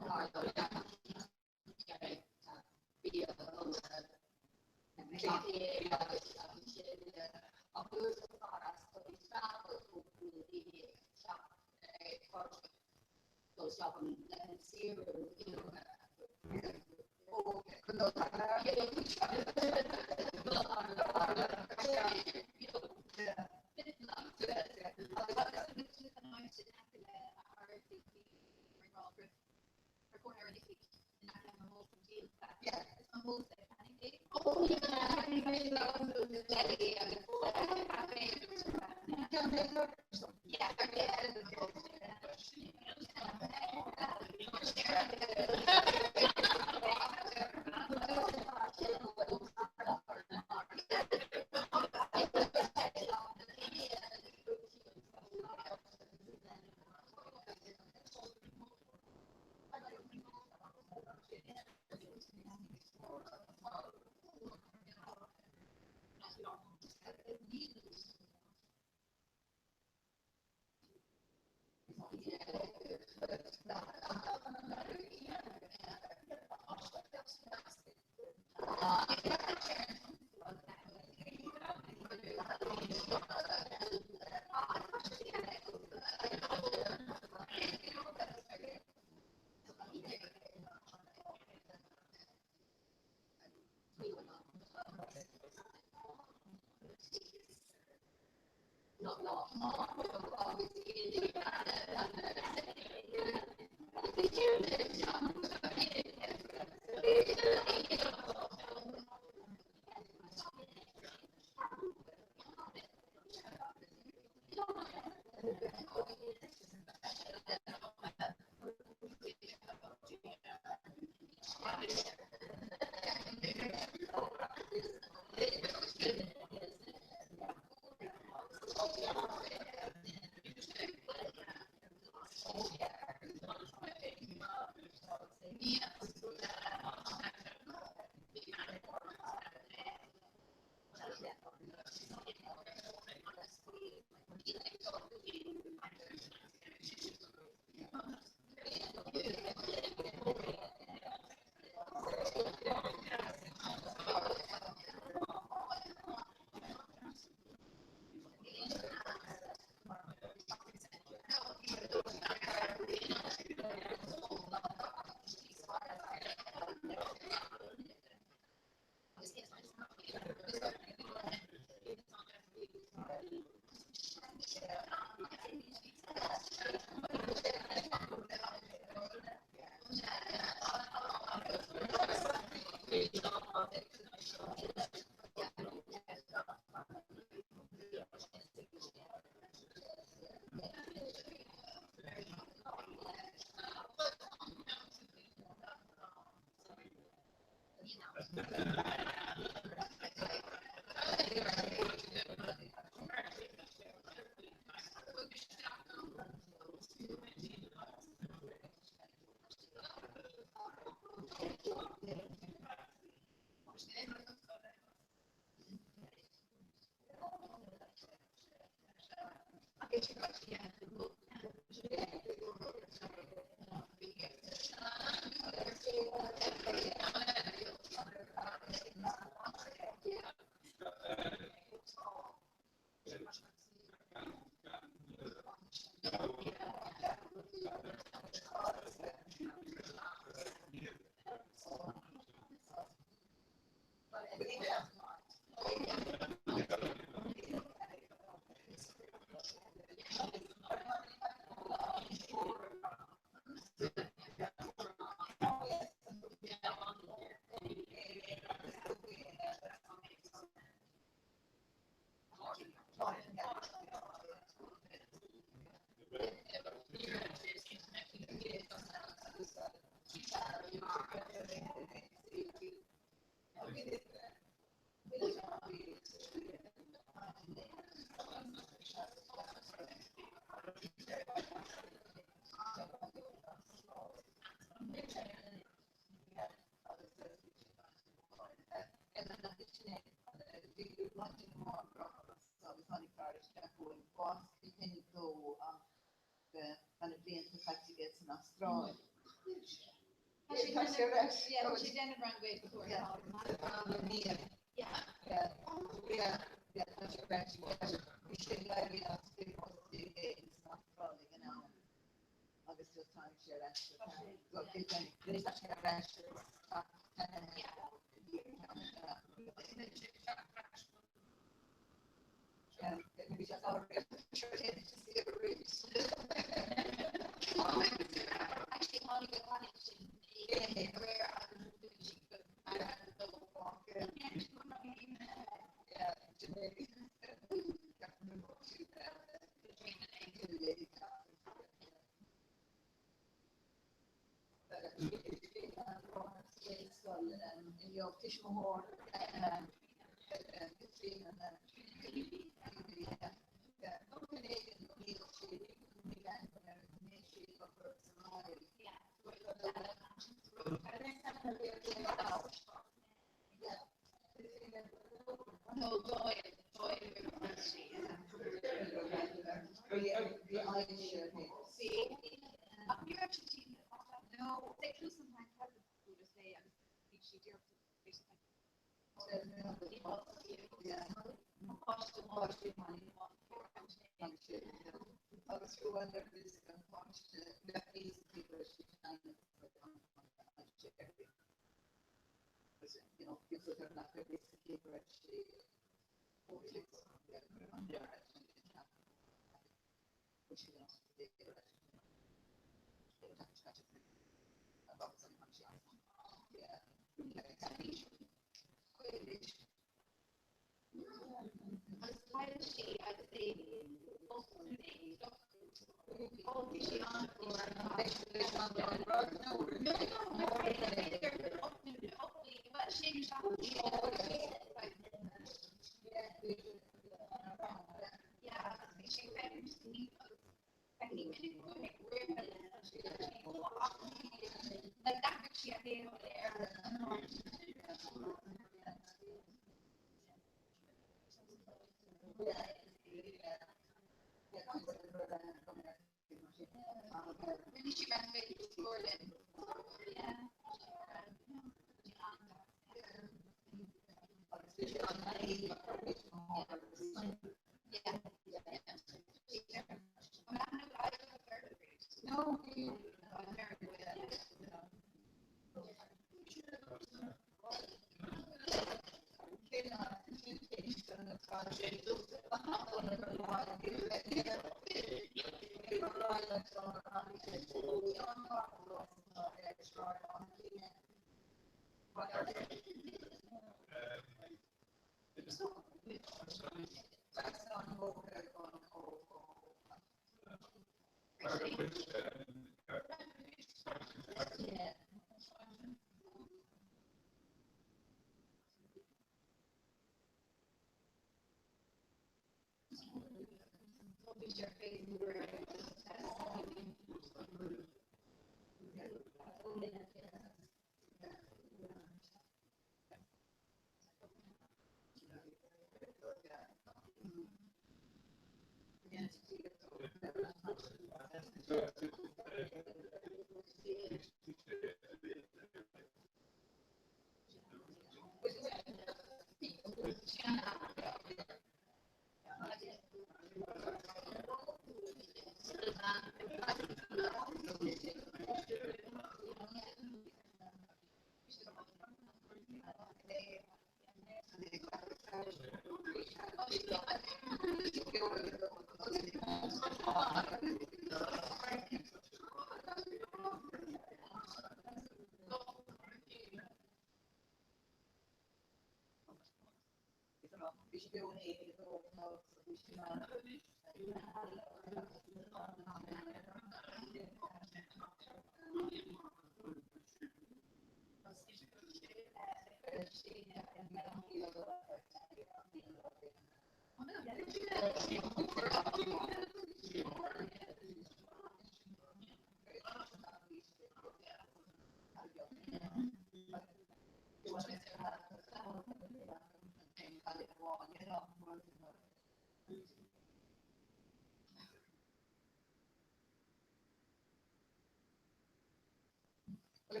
Well,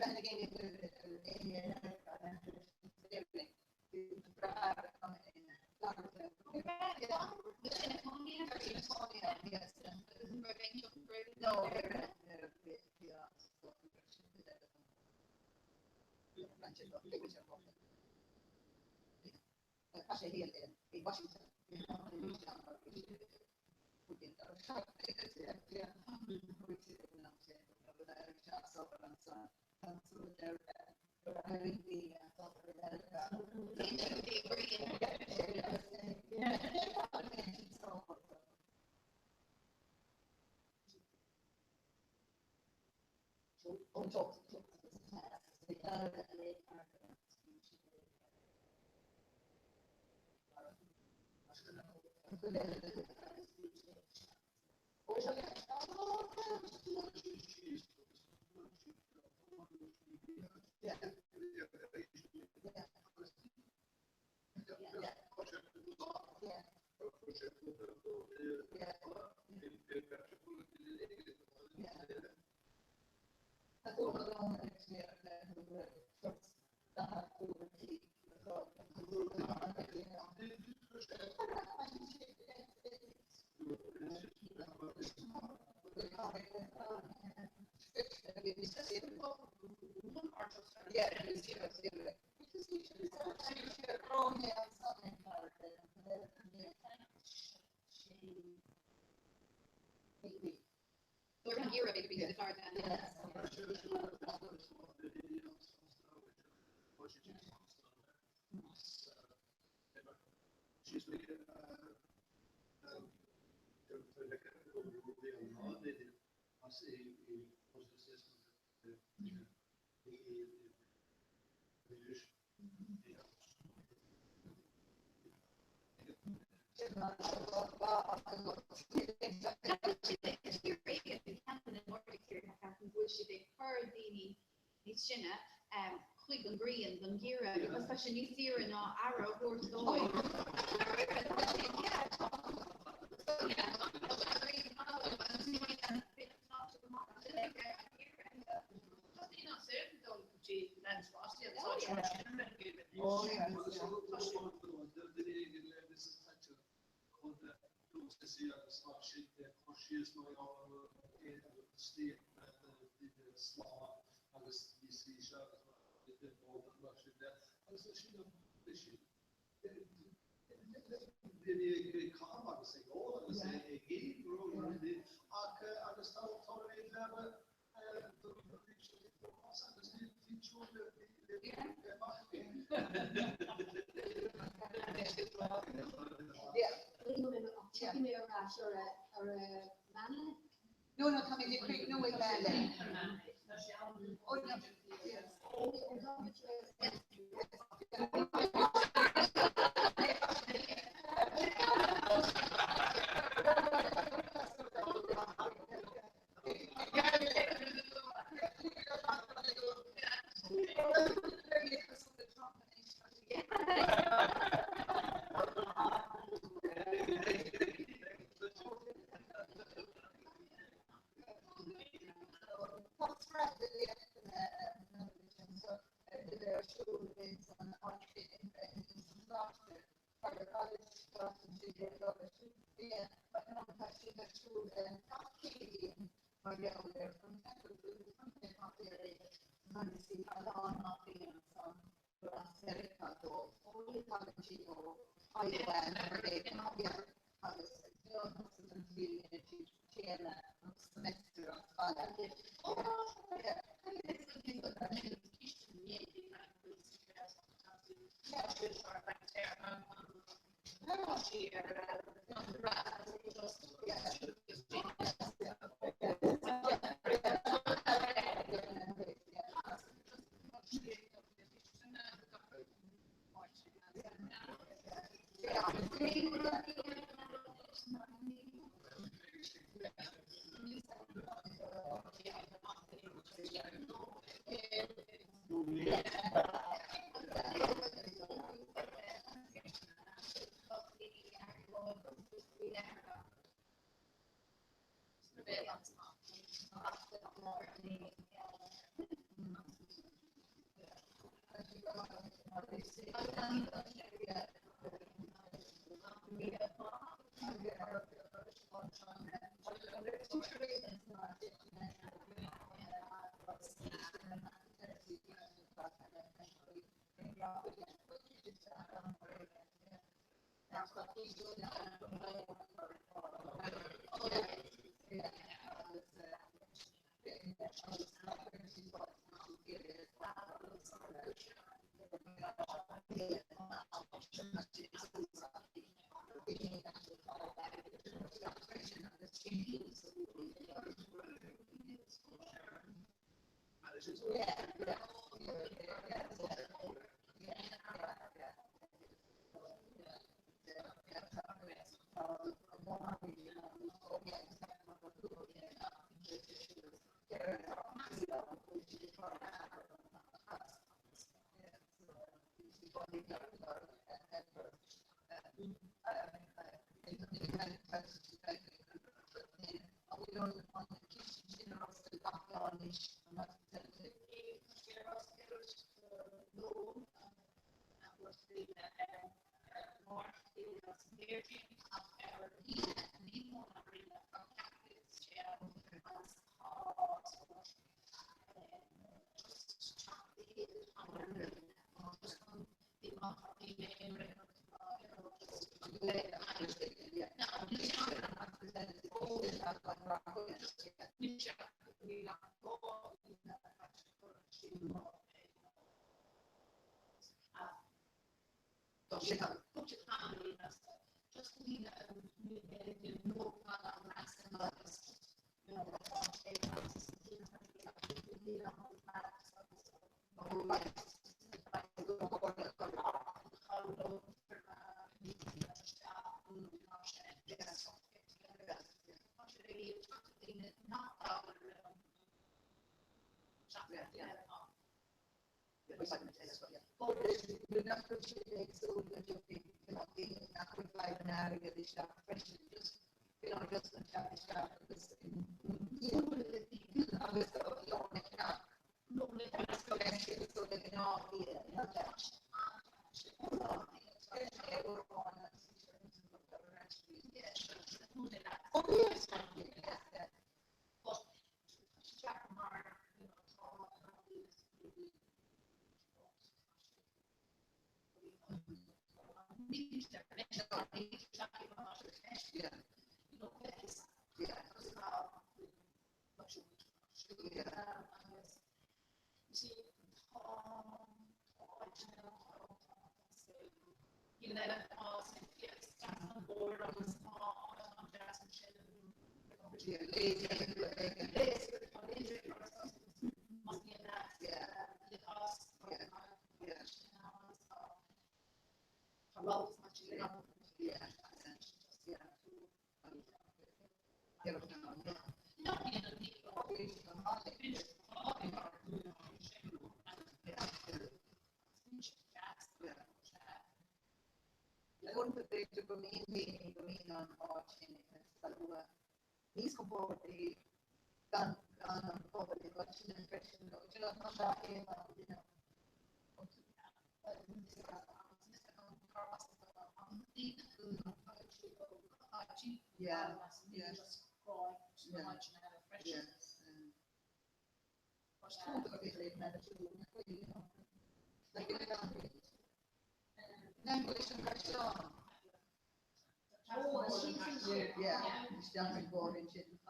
Bhfuil siad ag cur daoine níos sine chuig an ghrian don gheimhreadh because tá sé níos saoire ná aire a thabhairt dóibh.
No, tá mé ag críochnú ag meán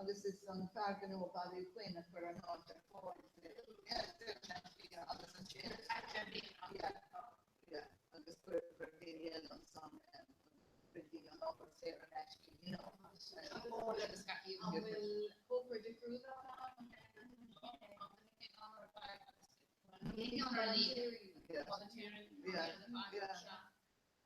Agus is an fear gnó Bailí Quinn a chuir an áit ar fáil agus ansin agus chuir daoine eile ansan rinne an obair saor in aisce, you know.
An bhfuil obair difriúil ann?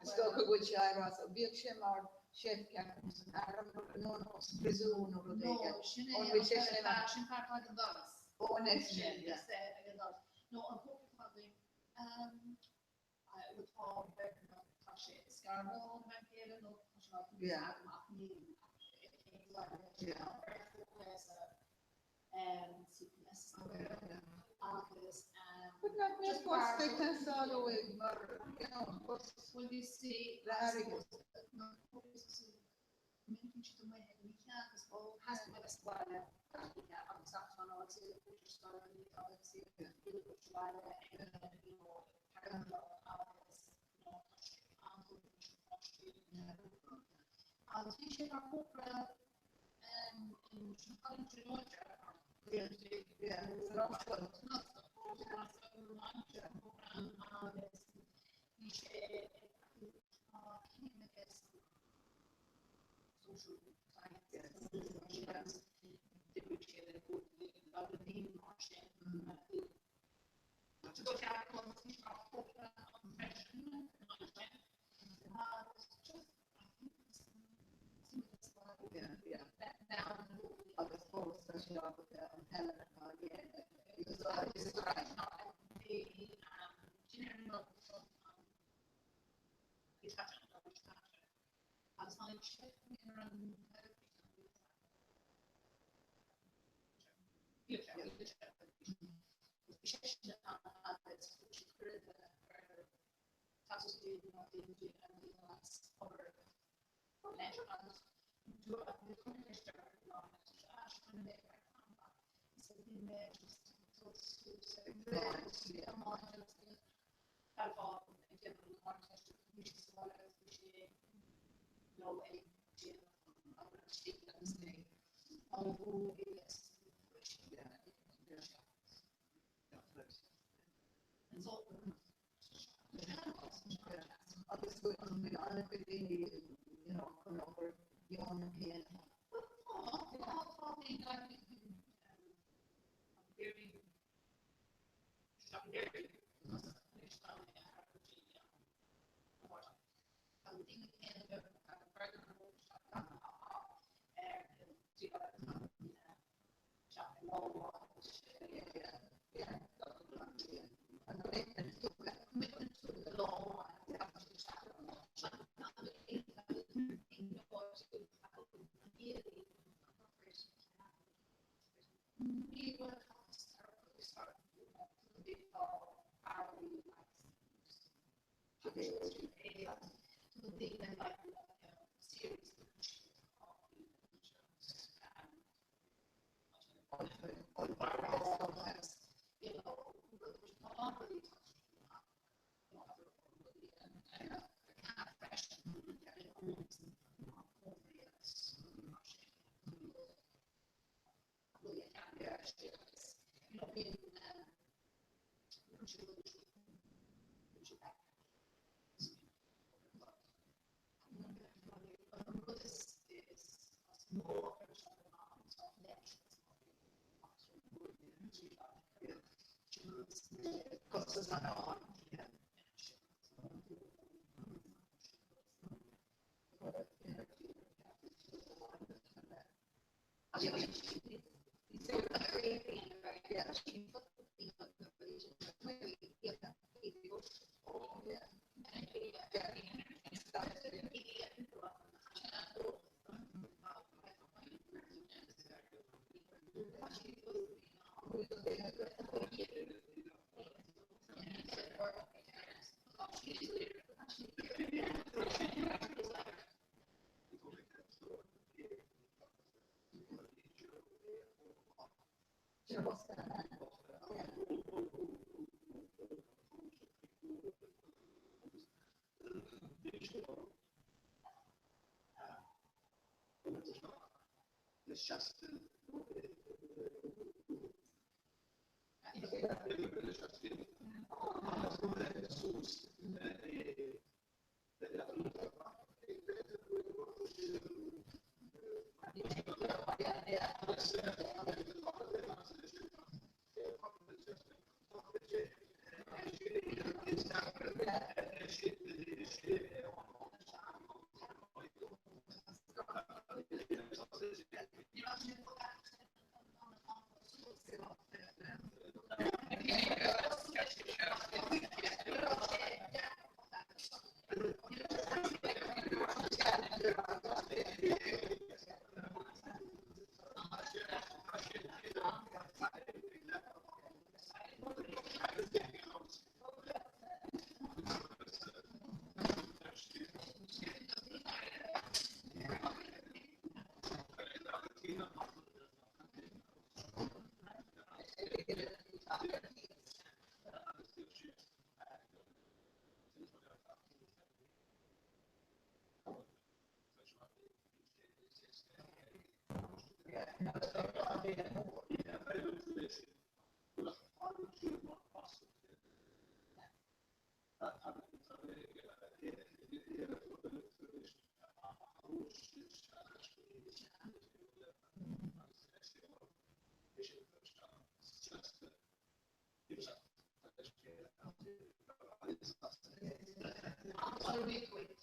Is dócha go bhfuil sé éirithe as. Bhíodh sé mar chef ceapaim san arm nó sa phríosún nó rud éigin.
Sin
An bhfuil sé sin
é sin fear atá ag an doras.
Ó an é sin, yeah.
Is é ag an doras. Nó an cócaire atá againn tá beagnach tá sé i Scarborough ón bhean chéile nó tá sé mar
Yeah.
ach níl
Yeah.
CPS agus
But nach mbeadh post ag teastáil uaidh mar, you know, post
Well, you see,
le airgead.
Agus bhí sé mar chócaire Bhí sé
Agus fós tá sé ábalta an peil atá aige Agus an-chuid daoine you know chun obair dheonach a dhéanamh.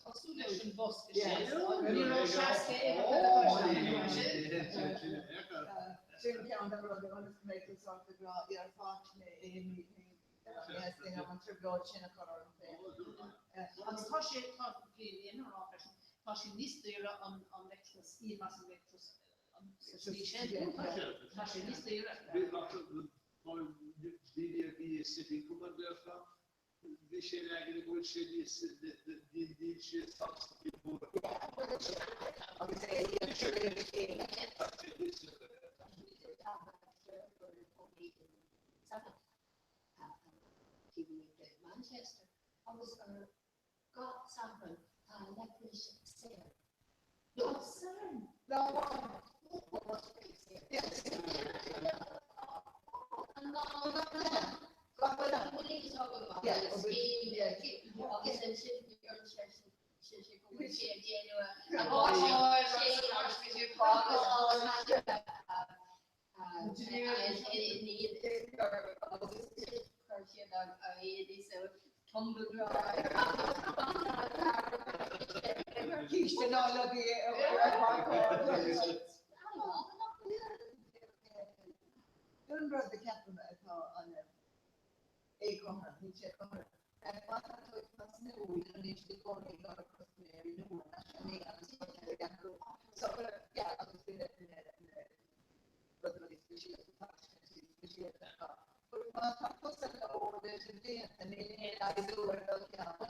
Tosú leis an bhosca sin. Ní raibh 60
Sin ceann de rudaí ionas go mbeidh tú sásta grá iar mé an trioblóid sin a chur orm féin.
Agus tá sé tá bhí rá freisin, tá sé níos daoire an leictreachas íoc as an leictreachas sa slí sin. Tá sé níos daoire.
Daoine a bhí i City Cumann déarfá, bhí sé leagan go bhfuil sé níos níl sé sásta
Agus é
Manchester agus ar gach Satharn tá leictreachas saor. No Satharn. Tumble dry.
Cíiste ná le bhí Dún rud a ceapaim atá an éagothrom, níl sé cothrom. Má tá tú ag tosnú níl sé i gcónaí ag dul custaiméirí nua agus So yeah, agus bhí rudaí speisialta speisialta Má tá tusa leis an blianta níl aon laghdú ar dul ceann.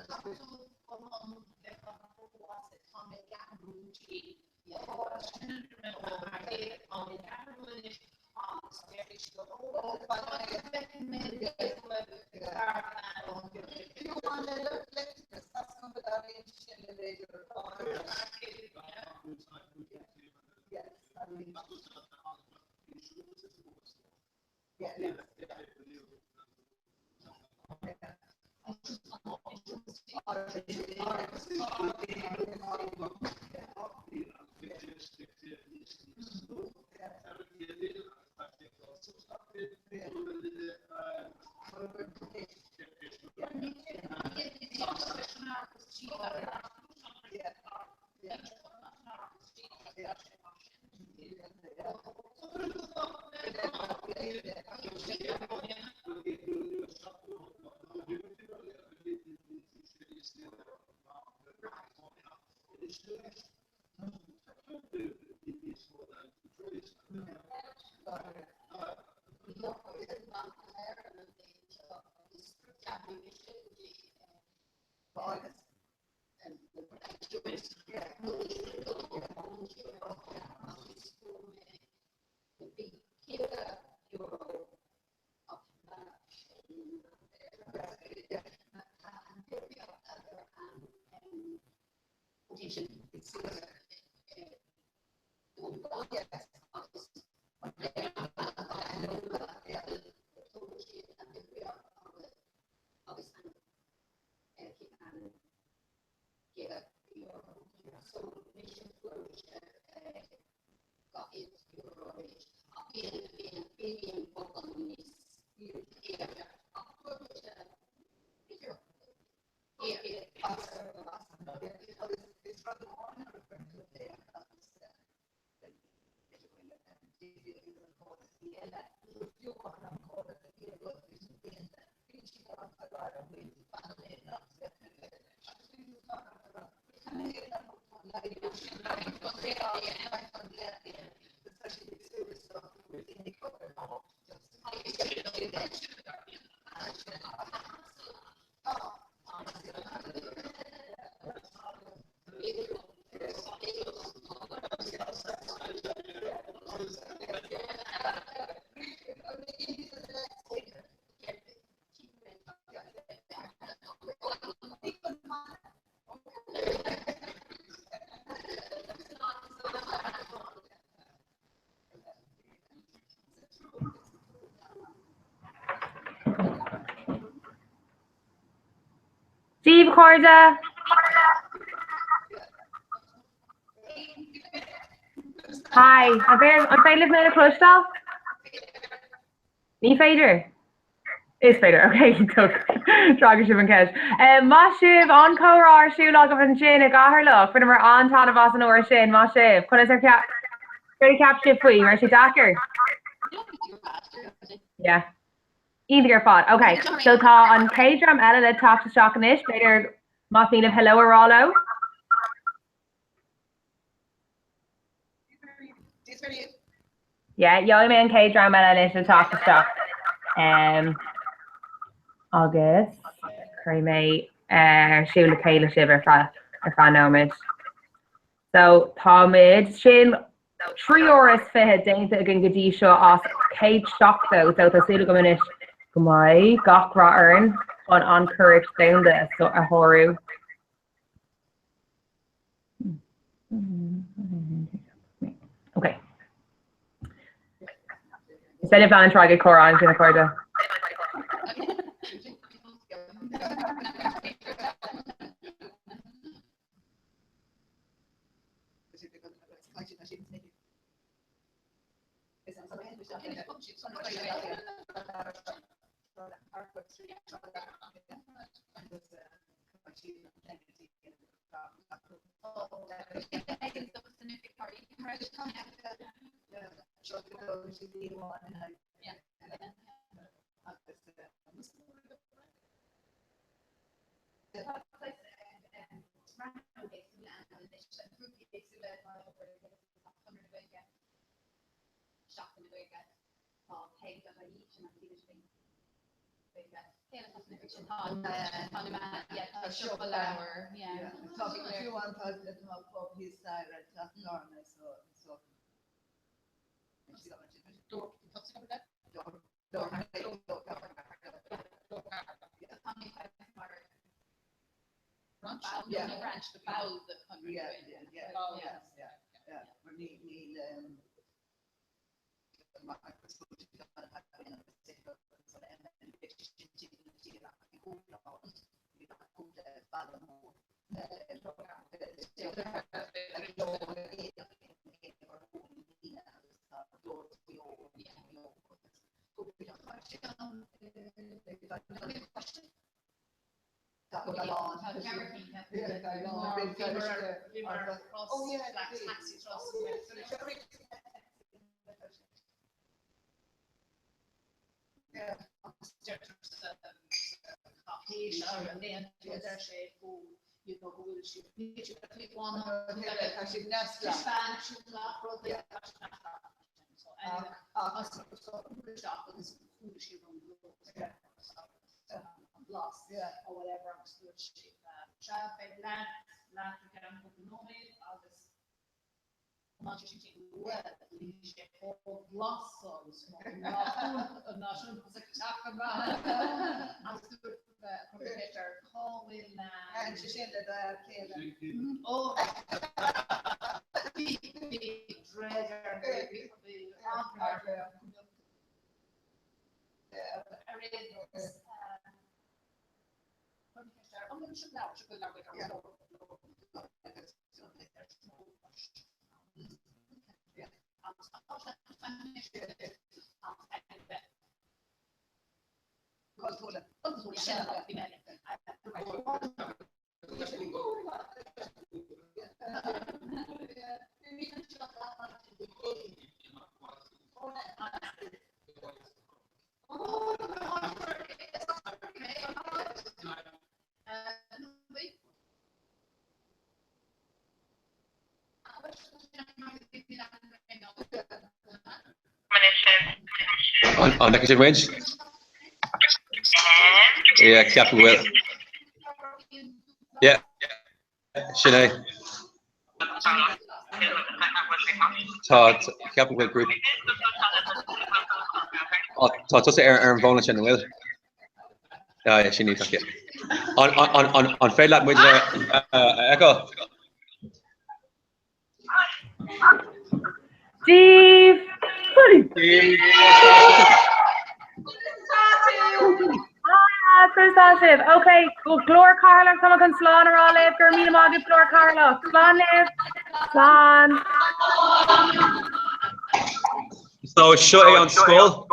Dia daoibh, a chairde! Hi, an féidir libh mé a chloisteáil? Ní féidir? Is féidir, ok, d'fhreagair sibh an cheist. Maith sibh, an-chomhrá ar siúl agaibh ansin i gCeatharlach. Bhaineamar an-taitneamh as an uair sin, maith sibh. Conas ar cheap, céard a cheap sibh faoi? Raibh sé deacair? Yeah. Iontach ar fad. Ok, so tá an chéad dream eile le teacht isteach anois, b'fhéidir más mian libh hello a rá leo. Yeah, gheobhaidh mé an chéad dream eile anois le teacht isteach. Um, agus cuirfidh mé ar siúl le chéile sibh ar feadh ar feadh nóiméid. So táimid sin 23 uair déanta againn go dtí seo as 170, so tá súil agam anois go mbeidh gach rath orainn chun an curacht domhanda a shárú. Ok. Is féidir libh leanúint ar aghaidh ag comhrá ansin a chairde.
An bhfeiceann sibh muid? Yeah, ceapaim go bhfuil. Yeah, sin é. Tá, ceapaim go bhfuil grúpa. Tá tusa ar ar an bhfón ansin, an bhfuil? Ah, yeah, sin iontach, yeah. An, an, an, an féidir leat muid a a fheiceáil?
Dia daoibh! lads, conas tá sibh? Ok, Glór Cheatharlach, tá mé chun slán a rá libh, go raibh míle maith agaibh Glór Cheatharlach. Slán libh. Slán.
So seo é an scoil,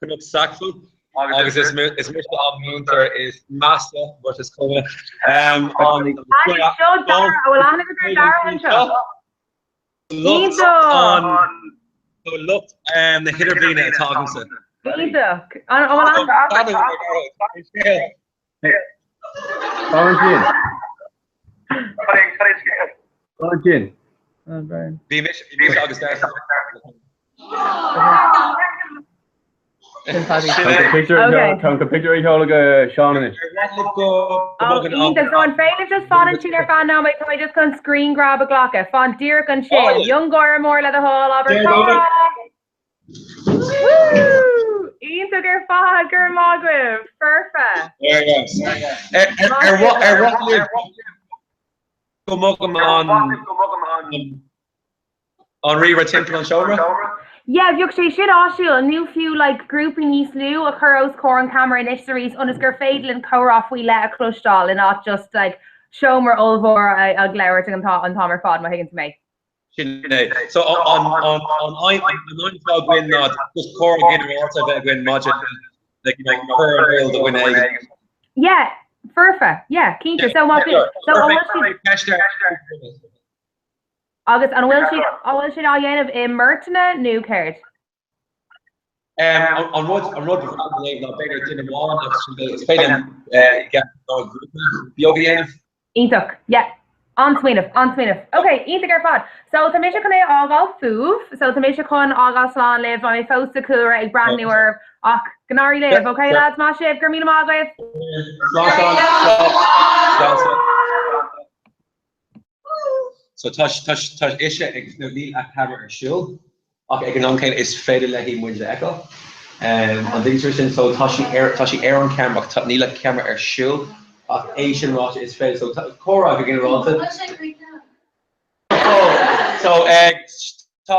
Cnoc Sackville, agus is mise an múinteoir is measa, but is cuma.
Seo Dara, an bhfuil aithne agat ar Dara anseo?
Lucht
Iontach!
Lucht na hidirbhliana atá agamsa.
Iontach! An bhfuil aithne
Bhí mise agus Dara.
Tá an pictiúr ag sheoladh go Seán anois.
Iontach. So an féidir libh just fan ansin ar feadh nóiméad, tá mé just chun screen grab a ghlacadh. Fan díreach ansin. Miongháire mór le do thoil, abair comhrá! Woo! Iontach ar fad, go raibh maith agaibh. Foirfe.
Ar mhaith libh go mbogaim an An ríomhaire timpeall an seomra?
Yeah, bheadh sé sin áisiúil, nó fiú like grúpaí níos lú a chur os comhair an ceamara anois is arís ionas gur féidir linn comhrá faoi leith a chloisteáil in áit just like seomra ollmhór ag labhairt an t-am ar fad, má thuigeann tú mé.
Sin é. So an aidhm atá againn ná just comhrá ginearálta a bheith againn maidir le you know, cur in iúl do dhuine éigin.
Yeah, foirfe, yeah, cinnte. So má so an bhfuil siad Agus an bhfuil siad, an bhfuil siad á dhéanamh i mbeirteanna nó céard?
An rud, an rud ba bhreá liom a dhéanamh ná b'fhéidir duine amháin agus sin is féidir linn grúpa beag a dhéanamh.
Iontach, yeah. An-smaoineamh, an-smaoineamh. Ok, iontach ar fad. So tá mise chun é a fhágáil fúibh, so tá mise chun fhágáil slán libh, beidh mé fós sa chúlra ag breathnú oraibh ach go n-éirí libh, ok lads, maith sibh, go raibh míle maith agaibh.
Slán, slán, slán, slán. So tá tá tá ise ag nó níl a ceamara ar siúl ach ag an am céanna is féidir léi muid a fheiceáil. An dtuigeann sibh sin? So tá sí ar tá sí ar an ceamara ach tá níl a ceamara ar siúl ach é sin ráite is féidir so tá comhrá go ginearálta. So tá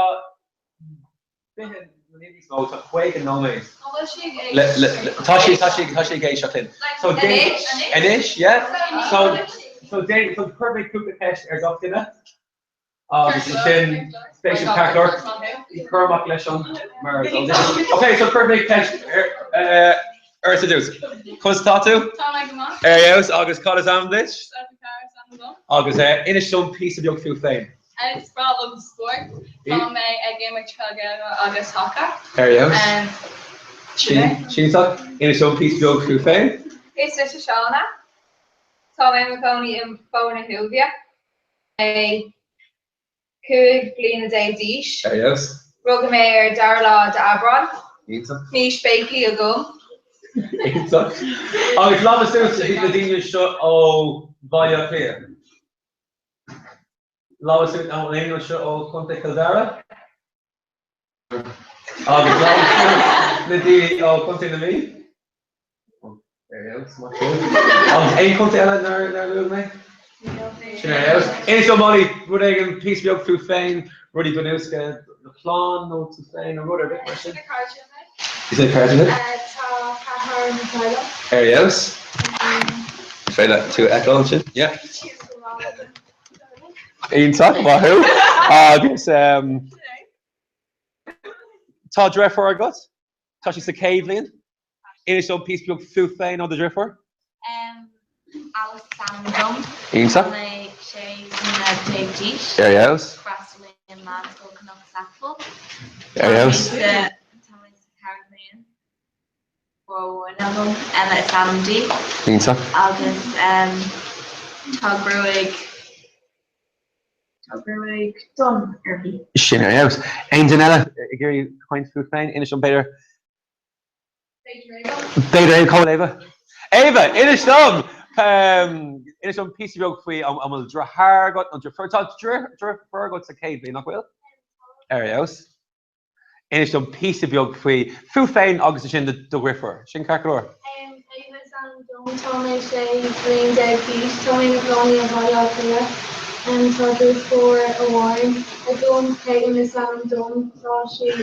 20 nó níos mó, tá 50 nóiméad.
An bhfuil sí ag éisteacht?
Tá sí, tá sí, tá sí ag éisteacht linn. So
Anois?
Anois, yeah. So, so déan, so cuirfidh mé cúpla ceist ar gach duine agus ansin beidh siad ceart go leor. Cuir amach leis an mar is eol duit. Ok, so cuirfidh mé ceist ar ar dtús. Conas tá tú?
Tá mé go maith.
Ar fheabhas agus cad is ainm duit?
Sophie Carr is ainm dom.
Agus inis dom píosa beag fút féin.
Is breá liom spórt. Tá mé ag imirt peil Gaelach agus haca.
Ar fheabhas.
Sin é.
Iontach. Inis dom píosa beag fút féin.
Is mise Shauna. Tá mé i mo chónaí i mBóthar na hUaimhe. Tá mé 15 bliana d'aois.
Ar fheabhas.
Rugadh mé ar dara lá d'Aibreán.
Iontach.
Níl spéaclaí agam.
Iontach. Agus lámha suas na daoine seo ó Bhaile Átha Cliath. Lámha suas an bhfuil éinne anseo ó Chontae Chill Dara? Agus lámha suas na daoine ó Chontae na Mí? Ar fheabhas, maith thú. Agus aon chontae eile nár nár luaigh mé? Sin ar fheabhas. Inis dom Molly, rud éigin píosa beag fút féin, rudaí bunúsacha, do chlann nó tú féin nó rud ar bith mar sin. Is é cairde
Tá ceathrar i mo theaghlach.
Ar fheabhas. Féidir leat tú a fheiceáil ansin? Yeah. Iontach, maith thú. Agus tá deirfiúr agat? Tá sí sa chéad bhliain? Inis dom píosa beag fút féin nó do dheirfiúr?
Alice is ainm dom.
Iontach.
Tá mé 16 bliana d'aois.
Ar fheabhas.
Freastalaím Meánscoil Cnoc Sackville.
Ar fheabhas.
Tá mé sa dara bliain. Deirfiúr amháin agam, Emma is ainm di.
Iontach.
Agus tá gruaig, tá gruaig donn uirthi.
Sin ar fheabhas. Aon duine eile ag iarraidh caint fút féin? Inis dom b'fhéidir. B'fhéidir Eva, cá bhfuil Eva? Eva, inis dom! Inis dom píosa beag faoi an bhfuil deartháir agat nó deirfiúr. Tá deirfiúr agat sa chéad bhliain, nach bhfuil? Ar fheabhas. Inis dom píosa beag faoi fút féin agus ansin do dheirfiúr. Sin ceart go leor?
Eva is ainm dom, tá mé 16 bliain d'aois, tá mé i mo chónaí i mBaile Átha Cliath.
Tá deirfiúr amháin agam, Caitlin is ainm dom, tá sí sa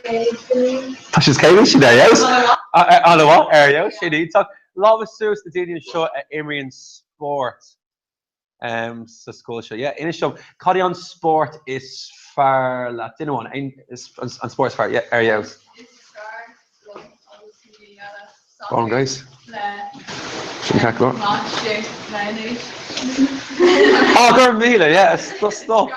chéad bhliain.
Tá sí sa chéad bhliain, sin ar fheabhas. An-mhaith, ar fheabhas, sin iontach. Lámha suas na daoine anseo a imríonn spórt sa scoil seo. Yeah, inis dom, cad é an spórt is fearr leat? Duine amháin, an spórt is fearr, yeah, ar fheabhas.
Is fearr liom agus na daoine eile
Go on guys. Sin ceart go leor. Á, go raibh míle, yeah, stop, stop.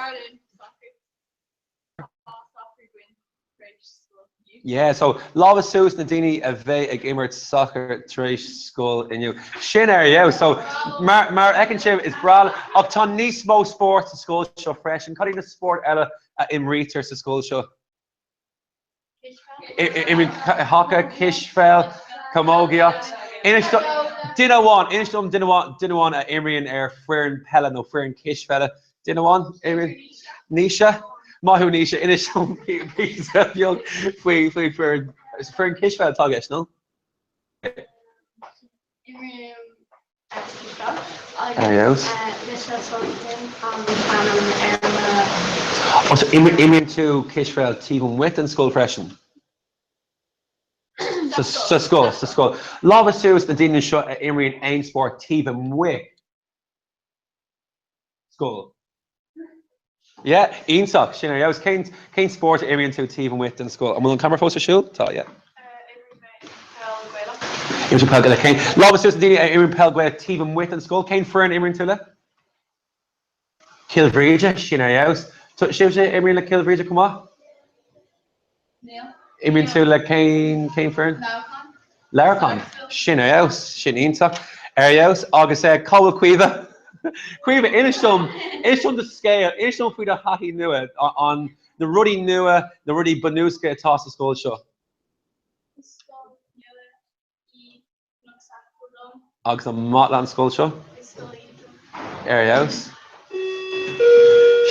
Yeah, so lámha suas na daoine a bheidh ag imirt sacair tar éis scoil inniu. Sin ar fheabhas. So mar mar a fheiceann sibh is breá ach tá níos mó spóirt sa scoil seo freisin. Cad iad na spóirt eile a imrítear sa scoil seo? Imríonn haca, cispheil, camógaíocht. Inis duine amháin, inis dom duine amháin, duine amháin a imríonn ar foireann peile nó foireann cispheile. Duine amháin, imríonn. Naoise? Maith thú Naoise, inis dom píosa beag faoi faoi foireann foireann cispheile atá i gceist, nó?
Imrím cispheil agus mise Sultan an t-ainm ar mo.
Oh, so imríonn tú cispheil taobh amuigh den scoil freisin? Sa scoil, sa scoil. Lámha suas na daoine seo a imríonn aon spórt taobh amuigh scoil. Yeah, iontach, sin ar fheabhas. Cén, cén spórt a imríonn tú taobh amuigh den scoil? An bhfuil an camera fós ar siúl? Tá, yeah. Imríonn tú peil Gaelach. Cén, lámha suas na daoine a imríonn peil Gaelach taobh amuigh den scoil. Cén foireann a imríonn tú le? Cill Bhríde, sin ar fheabhas. Sibhse a imríonn le Cill Bhríde chomh maith?
Níl.
Imríonn tú le cén, cén foireann?
Leamhcán.
Leamhcán. Sin ar fheabhas, sin iontach. Ar fheabhas. Agus eh, cá bhfuil Caoimhe? Caoimhe, inis dom, inis dom do scéal, inis dom faoi do thaithí nua, an, na rudaí nua, na rudaí bunúsacha atá sa scoil seo.
Is scoil nua í Cnoc Seachrán dom.
Agus an maith leat an scoil seo?
Is scoil iontach.
Ar fheabhas.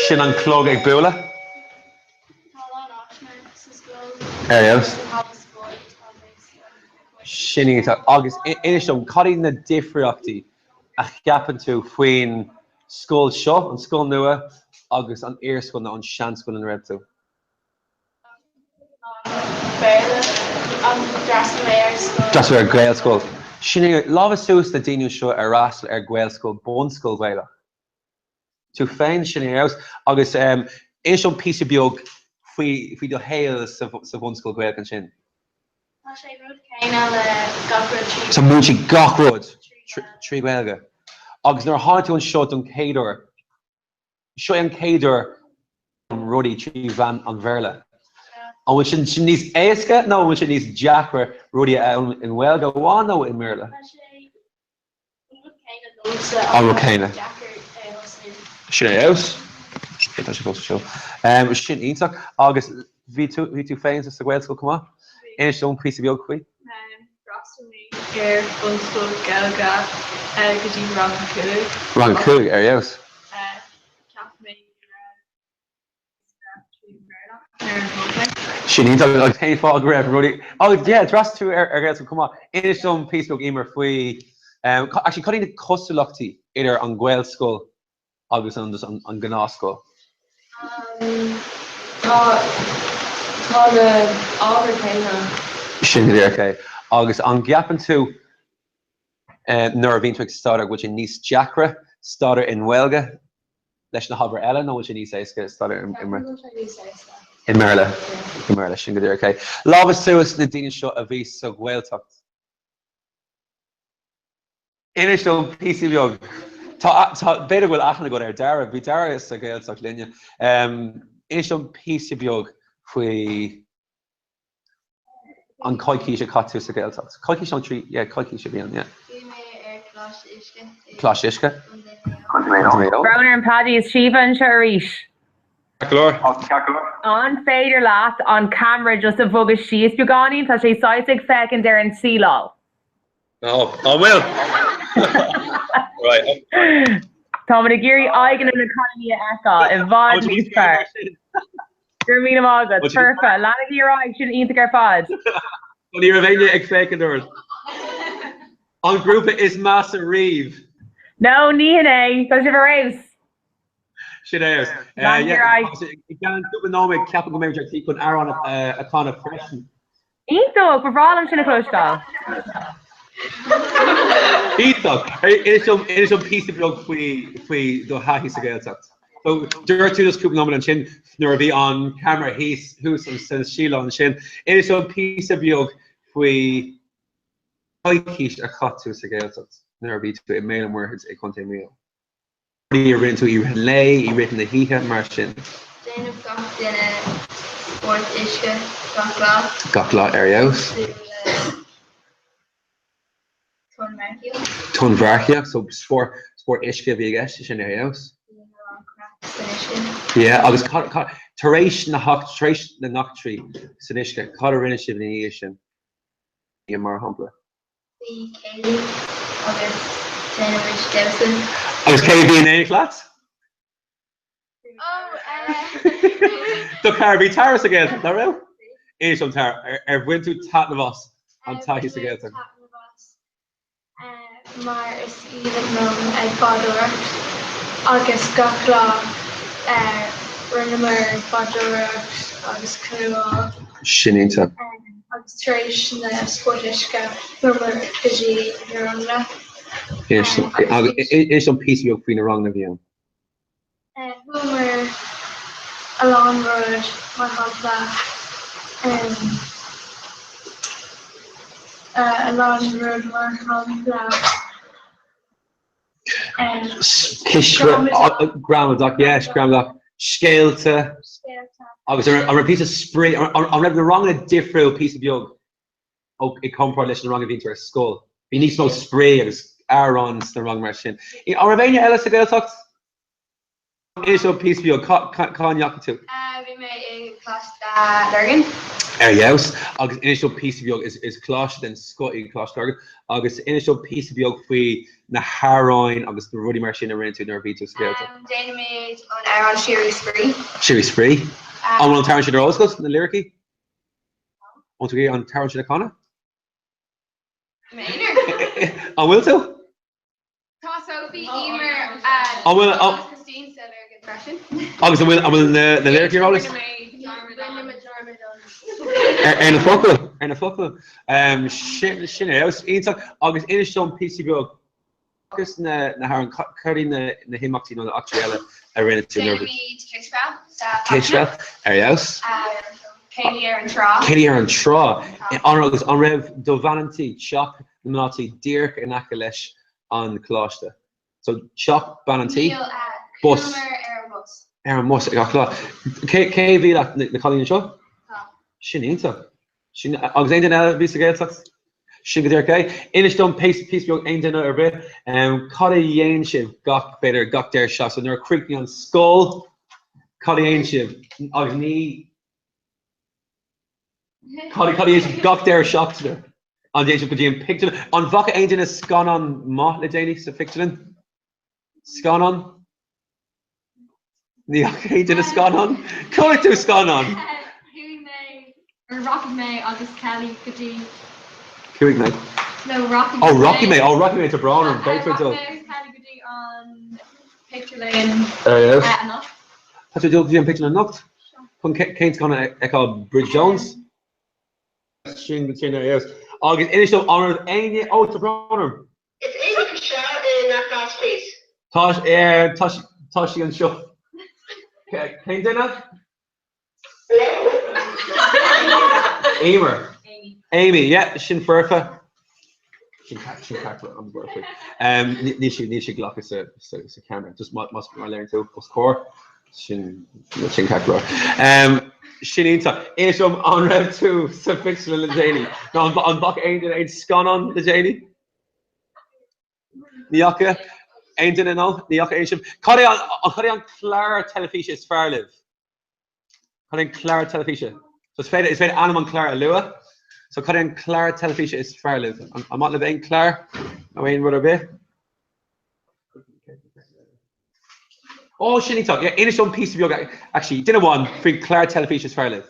Sin an clog ag bualadh.
Tá a lán áiseanna sa scoil.
Ar fheabhas.
Sa halla spóirt agus
Sin iontach. Agus inis dom, cad iad na difríochtaí a cheapann tú faoin scoil seo, an scoil nua, agus an iarscoil nó an seanscoil ina raibh tú?
Béarla agus d'fhreastail mé ar scoil.
D'fhreastail ar Ghaelscoil. Sin é, lámha suas na daoine seo ar fhreastail ar Ghaelscoil, bunscoil Ghaelach. Tú féin, sin é ar fheabhas. Agus inis dom píosa beag faoi, faoi do shaol sa, sa bhunscoil Ghaelach ansin.
Tá sé an rud céanna le gach rud trí.
So múineann siad gach rud trí Ghaeilge. Agus nuair a tháinig tú anseo don chéad uair, Seo é an chéad uair rudaí trí mheán an Bhéarla. An bhfuil sin sin níos éasca nó an bhfuil sé níos deacra rudaí a fhoghlaim i nGaeilge amháin nó i mBéarla?
Tá sé an rud céanna domsa
An rud céanna.
deacair é thosnú.
Sin ar fheabhas. Tá sé fós ar siúl. Sin iontach. Agus bhí tú bhí tú féin sa Ghaelscoil chomh maith? Inis dom píosa beag faoi.
D'fhreastail mé ar bhunscoil Gaeilge go dtí rang a 5.
Rang a 5, ar fheabhas.
Cheap mé go raibh níos fearr trí Bhéarla nuair a bhog mé.
Sin iontach agus cén fáth go raibh rudaí agus yeah d'fhreastail tú ar Ghaelscoil chomh maith. Inis dom píosa beag Emer faoi actually cad iad na cosúlachtaí idir an Ghaelscoil agus an an gnáthscoil?
Tá tá na ábhair céanna.
Sin go díreach é. Agus an gceapann tú nuair a bhíonn tú ag staidéar go bhfuil sé níos deacra staidéar i nGaeilge leis na hábhair eile nó bhfuil sé níos éasca staidéar i
Ceapaim go bhfuil sé níos éasca.
I mBéarla. I mBéarla, sin go díreach é. Lámha suas na daoine seo a bhí sa Ghaeltacht. Inis dom píosa beag. Tá, tá, b'fhéidir go bhfuil aithne agat ar Dara, bhí Dara sa Ghaeltacht linne. Inis dom píosa beag faoi an coicís a chaith tú sa Ghaeltacht. Coicís nó trí, yeah, coicís a bhí ann, yeah.
Bhí mé ar Coláiste Uisce
i Coláiste Uisce. Contae Mhaigh Eo.
Brón orm Paddy, is Síomha anseo arís.
Ceart go leor.
An féidir leat an camera just a bhogadh síos beagáinín? Tá sé saghas ag féachaint ar an tsíleáil.
Ó, an bhfuil? Right.
Táimid ag iarraidh aghaidheanna na cailíní a fheiceáil i bhfad níos fearr. Go raibh míle maith agat. Foirfe. Leanaigí ar aghaidh, sin iontach ar fad.
Ní raibh éinne ag féachaint ort. An grúpa is measa riamh.
No, ní hin é. Tá sibh ar fheabhas.
Sin é. I gceann cúpla nóiméad ceapaim go mbeidh muid ar tí chun amhrán a chanadh freisin.
Iontach! Ba bhreá liom sin a chloisteáil.
Iontach! Inis dom inis dom píosa beag faoi faoi do thaithí sa Ghaeltacht. So dúirt tú just cúpla nóiméad ansin nuair a bhí an ceamara thíos thuas san síleá ansin. Inis dom píosa beag faoi coicís a chaith tú sa Ghaeltacht nuair a bhí tú i mBéal an Mhuirthead i gContae Mhaigh Eo. rudaí a rinne tú i rith an lae, i rith na hoíche, mar sin.
Déanann gach duine spórt uisce gach lá.
Gach lá ar fheabhas.
Cosúil le tonnmharcaíocht.
Tonnmharcaíocht, so spórt, spórt uisce a bhí i gceist, sin ar fheabhas.
Bíonn a lán craic san uisce.
Yeah, agus cad, cad, tar éis na heach, tar éis na n-eachtraí san uisce, cad a rinne sibh ina dhiaidh sin, mar shampla?
Bhí céilí agus déanaimid damhsa.
Agus cé a bhí in éineacht leat?
Ó, eh.
Do chara, bhí Tara sa Ghaeltacht, nach raibh? Inis dom Tara, ar bhain tú taitneamh as an taithí sa Ghaeltacht?
Taitneamh as mar is aoibhinn liom ag bádóireacht agus gach lá rinneamar bádóireacht agus canúáil.
Sin iontach.
Agus tar éis na spóirt uisce chuamar go dtí na ranganna.
Inis dom píosa beag faoi na ranganna a bhí ann.
Chuamar a lán rud, mar shampla a lán rud mar shampla
Gramadach, yes, gramadach, scéalta, agus an raibh píosa spraoi, an raibh na ranganna difriúil píosa beag ó i gcomparáid leis na ranganna a bhíonn tú ar scoil? Bhí níos mó spraoi agus amhráin sna ranganna mar sin. An raibh éinne eile sa Ghaeltacht? Inis dom píosa beag, cá ndeachaigh tú?
Bhí mé i gColáiste Lurgan.
Ar fheabhas. Agus inis dom píosa beag, is coláiste den scoth í Coláiste Lurgan, agus inis dom píosa beag faoi na hamhráin agus na rudaí mar sin a rinne tú nuair a bhí tú sa Ghaeltacht.
Déanaimid an amhrán Síoraí Spraoi.
Síoraí Spraoi. An bhfuil an t-amhrán sin ar eolas agat, na liricí? An bhfuil tú ag iarraidh an t-amhrán sin a chanadh?
M'aonar.
An bhfuil tú?
Tá Sophie, Emer,
An bhfuil
agus Christine sa Lurgan freisin.
Agus an bhfuil an bhfuil na na liricí ar eolas? Ar na focail, ar na focail. Sin sin ar fheabhas iontach agus inis dom píosa beag agus na na hamhráin cad iad na na himeachtaí nó na eachtraí eile a rinne tú nuair a bhí
Déanaimid cispheil sa
Cispheil ar fheabhas.
Céilí ar an trá.
Céilí ar an trá. An agus an raibh do bhean an tí, teach na mná tí díreach in aice leis an choláiste. So teach bean an tí?
Níl,
Bus.
Chuamar ar an bhus.
Ar an mbus ag gach lá. Cé cé a bhí leat, na cailíní anseo?
Tá.
Sin iontach. Sin, agus aon duine eile a bhí sa Ghaeltacht? Sin go díreach é. Inis dom píosa píosa beag aon duine ar bith, cad a dhéan sibh gach, b'fhéidir, gach deireadh seachtaine? So nuair a chríochnaigh an scoil, cad a dhéan sibh? Agus ní. Cad a dhéan sibh gach deireadh seachtaine? An dtéann sibh go dtí an pictiúrlann? An bhfaca aon duine scannán maith le déanaí sa phictiúrlann? Scannán? Ní fhaca aon duine scannán? Chonaic tú scannán?
Chuaigh mé, or rachaidh mé agus Kelly go dtí.
Chuaigh mé.
No, rachaidh
mé. Oh, rachaidh mé. Oh, rachaidh mé. Tá brón orm. Beidh tú ag dul.
Rachaidh mé agus Kelly go dtí an pictiúrlann anocht.
Tá tú ag dul go dtí an pictiúrlann anocht? Chun cén scannán a fheiceáil? Bridget Jones? Sin sin ar fheabhas. Agus inis dom an raibh éinne ó tá brón orm.
Is Amy anseo i ngach áit please.
Tá tá tá sí anseo. Cén duine? Emer. Amy, yeah, sin foirfe. Sin sin ceart an foirfe. Níl sí níl sí ag glacadh sa sa sa camera, just má má má léiríonn tú os comhair sin sin ceart go leor. Sin iontach. Inis dom an raibh tú sa phictiúrlann le déanaí? Nó an an bhfaca aon duine aon scannán le déanaí? Ní fhaca aon duine nó ní fhaca aon sibh. Cad é an cad é an clár teilifíse is fearr libh? Cad é an clár teilifíse? So is féidir is féidir ainm an chláir a lua. So cad é an clár teilifíse is fearr libh? An an maith libh aon chlár nó aon rud ar bith? Ó sin iontach. Yeah, inis dom píosa beag actually duine amháin faoin chlár teilifíse is fearr libh.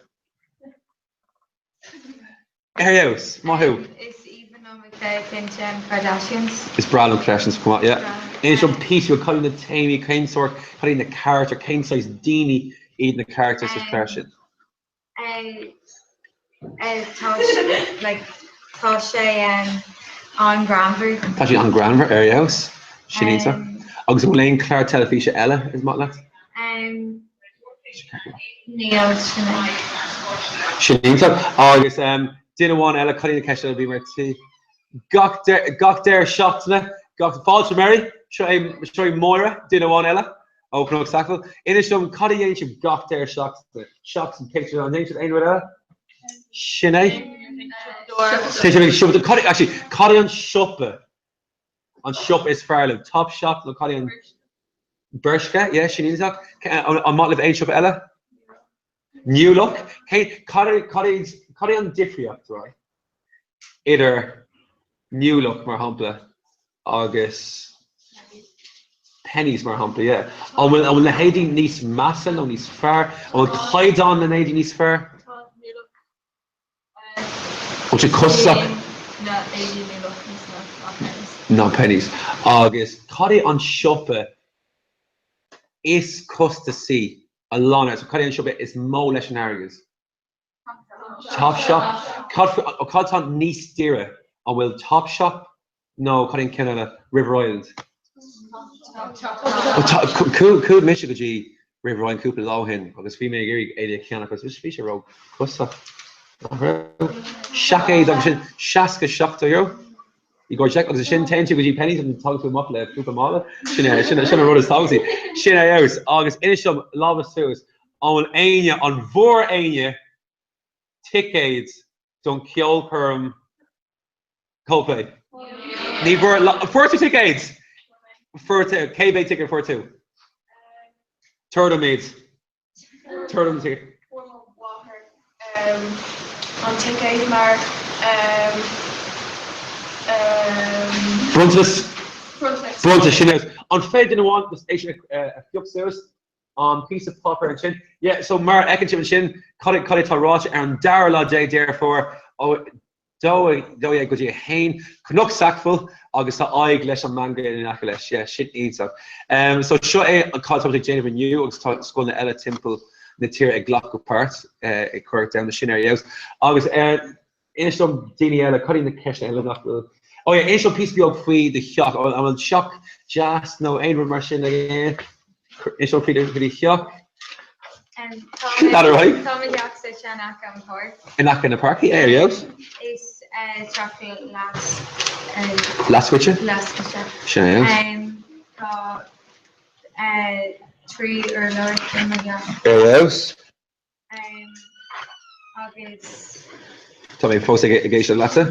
Ar fheabhas, maith thú.
Is aoibhinn liom ag bheith cinnte an Kardashians.
Is breá liom Kardashians chomh maith, yeah. Inis dom píosa beag, cad iad na téamaí, cén sórt, cad iad na carachtair, cén saghas daoine iad na carachtair sa chlár sin?
Tá like tá sé an-ghreannmhar.
Tá sé an-ghreannmhar, ar fheabhas. Sin iontach. Agus an bhfuil aon chlár teilifíse eile is maith leat?
Níl, sin é.
Sin iontach. Agus duine amháin eile, cad iad na ceisteanna a bhí mar tí? Gach gach deireadh seachtaine, gach Fáilte Mary, seo é seo í Máire, duine amháin eile ó Chnoc Sackville. Inis dom cad a dhéanann sibh gach deireadh seachtaine? Seachtain pictiúr an ndéanann sibh aon rud eile? Sin é. Téann sibh ag siopa cad actually cad é an siopa an siopa is fearr libh? Top Shop nó cad é an Bershka, yeah, sin iontach. An maith libh aon siopa eile? New Look? Cé cad é cad é cad é an difríocht, right? idir New Look, mar shampla, agus Penneys, mar shampla, yeah. An bhfuil an bhfuil na héadaí níos measa nó níos fearr? An bhfuil caighdeán na n-éadaí níos fearr?
Tá New Look
An bhfuil sé costasach?
Na éadaí New Look níos mó ná Penneys.
Ná Penneys. Agus cad é an siopa is costasaí a lán so cad é an siopa is mó leis an airgead? Topshop. Cad cad atá níos daoire? An bhfuil Topshop nó cad é an ceann eile? River Island. Chuaigh mise go dtí River Island cúpla lá ó shin agus bhí mé ag iarraidh éadaí a cheannach agus bhí sé ró-chostasach. Nach raibh? Seaicéad agus sin €67. I gcomhair seic agus ansin téann tú go dtí Penneys agus tagann tú amach le cúpla mála. Sin é sin sin an rud is tábhachtaí. Sin é fheabhas agus inis dom lámha suas an bhfuil éinne an bhfuair éinne ticéid don cheolchoirm Coldplay? Ní bhfuair fuair tú ticéid? Fuair tú cé mhéad ticéad fuair tú? Tabhair dom iad. Tabhair dom ticéad.
Fuair mo mháthair an ticéad mar
Bronntanas.
Bronntanas.
Bronntanas, sin é. An féidir duine amháin just é sin a phiocadh suas, an píosa páipéir ansin. Yeah, so mar a fheiceann sibh ansin, cad é cad é atá ráite ar an dara lá déag Deireadh Fómhair ó 12 go dtí 1, Cnoc Sackville agus tá aghaidh leis an meangadh in aice leis. Yeah, sin iontach. Um, so seo é an cad táimid ag déanamh inniu agus tá scoileanna eile timpeall na tíre ag glacadh páirt uh, ag Curacht Domhanda sin ar fheabhas. Agus uh, inis dom daoine eile, cad iad na ceisteanna eile nach bhfuil Oh yeah, inis dom píosa beag faoi do theach, an bhfuil teach deas nó aon rud mar sin ag aon? Inis dom faoi do theach.
Tá mo theach suite in aice an pháirc.
In aice na páirce, ar fheabhas.
Is teach leath.
Leathscoite?
Leathscoite.
Sin é.
Tá 3 urlár i mo theach.
Ar fheabhas.
Agus.
Tá mé fós ag éisteacht leatsa.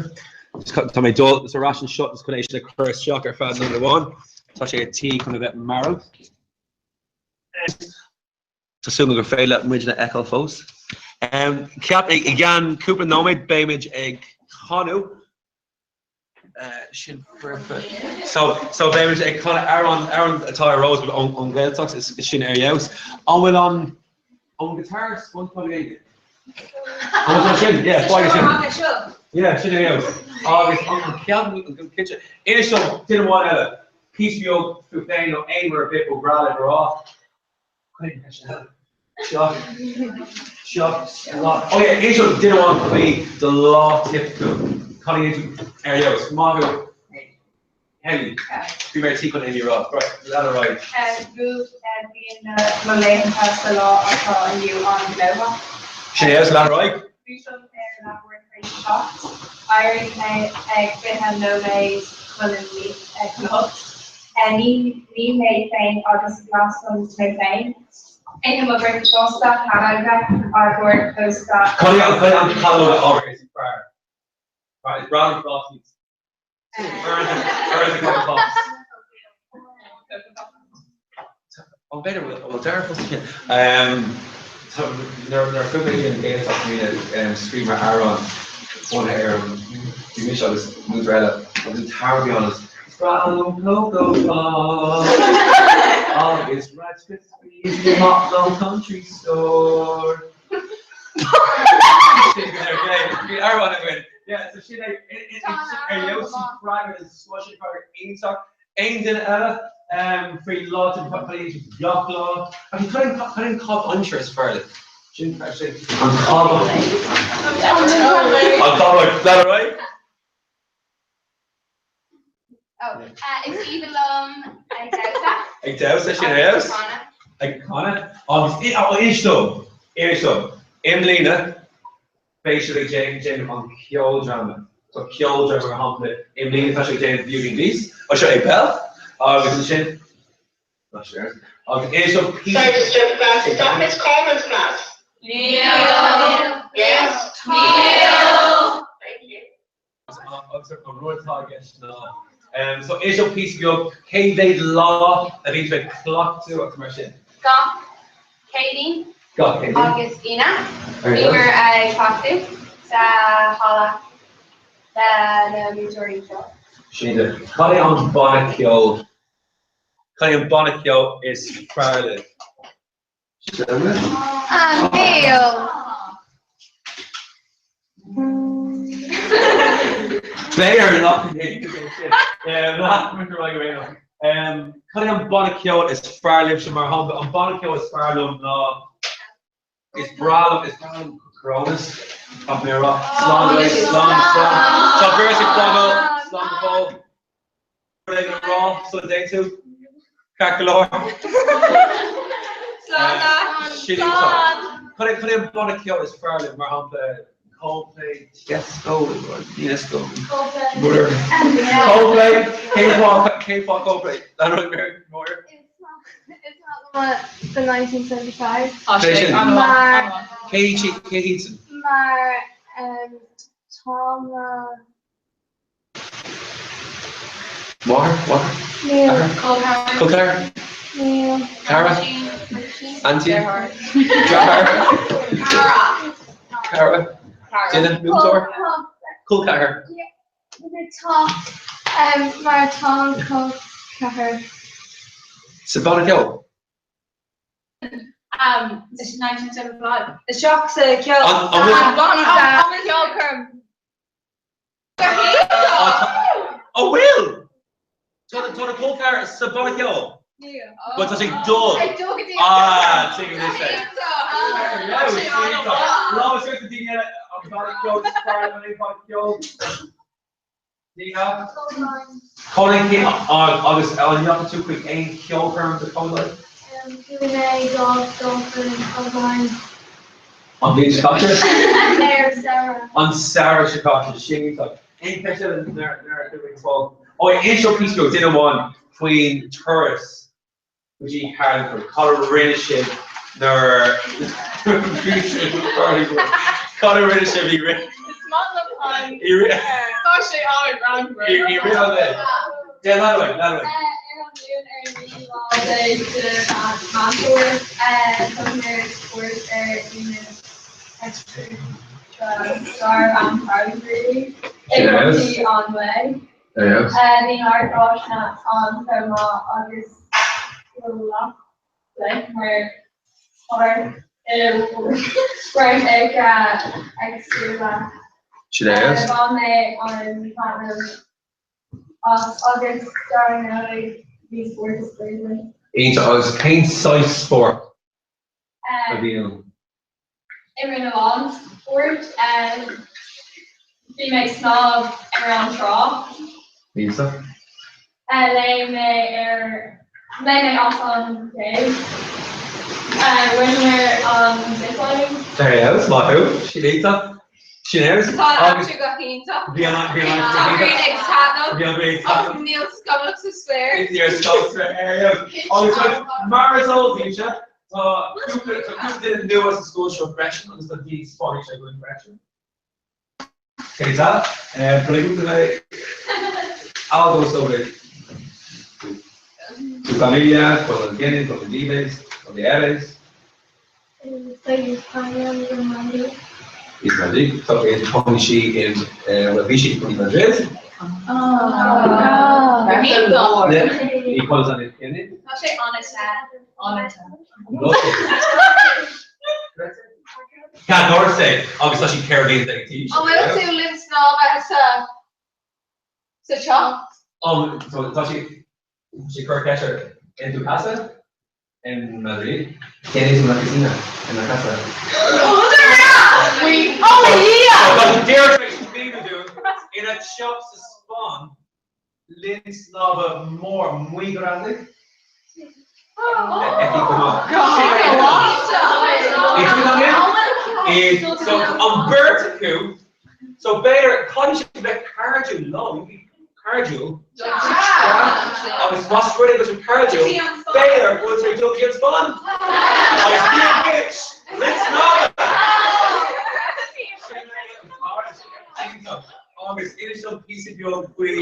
Tá mé dul ar ais anseo chun é sin a chur isteach ar feadh nóiméad amháin. Tá sé ar tí chun a bheith marbh. Tá súil agam gur féidir le muid a fheiceáil fós. Ceap i gceann cúpla nóiméad beimid ag canadh. Sin foirfe. So, so beimid ag canadh amhrán, amhrán atá ar eolas ón, ón Ghaeltacht, is, is sin ar fheabhas. An bhfuil an, an bhfuil guitar SpongeBob ag éinne? An bhfuil sin? Yeah, faigh sin. Yeah, sin ar fheabhas. Agus an, an ceann, an cinnte. Inis dom, duine amháin eile, píosa beag fút féin nó aon rud ar bith ba bhreá libh a rá. Seo, seo, lá. Oh yeah, inis dom duine amháin faoi do lá tipiciúil. Cad a dhéanann tú ar fheabhas? Maith thú. Kelly. Bhí mé ar tí chun Amy a rá. Right, lean ar aghaidh.
Bhuel, bíonn mo laethanta sa lá atá inniu an-ghnóthach.
Sin é, lean ar aghaidh.
Dúiseacht ar leathuair tar éis 7. Éiríonn mé ag 20 nóiméad chun 8. Ním mé féin agus gléasaim mé féin. Ithim mo bhricfeasta, calóga, ár gcóir tósta.
Cad é an calóga ábhar is fearr? Right, is breá liom prátaí. Where is the cup of coffee? Ó b'fhéidir bhfuil bhfuil deireadh fós Nuair a chuaigh mé go dtí an Ghaeltacht i mbliana scríobh mé amhrán bunaithe ar an bhí mise agus múinteoir eile agus an t-amhrán a bhí ann is Is breá liom Coco Pops agus Rice Krispies i mo country store. Bhí amhrán againn. Yeah, so sin é ar fheabhas freagra is sin freagra iontach. Aon duine eile? faoi lá gach lá. Actually, cad é cad é an caitheamh aimsire is fearr libh? Sin actually an caitheamh an caitheamh Is that alright?
Oh, is aoibhinn liom ag damhsa.
Ag damhsa sin ar fheabhas? Ag canadh. Agus inis dom, inis dom, i mbliana beidh sibh ag déanamh an ceoldráma. So ceoldráma mar shampla i mbliana tá sibh ag déanamh Beauty and Beast, ó seo é Belle, agus ansin agus inis dom
Sorry to disturb the class. Is that Miss Coleman's class?
Níl.
Yes?
Níl.
Thank you.
Agus an rud atá i gceist ná, so inis dom píosa beag, cé mhéad lá a bhíonn tú ag cleachtadh agus mar sin?
Gach Céadaoin.
Gach Céadaoin.
Agus Aoine. Bhíomar ag cleachtadh sa halla le na múinteoirí ceoil.
Sin é. Cad é an banna ceoil, cad é an banna ceoil is fearr libh?
Níl.
B'fhéidir nach Cad é an banna ceoil is fearr libhse mar shampla an banna ceoil is fearr liom ná is breá liom is breá liom Coronas tá mé a rá slán slán slán Tá beirt ag fágáil slán go fóill. Rud éigin a rá sula dtéann tú? Ceart go leor. Sin iontach. Cad é cad é an banna ceoil is fearr libh, mar shampla Coldplay, Tiesto, Tiesto, whatever. Coldplay, cén fáth cén fáth Coldplay? Lean ar aghaidh, Máire.
Is maith liom The 1975.
Cé sin?
Mar
Cé hiad cé hiad sin?
mar tá mo
Máthair? Máthair?
Níl.
Col ceathar?
Níl.
Cara? Aintín? Deartháir? Cara? Duine? Múinteoir? Col ceathar?
Tá mar tá an col ceathar.
Sa bhanna ceoil?
Is 1975. Isteach sa cheol.
An bhfuil?
An cheolchoirm.
An bhfuil? Tá na col ceathar sa bhanna ceoil?
Níl.
Bhuel, tá sé ag dul.
Ag dul go dtí
Ah, tuigim anois é. Lámh suas na daoine eile an banna ceoil is fearr leo an banna ceoil. Ní hea? Conan King agus an ndeachaigh tú chuig aon cheolchoirm de Coldplay?
Chuaigh mé go ceolchoirm amháin.
An bhliain seo caite?
Ar samhradh.
An samhradh seo caite, sin iontach. Aon cheist eile nár chuir mé fáil? Ó, inis dom píosa beag, duine amháin, faoin turas go dtí Carlingford. Cad a rinne sibh nuair a bhí sibh i Carlingford? Cad a rinne sibh i rith.
Is maith liom an. Tá sé an-ghreannmhar.
I rith an lae. Yeah, lean ar aghaidh, lean ar aghaidh.
Ar an Luan ar an 19ú lá de Mheán Fómhair, thugamar cuairt ar Ionad Stair an Carlingford i gContae an Mhaigh. Bhí neart áiseanna ann chomh maith agus mar páirc éagsúla. Bhain mé an-taitneamh as agus dar ndóigh bhí spórt is spraoi againn.
Iontach, agus cén saghas spóirt a bhí ann?
Imríonn a lán spóirt. Bhí mé ag snámh ar an trá.
Iontach.
Léim mé ar léim mé as an gcéibh. Rinneamar an ziplining.
Ar fheabhas, maith thú. Sin iontach. Sin ar fheabhas.
Tá an aimsir go hiontach.
Bhí an bhí an
Tá an ghrian ag taitneamh.
Bhí an ghrian ag taitneamh.
Ach níl scamall sa spéir.
Níl scamall sa spéir. Ar fheabhas. Agus mar is eol daoibhse, tá cúpla tá cúpla duine nua sa scoil seo freisin agus tá daoine Spáinnise againn freisin. ¿Qué tal? Eh, pregúntale algo sobre tu familia, cuándo vienes, dónde vives, dónde eres.
Soy de España, vivo en Madrid.
In Madrid. Tá cónaí sí in well, bhí sí in Madrid.
Oh.
¿Y cuántos años tiene?
Tá sé an-te. An-te.
Catorce agus tá sí 14 bliana d'aois.
An bhfuil tú linn snámha sa sa teach?
Um, tá sí. Tá sé ag cur ceist ort, En tu casa? En Madrid? Tienes una piscina en la casa?
Oh yeah!
Tá sé díreach tar éis míniú dúinn ina teach sa Spáinn linn snámha mór muy grande. Aici chomh maith. So an beirt acu, so b'fhéidir caithfidh sé bheith cairdiúil leo, cairdiúil, agus más rud é go bhfuil siad cairdiúil, b'fhéidir go bhfuil sé ag dul go dtí an Spáinn agus ní duit linn snámha! Agus inis dom píosa beag faoi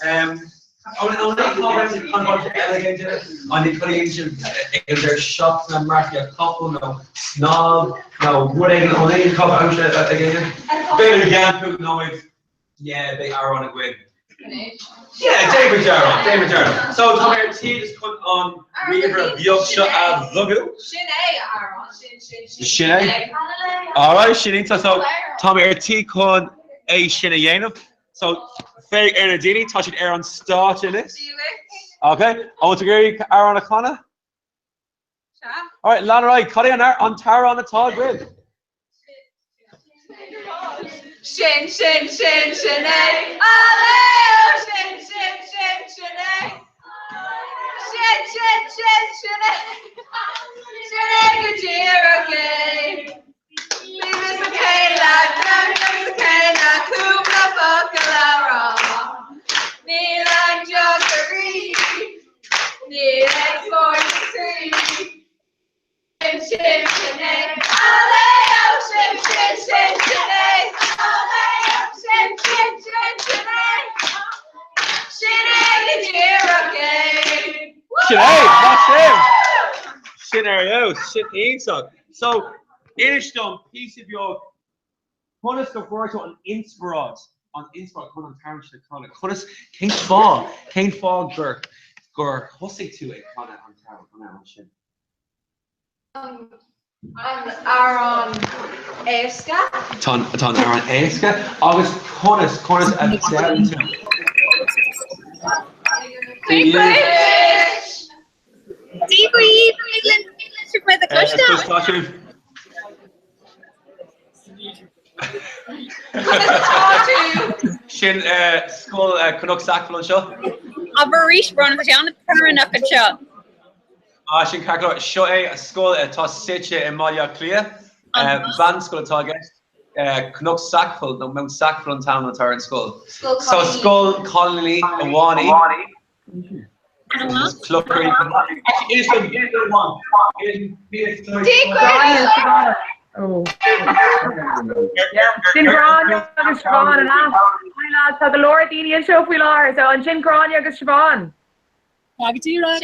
An gcodlaíonn sibh ag an deireadh seachtaine marcaíocht capall nó snámh nó rud éigin an aon caitheamh aimsire ag éinne? B'fhéidir i gceann cúpla nóiméad yeah beidh amhrán againn. Yeah, déanfaidh muid amhrán, déanfaidh muid amhrán. So tá mé ar tí just chun an ríomhaire beag seo a bhogadh.
Sin é amhrán, sin, sin, sin.
Sin é. Alright, sin iontach. So tá mé ar tí chun é sin a dhéanamh. So, féach ar na daoine, tá siad ar an stáitse anois. Ok, an bhfuil tú ag iarraidh amhrán a chanadh?
Sea.
Alright, lean ar aghaidh, cad é an t-amhrán atá agaibh?
Sin, sin, sin, sin é. Allé, sin, sin, sin, sin é. Sin, sin, sin, sin é. Sin é go díreach é. Bímis le chéile, bímis le chéile, cúpla focal a rá. Níl aon deoraí, níl aon spórt sa trí. Sin, sin, sin é, allé, ó, sin, sin, sin, sin é, allé, ó, sin, sin, sin, sin é, sin é go díreach é.
Sin é, maith sibh! Sin ar fheabhas, sin iontach. So, inis dom píosa beag, conas go bhfuair tú an inspioráid, an inspioráid chun an t-amhrán sin a chanadh? Conas, cén fáth, cén fáth gur, gur thosaigh tú ag canadh an t-amhrán sin?
An amhrán éasca.
Tá an, tá an amhrán éasca agus conas, conas a d'fhoghlaim tú?
Dia dhaoibh, sibh muid a chloisteáil.
Sin scoil Cnoc Sackville anseo.
Abair arís, Bróna, tá sé an-torann anseo.
Ah, sin ceart go leor. Seo é scoil atá suite i mBaile Átha Cliath. Mheánscoil atá i gceist. Cnoc Sackville nó Mount Sackville an t-ainm atá ar an scoil. So scoil cailíní amháin í.
Sin Gráinne agus Siobhán an ea? Hi lads, tá go leor daoine anseo faoi láthair, so ansin Gráinne agus Siobhán.
Tá go díreach.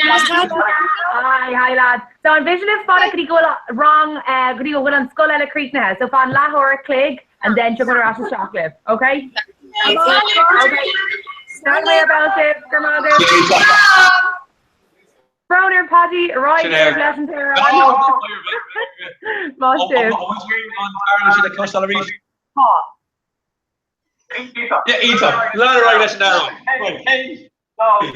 Hi, hi lads. So an mhiste libh fanacht go dtí go bhfuil rang, go dtí go bhfuil an scoil eile críochnaithe, so fan leathuair a chloig and then tiocfaidh ar ais isteach libh, okay? Okay. Slán ar ball sibh, go raibh maith agaibh. Brón orm Paddy, ar aghaidh leis an t-amhrán. Maith sibh. Tá.
Yeah, iontach. Lean ar aghaidh leis an amhrán. Right.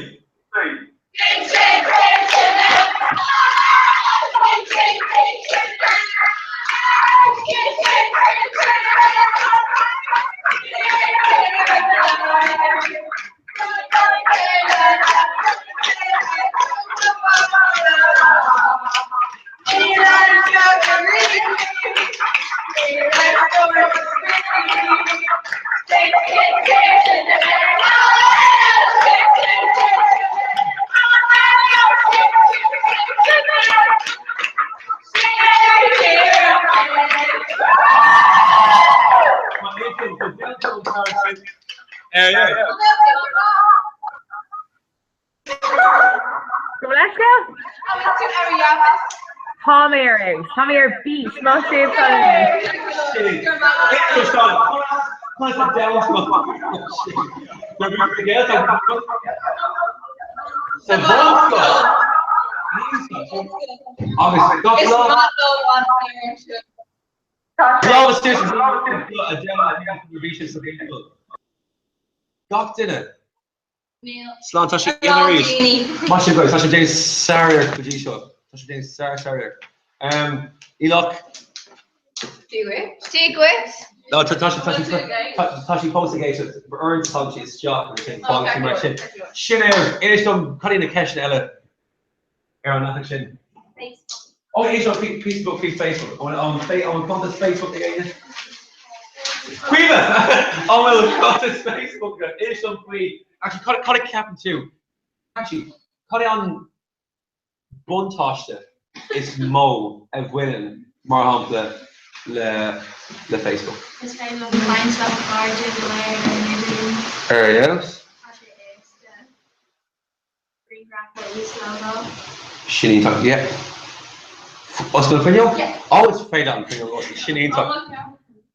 Go leisce? Tá mé ar fheabhas. Tá mé ar bís. Maith sibh
Gach duine. Slán, tá sé in arís. Maith sibh guys, tá sibh déanamh sár-iarracht go dtí seo. Tá sibh déanamh sár-sár-iarracht. Um, Enoch.
Dia dhuit. Dia dhuit.
No, tá tá tá tá sí fós ag éisteacht. Uaireanta tagann sí isteach agus sin fágann sí mar sin. Sin é, inis dom cad iad na ceisteanna eile ar an leathanach sin.
Facebook.
Ó, inis dom píosa beag faoi Facebook. An an an cuntas Facebook ag éinne? Caoimhe! An bhfuil cuntas Facebook agat? Inis dom faoi. Actually, cad cad a ceapann tú? Actually, cad é an buntáiste is mó a bhaineann, mar shampla, le le Facebook?
Is féidir liom caint le mo chairde go léir ar an idirlíon.
Ar fheabhas.
Tá sé éasca grianghraif a íoslódáil.
Sin iontach, yeah. Oscail an fuinneog?
Yeah.
Oh, is féidir an fuinneog a oscailt, sin iontach.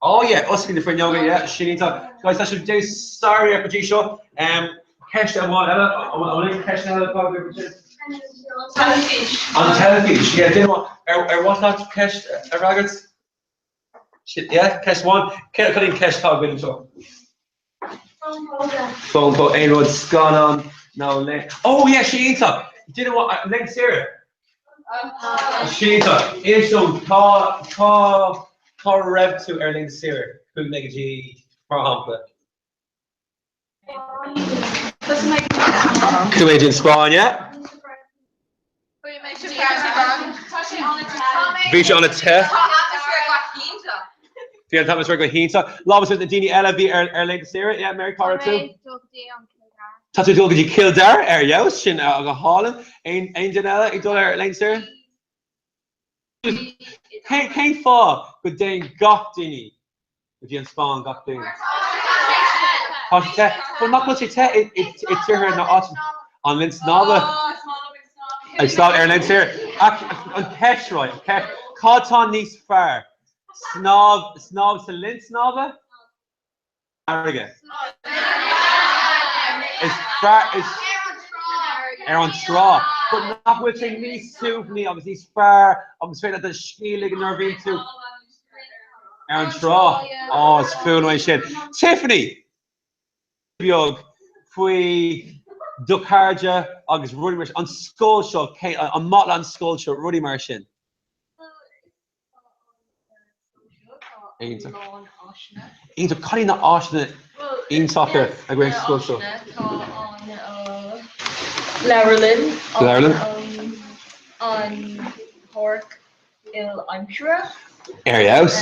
Oh yeah, oscail na fuinneoga, yeah, sin iontach. Guys, tá sibh déanamh sár-iarracht go dtí seo. Um, ceist amháin eile, an bhfuil aon ceist eile atá agaibh ansin?
Teilifís.
An teilifís, yeah, duine amháin. Ar, ar mhaith leat ceist a fhreagairt? Yeah, ceist amháin. Cad é an ceist atá againn anseo?
Fón póca.
Fón póca, aon rud, scannán nó le. Oh yeah, sin iontach! Duine amháin, laethanta saoire. Sin iontach. Inis dom, cá, cá, cá raibh tú ar laethanta saoire? Chuaigh mé go dtí, mar shampla. Chuaigh mé go dtí an Spáinn, yeah. Bhí sé an-te. Bhí an t-atmaisféar go hiontach. Lámh na daoine eile a bhí ar ar laethanta saoire, yeah, Mary, cá raibh tú? Tá tú ag dul go dtí Cill Dara ar fheabhas, sin go hálainn. Aon aon duine eile ag dul ar laethanta saoire? Cén fáth go dtéann gach duine go dtí an Spáinn gach bliain. Tá sé te. Bhuel, nach bhfuil sé te i tíortha na áite an linn snámha? Ag snámh ar an linn saoire. Ach an ceist, right, an ceist, cad tá níos fearr? Snámh, snámh sa linn snámha? Farraige. Is fearr, is ar an trá. But nach bhfuil sé níos suaimhní agus níos fearr agus féidir leat do scíth a ligean nuair a bhíonn tú ar an trá. Ó, is fuath liom é sin. Tiffany! beag faoi do chairde agus rudaí mar sin. An scoil seo, an maith leat an scoil seo, rudaí mar sin. Iontach. Iontach. Cad iad na áiseanna iontacha a bhfuil sa scoil seo?
Tá an leabharlann,
Leabharlann.
an pháirc il-aimsire,
Ar fheabhas.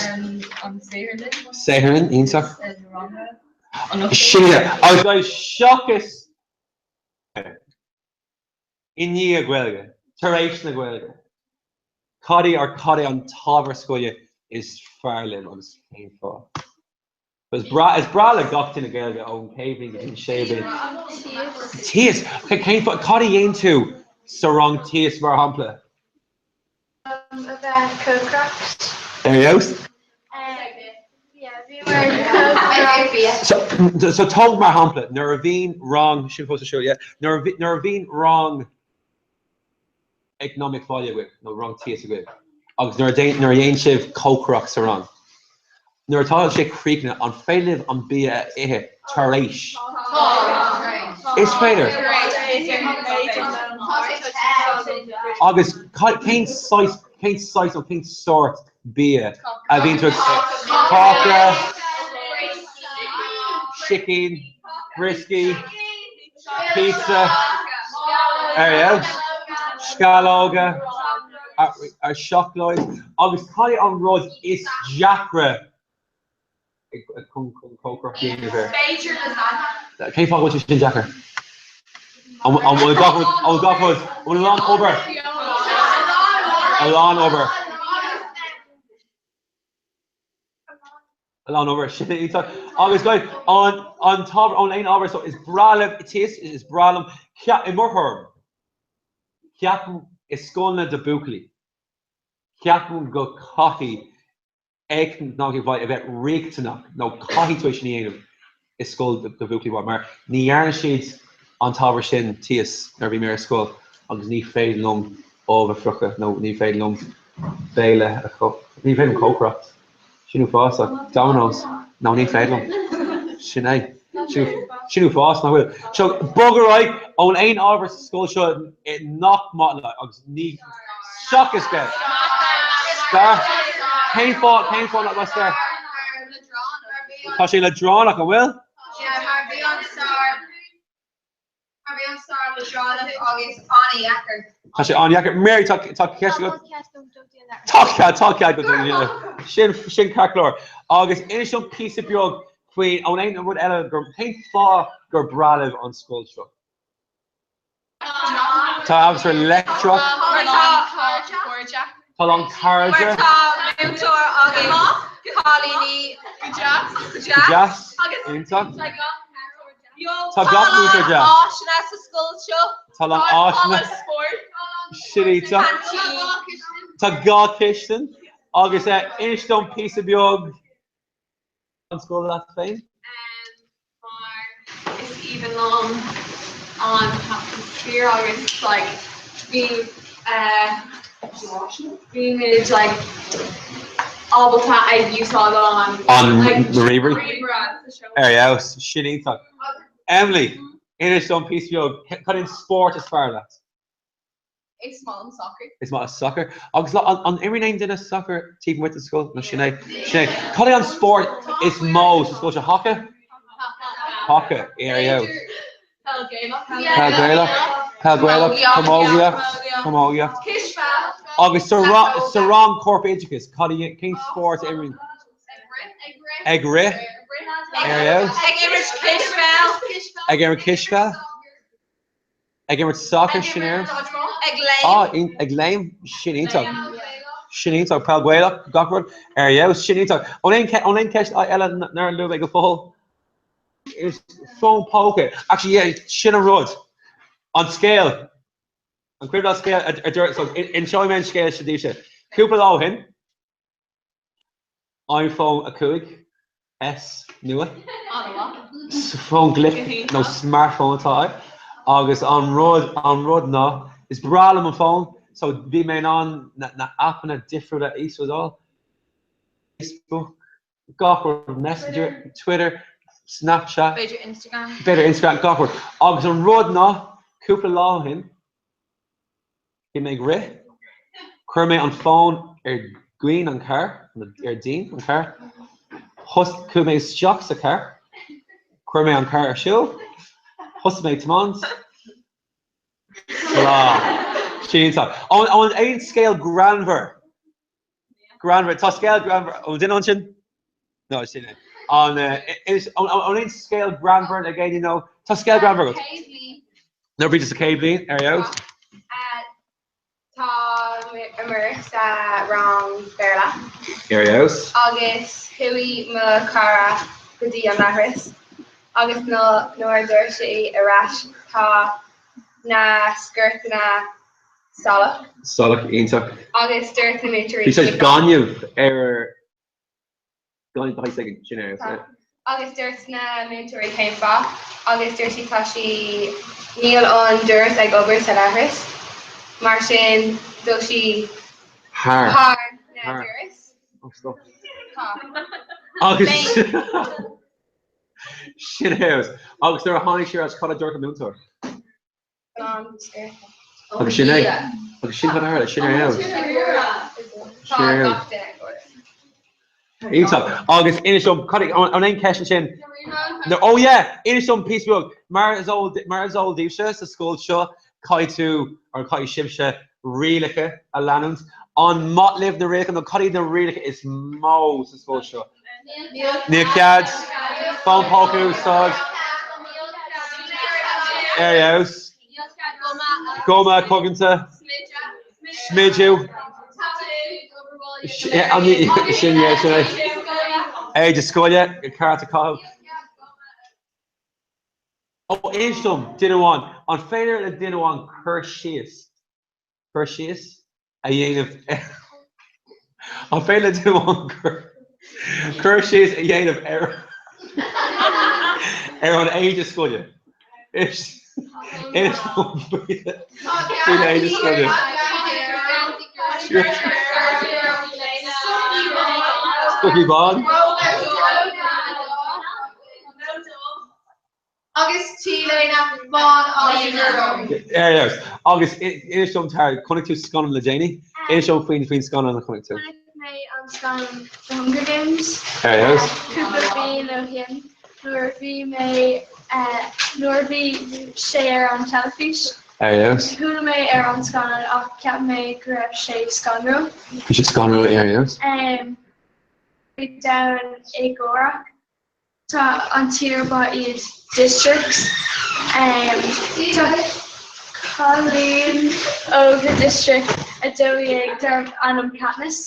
an saotharlann.
Saotharlann, iontach.
Agus na ranganna. An
Sin é. Agus guys, seachas i ndiaidh Gaeilge, tar éis na Gaeilge, cad é or cad é an t-ábhar scoile is fearr libh agus cén fáth? Is breá, is breá le gach duine Gaeilge ón chéad bhliain go dtí an séú bliain. Tíos! Ok, cén fáth, cad a dhéan tú sa rang tíos mar shampla?
A bheith ag cócaireacht.
Ar fheabhas.
Yeah, bhíomar ag cócaireacht.
So, so tóg mar shampla, nuair a bhíonn rang, sin fós ar siúl, yeah, nuair a bhí, nuair a bhíonn rang eacnamaíocht bhaile agaibh, nó rang tíos agaibh, agus nuair a dhéan, nuair a dhéan sibh cócaireacht sa rang, Nuair atá sé críochnaithe, an féidir libh an bia a ithe tar éis? Is féidir. Agus cén saghas, cén saghas nó cén sórt bia a bhíonn tú ag Cáca, sicín, brioscaí, pizza, ar fheabhas, sceallóga, ar seacláid agus cad é an rud is deacra chun cócaireacht a dhéanamh air?
B'fhéidir lasagna.
Cén fáth go bhfuil sé sin deacair? An bhfuil gach rud, an bhfuil gach rud, an bhfuil a lán obair? A lán obair. A lán obair, sin iontach. Agus guys, an an t-ábhar, an aon ábhar so is breá libh tíos, is breá liom, i mo thuairim, ceapaim i scoileanna do buachaillí, ceapaim go caithfidh eacnamaíocht bhaile a bheith riachtanach nó caithfidh tú é sin a dhéanamh i scoil do bhuachaillí bhaile mar ní dhearna siad an t-ábhar sin tíos nuair a bhí mé ar scoil agus ní féidir liom ubh a phriochadh nó ní féidir liom béile a ní féidir liom cócaireacht. Sin uafásach. Domino's. No, ní féidir liom. Sin é. Sin. Sin uafás, nach bhfuil? So, bog ar aghaidh, an bhfuil aon ábhar sa scoil seo nach maith leat agus ní seachas Gaeilge? Stair? Cén fáth, cén fáth nach maith stair? Tá sé leadránach, an bhfuil?
Yeah, mar bhí an stair mar bhí an stair leadránach agus an-dheacair.
Tá sé an-dheacair. Mary, tá tá ceist agat? Tá cead, tá cead agat. Sin sin ceart go leor. Agus inis dom píosa beag faoi an aon rud eile gur cén fáth gur breá libh an scoil seo? Tá atmaisféar leictreach. Tá a lán cairde.
Mar tá múinteoir agus cailíní go deas.
Go deas. Iontach. Tá gach múinteoir deas.
áiseanna sa scoil seo.
Tá a lán áiseanna. Sin iontach. Tá gá chistin agus inis dom píosa beag an scoil leat féin?
Mar is aoibhinn liom an t-atmaisféar agus like bhí bímid like ábalta ag úsáid an
An ríomhaire? Ar fheabhas, sin iontach. Emily, inis dom píosa beag, cad é an spórt is fearr leat?
Is maith liom sacar.
Is maith leat sacar. Agus an imríonn aon duine sacar taobh amuigh den scoil? No, sin é. Sin é. Cad é an spórt is mó sa scoil seo? Haca? Haca. Ar fheabhas.
Peil Gaelach.
Peil Gaelach. Peil Gaelach. Camógaíocht. Camógaíocht.
Cispheil.
Agus sa sa rang corpoideachais, cad é cén spórt a imríonn? Ag rith. Ar fheabhas.
Ag imirt cispheil.
Ag imirt cispheil. Ag imirt sacair, sin é.
Ag léim.
Ah, ag léim, sin iontach. Sin iontach, peil Gaelach, gach rud. Ar fheabhas, sin iontach. An bhfuil aon cheist eile nár luaigh mé go fóill? Is fón póca. Actually, yeah, sin an rud. An scéal. An cuimhin leat an scéal a dúirt, so, inseoidh mé an scéal seo daoibhse. Cúpla lá ó shin, iPhone 5S nua. Fón glic nó smartphone atá ann. Agus an rud, an rud ná, is breá liom an fón, so bhí mé in ann na aipeanna difriúla a íoslódáil, Facebook, gach rud, Messenger, Twitter, Snapchat,
B'fhéidir Instagram.
B'fhéidir Instagram, gach rud. Agus an rud ná, cúpla lá ó shin, Bhí mé ag rith, chuir mé an fón ar dhíon an chairr, ar dhíon an chairr, chuaigh mé isteach sa charr, chuir mé an carr ar siúl, thosaigh mé ag tiomáint, Lá. Sin iontach. An bhfuil aon scéal greannmhar? Greannmhar. Tá scéal greannmhar. An bhfuil duine ansin? No, sin é. An bhfuil aon scéal greannmhar ag éinne nó tá scéal greannmhar agat?
Céad bliain.
Nuair a bhí tú sa chéad bhliain, ar fheabhas.
Táimid sa rang Béarla.
Ar fheabhas.
Agus chuaigh mo chara go dtí an leithreas agus nuair a dúirt sí ar ais tá na sciortanna salach.
Salach, iontach.
Agus dúirt na múinteoirí.
Bhí saghas gaineamh ar gaineamh de shaghas éigin, sin é.
Agus dúirt na múinteoirí cén fáth agus dúirt sí tá sí níl an doras ag obair sa leithreas mar sin dul sí
thar
thar na doras.
Oh, stop.
Tá.
Agus sin é. Agus nuair a tháinig sí ar ais cad a dúirt an múinteoir? Agus sin é. Agus sin cad a tharla, sin ar fheabhas. Sin ar fheabhas. Iontach. Agus inis dom, cad é, an aon ceist ansin? No, oh yeah, inis dom píosa beag, mar is eol, mar is eol daoibhse sa scoil seo, caithfidh tú, or caithfidh sibhse, rialacha a leanúint. An maith libh na rialacha nó cad iad na rialacha is mó sa scoil seo? Níl cead fón póca a úsáid. Ar fheabhas. Guma coganta. Smideadh. Sin é, sin é. Éide scoile, ceart a chaitheamh. Ó, inis dom, duine amháin, an féidir le duine amháin cur síos cur síos a dhéanamh ar An féidir le duine amháin cur cur síos a dhéanamh ar ar an éide scoile? Inis inis dom faoin éide scoile. Stocaí bán?
T-léine bán agus gorm.
Ar fheabhas. Agus inis dom Tara, chonaic tú scannán le déanaí? Inis dom faoin faoin scannán a chonaic tú.
Chonaic mé an scannán The Hunger Games.
Ar fheabhas.
Cúpla bliain ó shin nuair a bhí mé nuair a bhí sé ar an teilifís.
Ar fheabhas.
Chuala mé ar an scannán ach cheap mé go raibh sé scanrúil.
Bhí sé scanrúil ar fheabhas.
Domhan éagórach. Tá an tír ba iad districts. Tá cailín óg i District 12 darb ainm Katniss.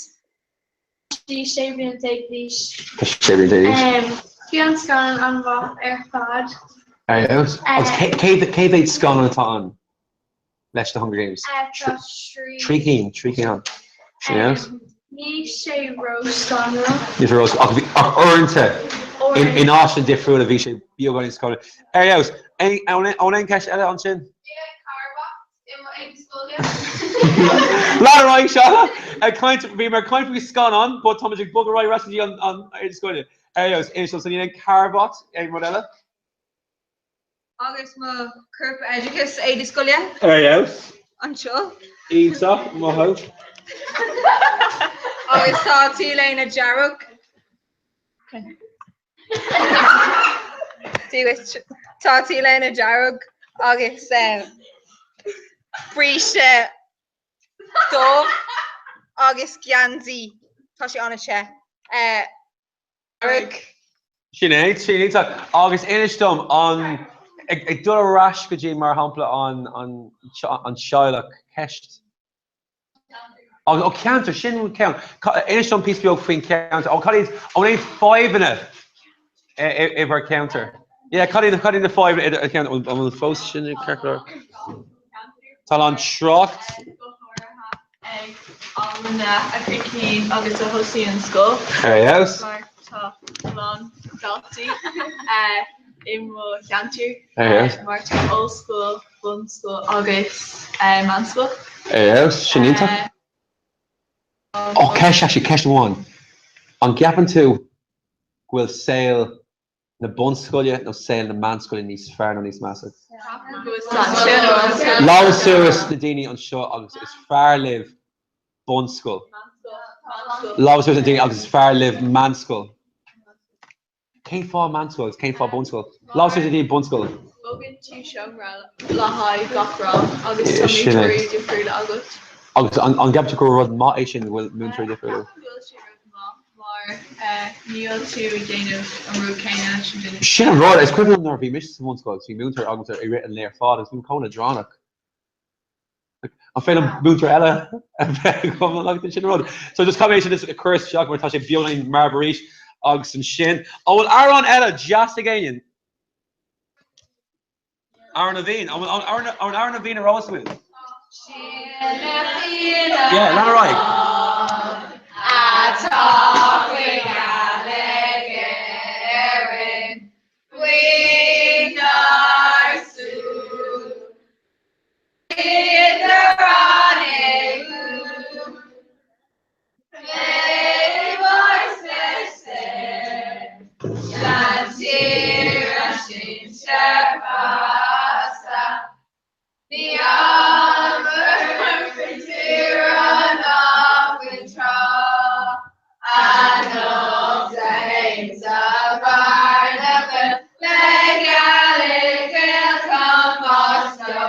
Tá sí 16 bliana d'aois.
Tá sí 16 bliana d'aois.
Bhí an scannán an-mhaith ar fad.
Ar fheabhas. Agus cé mhéad scannán atá ann leis The Hunger Games?
Tá 3.
3 cinn, 3 cinn ann. Sin ar fheabhas.
Ní sé ró-scanrúil.
Ní sé ró ach bhí ach uaireanta in áiteanna difriúla bhí sé beagáinín scanrúil. Ar fheabhas. An bhfuil aon cheist eile ansin? Lean ar aghaidh, Seán. Ag caint, bhí mé ag caint faoi scannán, but táimid ag bogadh ar aghaidh go dtí an éadaí scoile. Ar fheabhas, inis dom, so níl aon carbhat, aon rud eile?
Agus mo chorp oideachais éadaí scoile.
Ar fheabhas.
Anseo.
Iontach, maith thú.
Agus tá T-léine dearg. Tá T-léine dearg agus bríste dubh agus geansaí, tá sé an-te, dearg.
Sin é, sin iontach. Agus inis dom, an, ag dul ar ais go dtí mar shampla an, an, an teaghlach, ceist. Ó, ceantar, sin ceann. Inis dom píosa beag faoin cheantar. Ó, cad iad, an bhfuil aon fadhbanna i bhur ceantar? Yeah, cad iad, cad iad na fadhbanna i do cheantar? An bhfuil fós sin i gceart go leor? Tá an trácht.
Go háirithe ag amanna a chríochnaíonn agus a thosaíonn scoil.
Ar fheabhas.
Mar tá a lán daltaí i mo cheantar.
Ar fheabhas.
Mar tá ollscoil bunscoil agus meánscoil.
Ar fheabhas, sin iontach. Ó, ceist, actually, ceist amháin. An gceapann tú go bhfuil saol na bunscoile nó saol na meánscoile níos fearr nó níos measa? Lámha suas na daoine anseo agus is fearr libh bunscoil. Lámha suas na daoine agus is fearr libh meánscoil. Cén fáth meánscoil agus cén fáth bunscoil? Lámh suas na daoine bunscoil.
Bogann tú seomra le haghaidh gach rang agus tá múinteoirí difriúla agat.
Agus an gceapann tú gur rud maith é sin go bhfuil múinteoirí difriúla?
Ceapaim go bhfuil sé rud maith mar níl tú ag déanamh an rud céanna leis an duine.
Sin an rud, is cuimhin liom nuair a bhí mise sa bhunscoil agus bhí múinteoir agamsa i rith an lae ar fad agus bhí mé chomh leadránach. An féidir liom múinteoir eile a bheith agam an sin an rud. So just caithfidh mé sin a chur isteach mar tá sé beagáinín marbh arís agus ansin an bhfuil amhrán eile deas ag éinne? Amhrán na bhFiann. An bhfuil amhrán na bhFiann ar eolas agaibh? Yeah, lean ar aghaidh.
Atá faoi ghealaigh Éirinn. Faoinár súil. Idir an éalú. Sean-tír a sinsear feasta. Ní fhágfar faoin tíre ná faoin trá. Anocht a théim sa bhearna le gealaigh Gael Seo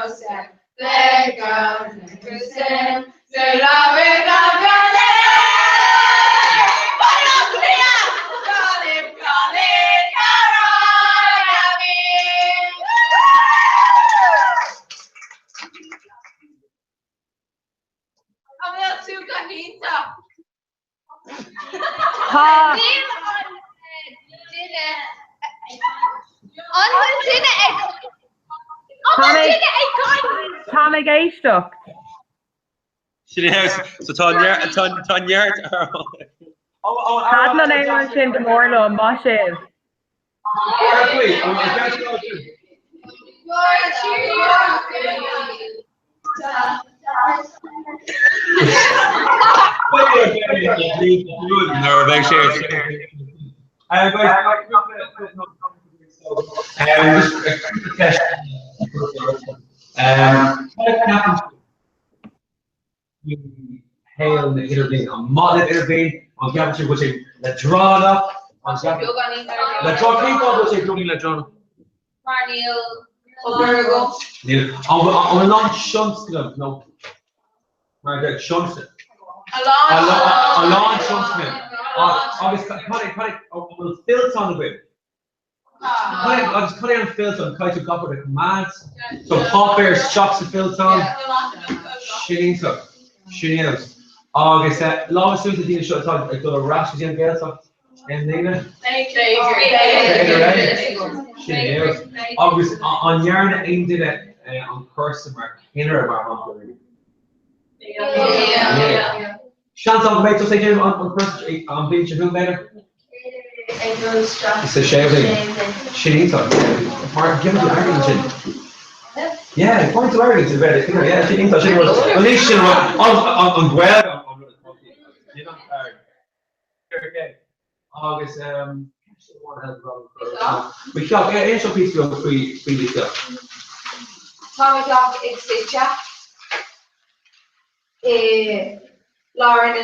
le sin de labhair na
An bhfuil tú go hiontach?
Tá.
Níl an duine An bhfuil duine ag An bhfuil duine ag caint?
Tá mé ag éisteacht.
Sin é. So tá neart tá neart ar
Thaitin an amhrán sin go mór liom, maith sibh.
Nuair a bheidh sé. Shaol na hIdirbhliana. An maith libh Idirbhliain? An gceapann sibh go bhfuil sé leadránach? An gceapann Leadránach? Cén fáth go bhfuil sé beagáinín leadránach?
Mar níl obair agam.
Níl. An bhfuil an bhfuil a lán tionscnamh nó mar a deir tionscnamh?
A lán.
A lán tionscnamh. Agus cad é cad é an bhfuil fillteán agaibh? Agus cad é an fillteán? Caithfidh tú gach rud a choimeád. So páipéar isteach sa fillteán. Sin iontach. Sin iontach. Agus lámha suas na daoine seo atá ag dul ar ais go dtí an Ghaeltacht i mbliana. Sin iontach. Agus an ndearna aon duine an cúrsa mar chinnire mar shampla? Seans ann go mbeidh tusa ag déanamh an cúrsa an bhliain seo chugainn b'fhéidir?
Ag dul isteach
Sa séú bhliain. Sin iontach. Mar gheobhaidh tú airgead ansin. Yeah, faigheann tú airgead sa bheith ag Yeah, sin iontach. Sin rud. An é sin rud an an Ghaeilge an rud atá sin an airgead. Agus um Mo theach, inis dom píosa beag faoi faoi do theach.
Tá mo theach ag suite i lár na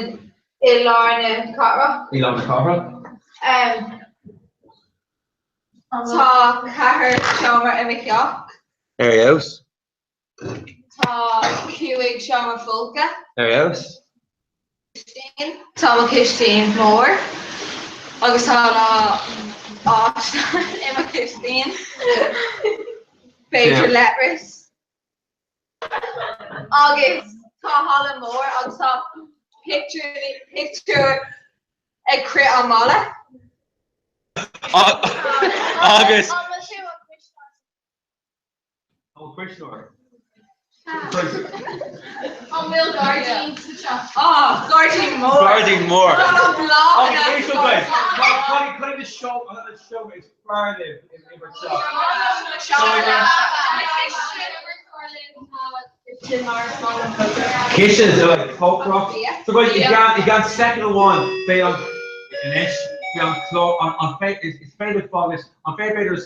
i lár na cathrach.
I lár na cathrach.
Tá ceathair seomra i mo theach.
Ar fheabhas.
Tá cúig seomra folctha.
Ar fheabhas.
Tá mo chistin mór agus tá a lán áiseanna i mo chistin. B'fhéidir leithreas. Agus tá halla mór agus tá pictiúr ag crith an mballa.
Agus. An cuisneoir.
An bhfuil gairdín sa teach?
Ah, gairdín mór.
Gairdín mór.
Tá na bláthanna.
Agus éist guys, cad é an seomra is fearr libh in bhur dteach? Kitchen is like cócaireacht. So guys, i gceann i gceann soicind amháin beidh an anois beidh an clár an an is féidir fáil an féidir b'fhéidir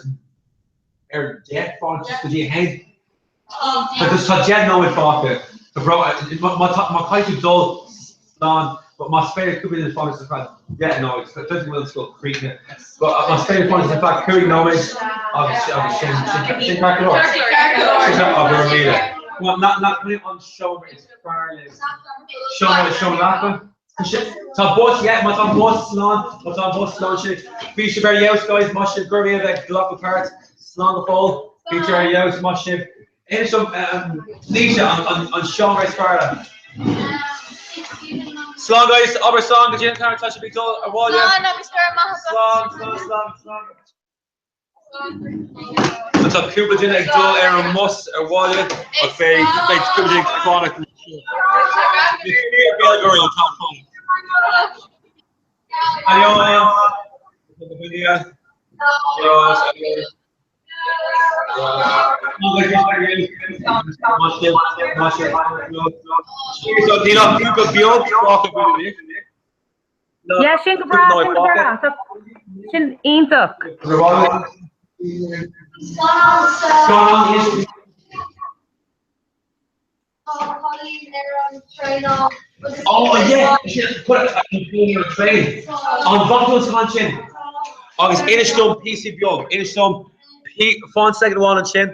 ar 10 fáil go dtí 1. Agus tá 10 nóiméad fágtha. Tá bro, má tá, má caithfidh tú dul slán, but más féidir cúpla duine fáil ar feadh 10 nóiméad, tá go bhfuil an scoil críochnaithe, but más féidir fáil ar feadh 5 nóiméad agus agus sin sin sin ceart go leor. Sin ceart go leor. Well, ná ná cuir an seomra is fearr libh. Seomra seomra leapa. Tá bus, yeah, má tá an bus slán, má tá an bus slán sin. Bhí sibh ar fheabhas guys, maith sibh, go raibh maith ag glacadh páirt, slán go fóill, bhí sibh ar fheabhas, maith sibh. Inis dom, Naoise, an seomra is fearr leat. Slán guys, abair slán go dtí an ceann, tá sibh ag dul abhaile.
Slán agus go raibh maith agat.
Slán, slán, slán, slán. So tá cúpla duine ag dul ar an mbus abhaile ach beidh beidh cúpla duine ag fanacht anseo. Na fíor-Ghaeilgeoirí atá ag fanacht. Adiós. Adiós. Adiós. Níl ach cúpla beag fágtha againn anois.
Yeah, sin go breá, sin go breá. Tá sin iontach.
Scannán
Tá cailín ar an traenáil agus
Oh yeah, sin put an cailín ar an traein. An bhfaca tú an scannán sin? Agus inis dom píosa beag, inis dom fan soicind amháin ansin.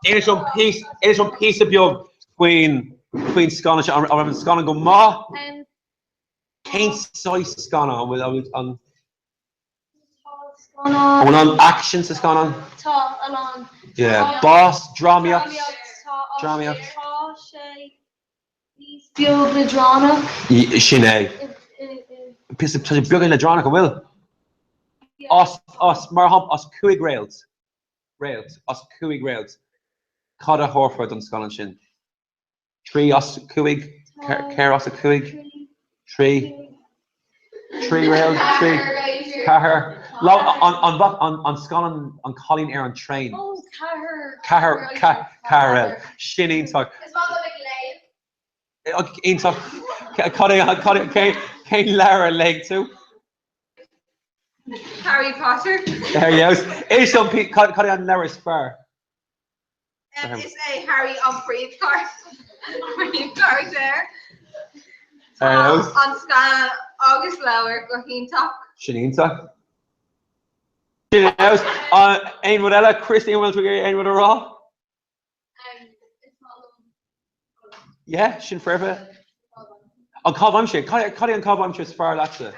Inis dom píosa, inis dom píosa beag faoin faoin scannán sin. An raibh an scannán go maith? Cén saghas scannán? An bhfuil an
Tá
an
scannán.
bhfuil an action sa scannán?
Tá, a lán.
Yeah, bás, drámaíocht.
Drámaíocht, tá
Drámaíocht.
Tá sé níos beag leadránach.
Sin é. Píosa tá sé beagán leadránach, an bhfuil? As as mar shampla as 5 réalt. Réalt, as 5 réalt. Cad a thabharfá don scannán sin? 3 as 5, 4 as 5, 3, 3 réalt, 3, 4, an scannán An Cailín ar an Traein.
Ó, 4.
4, 4 réalt. Sin iontach.
Is maith liom ag léamh.
Iontach. Cad é, cad é, cén leabhar a léigh tú?
Harry Potter.
Ar fheabhas. Inis dom cad é an leabhar is fearr?
Is é Harry an príomhcharachtar.
Ar fheabhas.
Tá an scannán agus leabhar go hiontach.
Sin iontach. Sin ar fheabhas. Aon rud eile? Christy, an bhfuil tú ag iarraidh aon rud a rá? Yeah, sin foirfe. An caitheamh aimsire, cad é an caitheamh aimsire is fearr leatsa?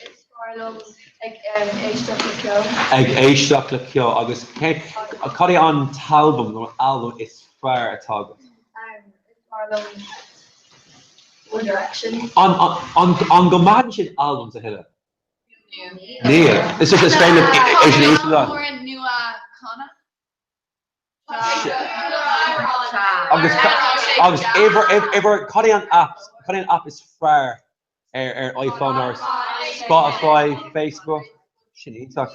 Is fearr liom ag éisteacht le ceol.
Ag éisteacht le ceol agus cad é an t-albam nó an albam is fearr atá agat?
Is fearr liom One Direction.
An gcoimeádann siad albams a thuilleadh? Níl. Is just is féidir é sin a úsáid.
Nua Connor.
Agus agus uimhir cad é an app cad é an app is fearr ar ar iPhone or Spotify, Facebook? Sin iontach.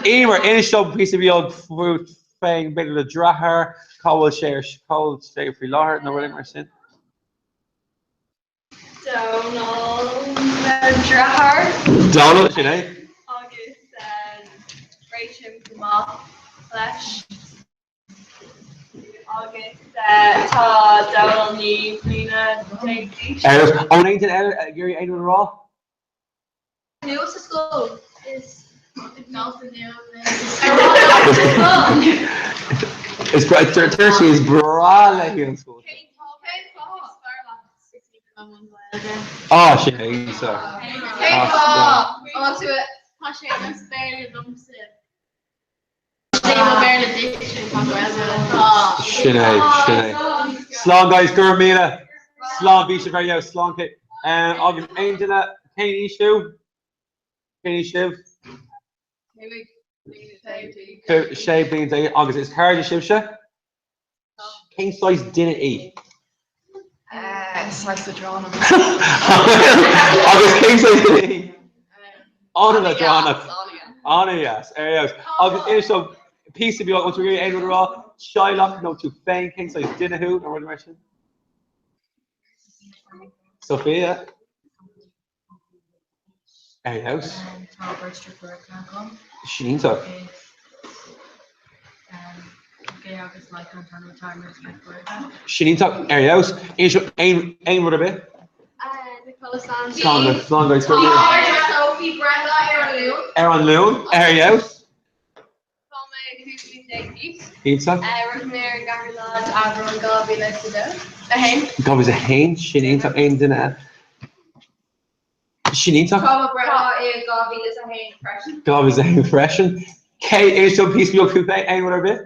Emer, inis dom píosa beag fút féin, b'fhéidir do dheartháir, cá bhfuil sé ar cá bhfuil sé faoi láthair nó rudaí mar sin.
Dónal mo dheartháir.
Dónal, sin é.
Agus réitím go maith leis. Agus tá Dónal 19 bliana d'aois.
An bhfuil aon duine eile ag iarraidh aon rud a rá?
Nua sa scoil. Is dalta nua mé sa scoil.
Is breá léi an scoil.
Cén fáth is fearr leat
Á, sin é, Íosa.
Cén fáth? An bhfuil tú Tá sé níos Béarla domsa. Léim Béarla duit tá Gaeilge.
Sin é, sin é. Slán guys, go raibh míle. Slán, bhí sibh ar fheabhas, slán cé. Agus aon duine, cén aois thú? Cén aois sibh? 16 bliain agus is cairde sibhse? Cén saghas duine í?
Saghas leadránach.
Agus cén saghas duine í? An-leadránach. An-dheas. Ar fheabhas. Agus inis dom píosa beag, an bhfuil tú ag iarraidh aon rud a rá? Teaghlach nó tú féin, cén saghas duine thú nó rud mar sin? Sophia? Ar fheabhas.
Tá beirt deirfiúracha agam.
Sin iontach.
Gay agus Michael an t-ainm atá ar mo dheirfiúracha.
Sin iontach. Ar fheabhas. Aon aon rud ar bith?
Nicola Slán.
Slán slán guys.
Tá Sophie breithlá ar an Luan.
Ar an Luan. Ar fheabhas.
Tá mé 15 bliain d'aois.
Iontach.
Rugadh mé ar an gceathrú lá d'Aibreán 2002. 1.
2001, sin iontach. Aon duine eile? Sin iontach.
Tá mo breithlá i 2001 freisin.
2001 freisin. Cé inis dom píosa beag fút féin, aon rud ar bith?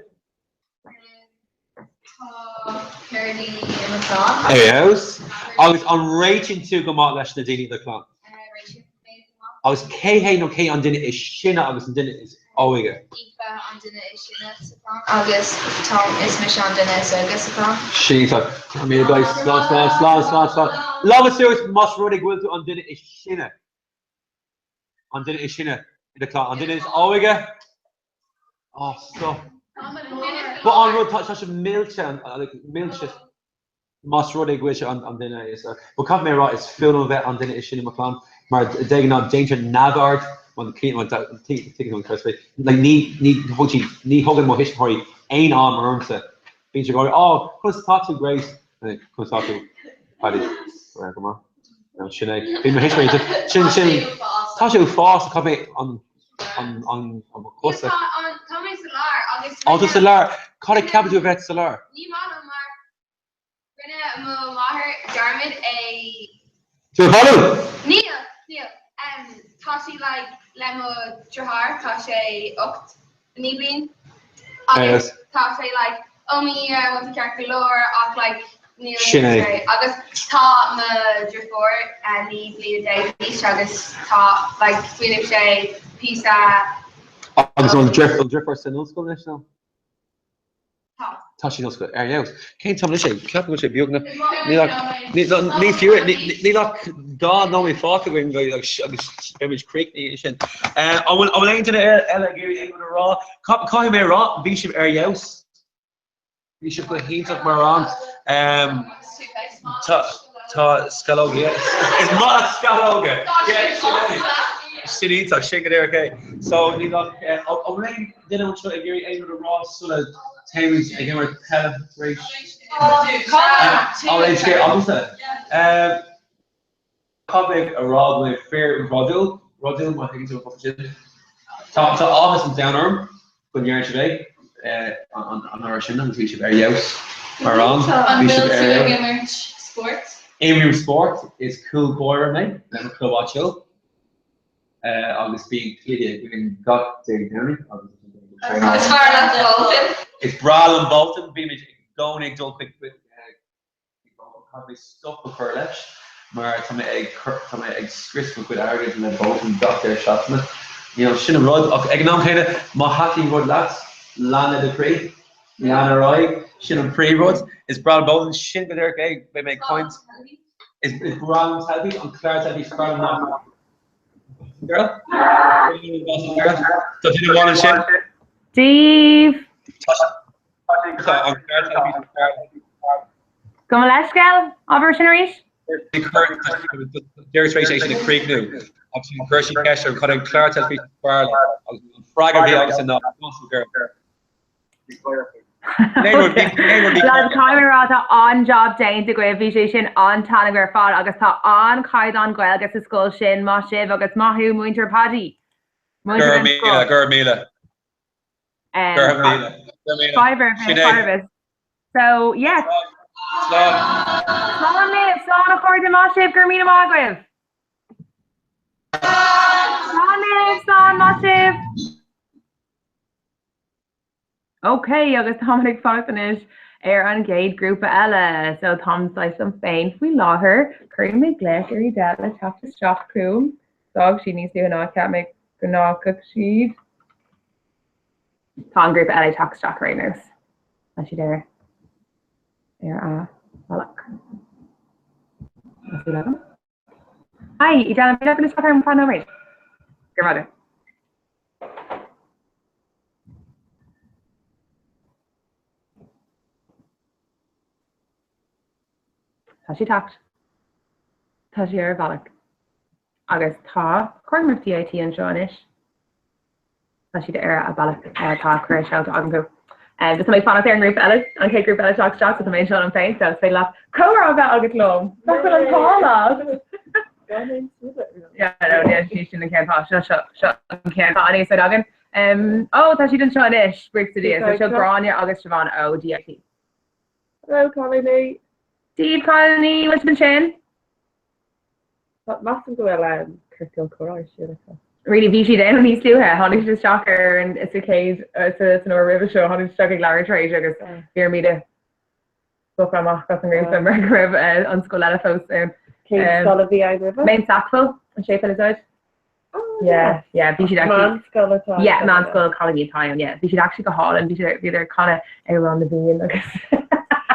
Tá ceardaí i mo chlann.
Ar fheabhas. Agus an réitíonn tú go maith leis na daoine i do chlann?
Réitíonn mé go maith.
Agus cé hé nó cé an duine is sine agus an duine is óige?
Aoife an duine is sine sa chlann agus Tom is mise an duine is óige sa chlann.
Sin iontach. Míle guys, slán, slán, slán, slán, slán. Lámha suas más rud é go bhfuil tú an duine is sine. An duine is sine i do chlann. An duine is óige? Oh, stop. But an rud, tá sé millte, like, millte. Más rud é go bhfuil sé an duine is, but caithfidh mé a rá, is fuath liom a bheith an duine is sine i mo chlann, mar de ghnáth déantar neamhaird, like ní, ní thug siad, ní thugann mo thuismitheoirí aon am ormsa. Bíonn siad ag rá, oh, conas atá tú, Grace? Conas atá tú, Paddy? Go maith. Sin é. Bíonn mo thuismitheoirí, sin, sin, tá sé uafásach, caithfidh mé an, an, an, an cosa.
Tá mé sa lár agus.
Á, tá sa lár. Cad a ceapann tú a bheith sa lár?
Ní maith liom mar Rinne mo mháthair dearmad é.
Tú ag bailiú?
Níl, níl. Tá sí like le mo dheartháir, tá sé 8, 9 bliain agus tá sé like oh mo Dhia, bhfuil tú ceart go leor ach like níl
Sin é.
Agus tá mo dheirfiúr 19 bliana d'aois agus tá like smaoineamh sé píosa
Agus an deirfiúr san ollscoil anois nó?
Tá.
Tá sí san ollscoil, ar fheabhas. Cén t-am anois é? Ceapaim go bhfuil sé beagnach. Níl ach, ní fiú, níl ach 2 nóiméad fágtha againn agus beimid críochnaithe ansin. An bhfuil aon duine eile ag iarraidh aon rud a rá? Caithfidh mé a rá, bhí sibh ar fheabhas. Bhí sibh go hiontach mar rang. Tá, tá sceallóga, yeah. Is maith leat sceallóga! Sin iontach, sin go díreach é. So níl ach, an bhfuil aon duine anseo ag iarraidh aon rud a rá sula dtéimid ag imirt peile tar éis? An bhfuil aon scéal agamsa? Caithfidh mé a rá go bhfuil mé fíor-bhródúil, bródúil má thuigeann tú an focal sin. Tá tá áthas an domhain orm go ndearna sibh é an uair sin agus bhí sibh ar fheabhas mar rang.
An
Bhí
bhfuil
sibh
tú
ar
ag
fheabhas.
imirt spóirt?
Imrím spórt, is cúl báire mé le mo chlub áitiúil agus bíonn cluiche againn gach Dé Domhnaigh agus
Is fearr leat Bolton?
Is breá liom Bolton, bímid i gcónaí ag dul chuig Caithfidh mé stop a chur leis mar tá mé ag tá mé ag scrios mo chuid airgid le Bolton gach deireadh seachtaine. You know, sin an rud ach ag an am céanna má thaitníonn rud leat, lean le do chroí, lean ar aghaidh, sin an príomhrud. Is breá liom Bolton, sin go díreach é, beidh mé ag caint. Is is breá liom teilifís, an clár teilifís is fearr liom ná Girl? Girl? Tá duine amháin ansin.
Dia daoibh!
Tá an clár teilifís is fearr liom.
Gabh mo leithscéal, abair sin arís?
Deir tar éis é sin a chríochnú agus chuir sí ceist orm cad é an clár teilifíse is fearr liom agus an freagra a bhí agamsa ná Gossip Girl.
Lads, caithfidh mé a rá tá an-job déanta agaibh, bhí sé sin an-taitneamhach ar fad agus tá an-chaighdeán Gaeilge sa scoil sin, maith sibh agus maith thú Múinteoir Paddy.
Go raibh míle, go raibh míle. Go raibh míle.
Fadhb ar bith,
Sin é.
fadhb ar bith. So, yes.
Slán.
Slán libh, slán a chairde, maith sibh, go raibh míle maith agaibh. Slán libh, slán, maith sibh. Ok, agus táimid ag fanacht anois ar an gcéad grúpa eile. So táim saghas liom féin faoi láthair. Cuirfidh mé glaoch ar Edel le teacht isteach chugam. D'fhág siad níos luaithe ná a cheap mé go bhfágfadh siad. Tá an grúpa eile ag teacht isteach ar aon nós. Tá siad ar ar a bhealach. Tá súil agam. Hi, Edel, an féidir leat isteach ar feadh nóiméid? Go raibh maith. Tá sí ag teacht. Tá sí ar a bhealach. Agus tá Cormac DIT anseo anois. Tá siad ar a bealach tá cuireadh seolta agam chucu. Just tá mé ag fanacht ar an ngrúpa eile, an chéad grúpa eile teacht isteach, so tá mé anseo liom féin, so is féidir leat comhrá a bheith agat liom. Nach bhfuil an t-ádh leat? Yeah, no, yeah, sí sin an ceann tá, seo, seo, seo an ceann tá an úsáid againn. Um, ó, tá siad anseo anois, buíochas le Dia. So seo Gráinne agus Siobhán ó DIT.
Hello, cailíní.
Dia daoibh cailíní, bhfuil sibh ansin?
Measaim go bhfuil ciorcal comhrá ar siúl acu.
Really, bhí siad ann níos luaithe, tháinig siad isteach ar an sa chéad san uair roimhe seo, tháinig siad isteach ag leathuair tar éis agus bhí orm iad a spochadh amach as an ngrúpa mar go raibh an scoil eile fós ann.
Cén scoil a bhí ann roimhe?
Mount Sackville, an séipéal is áit. Yeah, yeah, bhí siad actually.
Meánscoil atá ann.
Yeah, meánscoil cailíní atá ann, yeah. Bhí siad actually go hálainn, bhí siad bhíodar ag canadh Amhrán na bhFiann agus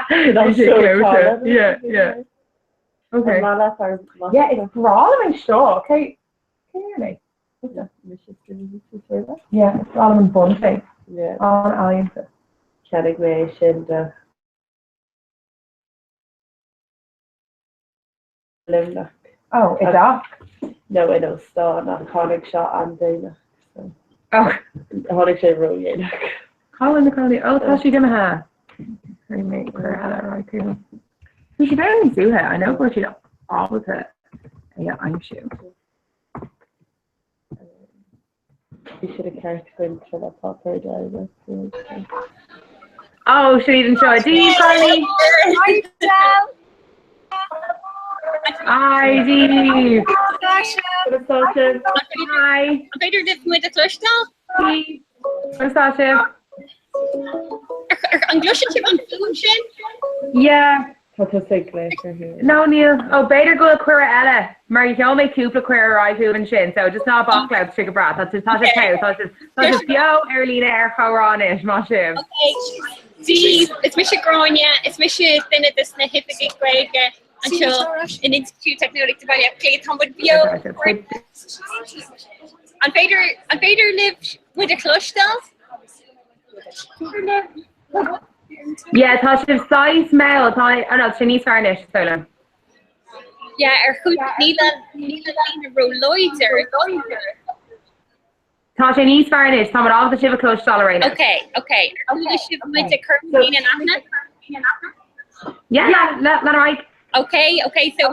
bhí siad clóite. Yeah, yeah. Okay.
An maith leat ár
Yeah, is breá liom é seo. Cé cé ar é? Yeah, is breá liom an bun fé.
Yeah.
An-ealaíonta.
Cheannaigh mé é sin do Luimneach.
Oh, i dteach?
No, in óstán ach tháinig seo an-déanach. So.
Oh.
Tháinig sé ródhéanach.
Cá bhfuil na cailíní? Oh, tá siad imithe. Cuirfidh mé cuireadh eile ar aghaidh chucu. Bhí siad ann níos luaithe. I know go bhfuil siad ábalta é a aimsiú.
Bhí siad ag ceart baint le páipéar dearg.
Oh, sin iad anseo. Dia daoibh, cailíní!
Hi, Del.
Hi, Dia daoibh! Hi.
An féidir libh muid a chloisteáil?
Conas tá sibh?
An gcloiseann sibh an fuaim sin?
Yeah.
Tá tusa ag glaoch orthu.
No, níl. Ó, b'fhéidir go bhfuil cuireadh eile, mar sheol mé cúpla cuireadh ar aghaidh chugaibh ansin, so just ná bac leo, tá sé go breá. Tá sé tá sé togha, tá sibh tá sibh beo ar líne ar Chomhrá anois, maith sibh.
Ok, Dia, is mise Gráinne, is mise duine de na hoifigigh Gaeilge anseo in Institiúid Teicneolaíochta Bhaile Átha Cliath. Tá muid beo. An féidir an féidir libh muid a chloisteáil?
Yeah, tá sibh saghas mall, tá, oh no, tá sé níos fearr anois, is dóigh liom.
Yeah, ar chúis níl an níl an líne róláidir.
Tá sé níos fearr anois, tá muid ábalta sibh a chloisteáil ar aon nós.
Ok, ok. Ar chuala sibh muid ag cur muid féin in aithne?
Yeah, lean ar aghaidh.
Ok, ok, so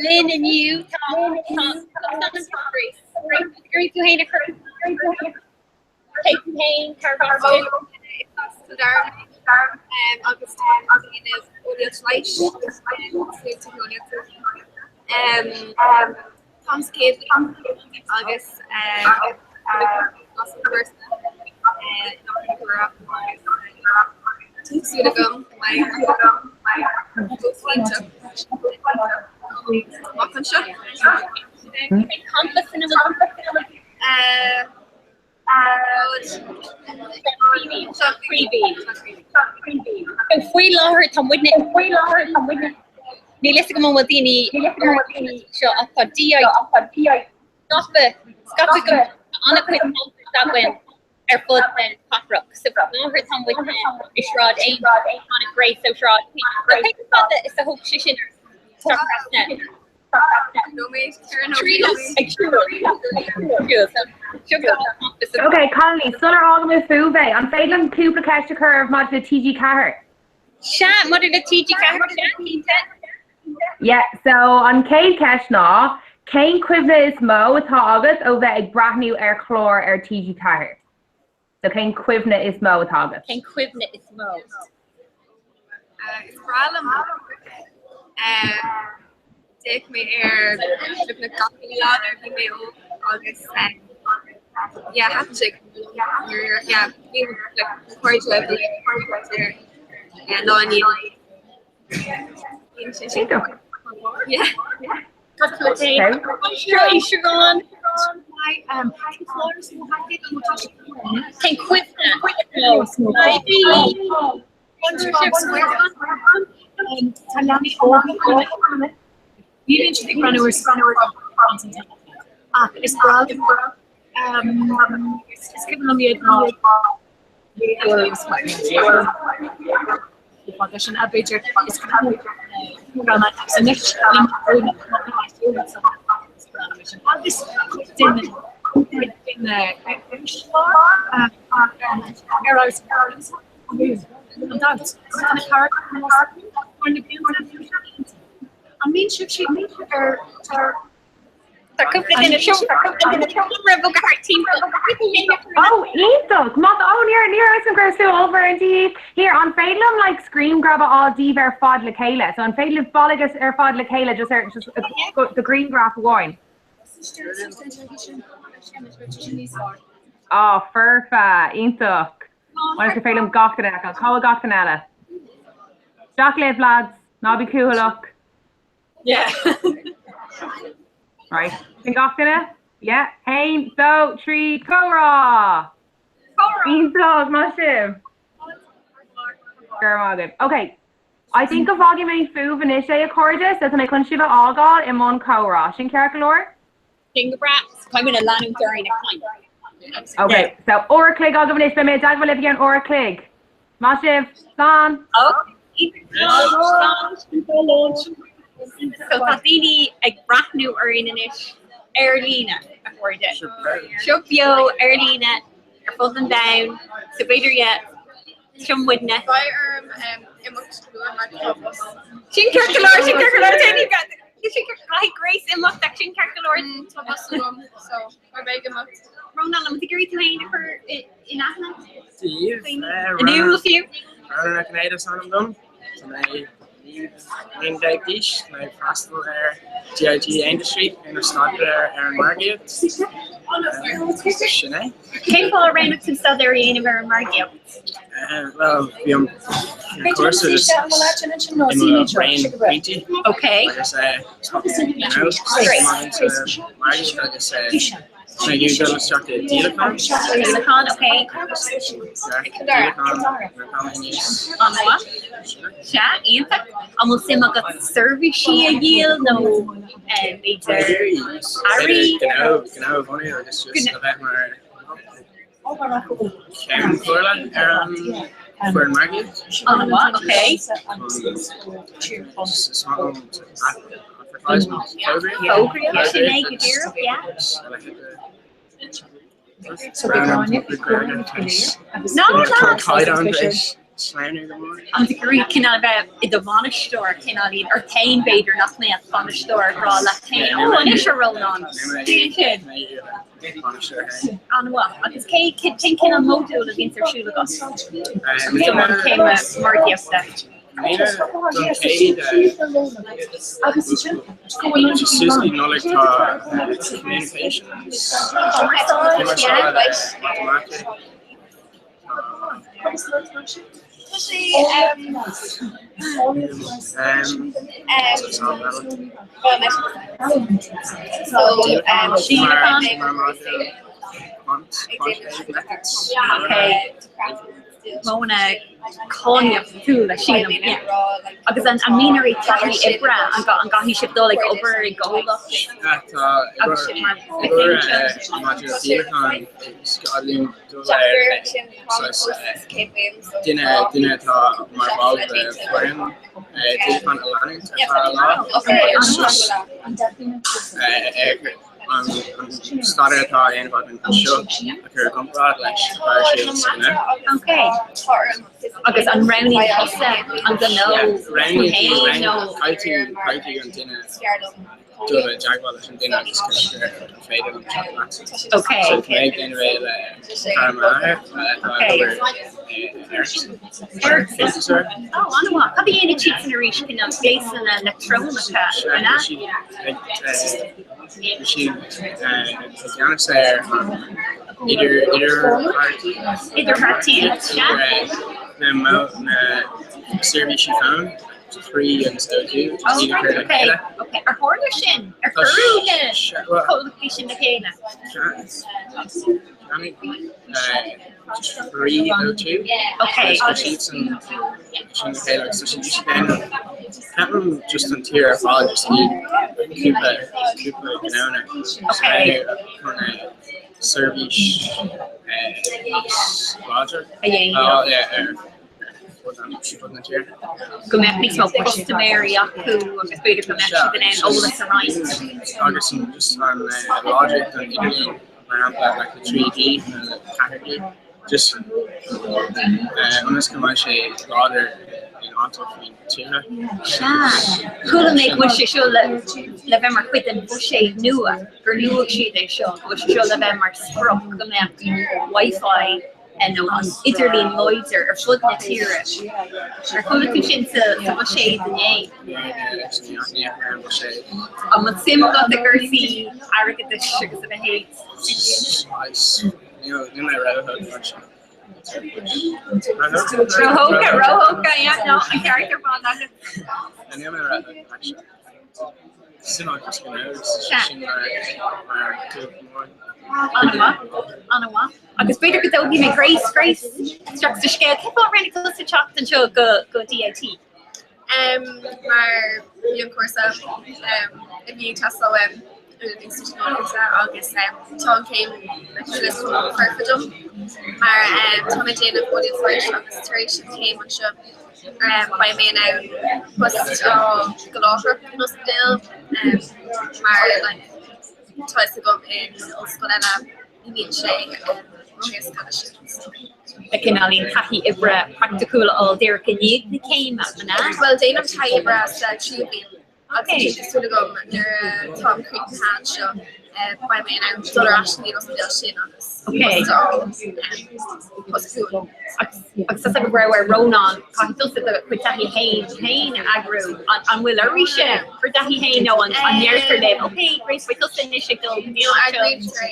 linn inniu tá Grace. Grace, tú féin a chur Cé tú féin, cárb as duit?
Agus tá mé ag déanamh eolaíocht leighis agus teicneolaíochta. Táim sa chéad bhliain agus tá súil agam go mbeidh amach anseo.
Cén campas ina bhfuil Faoi láthair tá muidne faoi láthair tá muidne Níl fhios agam an bhfuil daoine seo ach tá DI scaipthe scaipthe go an-chuid campus againn ar fud na cathrach. So faoi láthair tá muidne i Sráid Aungier, tháinig Grace ó Sráid So cé chomh fada is a thóg sé sin ort teacht trasna?
Ok, cailíní, sular fhága mé fúibh é, an féidir liom cúpla ceist a chur oraibh maidir le TG4?
Sea, maidir le TG4, sea, cinnte.
Yeah, so an chéad cheist ná, cén cuimhne is mó atá agat ó bheith ag breathnú ar chlár ar TG4? So cén cuimhne is mó atá agat?
Cén cuimhne is mó?
Is breá liom D'fhéach mé ar beagnach gach lá nuair a bhí mé óg agus yeah thaitin sé yeah bhí like cairde ar lá inniu. Yeah.
Siobhán. Cén cuimhne?
Tá leanaí óga Ní bhíonn siad ag breathnú ar ach is breá is cuimhin liom iad sin b'fhéidir is agus ar Gan dabht, tá na carachtair mar na blianta. An mbíonn sibhse ar ar
Tá cúpla duine seo tá cúpla duine seo roimh go thart timpeall.
Ó, iontach! Má ó ní ní raibh an gur over an díobh. Here, an féidir liom like screen grab a fháil díbh ar fad le chéile, so an féidir libh bailiú ar fad le chéile just ar just the grianghraf amháin. Á, foirfe, iontach. Ionas gur féidir liom gach duine a fheiceáil. Cá bhfuil gach duine eile? Isteach libh, lads. Ná bí cúthaileach.
Yeah.
Right. Sin gach duine? Yeah. Haon, dó, trí, comhrá! Iontach, maith sibh. Go raibh maith agaibh. Ok. I think go bhfágfaidh mé fúibh anois é, a chairde, so tá mé chun sibh a fhágáil i mbun comhrá. Sin ceart go leor?
Sin go breá. Caithfidh muid leanúint orainn ag caint.
Ok, so uair a chloig agaibh anois, beidh mé i dteagmháil libh i gceann uair a chloig. Maith sibh, slán!
So tá daoine ag breathnú orainn anois ar líne, a chairde. Seo beo ar líne ar fud an domhain, so b'fhéidir yeah, seo muidne.
Beidh orm imeacht luath mar tá bus.
Sin ceart go leor, sin ceart go leor, caithfidh Grace imeacht ach sin ceart go leor.
Tá bus agam, so beidh mé ag imeacht.
Rónán, an bhfuil tú ag iarraidh tú féin a chur in aithne?
Díobh.
In iúl fiú.
Rónán Ó Cinnéide is ainm dom. Tá mé 19 bliain d'aois, tá mé ag freastal ar DIG Aungier Street ag déanamh staidéar ar an margaíocht. Sin é.
Cén fáth ar roghnaigh tú staidéar a dhéanamh ar an margaíocht?
Bhuel, bhí an cúrsa just i mo raon pointí.
Ok.
Agus margaíocht agus mé ag dul isteach i díolachán.
Díolachán, ok.
Díolachán,
An-mhaith. Sea, iontach. An bhfuil suim agat seirbhísí a dhíol nó b'fhéidir earraí?
Gnó, gnó a bhunú agus just a bheith mar Ceann Comhairle ar an bhfoireann margaíocht.
An-mhaith, ok.
Is maith liom advertisement, fógraíocht.
Fógraíocht, sin é go díreach, yeah. No, no.
Caighdeán éis sleamhnú go mór.
An degree cineál bheith i do bhainisteoir cineál ort féin b'fhéidir nach mbeadh bainisteoir ag rá leat féin, ó anois a Rónán, déan sin. An-mhaith. Agus cé cén cineál modúl a bhíonns ar siúl agat? I mbun céime margaíochta.
Suas go Nollaig tá communications, cumarsáid, matamaitic.
Modhanna cainníochtúla, sílim. Yeah. Agus an mbíonn oraibh taithí oibre, an gcaithfidh sibh dul ag obair i gcomhlacht agus sibh mar mhic léinn anseo?
Duine duine atá mar bhall de foireann díolacháin a leanúint ar feadh lá agus just an staidéar atá á dhéanamh againn anseo a chur i gcomparáid leis atá ar siúl sa ghnó.
Agus an roghnaíonn tusa an gnó tú féin nó?
Caithfidh an duine dul i dteagmháil leis an duine agus ceist a chur an féidir liom teacht leat.
Okay.
So tá mé ag déanamh é le cara m'athar atá ag obair i Ericsson mar chuntasóir.
Oh, an-mhaith. Cad a dhéanann siadsan arís cineál gléasanna leictreonacha, an ea?
Bhí siad i gceannas ar an idir idirbheartaí.
Idirbheartaíocht, sea.
Na na seirbhísí fóin. 3 agus O2
Oh, right, okay. Okay. Ar tharla sin? Ar cuireadh na comhlachtaí sin le chéile?
Cheannaigh 3 O2
Okay.
Tá siad sin sin le chéile agus tá siad just déanamh ceapaim just an tír ar fad just iad cúpla cúpla gnónna
Okay.
chun seirbhís níos láidre
A dhéanamh.
ar
Go mbeadh níos mó custaiméirí acu agus b'fhéidir go mbeadh siad in ann eolas a roinnt.
Agus an just an láidreacht an idirlíon mar shampla like le 3G nó le 4G just ionas go mbeidh sé láidir in áiteacha faoin tuath.
Sea. Chuala mé go bhfuil sé seo le le bheith mar chuid den bhuiséad nua, gur luaigh siad é seo, go bhfuil sé seo le bheith mar sprioc go mbeadh Wi-Fi nó an idirlíon láidir ar fud na tíre. Ar chuala tú sin sa bhuiséad inné? An bhfuil suim agat i gcúrsaí airgeadais agus a leithéid? Róthógtha, róthógtha, yeah, no, an ceart ar fad agat. An-mhaith, an-mhaith. Agus b'fhéidir go dtógfaidh mé Grace, Grace, isteach sa scéal. Cén fáth ar roghnaigh tusa teacht anseo go go DIT?
Um, mar bhí an cúrsa um, a bhí ag teastáil uaim níos agus um, tá an chéim foirfe dom mar um, tá mé ag déanamh eolaíocht leighis agus tar éis an chéim anseo Beidh mé in ann post a fháil go láithreach in ospidéal mar tá fhios agam in ollscoil eile ní bhíonn sé ró-éasca leis sin.
Le cineáilín taithí oibre praiticiúil a fháil díreach i ndiaidh na céime, an ea?
Bhuel, déanaim taithí oibre sa tríú bliain. Agus tá súil agam nuair atáim críochnaithe anseo beidh mé in ann dul ar ais go dtí an ospidéal sin agus post a fháil, post buan.
Agus tá go raibh ar Rónán, caithfidh tusa do chuid taithí féin féin a eagrú. An bhfuil oraibhse bhur dtaithí féin nó an ndeirtear libh, ok, Grace, beidh tusa anois ag dul go dtí an áit seo?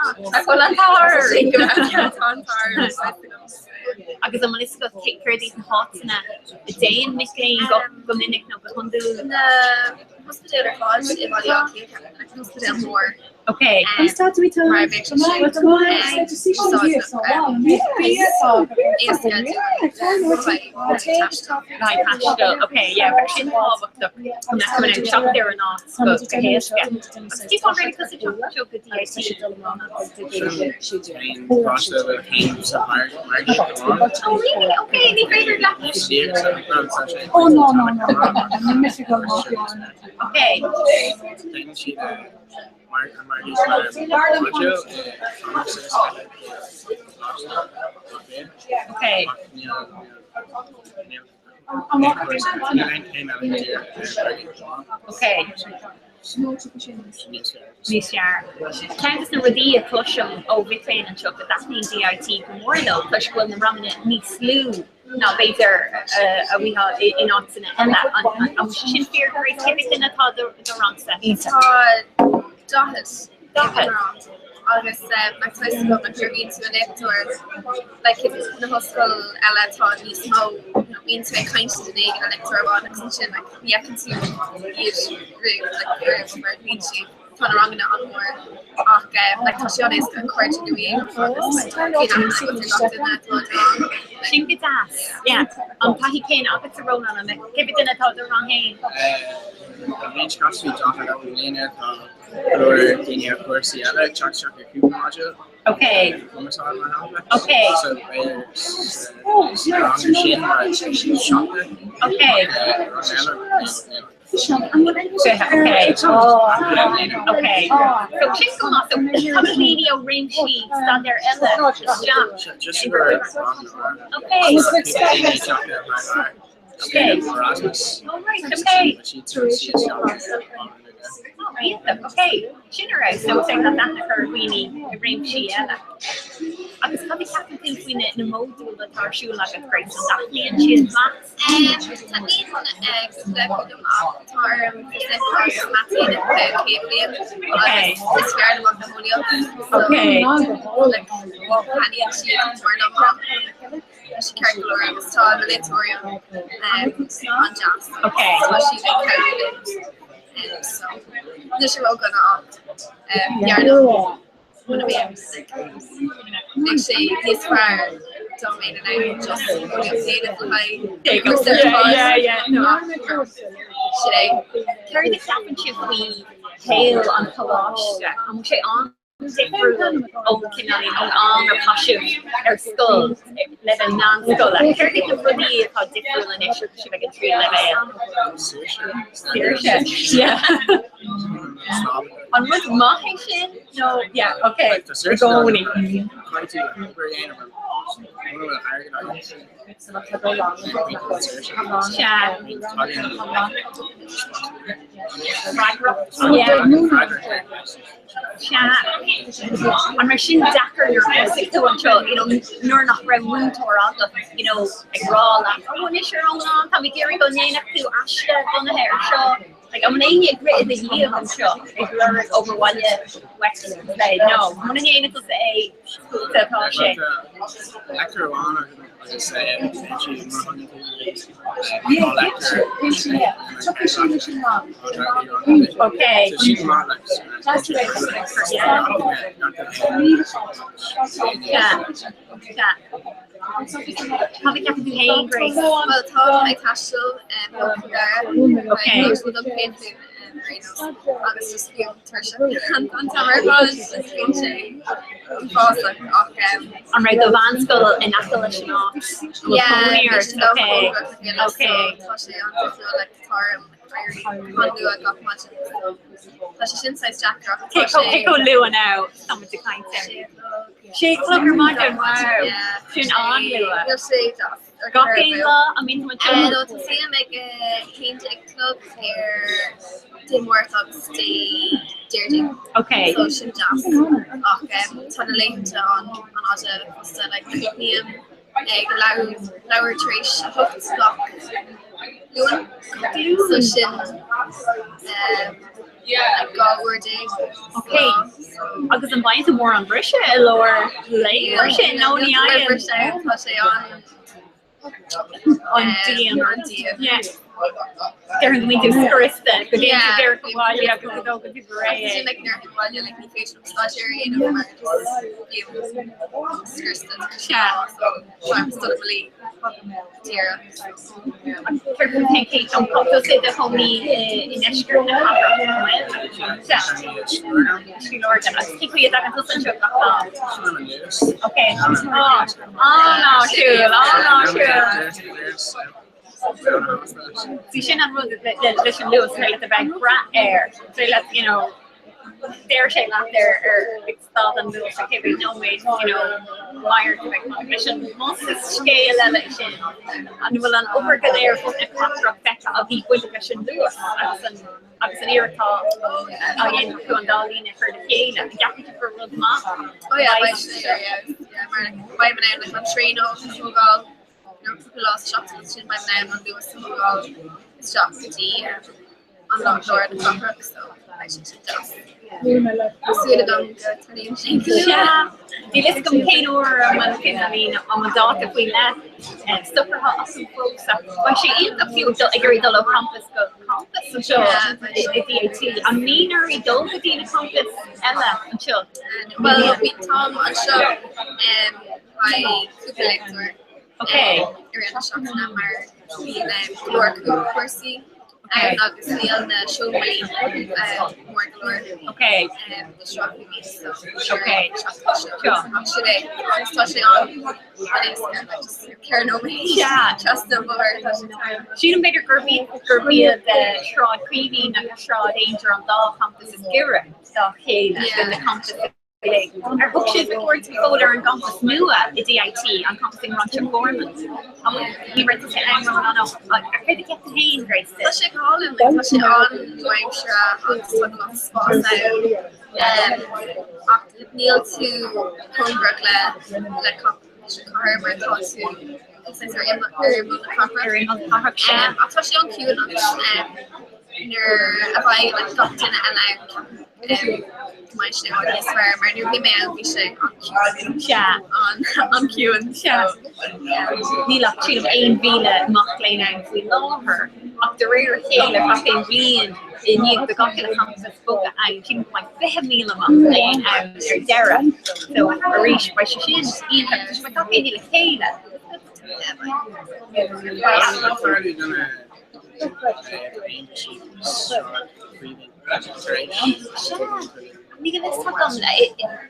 An bhfuil an t-ádh orainn?
Tá an t-ádh orainn.
Agus an bhfuil fhios agat céard iad na háiteanna a dtéann mic léinn go minic nó go hiondúil?
Na hospidéil ar fad i mBaile Átha Cliath, like an ospidéal mór.
Ok.
Mar a bheadh sé éasca
Taisteal, ok, yeah, bheadh sin tábhachtach go mbeadh tú in ann teacht ar an áit go héasca. Agus cén fáth ar roghnaigh tusa teacht anseo go DIT? Oh really? Ok, ní féidir leat. Ok. Okay. Okay. Níos fearr. Ceann de na rudaí a chloisim ó mhic léinn anseo go dtaitníonn DIT go mór leo toisc go bhfuil na ranganna níos lú ná b'fhéidir a bhfaighfeá in áiteanna eile. An bhfuil sé sin fíor Grace? Cé mhéad duine atá i do rangsa?
Tá 40 i mo rang agus like tá fhios agam like nuair a bhíonn tú i léachtóir like na hollscoil eile tá níos mó you know bíonn tú ag caint le duine éigin ar léachtóir amháin agus ansin like ní fheiceann tú iad roimh like roimh mar bíonn siad tá na ranganna an-mhór ach like tá sé an-éasca cairde nua a dhéanamh agus like bíonn aithne agat ar gach duine atá i do rang.
Sin go deas. Yeah. An taithí céanna agatsa Rónán an cé mhéad duine atá i do rang féin?
Tá roinnt gasúir 40 gach bliain tá go leor daoine ar chúrsaí eile ag teacht isteach ar cúpla module.
Okay.
Cumarsáid mar shampla.
Okay.
So b'fhéidir sa rang sin mar seachtar.
Okay.
Rang eile
Okay. Okay. So sin go maith. So tá daoine ó réimsí staidéir eile isteach.
Just go raibh rang
Okay. Okay.
Erasmus.
Oh, right, okay. Oh, iontach. Okay. Sin ar fheabhas. So tá aithne ar dhaoine i réimsí eile. Agus cad a cheapann tú faoi na módúil atá ar siúl agat, Grace? An dtaitníonn siad leat?
Taitníonn cúpla acu liom ach tá orm fisic agus mata a dhéanamh sa chéad bhliain agus is fearr liom an eolaíocht so like taitníonn siad go mór liom ach tá sé ceart go leor agus tá na léachtóirí an-deas tá siad ag cabhrú linn so níl sé ródhona ach b'fhearr liom muna mbeadh bheadh sé níos fearr dá mbeinn in ann just eolaíocht a dhéanamh le haghaidh cúrsa ar fad ach sin é.
Céard a cheapann sibh faoi shaol an choláiste? An bhfuil sé an-difriúil ón cineál ón am a chaith sibh ar scoil, leibhéal meánscoile? Céard iad na rudaí atá difriúil anois agus sibh ag an tríú leibhéal?
Saoirse.
Saoirse, yeah. An rud maith é sin nó yeah ok i gcónaí. Sea. Freagracht. Yeah. Sea. An raibh sin deacair nuair a thosaigh tú anseo, you know, nuair nach raibh múinteoir agat, you know, ag rá leat, oh anois a Rónán, tá mé ag iarraidh go ndéanfadh tú aiste bunaithe ar seo. Like, an bhfuil éinne ag rith i do dhiaidh anseo ag lorg obair bhaile uait le no. Muna ndéanann tusa é, fútsa atá sé.
Léachtóir amháin agus
Okay. Yeah. Cad a cheapann tú féin, Grace?
Bhuel, tá ag taisteal ó Chill Dara bhfuil dom féin faoin agus just bím tuirseach an t-am ar fad just bíonn sé uafásach ach
An raibh do mheánscoil in aice leis an áit?
Yeah,
Cónaí
bhí
ort?
sé lom
Okay.
cóngarach le chéile so
Okay.
tá sé an-difriúil like tá orm éirí an-luath gach maidin so tá sé sin saghas deacair ach
Cé
tá sé
chomh luath now tá muid ag caint air? Sé a chlog ar maidin, wow. Sin an-luath.
Níl sé deas.
Gach aon lá, an mbíonn tú anseo?
No, tosaím ag 11 a chlog ar Dé Máirt agus Dé Déardaoin.
Okay.
So sin deas. Ach tá na laethanta an-fhada fosta, like críochnaím ag leathuair tar éis a hocht gach Luan. So sin like 12 uair
Ok, agus an bhfaigheann tú mórán briseadh i lár lae mar sin nó ní fhaigheann?
Briseadh, tá sé an
An-dian.
An-dian.
Yeah. Déarfainn go mbíonn tú scriosta go dtéann tú díreach abhaile agus go dtógann tú go réidh é.
Sin like nuair a bhaile like ní féidir liom staidéar a dhéanamh mar just bím scriosta tar éis
Sea.
so táim dul i mo luí díreach.
Céard fút féin Kate, an tá tusa i do chónaí i ndeisceart na cathrach, an bhfuil? Sea. Srí Lorgan. Agus cén chaoi a dtagann tusa anseo gach lá? Ok. Ah, an-áisiúil, an-áisiúil. See sin an rud leis an Luas, féidir leat a bheith ag brath air, féidir leat, you know, Deir sé leat ar ar ag stad an Luas ar cé mhéad nóiméad you know maidir go mbeidh leis an mbus is scéal eile é sin. An bhfuil an obair go léir fud na cathrach feicthe agaibh bainteach leis an Luas agus an agus an iarracht atá á dhéanamh acu an dá líne a chur le chéile? An gceapann tú gur rud maith?
Oh yeah, beidh sé yeah, yeah, mar beidh mé in ann like an traein a thógáil nó cúpla lá sa seachtain sin beidh mé in ann an Luas a thógáil isteach go dtí an lár lár na cathrach so beidh sé sin deas. Tá súil agam go dtarlaíonn sé go luath.
Níl fhios agam cén uair an bhfuil cén I mean an bhfuil dáta faoi leith socraithe acu fós ach beidh sé iontach fiú ag iarraidh dul ó champas go campas anseo i DIT. An mbíonn oraibh dul go dtí na campais eile anseo?
Well bhí táim anseo beidh cúpla léachtóir
Okay.
i rith na seachtaine mar bíonn go leor cúrsaí ann agus níl na seomraí mór go leor
Okay.
do sraith so
Okay.
Seo. Sin é agus tá sé an an-éasca like just ceithre nóiméad
Sea.
trasna an bhóthair tá sé thar.
Sílim b'fhéidir gurb iad gurb iad Sráid Chaoimhín agus Sráid Aungier an dá champas is giorra dá chéile de na campais uilig. Ar thug sibh cuairt go fóill ar an gcampas nua i DIT, an campas i nGráinseach Gorman? An bhfuil ní raibh tusa ann Rónán ach ar céard a cheap tú féin, Grace?
Tá sé go hálainn, like, tá sé an-nua-aimseartha agus tá go leor spás ann. Ach níl tú cóngarach le le cathair mar tá tú is ar imeall ar imeall na cathrach.
Ar imeall na cathrach, sea.
Ach tá sé an-chiúin agus nuair a bheidh like gach duine eile ann ceapaim go mbeidh sé i bhfad níos fearr mar nuair a bhí mé ann bhí sé an-chiúin.
Sea.
An-chiúin.
Sea. Níl ach sílim 1,000 mac léinn ann faoi láthair ach de réir a chéile gach aon bhliain i ndiaidh do gach uile champas bogadh ann sílim go mbeidh 20,000 mac léinn ann ar deireadh. So arís beidh sé sin iontach tá sé gach éinne le chéile. Níl a fhios agam.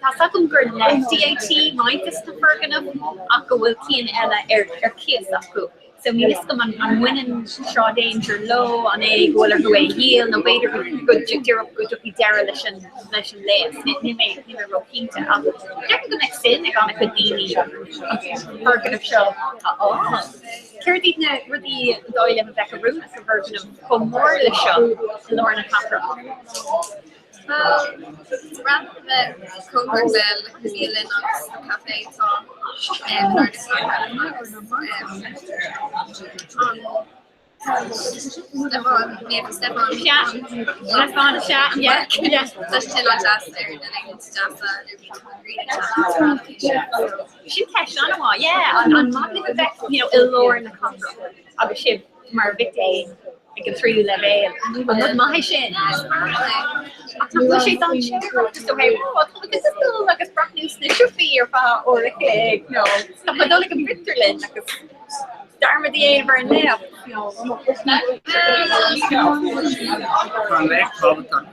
Tá 's agam gur le DIT roinnt de na foirgnimh ach go bhfuil cinn eile ar cíos acu. So níl fhios agam an mbaineann Sráid Aungier leo, an é go bhfuil orthu é a dhíol nó b'fhéidir go díreach go dtiocfaidh deireadh leis an leis an léas. Níl mé níl mé róchinnte ach deirfinn go mbeadh suim ag an-chuid daoine an foirgneamh seo a fháil. Céard iad na rudaí is dóigh libh a bheadh oiriúnach sa bhfoirgneamh chomh mór le seo i lár na cathrach?
Bhuel, is breá liom a bheith cóngarach le na bialann agus na caifé atá i lár na cathrach agus an Stiofán, Naomh Stiofán.
Sea, Stiofán, sea, yeah, yeah.
Tá sé sin an-deas ar na laethanta deasa nuair a bhíonn an ghrian ag teacht.
Sin ceist an-mhaith, yeah. An an maith libh a bheith, you know, i lár na cathrach agus sibh mar mhic léinn ag an tríú leibhéal. An rud maith é sin? Ach nach bhfuil sé dainséarach just ó thaobh, oh, tá muid ag dul agus breathnú sna siopaí ar feadh uair a chloig nó tá muid ag dul ag an bpictiúrlann agus dearmad a dhéanamh ar an léacht.
Tá an léacht tábhachtach.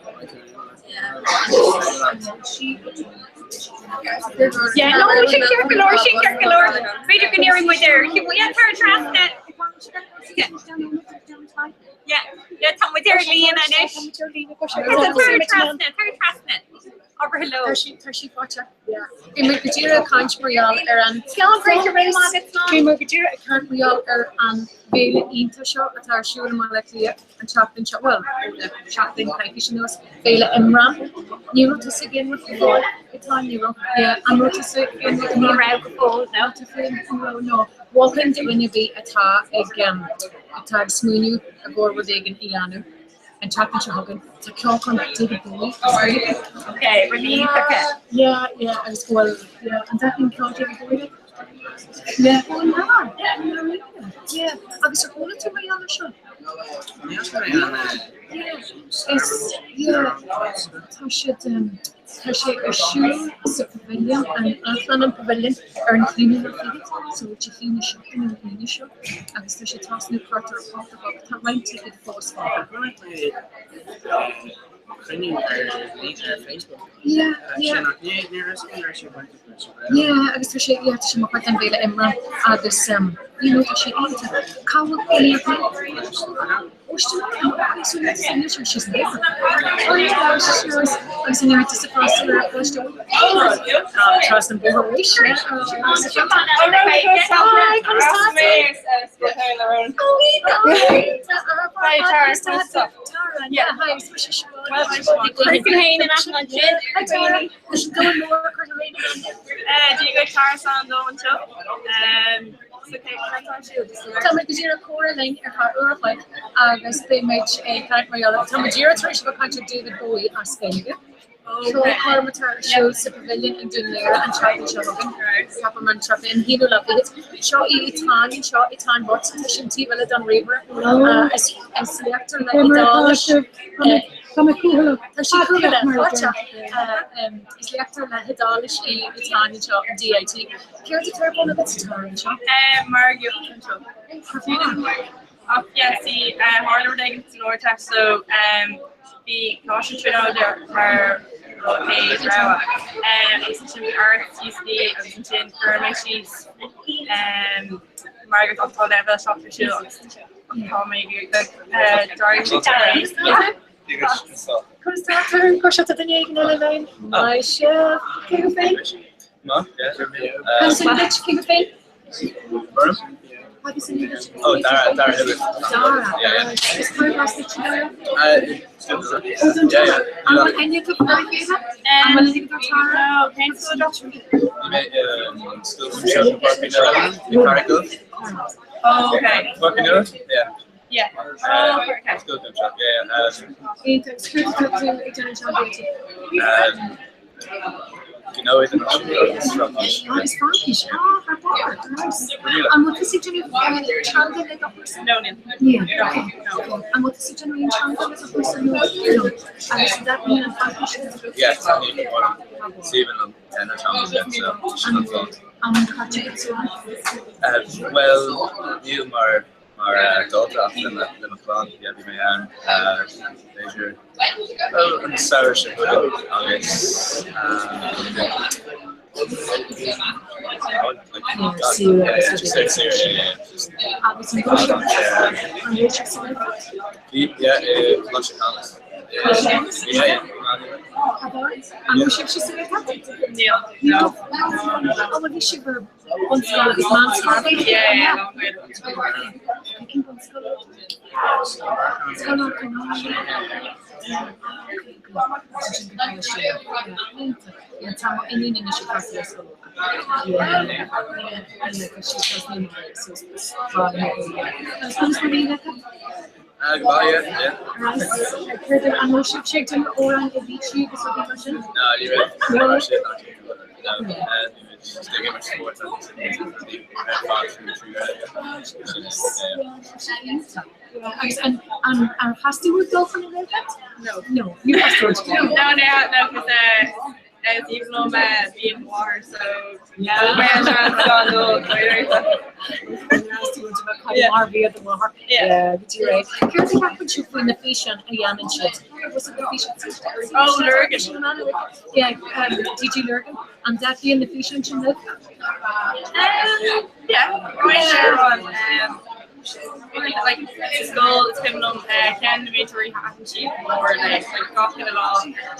Yeah, no, sin ceart go leor, sin ceart go leor. B'fhéidir go n-iarrfaidh muid air. Yeah, tar trasna. Yeah, yeah, tá muid ar líne anois. Tar trasna, tar trasna. Abair hello.
Tá sí faighte. Bhí muid go díreach ag caint mar gheall ar an Bhí muid go díreach ag caint mar gheall ar an bhféile iontach seo atá ar siúl i mBaile Átha Cliath an tseachtain seo, bhuel, le seachtain coicís anuas, Féile Imram. Ní raibh tusa ag aon rud go fóill, atá, ní raibh. Yeah, an raibh tusa ag aon rud?
Ní raibh go fóill,
no. Tú féin, an raibh? No. Mholfainn do dhuine ar bith atá ag, atá ag smaoineamh i gcomhair rud éigin a dhéanamh an tseachtain seo chugainn, tá ceolchoirm David Bowie as Gaeilge.
Ok, rudaí iontacha.
Yeah, yeah, agus go bhfuil, yeah, an dtaitníonn ceol David Bowie leat? Yeah. Oh, ná, yeah. Agus ar chuala tú mar gheall air seo? Yeah, is, yeah, tá siad, tá sé ar siúl sa Pavilion, an Amharclann an Pavilion ar an aonú lá fichead, so Dé hAoine seo, an Aoine seo, agus tá sé ag tosnú thart ar a hocht a chlog, tá roinnt ticéad fós fágtha.
cruinniú ar ar Facebook.
Yeah, yeah.
Sin ach ní ní raibh ní raibh sé bainteach leis an
Yeah, agus tá sé yeah, tá sé mar chuid den bhféile Imram agus um, you know, tá sé iontach. Cá bhfuil cónaí ort? Trasna an bóthar arís. Tá muid go díreach comhrá linn ar feadh uair a chloig agus beidh muid ag caint mar gheall ar, tá muid díreach tar éis a bheith ag caint le David Bowie as Gaeilge. Ceolchoirm atá ar siúl sa Pavilion i nDún Laoghaire an tseachtain seo chugainn. Ceapaim an tseachtain, an haonú lá fichead. Seo í Tanya, seo í Tanya Watson, tá sí an taobh eile den ríomhaire. Is is léachtóir le Iodáilis.
Tá mé cúthaileach.
Tá sí cúthaileach, fáilteach. Is léachtóir le hIodáilis í Tanya anseo in DIT. Céard atá ar bun agat sa Tara anseo?
Margaíocht anseo. Ach yeah, see, tharla rud éigin san Ardteist so bhí Coláiste Tríonóide mar mo chéad rogha. Agus ansin bhí Arts, UCD agus ansin chuir mé síos margaíocht ach tá leibhéal 7 ar siúl agus tá mé ag d'éirigh sé
Conas tá tú? Go seo duine éigin eile linn. Maith sibh. Cé thú féin?
Maith, yeah.
Conas an duit? Cé thú féin? Agus an duit?
Oh, Dara, Dara Hibbert.
Dara.
Yeah, yeah.
Is cur as duit Dara?
Yeah, yeah.
An bhfuil aithne agat ar a chéile? An bhfuil aithne agat ar Tara?
Cén scoil
School from
Oh, okay.
Páirc Uí Yeah.
Yeah. Oh, okay.
School from Seo, yeah, yeah.
Iontach. Is céard atá tú ag déanamh anseo duit?
Gnó idirnáisiúnta agus Fraincis.
Agus Fraincis. Ah, thar barr. Nice. An bhfuil tusa ag déanamh teanga le do chúrsa?
No, níl.
Níl. Okay. An bhfuil tusa ag déanamh aon teanga le do chúrsa? No. No. Agus that mean an Fraincis?
Yeah, tá ní Stephen an teanga so sin an fáth.
An bhfuil caite agat sa Fhrainc?
Well, níl mar mar dalta ach le mo chlann, yeah, bhí mé ann b'fhéidir well an samhradh seo chugainn agus
Agus an bhfuil sibh an bhfuil sibh sa Ghaeltacht?
Bhí, yeah, i Coláiste Camas. Yeah, yeah.
An bhfuil sibhse sa Ghaeltacht?
Níl.
No. An bhfuil sibh ar Bunscoil agus meánscoil?
Yeah, yeah.
Cén bunscoil? Scoil Naomh Tá mo iníon anois ag freastal ar scoil. Yeah, tá sí ag Agus conas mar bhí acu?
Go maith, yeah, yeah.
Céard an bhfuil sibhse ag déanamh amhráin i bhfísí agus rudaí mar sin?
No, ní raibh. Ní raibh sé ná No, just ag imirt spóirt agus ar fad trú
Agus an ar theastaigh uait dul chun na Gaeltacht?
No.
No, níor theastaigh uait.
No, no, no, because is aoibhinn liom bia mo mháthar so
Mar bhia do mháthair. Céard a cheapann sibh faoi na físeáin a dhéanann siad? Was it the físeáin?
Oh, Lurgan.
Yeah, DG Lurgan. An dtaitníonn na físeáin sin libh?
Yeah, yeah. Like scoil is cuimhin liom ceann de na múinteoirí thaitin siad go mór le like gach uile lá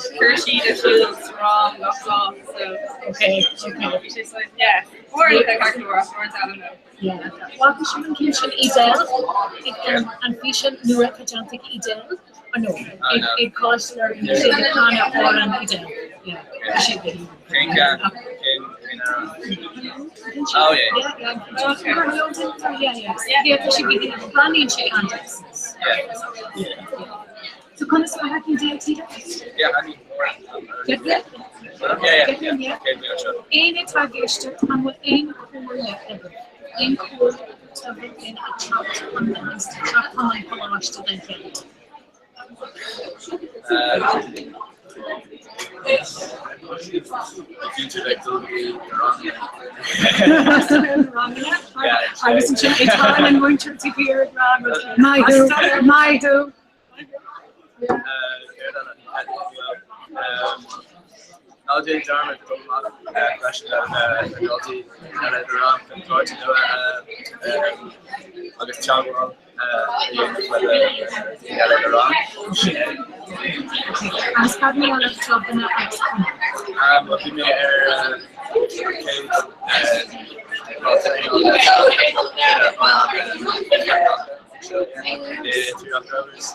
chuir siad ar siúl sa rang gach lá so
okay okay
bhí sé so yeah mór le ceart go leor as I don't know.
Yeah. Bhfaca sibh an ceann sin Edel an físeán nua atá déanta ag Edel? Oh no, ag ag Coláiste Lurgan siad ag canadh amhrán Edel. Yeah, bhí siad go
Cén ceann? Cén cén amhrán? Oh yeah.
Yeah, yeah. Okay. Yeah, yeah. Yeah, tá sé breathnaíonn sé an-deas.
Yeah.
So conas a thaitin DIT leat?
Yeah, I mean more.
Yeah, yeah.
Yeah, yeah, yeah. Okay, yeah, sure.
Éinne atá ag éisteacht an bhfuil aon chomhairle agaibh? Aon chomhairle do dhuine ag teacht chun na teacht chun an choláiste den chéad? Agus ansin ag tá an múinteoir taobh thiar ag rá
Maith thú, maith thú.
Ná déan dearmad dul amach freisin le daltaí eile i do rang chun cairde nua agus teagmháil a dhéanamh le daoine eile i do rang. Sin é.
Agus cad mar gheall ar chlubanna agus cumainn?
Bhuel, bhí mé ar chéad Three Rock Rovers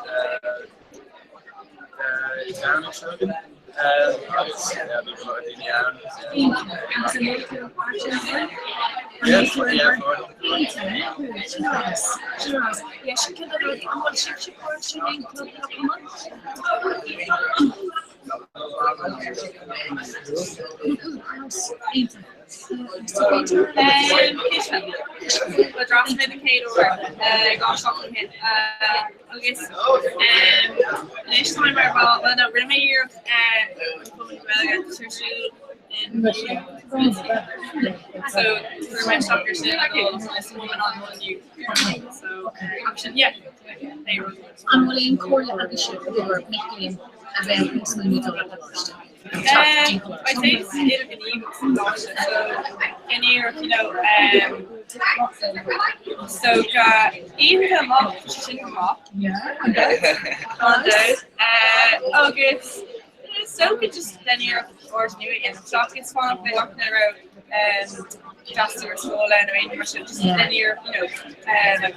D'fhreastail mé den chéad uair 2 seachtain ó shin. Agus anois tá mé mar bhall, bhuel no, rinne mé iarracht an Cumann Gaeilge atá ar siúl in So chuir mé isteach ar sin agus is woman on one you. So ach sin, yeah, pé rud.
An bhfuil aon chomhairle agaibhse do bhur mic léinn a bheadh ag smaoineamh dul ar choláiste?
I'd say it's idirghníomhach sa choláiste, so déan iarracht, you know, so go oícheanta amach, tá sé sin go maith. Gan dabht. Agus so go just déan iarracht cairde nua a dhéanamh, seachas fanacht le gach duine a raibh d'fhreastal ar scoil nó aon rud mar sin, just déan iarracht, you know, cairde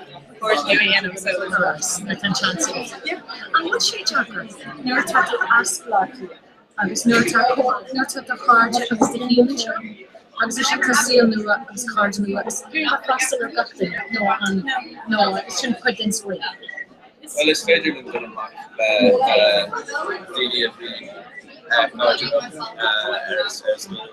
nua a dhéanamh, so.
Nuair atá an seans agat. An bhfuil sé deacair nuair atá tú as Baile Átha Cliath agus nuair atá nuair atá do chairde agus do shaol anseo agus ansin tá saol nua agus cairde nua agus bíonn ag freastal ar gach duine nó an nó sin cuid den spraoi.
Bhuel is féidir linn dul amach le daoine a bhí cairde liom ar scoil.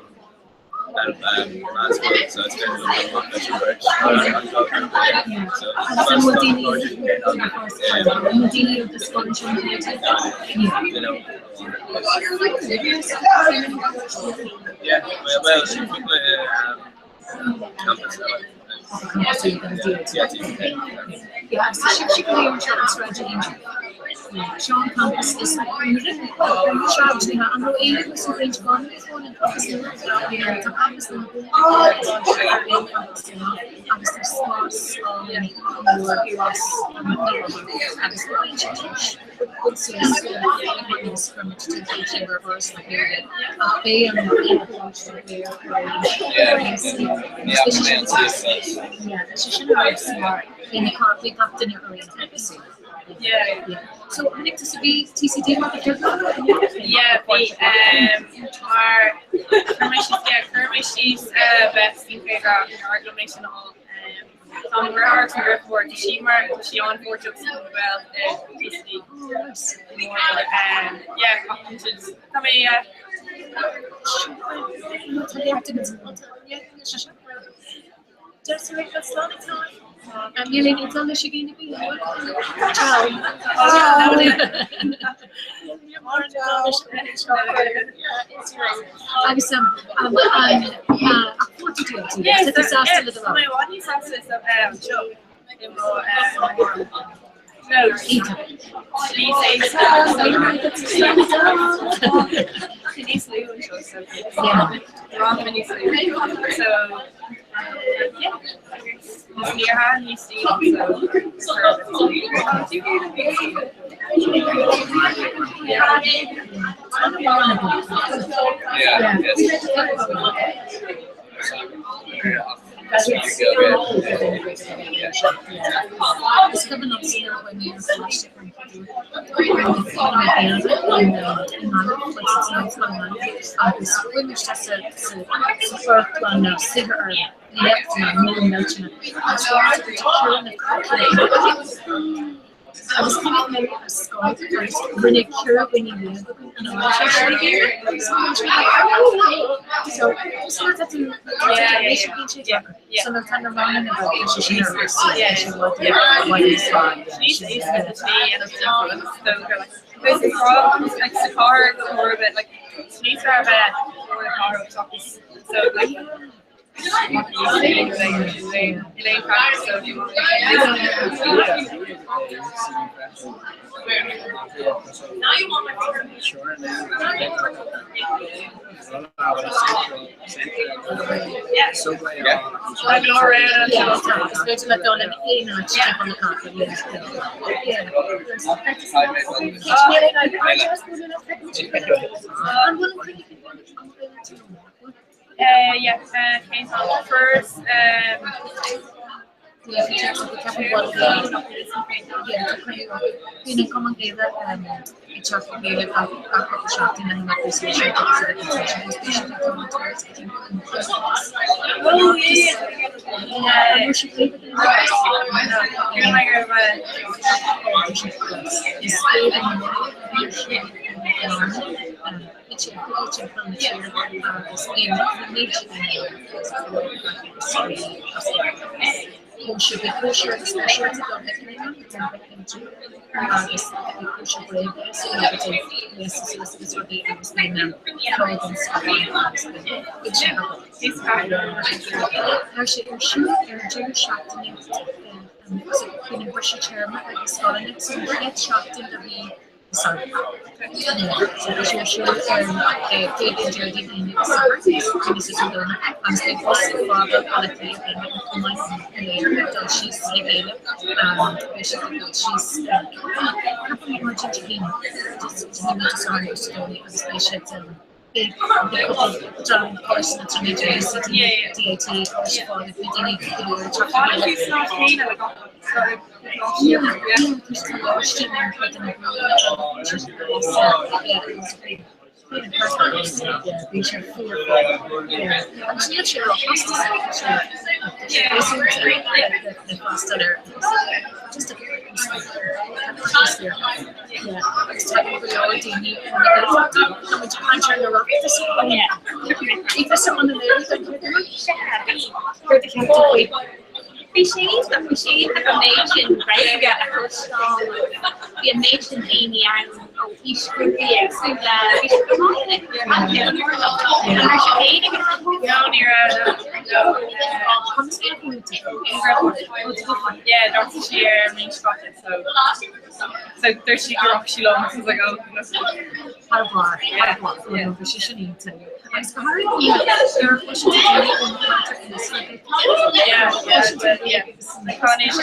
So tháinig tú sa bhí TCD mar do chéad
Yeah, bhí um, mar chuir mé síos yeah, chuir mé síos bheith san chéad rang ar liom é sin a fháil. Um, Tá mo dheartháir agus mo dheirfiúr, tá sí mar, tá sí an-pháirteach sa Chumann Gael i TCD. Um, yeah, ach ansin, tá mé, yeah.
Agus an ach fuair tú DIT,
Yes,
tá tú sásta le do
tá mé
rogha.
i bhfad níos sásta anseo i mo no, níos éasca níos lú anseo so rang níos lú so yeah agus níos míortha níos daoine so
Is cuimhin liomsa nuair a bhain mé an coláiste ar an chéad uair, rinne mé Gaeilge in i nGaillimh, san Ollscoil i nGaillimh, agus chuaigh mé isteach sa sa churaclam nó saothar ar léachtanna móra millteanna agus bhí na curaclaim Agus tháinig mé ar scoil agus rinne 14 dhuine againn an Ardteist le chéile agus bhí muid like So just nuair atá tú anois bíonn sé deacair. So nuair atá na ranganna beag tá sé sin ar fheabhas tá sé i bhfad i bhfad níos fearr.
Níos éasca duit like sa chathair go mór a bit like níos fearr a bheith mór na cathrach seachas so like. Yeah, cén t-am first
Bíonn an Cumann Gaelach ag teacht le chéile gach cúpla seachtain le himeachtaí sóisialta agus Tá sé ar siúl ar an deireadh seachtaine bíonn an briseadh téarma ag na scoileanna so an chéad seachtain de mhí Sorry. So tá sé ar siúl ar an Déardaoin, Déardaoin, Aoine agus Satharn, Aoine is Dé Domhnaigh, agus beidh bus ag fágáil Baile Átha Cliath beidh na cumainn uilig ag dul síos le chéile. Beidh siad ag dul síos ceapaim maidin Dé hAoine, Dé hAoine, Dé Sathairn agus Dé Domhnaigh agus beidh siad beidh cúpla dream Coláiste na Tríonóide, UCD, DIT, Coláiste Phádraig, na daoine go leor ag teacht le chéile.
Bhí sé iontach, bhí sé iontach an méid sin Gaeilge a chloisteáil agus bhí an méid sin daoine ann ó aoisghrúpaí éagsúla, bhí sé go maith. An raibh sibh féin ag an Oireachtas?
No, ní raibh, no, no. Yeah, d'fhreastail sí ar an mbliain seo caite, so so dúirt sí go raibh sí liom, so I was like, oh,
Thar barr, thar barr, bhí sé sin iontach. Agus go háirithe ar chloiseann tú daoine ó na ceantair éagsúla, cloiseann tú daoine agus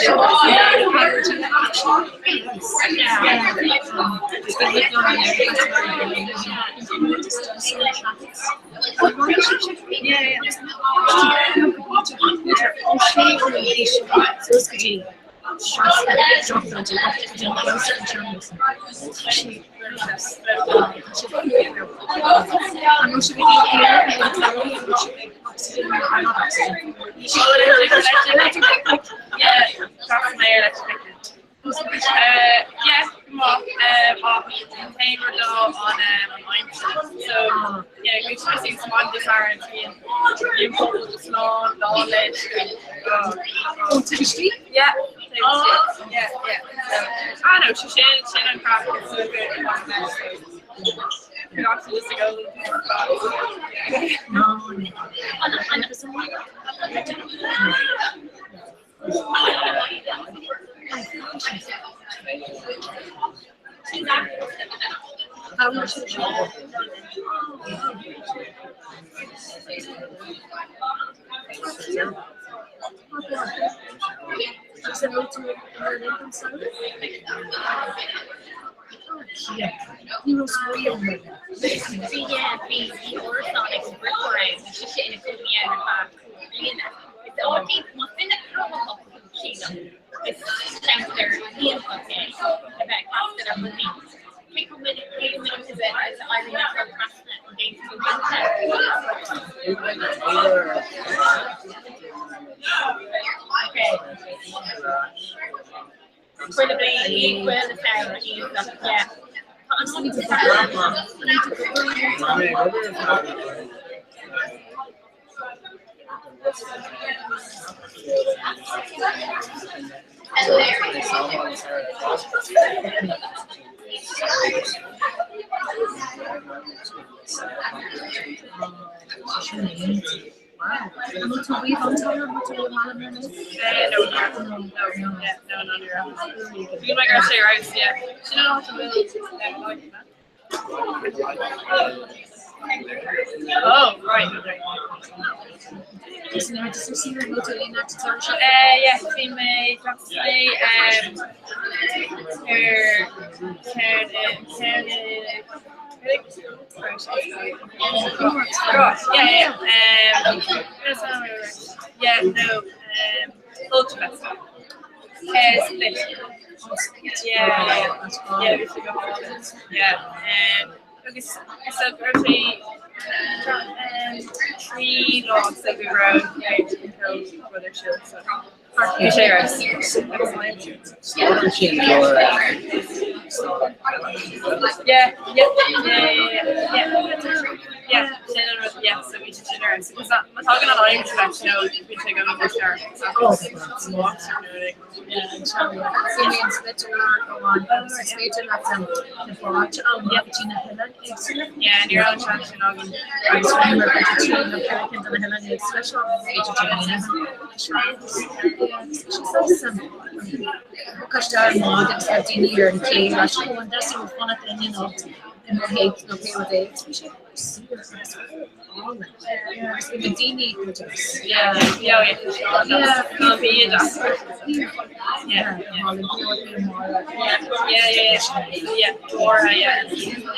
Yeah. Yeah, yeah. Ah no, sin sin an craic is so good
Bhí yeah, bhí bhí árasán ag an Brickor ann, bhí sise ina cónaí ann ar feadh cúig bliana. Is áit iontach, más duine cruthaitheach thú, sílim, is ceantar iontach é le bheith ag freastal ar rudaí. Cé chomh minic, cé chomh minic is a is a éiríonn leat dul trasna an dtéann tú go cinnte? Okay. Chuile bliain, chuile samhradh, iontach, yeah. Tá an
tú riamh an t-am an bhfuil tú i mBaile Munna?
No, no, no, no, no, ní raibh. Bhí mé ar sé raibh, yeah. Sin an áit a bhfuil Oh, right, okay.
Is an áit is saoire an bhfuil tú aon áit atá seo?
Yeah, bhí mé d'fhreastail mé ar ceann ceann Yeah, yeah. Yeah, no, Ultra Festival. Split. Yeah, yeah, bhí sé go Yeah. Agus is go raibh sé 3 lá sa go raibh rud ar siúl so. Bhí sé ar Yeah, yeah, yeah, yeah, yeah, sin an rud, yeah, so bhí sé sin ar Má tagann an aimsir leis nó bhí sé go Yeah, ní raibh an seans sin againn. Yeah, yeah, yeah. No, bhí Yeah, yeah, yeah, yeah, yeah, yeah.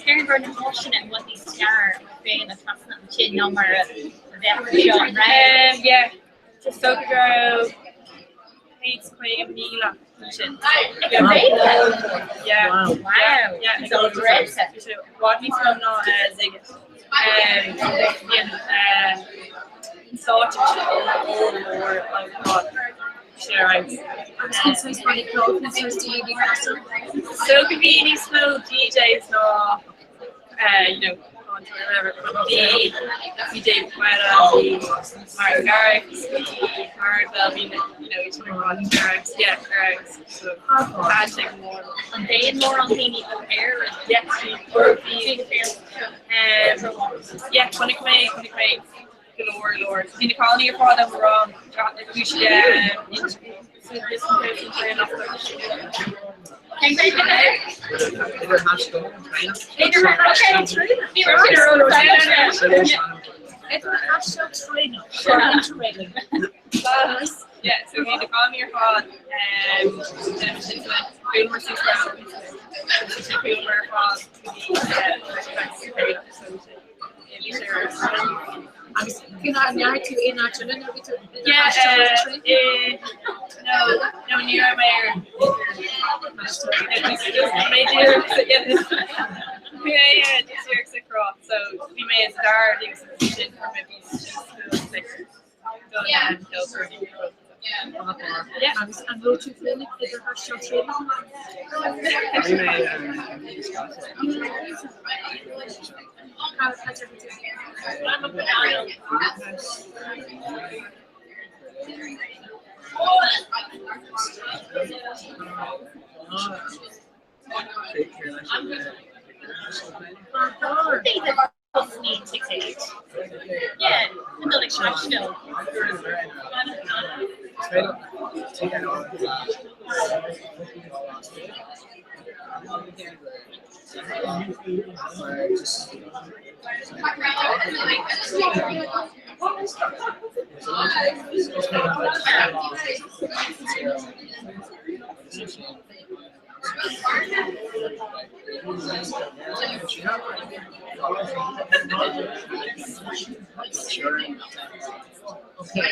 Deir gur na háiseanna i bhfad níos fearr féin a trasna ansin ná mar a bheadh anseo an raibh.
Yeah, is dócha go raibh 150,000 ansin.
Ag an bhféile?
Yeah.
Wow.
Yeah, yeah.
So great.
Bhí sé i bhfad níos mó ná Sziget. Yeah, sáite sé ollmhór oh God. Sé ar fheabhas.
Agus cén saghas bannaí ceoil, cén saghas daoine a bhí ag freastal?
So go bhí níos mó DJs ná you know, whatever. Bhí bhí Dave Guetta, bhí Martin Garrix, bhí Hardwell, bhí you know, bhí Martin Garrix, yeah, ar fheabhas. So tá sé go mór.
An dtéann mórán daoine ó Éirinn?
Yeah, bhí bhí yeah, chonaic mé chonaic mé go leor leor. Bhí na cailíní ar fad am rá bhí sé
Idirthaisteal traenach interrailing.
Yeah, so bhí na cailíní ar fad ar fad
Agus cén áit a ndeachaigh tú aon áit eile nuair a bhí tú
Yeah,
idirthaisteal traenach?
no, no, ní raibh mé ar Bhí mé díreach sa Chróit, so bhí mé sa dara agus sin fuair mé bus don ceolchoirm. Yeah.
Agus an raibh tú féin ag idirthaisteal traenach?
Bhí mé ar
Cá háit a raibh tú?
Ní ticéid. Yeah, chun dul ag taisteal.
Okay.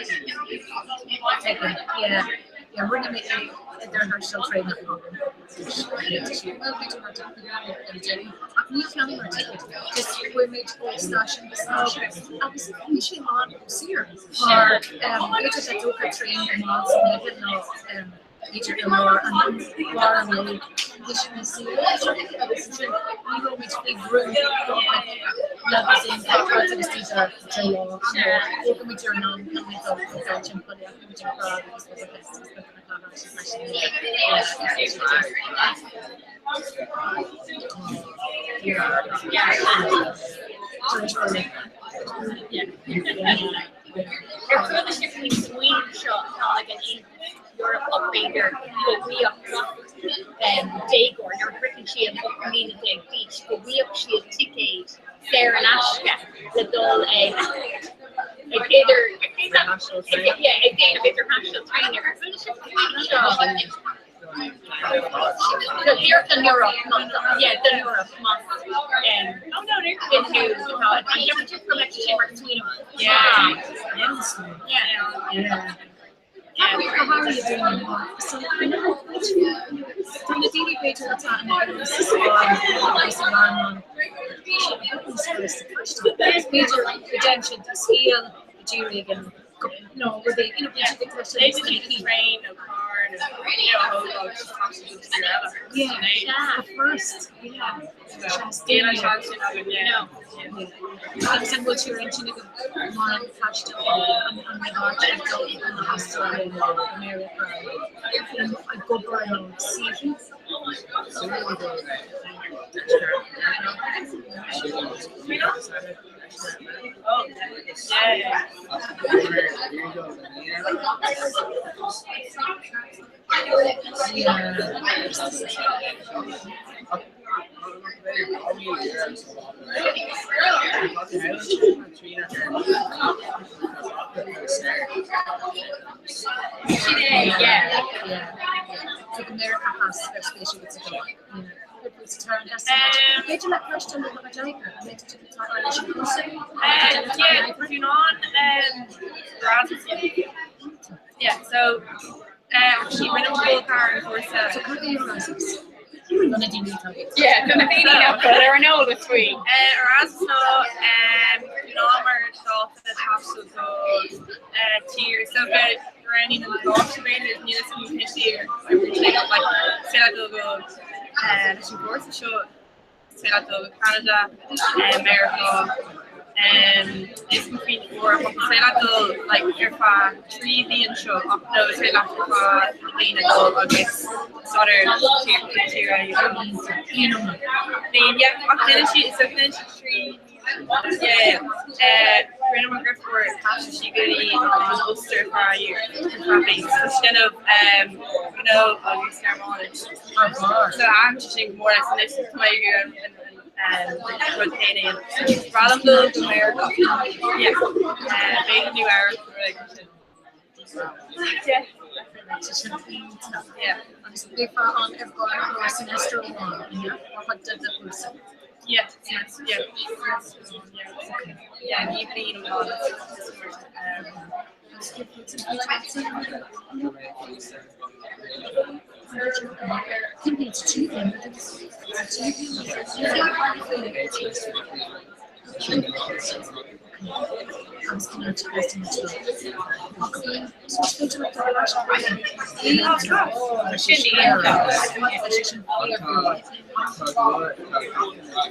Yeah, yeah, rinne mé idirthaisteal traenach Well, bhí mar ach ní cheannaíomar ticéad, just chuaigh muid ó stáisiún go stáisiún agus bhí sé an-saor mar b'fhéidir dá dtógfá traein go mall san oíche nó b'fhéidir i lár an lár an lae bhí sé níos saoire agus ansin ní raibh muid faoi bhrú limousine agus daoine de lá nó thóg muid ar an am chun muid dul dul timpeall muid ar Prague agus Budapest agus
Ar chuala sibh faoin smaoineamh seo atá ag an Aontas Eorpach, b'fhéidir, go bhfaigheadh gach déagóir, nuair a shroicheann siad 18 mbliana d'aois, go bhfaigheadh siad ticéad saor in aisce le dul ag ag idir ag déanamh idirthaisteal traenach. Ar chuala sibh faoin smaoineamh seo? Díreach don Eoraip, yeah, don Eoraip, más duine thú atá an ceapann tú go mbeadh sé sin mar smaoineamh?
Yeah.
Yeah.
Ceapaim go háirithe daoine so tá na daoine b'fhéidir atá in Éirinn sa Spáinn agus sa Ghearmáin b'fhéidir go dtéann siad do shaol i dtír éigin nó rudaí you know bíonn siad ag taisteal níos minicí.
train nó carr nó you know a thógáil just taisteal go tír eile.
Yeah, the first, yeah.
Níl an seans sin againn, yeah.
Agus an bhfuil sé ar intinn agat mar an taisteal an áit ag dul chun na hAstráile nó Meiriceá ag obair nó ag saothrú?
Sin é, yeah.
So go Meiriceá Theas ar spéis agat sa dul. B'fhéidir le taisteal le do chuid oibre, an mbeidh tú ag leis an gcúrsa?
Yeah, tá an Erasmus. Yeah, so actually rinne mo col ceathar an cúrsa.
So cad é Erasmus? Do na daoine atá ag.
Yeah, do na daoine nach bhfuil ar an eolas faoi. Erasmus ná ná mar dalta taisteal go tír so go roghnaíonn an coláiste b'fhéidir níl a fhios agam cén tír like say leat dul go leis an gcúrsa seo say leat dul go Canada, Meiriceá, is go faoin Eoraip ach say leat dul like ar feadh 3 mhí anseo ach nó say leat ar feadh na bliana dul agus staidéar tír tír Bliain, yeah, ach déanann siad so déanann siad 3 Yeah, rinne mo dheirfiúr thaistil sí go dtí an Ostair ar feadh ar feadh bliain. So déanamh gnó agus Gearmáinis. So thaitin sé sin go mór leis anois tá mé ag iarraidh an rud céanna a dhéanamh. So ba bhreá liom dul go Meiriceá. Yeah, b'fhéidir Nua Eabhrac nó rud éigin sin. Yeah. Yeah.
Agus beifeá ann ar feadh semester amháin, yeah? Mar chuid de do chúrsa.
Yeah, semester, yeah. Yeah. Yeah, ní bliain amháin.
Agus cé fút an bhfuil Cén bhliain sa tríú bliain? Sa tríú bliain? Agus cén áit a bhfuil tú? So is féidir leat dul ar ais go
Sin iontach.
Sin fíormhaith. Agus an bhfuil tú ag déanamh Gearmáinis? An bhfuil Gearmáinis agat?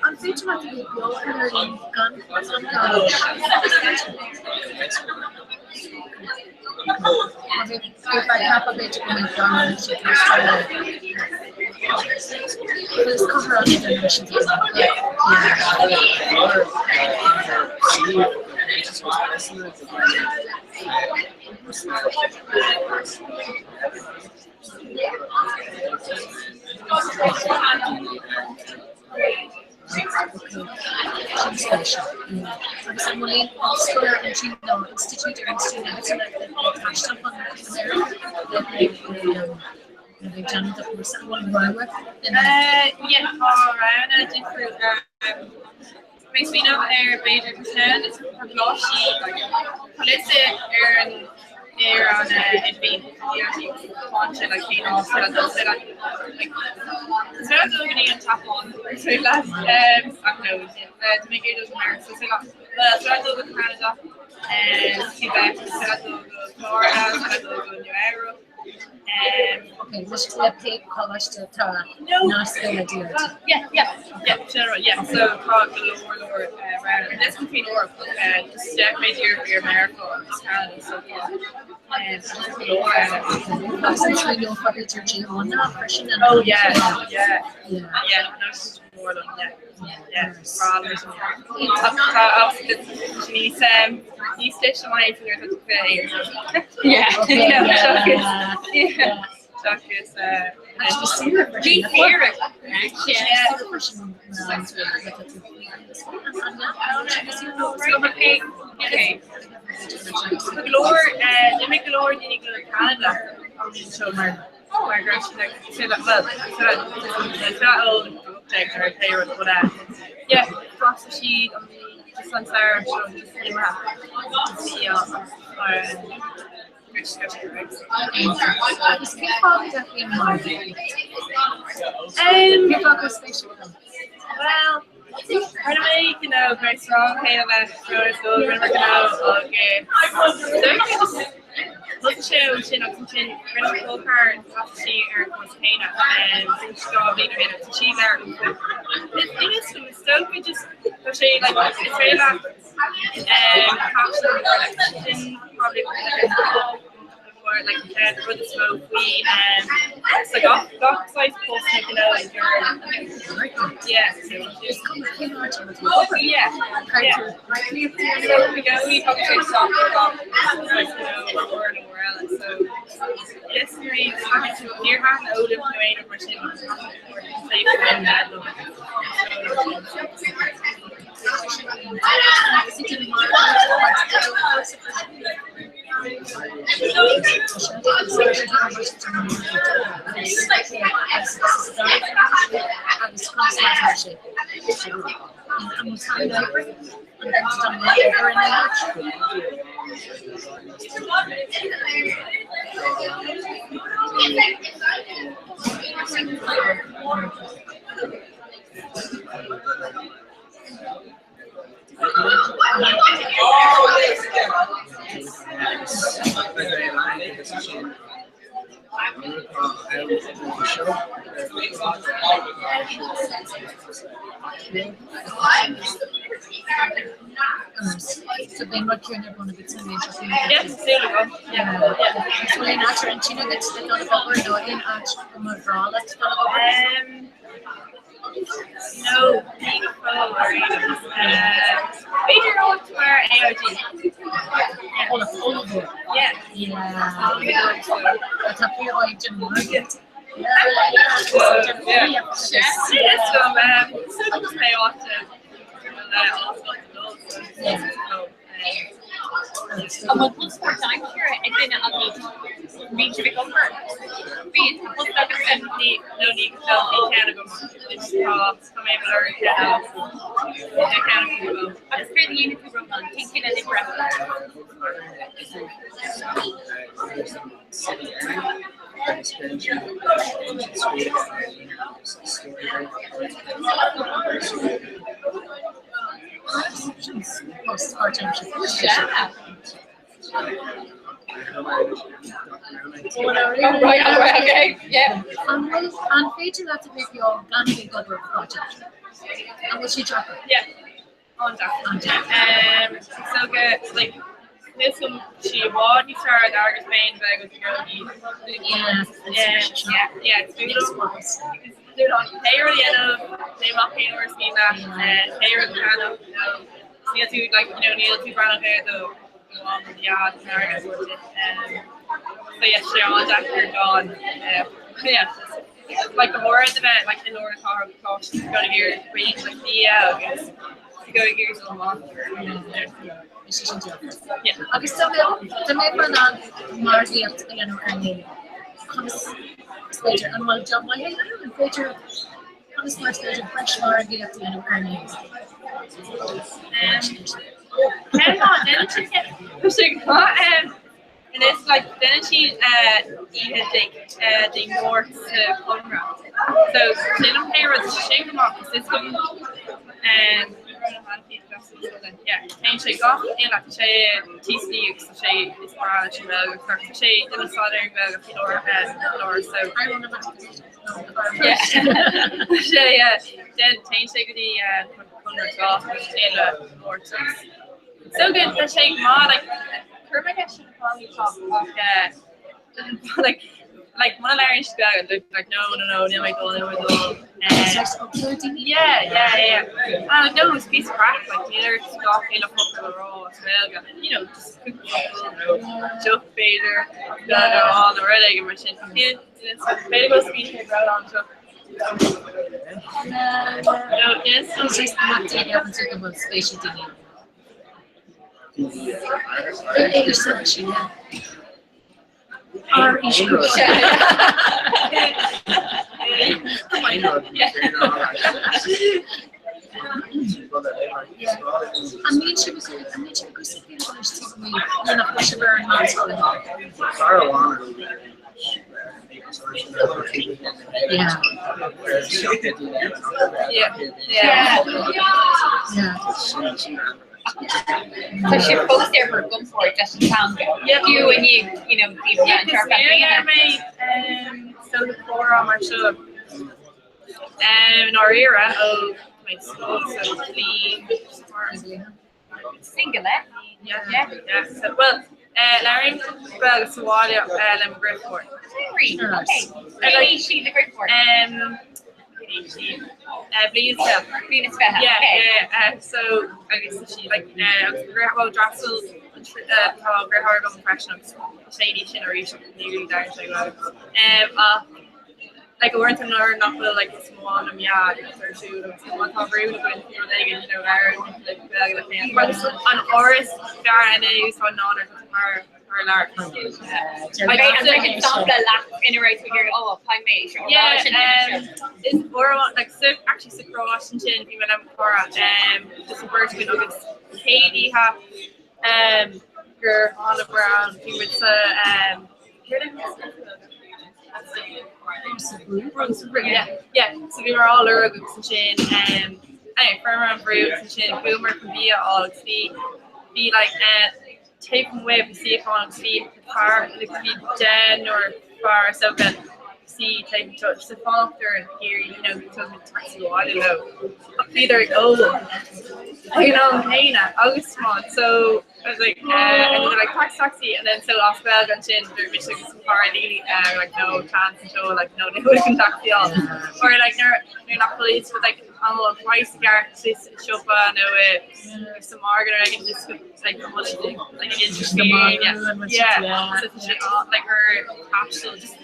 An féidir leat a bheith beo i mBeirlín gan gan Ghearmáinis? Is féidir. Má bheadh bheifeá ag ceapadh b'fhéidir go mbeadh Gearmáinis ag teastáil uait. Bhuel is cathair an-domhain leis an Ghaeilge. Sin spéisiúil. Agus an bhfuil aon ollscoil ansin nó institiúid ar institiúid agatsa le taisteal chun Meiriceá le le bheith ag déanamh do chúrsa? An bhfuil rogha den
Yeah, tá roghanna difriúil. Mé ag smaoineamh ar b'fhéidir ceann is coláistí like tá liosta ar an. Ar an idirlíon tá sé like cén áit le dul sé like is féidir dul go dtí an tSeapáin is féidir leat ach no tá mé ag iarraidh dul go Meiriceá so is féidir leat well is féidir dul go Canada Quebec is féidir dul go Florida is féidir dul go Nua Eabhrac
Okay, leis le pé coláiste atá nasctha le DIG.
Yeah, yeah, yeah, sin yeah. So tá go leor leor roghanna. This one faoin Eoraip, just deich mé díreach ar Meiriceá agus Canada so tá go leor eile.
Agus an tríonófar idir GO-anna freisin an
Oh yeah, yeah, yeah, no, it's mór liom, yeah, yeah, breá liom sin, yeah. Tá níos níos deise maith nuair atá tú féin. Yeah, yeah, seachas Bhí saoire. Go leor d'imigh go leor daoine go Canada an bhliain seo mar mar go raibh siad like well ar pé rud but yeah d'fhreastail siad an just an samhradh seo just imithe
Agus cén fáth go dtaitníonn margaíocht? Cén fáth go spéisiúil dom?
Well, rinne mé gnó gur srán chéile leis go rinne gnó agus Thosaigh sé ó sin agus ansin rinne mé col ceathar d'fhreastail sí ar an gcúrsa céanna 2 bhliain ó shin agus sí lear Is dócha just tá sé like is féidir leat sin probably like rud is mó faoi so gach gach saghas post gnó yeah
Is cuma cén áit a bhfuil tú ag obair.
Yeah, yeah. So i gcónaí tá sé isteach gach saghas gnó mór nó mór eile so yes níor thaitin eolaíocht nó aon rud mar sin
So bíonn rud céanna ar bun agat san méid sin.
Yeah, súil agam. Yeah, yeah.
Is bhfuil aon áit ar intinn agat le dul ag obair nó aon áit go mba bhreá leat dul ag obair?
No, ní go fóill ar aon nós. B'fhéidir áit mar AIG.
Ollmhór.
Yeah.
Yeah. Tá fíor den margadh.
An bhfuil post páirtaimseartha ag duine agaibh? Bíonn sibh ag obair? Bíonn, tá post agatsa.
Ní, no ní, no, níl ceann agam. Is tá, tá mé ag lorg ceann eile. Níl ceann agam go fóill.
Agus céard a dhéanann tú, Rónán? Cén cineál oibre?
Post páirtaimseartha.
Oh, right, oh, right, okay, yeah.
An bhfuil an féidir leat a bheith beo gan a bheith ag obair páirtaimseartha? An bhfuil sé deacair?
Yeah. An-deacair.
An-deacair.
So go, like, níl 's agam sí i bhfad níos fearr d'airgead féin bheith agat i gcónaí.
Yeah,
Yeah, yeah, it's because pé rud a dhéanamh, léim amach aon uair is mian leat, pé rud a cheannach, you know, níl tú, like, you know, níl tú breathnach ar do do mham nó do dhaid san airgead a thabhairt duit. So yeah, sé an-deacair gan, yeah, like go háirid a bheith like i lár na cathrach tá go ag iarraidh roinnt like bia agus go ag iarraidh dul amach.
Is é sin deacair. Yeah. Agus dá mbeadh dá mbeadh in ann margaíocht a dhéanamh ar an nGaeilge, conas is féidir, an bhfuil job maith a dhéanamh, an féidir, conas mar is féidir breis margaíocht a dhéanamh ar an nGaeilge?
Cén fáth a ndéanann siad sin? Tá sé go maith. Anois like déanann siad oíche Dé Máirt sa Chonradh. So sin an pé rud sin go maith cos is go Téann sé gach aon lá, tá sé TCD agus tá sé is breá leis an nGaeilge agus tá sé ag déanamh staidéar ar an Ghaeilge faoi láthair so sé téann sé go dtí Conradh gach aon lá Máirt agus so good tá sé go maith like chuir mé ceist ar na cailíní ach like like muna labhraíonn siad Gaeilge they're like no no no níl mé ag dul níl mé ag dul yeah yeah yeah and I'm like no it's piece of craic like níl ort gach uile focal a rá as Gaeilge you know just cúpla focal joke b'fhéidir Gaeilge a rá nó rud éigin mar sin b'fhéidir go bhfuil spíce ag rá anseo No, yes.
Spéis ag daoine.
Tá sibh fós ar bhur gcompord leis an teanga. Fiú i ndiaidh, you know, daoibh a bheith anseo ar feadh bliana.
So comhrá mar seo i ndáiríre ó mé scoil so bliain
Single, eh?
Yeah, yeah, yeah. So, well, labhraím Gaeilge sa bhaile le mo dheirfiúr.
Really? Okay. Cén aois í do dheirfiúr?
Bliain is fiche.
Bliain is fiche,
Yeah,
okay.
yeah, yeah. So, agus tá sí, like, agus mo dheartháir, well, d'fhreastail an tá deartháir agam freisin agus tá sé níos sine arís agus ní really labhrann sé Gaeilge. Ach, like, uaireanta nuair nach bhfuil, like, is mó na meá agus ar siúl agus má tá rún againn faoi rud éigin, you know, labhrann like, Gaeilge le chéile. Mar an uair is fearr in é úsáid ná nuair atá tú thar thar lear.
An sampla leat ina raibh tú ag iarraidh, oh, caithfidh mé seo a rá sin
Yeah, is uair amháin, like, sa, actually sa Chróit ansin, bhí mé le mo chara, just an bheirt againn agus chéad oíche, gur thánamar ann, bhí muid sa, céard é Yeah, yeah, so bhíomar á lorg agus ansin, anyway, fuaireamar an brú agus ansin chuamar chun bia a fháil agus bhí, bhí like, taobh amuigh bhí suíochán agus bhí fear like bhí deichniúr fear is dócha suí taobh anseo just ag fanacht ar an iarraidh you know tugann taxi abhaile leo ach bhíodar ag ól ag an am céanna agus tiomáint so I was like uh, and then they're like taxi taxi and then so as Gaeilge ansin dúirt mise agus mo chara Lily uh, like no chance anseo like no ní bhfuil an taxi ann or like nuair nuair nach bhfuil fhios like an bhfuil an price i gceart sa siopa nó i sa margadh ar éigin just like an bhfuil siad like ag insint scéal yeah so tá sé á like gur taisteal just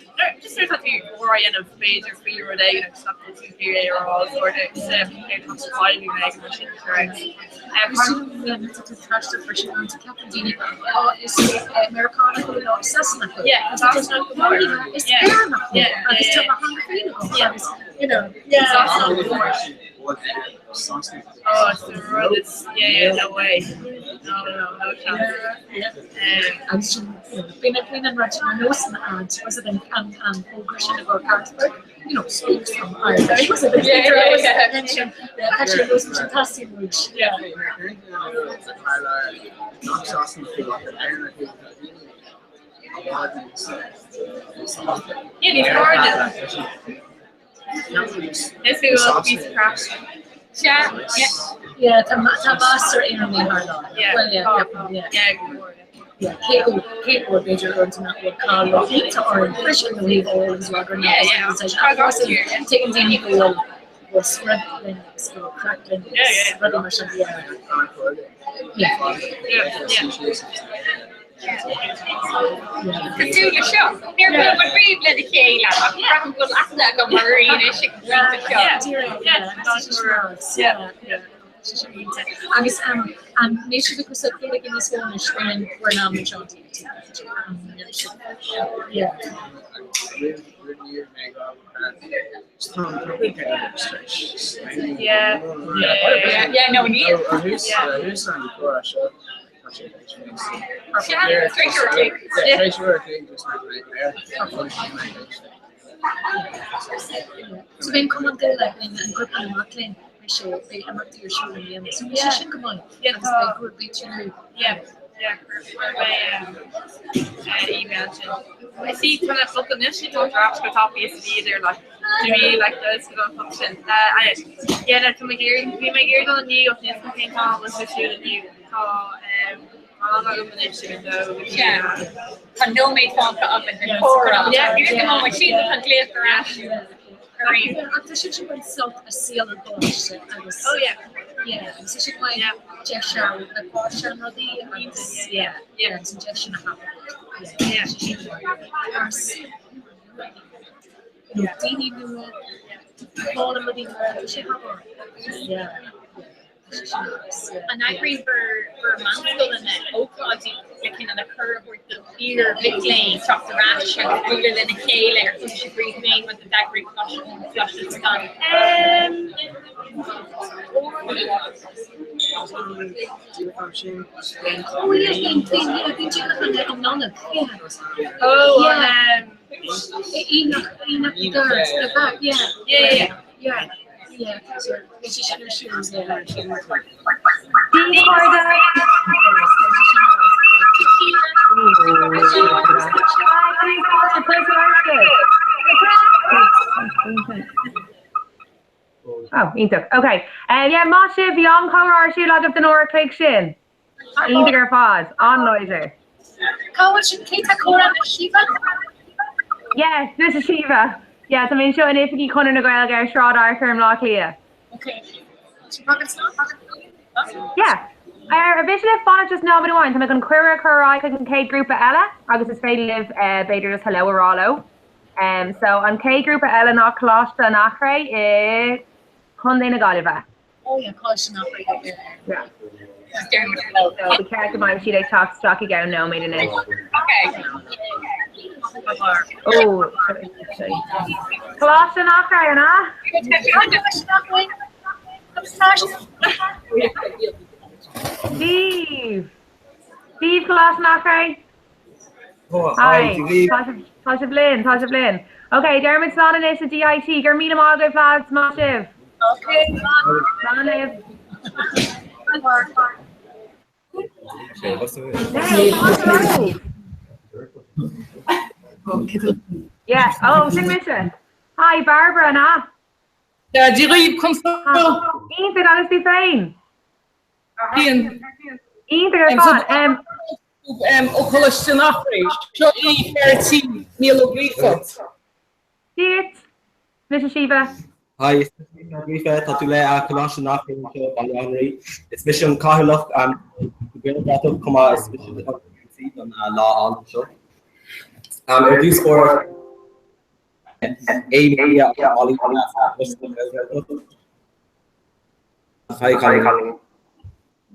just nuair atá tú comhrá a dhéanamh b'fhéidir faoi rud éigin agus nach bhfuil tú ag iarraidh é a rá os ard agus tá sé feidhmiú ag mar sin correct.
Taisteal freisin an ceapann daoine á is Meiriceánach thú nó Sasanach thú.
Yeah, Sasanach go mór.
Is Éireannach thú agus tá mo theanga féin agam agus you know yeah.
Sasanach go mór. Oh, it's the rud is yeah, yeah, no way. No, no, no chance.
Agus sin bíonn bíonn an rud sin ar nós an ad was it an an an fógra sin i gcomhair Carlsberg you know speak some Irish was it
Yeah, yeah, yeah.
sin tá sé nós sin teastaíonn muid yeah.
Yeah, níos airde. Is go bhfuil piece of crap.
Sea, yeah.
Yeah, tá tá meas ar Éireannaigh thar lear.
Yeah,
Well, yeah,
tá.
ceapaim, yeah.
Yeah, go mór, yeah.
Yeah, cé go cé go bhfuil b'fhéidir uaireanta nach bhfuil cáil ró-iontach orainn freisin ó thaobh óil agus rud
Yeah, yeah. Tá gach tír, yeah.
Tuigeann daoine go bhfuil go bhfuil spraoi linn agus go bhfuil craic linn
Yeah,
agus
yeah.
rudaí mar sin, yeah. Yeah.
Yeah, yeah.
Cosúil le seo, níor bhuail muid riamh lena chéile ach braithim go bhfuil aithne agam oraibh anois ag an bpointe seo.
Agus an mbeidh sibh ag úsáid Gaeilge níos mó anois le linn bhur n-am anseo? Yeah.
Yeah.
Yeah, no, níl.
Tá sé tar éis féin so. Tar éis uair a chloig. Yeah, tar éis uair a chloig just nach raibh air.
So bhí an Cumann Gaelach in an grúpa na mac léinn bhí sé beidh imeachtaí ar siúl i mbliana. So bhí sé sin go maith agus beidh grúpaí tínú.
Yeah, yeah, chuir mé email sin. Is í tá na focail níl siad á draft go tapaidh is a bhíodar like do you mean like those go an focal sin. Uh, yeah, no, tá mé ag iarraidh bhí mé ag iarraidh dul inniu ach níl cén t-am a bhfuil sé ar siúl inniu. Tá rang agam anois ag a dó go dtí a.
Tá nóiméad fágtha againn den chomhrá. Sílim tá glaoch ar ais orainn.
Ach tá sibhse ag baint sult as saol an choláiste agus
Oh yeah.
yeah agus tá sé maith deis le páiste an rudaí agus yeah yeah agus an deis sin a thapú. Yeah. Sé sin nó daoine nua, foghlaim rudaí nua, tá sé thar barr. Yeah.
An eagraíonn bhur meánscoileanna ócáidí le cineál le cuireadh a thabhairt do iar-mhic léinn teacht ar ais agus bualadh lena chéile ar thug sibh riamh aon rud a d'eagraigh Coláiste Scan?
Oh yeah, bíonn bíonn yeah bíonn déanamh an an Nollaig yeah.
Oh an
Aonach Aonach na gCarad yeah
yeah yeah
yeah. Yeah so bhí sé sin ar siúl yeah.
Dia cairde! Oh, iontach. Ok. Um, yeah, maith sibh, bhí an-chomhrá ar siúl agaibh don uair a chloig sin. Iontach ar fad, an-láidir.
Cá bhfuil sin cé tá comhrá le Síomha?
Yes, this is Síomha. Yeah, tá mé anseo in oifigí Chonradh na Gaeilge ar Shráid Fhearchair i mBleá Cliath.
Okay.
Yeah. Ar mhiste libh fanacht just nóiméad amháin, tá mé chun cuireadh a chur ar aghaidh chuig an chéad grúpa eile agus is féidir libh eh, b'fhéidir just hello a rá leo. Um, so an chéad grúpa eile ná Coláiste an Eachréidh i Contae na Gaillimhe.
Oh yeah, Coláiste an Eachréidh.
Yeah. So ba cheart go mbeidh siad ag teacht isteach i gceann nóiméad anois.
Okay.
Oh, Coláiste an Eachréidh, an ea? Dia daoibh! Dia daoibh Coláiste an Eachréidh! Hi, tá sibh linn, tá sibh linn. Ok, deirimid slán anois a DIT, go raibh míle maith agaibh lads, maith sibh.
Ok,
slán libh. Yeah, oh, sin mise. Hi, Barbara, an ea?
Dia daoibh, conas tá?
Iontach agus tú féin? Iontach ar fad.
Ó Choláiste an Eachréidh. Seo í fear tí, Niall Ó Gríofa.
Dia duit. Mise Síomha.
Hi, is mise Niall Ó Gríofa, tá tú le Coláiste an Eachréidh anseo i Baile Átha an Rí. Is mise an cathaoirleach an Ghaelbhratach chomh maith is mise an MC don lá álainn seo. Ar dtús báire, Amy agus Molly Hi, Colin.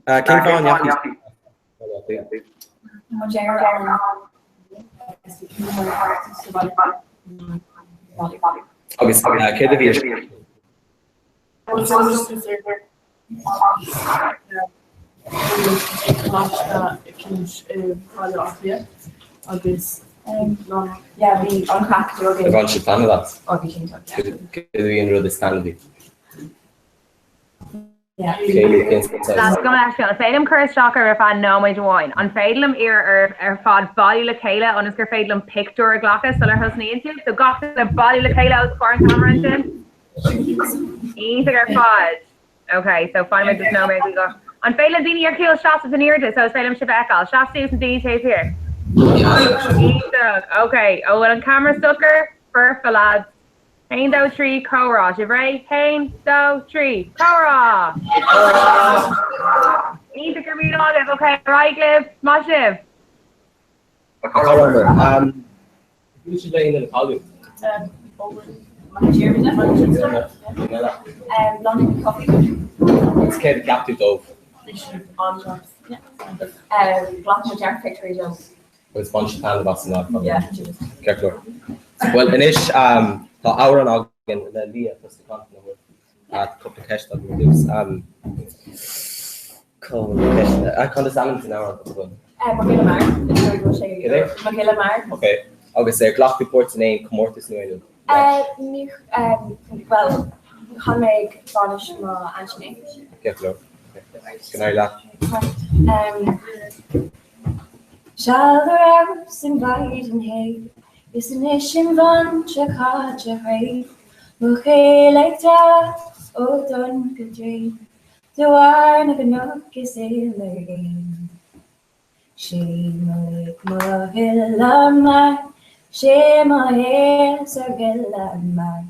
Cén fáth a ndeachaigh Agus céard a bhí ar siúl? Ar bhain siad taitneamh as? Céard a bhí an rud is taitneamhaí?
Lads, gabh mo leithscéal. An féidir liom cur isteach oraibh ar feadh nóiméid amháin? An féidir liom iarraidh oraibh ar fad bailiú le chéile ionas gur féidir liom pictiúr a ghlacadh sular thosnaíonn sibh? So gach duine bailiú le chéile os comhair an ceamara ansin. Iontach ar fad. Ok, so fanfaidh muid just nóiméad faoi dhó. An féidir le daoine ar chúl seasamh in airde so is féidir liom sibh a fheiceáil? Seas suas na daoine taobh thiar. Iontach. Ok, an bhfuil an ceamara socair? Foirfe lads. Haon, dó, trí, comhrá. Sibh réidh? Haon, dó, trí, comhrá! Iontach, go raibh míle maith agaibh. Ok, ar aghaidh libh. Maith sibh.
Bhí siad le aon duine cailleadh. Is céard a cheap tú dóibh? Agus bhain siad taitneamh as an lá. Ceart go leor. Bhuel anois tá amhrán againn le Lia Tosacán na bhfuil cúpla ceist agam ar dtús. Conas is ainm don amhrán atá againn?
Mo Ghile Mear. Is dóigh go bhfuil sé
Cad é?
Mo Ghile Mear.
Ok. Agus ar ghlac tú páirt in aon chomórtas nó aon rud?
Ní, bhuel, chan mé ag bainis mo aintíní.
Ceart go leor. Go n-éirí leat.
Seal go rabhas i mhaighdean shéimh, Is anois im bhaintreach caite thréimh, Mo chéile ag teacht ó dhon go droim, De bharr na gcnoc is uile gcéim. Sé mo laoch mo ghile mear, Sé mo théas ar ghile mear,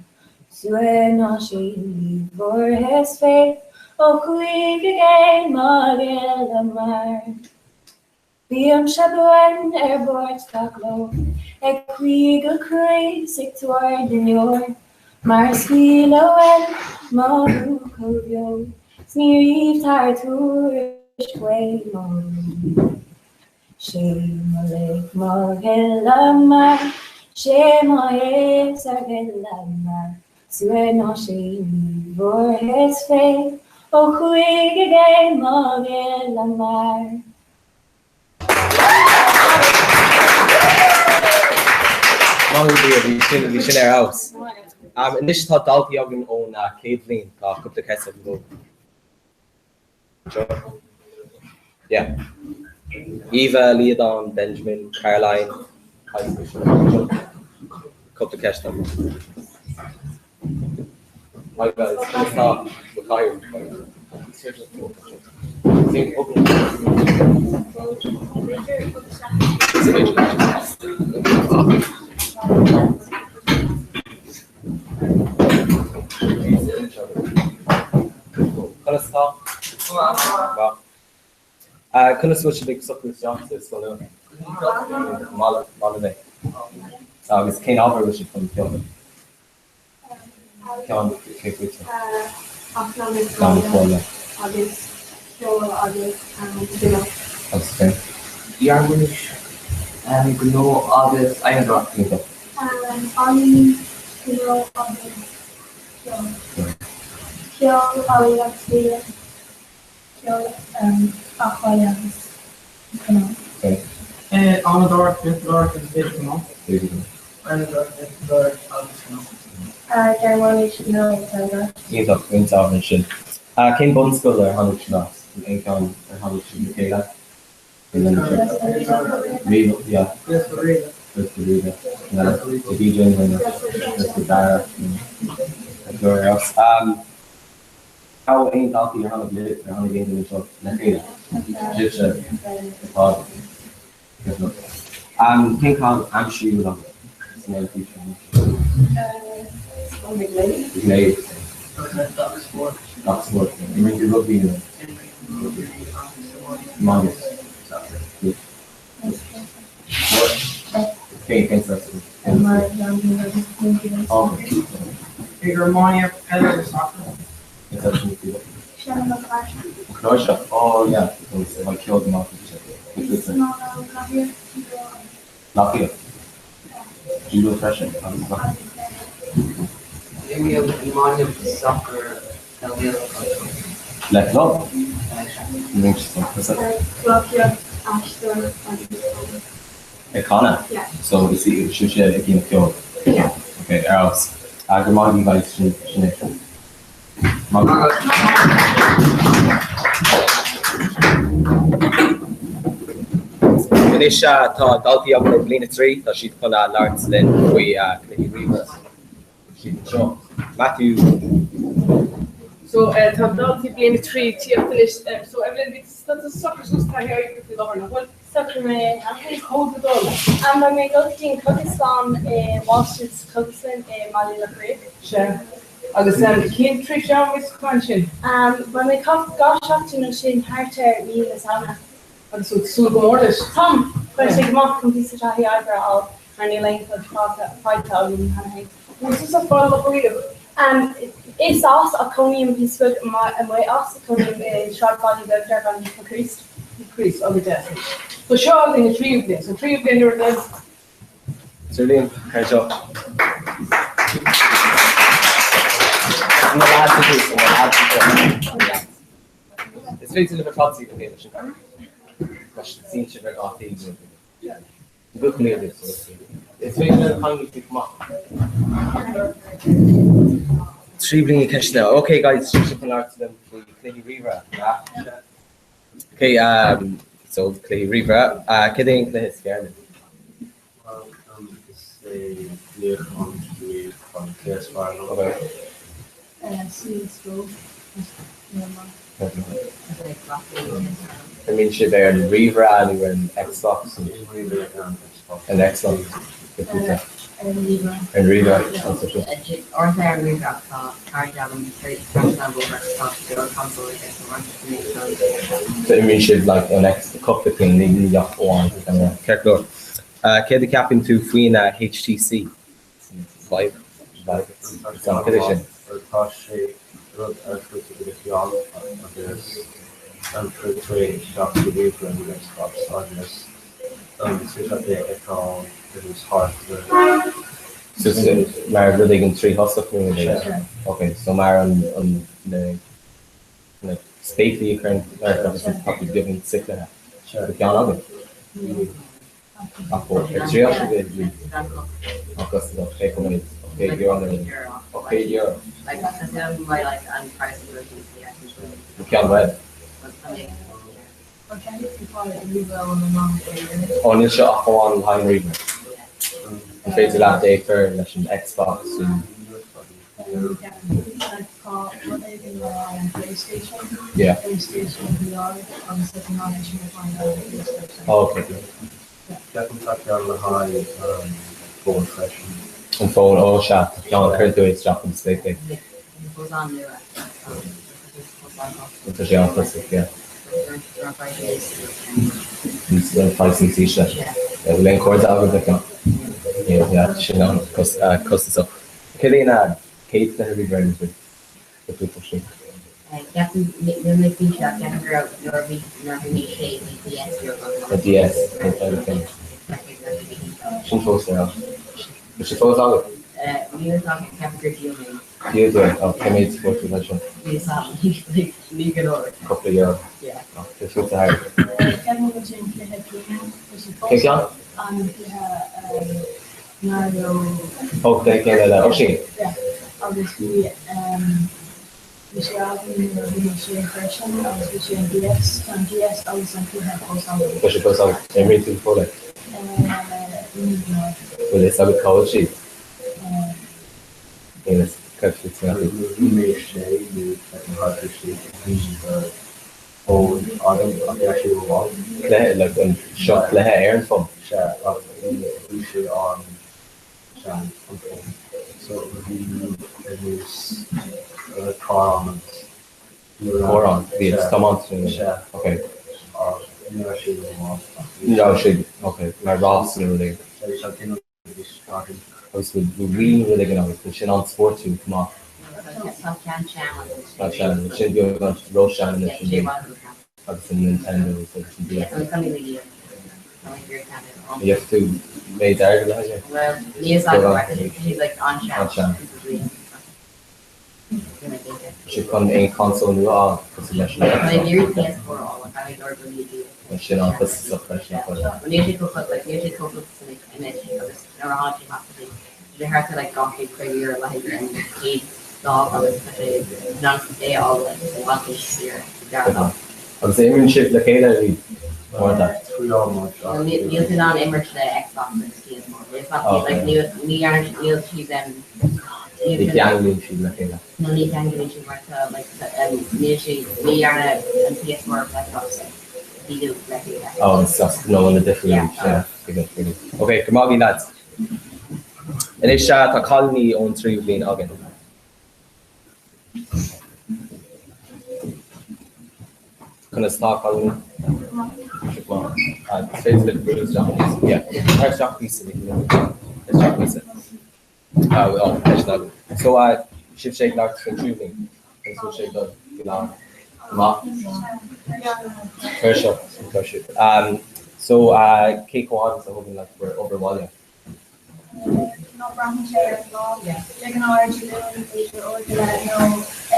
Suaith ná síl ní bhfuarthas féith Ó chuaigh i gcéin mo ghile mear. Bímse buan ar bord gach ló, ag caoi go cruaidh 's ag tuar na ndeor, mar a scaoileadh uaim mo bhuachaill beo, 's ní riabh tar tuairisc uaidh mo rí. Sé mo laoch mo ghile mear, sé mo théas ar ghile mear, Suaith ná síl ní bhfuarthas féith ó chuaigh i gcéin mo ghile mear.
Maith thú Leah, bhí sin, bhí sin ar fheabhas. Anois tá daltaí againn ón chéad bhliain, tá cúpla ceist agam dóibh. Seo. Yeah. Eva, Liadán, Benjamin, Caroline, Cúpla ceist agam. Hi guys, conas tá mo chathaoir? Conas tá? Maith. Conas bhfuil sibh ag socrú isteach sa scoil nua? Maith liom é. Agus cén ábhar a bhfuil sibh chun piocadh? Ceann cé fútsa?
Eacnamaíocht
Bhaile.
agus ceol agus gnó.
Agus féin?
Gearmáinis, gnó agus oidhreacht.
Iontach.
Ealaín, gnó agus ceol. Ceol, ealaín agus bia. Ceol, acmhainní agus gnó.
Adhmadóireacht, miotalóireacht agus b'fhéidir gnó. Adhmadóireacht, miotalóireacht agus gnó.
Gearmáinis, gnó agus teanga.
Iontach, roinnt ábhar ansin. Cén bunscoil ar tháinig sibh as? Aon cheann ar tháinig sibh le chéile? Aon daltaí ar tháinig libh, ar tháinig aon duine anseo le chéile? Sibhse atá Cén caitheamh aimsire a bhfuil agat san fhéile físe? Ag léamh. Gach spórt. Gach spórt. Imríonn tú rugbaí nó? Iománaíocht. Spórt? Cén cén sórt?
Ag iománaíocht, peil agus sacar.
Seinm an chláirseach.
An chláirseach? Oh yeah, beidh ceol go maith agat. Gleacaíocht. Judo freisin agus gleacaíocht.
Imrím iománaíocht, sacar, peil Ghaelach agus rugbaí.
Le club?
Gleacaíocht, aisteoireacht agus ceol.
Ag canadh?
Yeah.
So is í sibhse ag déanamh ceoil?
Yeah.
Ok, ar fheabhas. Go raibh maith agaibh guys, sin sin é. Maith agaibh. Anois tá daltaí againn ó bhliain 3, tá siad chun labhairt linn faoi cluichí ríomhaire. Siad anseo. Matthew.
So tá daltaí bliain 3 ag tíocht anois. So Evelyn, bhí tú socraithe suas taithí oibre faoi láthair, nach bhfuil?
Socraigh mé.
Cén chód a dul?
Beidh mé ag dul go dtí an Cógaslann i Walsh's Cógaslann i mBaile Locha Riach.
Sea. Agus cén tréimhse ama a bheas tú ansin?
Beidh mé ag caitheamh 2 sheachtain ansin thart ar mí na Samhna.
Agus tú ag súil go mór leis?
Táim! Beidh sé go maith chun píosa taithí oibre a fháil mar níl aon phost faighte agam cheana féin.
Bhfuil tusa as Baile Locha Riach?
Is as, ach cónaím píosa beag amuigh as, cónaím i sráidbhaile beag darb ainm Kilchreest.
Kilchreest, oh go deas. So seo againn an tríú bliain, so tríú bliain nuair a
Tríú bliain, céard seo? Na lads a bhí, na lads a bhí. Is féidir. féidir libh ar fad suí le chéile sin ceart. Leis suíonn sibh ar gach taobh nó Is féidir le cailíní faoi chomh maith. Trí bliana ceisteanna. Ok guys, sibhse chun labhairt liom faoi chluichí ríomhaire, an ea? Ok, so cluichí ríomhaire. Cad é an cluiche is fearr libh?
Bhuel, is é Luíochán an cluiche is fearr liom.
CS GO is níl maith.
Imríonn sibh ar an ríomhaire nó ar an Xbox? An Xbox.
Ar an ríomhaire.
Ar an ríomhaire.
Orthu ar an ríomhaire ach tá cairde agam trasna an bhóthair tá siad ar console agus an
So imríonn sibh like an X cúpla cinn ní ach amháin. Ceart go leor. Céard a cheapann tú faoin HTC Vive? Vive? Cad é sin?
Tá sé rud ar chuir tú do cheann agus chuir tú é isteach sa ríomhaire nó Xbox agus is féidir leat é a fheiceáil agus thart ar
So mar rud éigin tríthoiseach nó rud éigin? Ok, so mar an na na spéaclaí a chuireann ort agus tá tú beagán siclithe. Tá ceann agat? Ach ar triail sibh é? Agus cé chomh maith? €800. €800. Ceann web. Ó níl seo ach amháin le haghaidh an ríomhaire. An féidir leat é a chur leis an Xbox nó. Yeah. Oh ok.
Ceapaim tá ceann le haghaidh an fón freisin.
An fón, ó sea, tá ceann a chuireann tú isteach in do spéaclaí. Tá sé an-chostasach, yeah. An praghas níos ísle. Bhfuil aon chairde agat le ceann? Níl, yeah, sin an-chostasach. Cad é an chéad chluiche ríomhaire a d'imir tú sin?
Ceapaim, níl mé cinnte ach ceapaim go raibh nuair a bhí nuair a bhí mé sé bhí DS beag agam.
Tá DS, sin fós ar ais. Bhfuil sé fós agat?
Níl a fhios agam, ceapaim gur dhíol mé.
Dhíol tú é, cé mhéad a fuair tú leis sin?
Níl a fhios agam, ní go leor.
Cúpla euro.
Yeah.
Is fút a thairg.
Ceapaim go bhfuil sé an cluiche céanna, tá sé fós
Cén ceann?
An cluiche Mario.
Ó, cén ceann eile? Ó, sin.
Yeah, agus bhí bhí sé agam nuair a bhí mé sé freisin agus bhí sé an DS, tá an DS agus an cluiche fós agam.
Tá sé fós agat. Imríonn tú go fóill é?
Ní go leor.
Bhfuil fhios agat cá bhfuil siad? Níl fhios. Cá bhfuil siad?
Bhí mé sé nó thart ar sé bhí fón agam ach bhí sé rómhall.
Cluiche, like an seo cluiche ar an bhfón?
Sea, ach bhí sé an-sean an fón so bhí ar nós carr ann agus ní raibh.
Carr ann, bhí ag tiomáint nó?
Sea.
Ok.
Ach ní raibh sé rómhall.
Ní raibh sé, ok, mar rás nó rud éigin.
Sea, bhí sé cineál
Agus bhfuil Wii rud éigin agus bhfuil sin an-spórtúil chomh maith.
Tá ceann sean agam.
Tá sean, sin beagán ró-shean anois an Wii agus an Nintendo agus an DS. Gheobhaidh tú méid airgid le haghaidh é?
Bhuel, níl a fhios agam mar tá siad like an-sean.
An-sean. Tá sé chun aon console nua a fháil cosúil leis an
Tá mé ag iarraidh PS4 a fháil ach caithfidh go leor go leor.
Tá sin an-chostasach freisin nach bhfuil?
Bhuel níl sé chomh like níl sé chomh costasach anois agus nuair a tháinig sé amach tá sé tá sé thart ar like €250 le haghaidh an chéad lá agus tá sé in ann é a fháil like i bhfad níos saoire dearfach.
Agus imríonn sibh le chéile a bhí? Mar
Well níl níl tú in ann imirt le Xbox agus PS4. Níl like níl ní níl siad um
Ní cheanglaíonn siad le chéile.
No ní cheanglaíonn siad mar tá like um níl siad ní dhearna an PS4 agus Xbox díol le chéile.
Oh is as gnóanna difriúla yeah tuigim tuigim. Ok go raibh maith agaibh lads. Anois tá cailíní ón tríú bliain againn. Conas tá, cailíní? Is féidir libh brú isteach píosa. Yeah. Tar isteach píosa. Isteach píosa. Ah, oh, ceist agam. So, uh, sibhse ag labhairt faoin tríú bliain? Conas bhfuil sé ag dul faoi láthair? Go maith? Tuirseach, tuirseach. Um, so, uh, cé chomh fada is a thugann like bhur obair bhaile?
Ná braitheann sé ar an lá. De ghnáth ar Dé Luain b'fhéidir uair go leith nó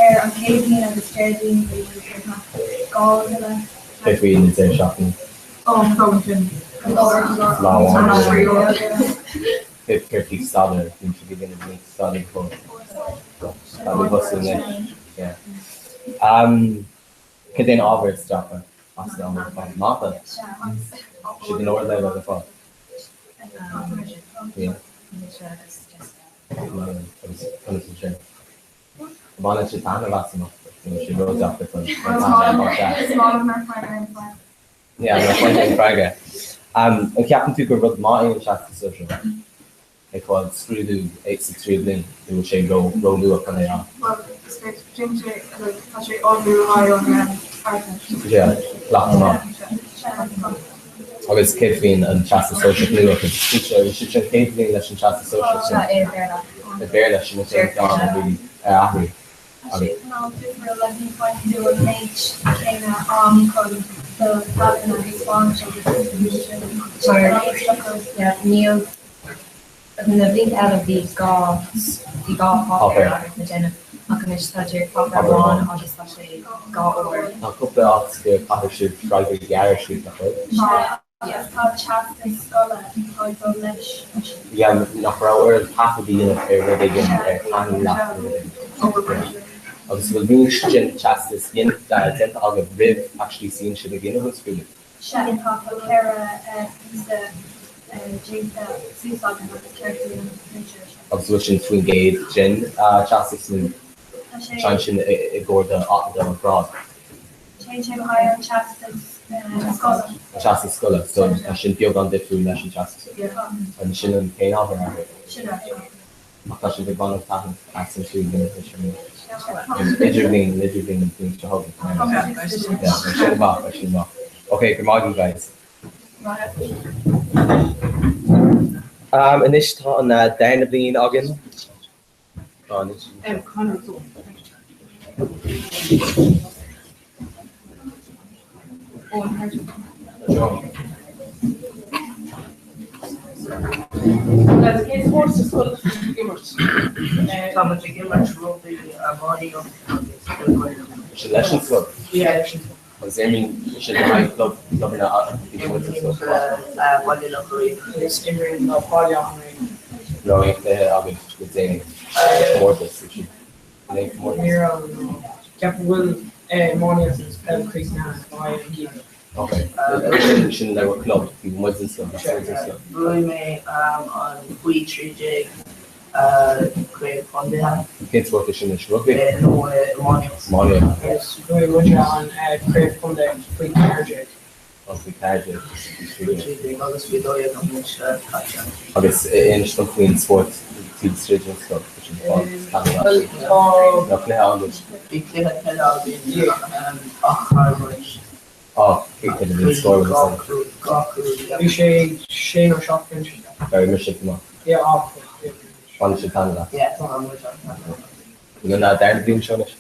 ar an Chéadaoin agus Déardaoin b'fhéidir beagnach 2 Gàidhlig.
Cé faoi na deireadh seachtaine?
Ó, tá sin.
Lá amháin. Cé faoi staidéar? Bíonn sibh ag déanamh roinnt staidéir go fóill. Tá mé ag tosú anois. Yeah. Cad é an ábhar is deacra as an ábhar ar fad? Mata? Sé den ardleibhéal ar fad? Yeah. Agus conas é sin? Baineann sé taitneamh as an nó sé ródheacair don Is
maith liom mar freagra an freagra.
Yeah, mar freagra an freagra. An ceapann tú gur rud maith é an Teastas Sóisearach? Ag fáil scrúdú sa tríú bliain, nó bhfuil sé ró-luath chun é a.
Bhuel, is féidir, déanann sé, like, tá sé ullmhú le haghaidh an Ardteist.
Yeah, leath amach. Agus céard faoin an Teastas Sóisearach nua? Is sé an chéad bhliain leis an Teastas Sóisearach sin.
Seo é Béarla.
I Béarla, sin an t-aon cheann a bhí ar athrú.
Tá sé cineál difriúil le ní faigheann tú an méid céanna am chun do pleananna a thaispeáint agus
Mar níl na blianta eile bhí dhá bhí dhá pháipéar agat le déanamh ach anois tá díreach páipéar amháin agus tá sé dhá uair.
Tá cúpla áit gur caithfidh sibh freagraí gearra a scríobh nach bhfuil?
Agus tá teastas scoile atá ag dul leis.
Yeah, nach raibh oraibh taifead a dhéanamh ar rud éigin ar taitníonn leat nó rud éigin. Agus bhfuil roinnt den teastas déanta agaibh roimh actually suíonn sibh ag déanamh an scrúdú?
Sea, tá 4 píosa déanta suas againn agus ceart déanamh anois air seo.
Agus bhfuil sin faoin gcéad den teastas nó téann sin i gcomhair do ghrád?
Téann sé le haghaidh an teastas scoile.
An teastas scoile, so tá sin beagán difriúil leis an teastas. An sin an t-aon ábhar a athraigh?
Sin é.
Ach tá sibh ag baint taitneamh as an tríú bliain anois ar ndóigh. Idirbhliain, an idirbhliain an bhliain seo chugainn. Yeah, beidh sin amach, beidh sin amach. Ok, go raibh maith agaibh guys. Anois tá an darna bliain againn.
Bhuaigh mé an faoi 13 craobh chontae.
Cén spórt é sin anois? Rugbaí?
No, iománaíocht.
Iománaíocht.
Agus bhuaigh muide an craobh chontae faoi 14.
Oh, faoi 14.
Faoi 13 agus faoi 12 an bhliain seo caite.
Agus inis dom faoin spórt taobh istigh den scoil, tá sin fáil
Bhuel, tá.
Tá cluiche agaibh.
Bhí cluiche peile againn ach chaill muid.
Ah, cé cé bhí an scór agus an.
Bhí sé sé nó seacht bpointe.
D'éirigh mise go maith.
Yeah, ah, yeah.
Bhain sibh taitneamh as.
Yeah, tá muid an-taitneamh.
Bhfuil an darna bliain seo anois?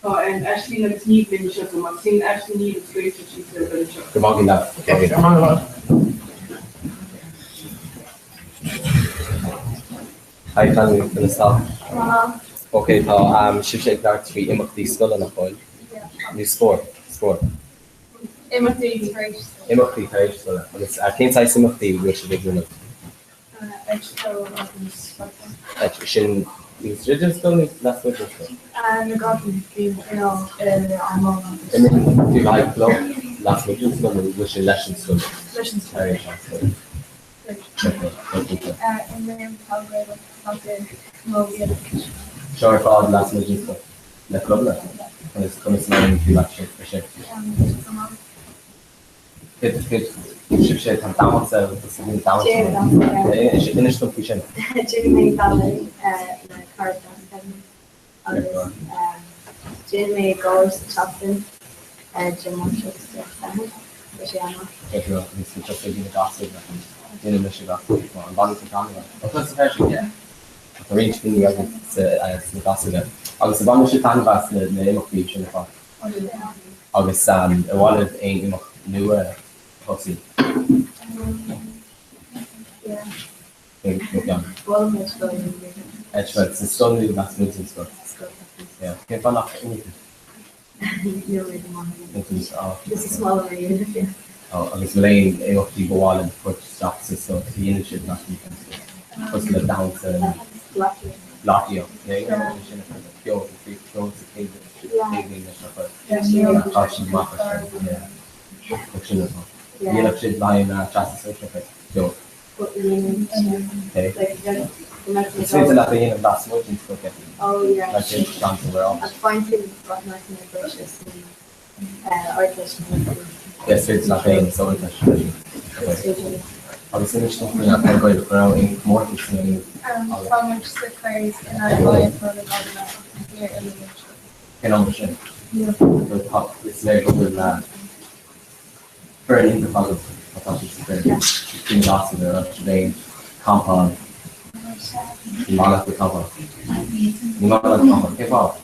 Tá Aisling agus Niamh linn anseo chomh maith. Suíonn Aisling, Niamh agus Rachel síos ar an bhfeilm seo.
Go maith leat. Go maith leat. Hi Fanny, conas tá? Ok, tá sibhse ag labhairt faoi imeachtaí scoile nach bhfuil? Nó spórt, spórt.
Imeachtaí tar éis scoile.
Imeachtaí tar éis scoile. Agus cén saghas imeachtaí a bhfuil sibh ag déanamh?
Eitpheil agus rugbaí.
Sin istigh den scoil nó lasmuigh den scoil?
Na gadaí, bíonn traenáil ar an lá agus.
Imríonn tú le haghaidh club lasmuigh den scoil nó bhfuil sin leis an scoil?
Leis an scoil.
Tar éis an scoil.
Imrím peil Ghaelach, sacar, camógaíocht.
Seo ar fad lasmuigh den scoil le clubanna? Conas conas a n-éiríonn tú leat sin ar sin?
Go maith.
Céard céard sibhse tá damhsa agus a bhíonn damhsa ann. Inis dom faoi sin.
Déanann mé ballet le Cardiff Dance Academy agus déanann mé dhá uair sa tseachtain Dé Máirt agus Dé Sathairn. Tá sé an-mhaith.
Cé go raibh níos tusa ag na gasúir déanann mise gasúir an bhaineann tú taitneamh as? Ó tá sa freisin, yeah. Tá roinnt daoine againn sna gasúir agus an bhaineann sibh taitneamh as na imeachtaí sin ar fad? Agus ar mhaith libh aon imeacht nua a thosú? Eitpheil, sa scoil nó lasmuigh den scoil? Cén fáth nach imríonn tú?
Níl mé go maith
Níl tú níos fearr.
This is smaller unit, yeah.
Oh, agus bhfuil aon imeachtaí ba mhaith libh tabhairt isteach sa scoil a dhéanann sibh laistigh den scoil? Cosúil le damhsa nó
Gleacaíocht.
Gleacaíocht, yeah, yeah, sin a chur le ceol, ceol sa chéad bhliain leis a chur. Tá siad amach as sin, yeah. Ach sin atá. Dhéanfadh siad le haghaidh na Teastas Sóisearach ar ceol. Okay. Is féidir leat a dhéanamh lasmuigh den scoil ceapaim.
Oh yeah.
Like it's seans a bhfuil.
Ach faigheann tú marcanna breise san Ardteist.
Yeah, is féidir leat é a dhéanamh san Ardteist freisin.
Is féidir.
Agus inis dom faoin Peil Ghaelach, an raibh aon comórtas nó aon.
Tá muid sa chraobh in aghaidh Baile Chrónáin ach na fir uile anseo.
Cén am sin? Tá is léir go bhfuil foireann iontach agat má tá siad sa chraobh. Faoin gcasúr ar raibh sibh aon campáil? Ní maith leat an campáil? Ní maith leat an campáil. Cén fáth?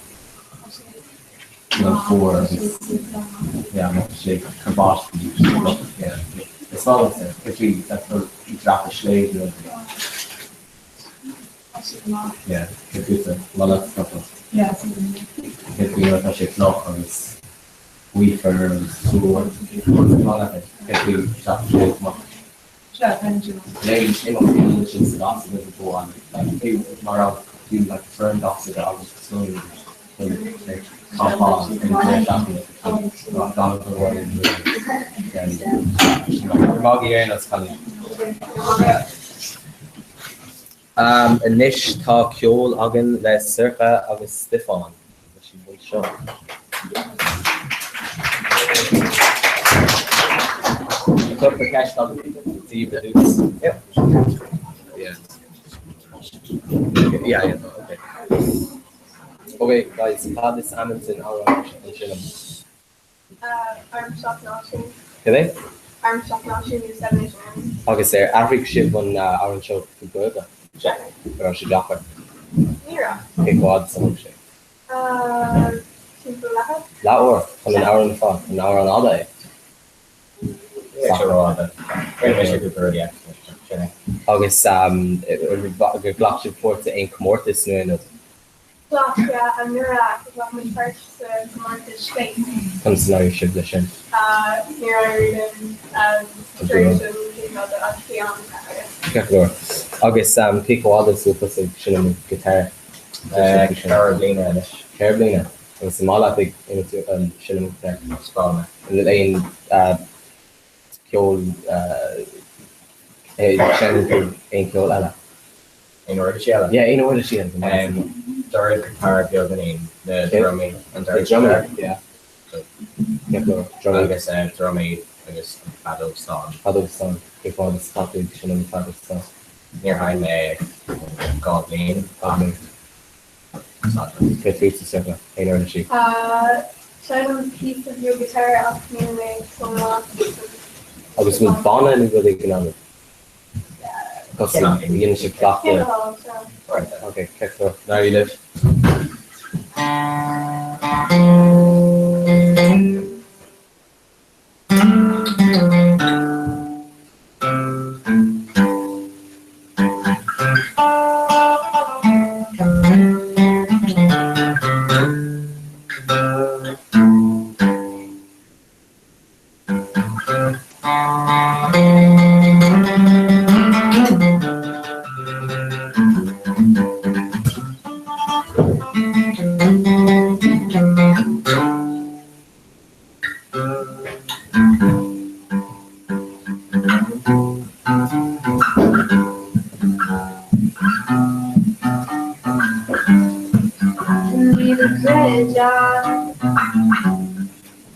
Níl an fuar agus yeah má tá sé ag cur báistí yeah. Is maith liomsa. Cé faoi like dul ag dreapadh sléibhe nó rud éigin? Yeah, cé fútsa? Maith leat campáil?
Yeah.
Cé faoi nuair atá sé fliuch agus gaofar agus fuar. Is maith leat é. Cé faoi dreapadh sléibhe chomh maith?
Sea, taitníonn sé liom.
Léim imeachtaí a dhéanann sibh sa ghasúr a bhuann like fiú mar raibh fiú like foireann gasúr agus scoil like campáil ar an deireadh seachtaine gan a bhfuil Magadh ar nós cailín. Anois tá ceol againn le Sorcha agus Stiofán. Tá siad anseo. Cúpla ceist agam daoibh ar dtús. Yeah. Yeah. Yeah, yeah, okay. Okay, guys, cad is ainm don amhrán ansin liom?
Arm Seacht Náisiún.
Cad é?
Arm Seacht Náisiún nó Seven Nation Army.
Agus ar athraigh sibh an amhrán seo go Gaeilge?
Sea.
An raibh sé deacair?
Ní raibh.
Cé chomh fada is a thóg sé?
Timpeall leathuair.
Leathuair chun an amhrán a fháil? An amhrán fhada é?
Ní sé rófhada. Rinne mise cúpla rud yeah. Sin é.
Agus gur ghlac sibh páirt in aon chomórtas nó aon rud?
Ghlac, yeah, anuraidh ghlac muid páirt sa chomórtas Scléip.
Conas a d'éirigh sibh leis sin?
Níor éirigh linn tar éis an chéad rud ach bhí an-chraic againn.
Ceart go leor. Agus cé chomh fada is a bhfuil tusa ag seinm an guitar?
4 bliana anois.
4 bliana? Agus an maith leat ag seinm an guitar?
Is breá liom é.
An bhfuil aon ceol, seinneann tú aon cheol eile?
Aon uirlisí eile?
Yeah, aon uirlisí eile.
Dord guitar beagáinín, na drumaí, an dord
guitar, yeah.
Agus drumaí agus an feadóg stáin.
Feadóg stáin, cé chomh fada is atá tú ag seinm an feadóg stáin?
Níor sheinn mé 2 bhliain.
2 bhliain. Cé fútsa, Sorcha? Aon uirlisí?
Seinnim píosa beag guitar ach níl mé chomh maith.
Agus bhfuil banna nó rud éigin agaibh? Cosúil le dhéanann sibh cleachtadh. Ok, ceart go leor. Ar aghaidh libh.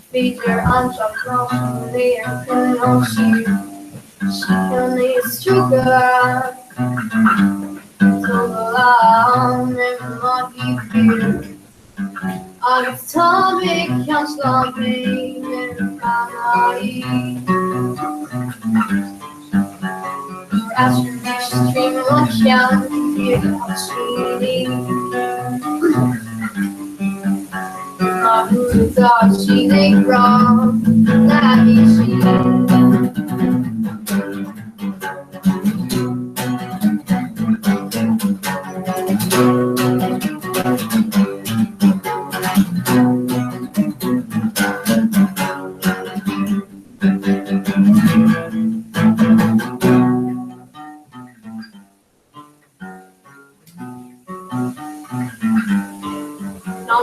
Féidir an seacht náisiún léir Agus tá mé ceann slán féin ar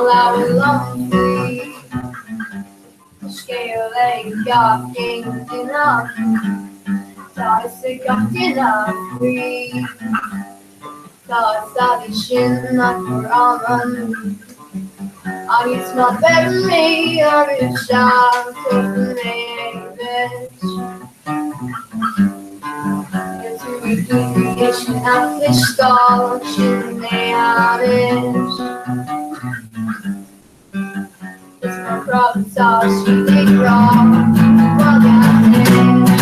labhair liom faoi. Scéal ag gach aon duine, tá fhios ag gach duine faoi. Tá fhios agaibh sin nach bhfuair am agus má bheireann mé oraibh seal tabharfaidh mé duit. Níl tú ag iarraidh é sin a chloisteáil, sin é anois. Is mar chrá tá siad ag rá bhaile anois.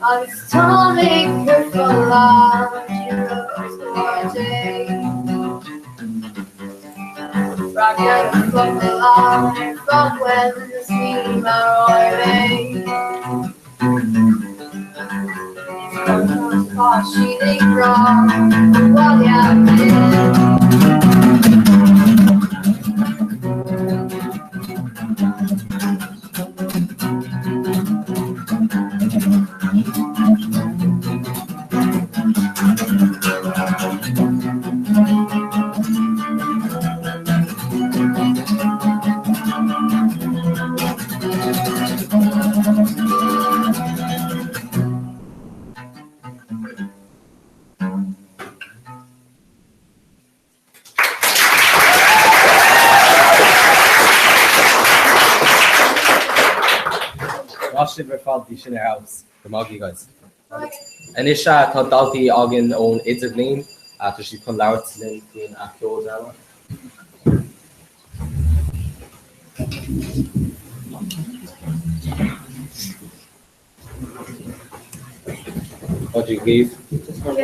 Agus tá mé ag cur fola díreach os comhair Dé. Freagra na focail ar fad uaim is ní maróidh mé. Is tá siad ag rá abhaile anois.
Maith sibh ar fad, bhí sin ar fheabhas. Go maith agaibh guys. Anois tá daltaí againn ón idirbhliain, tá siad chun labhairt linn faoin cheoldráma. Dia dhaoibh.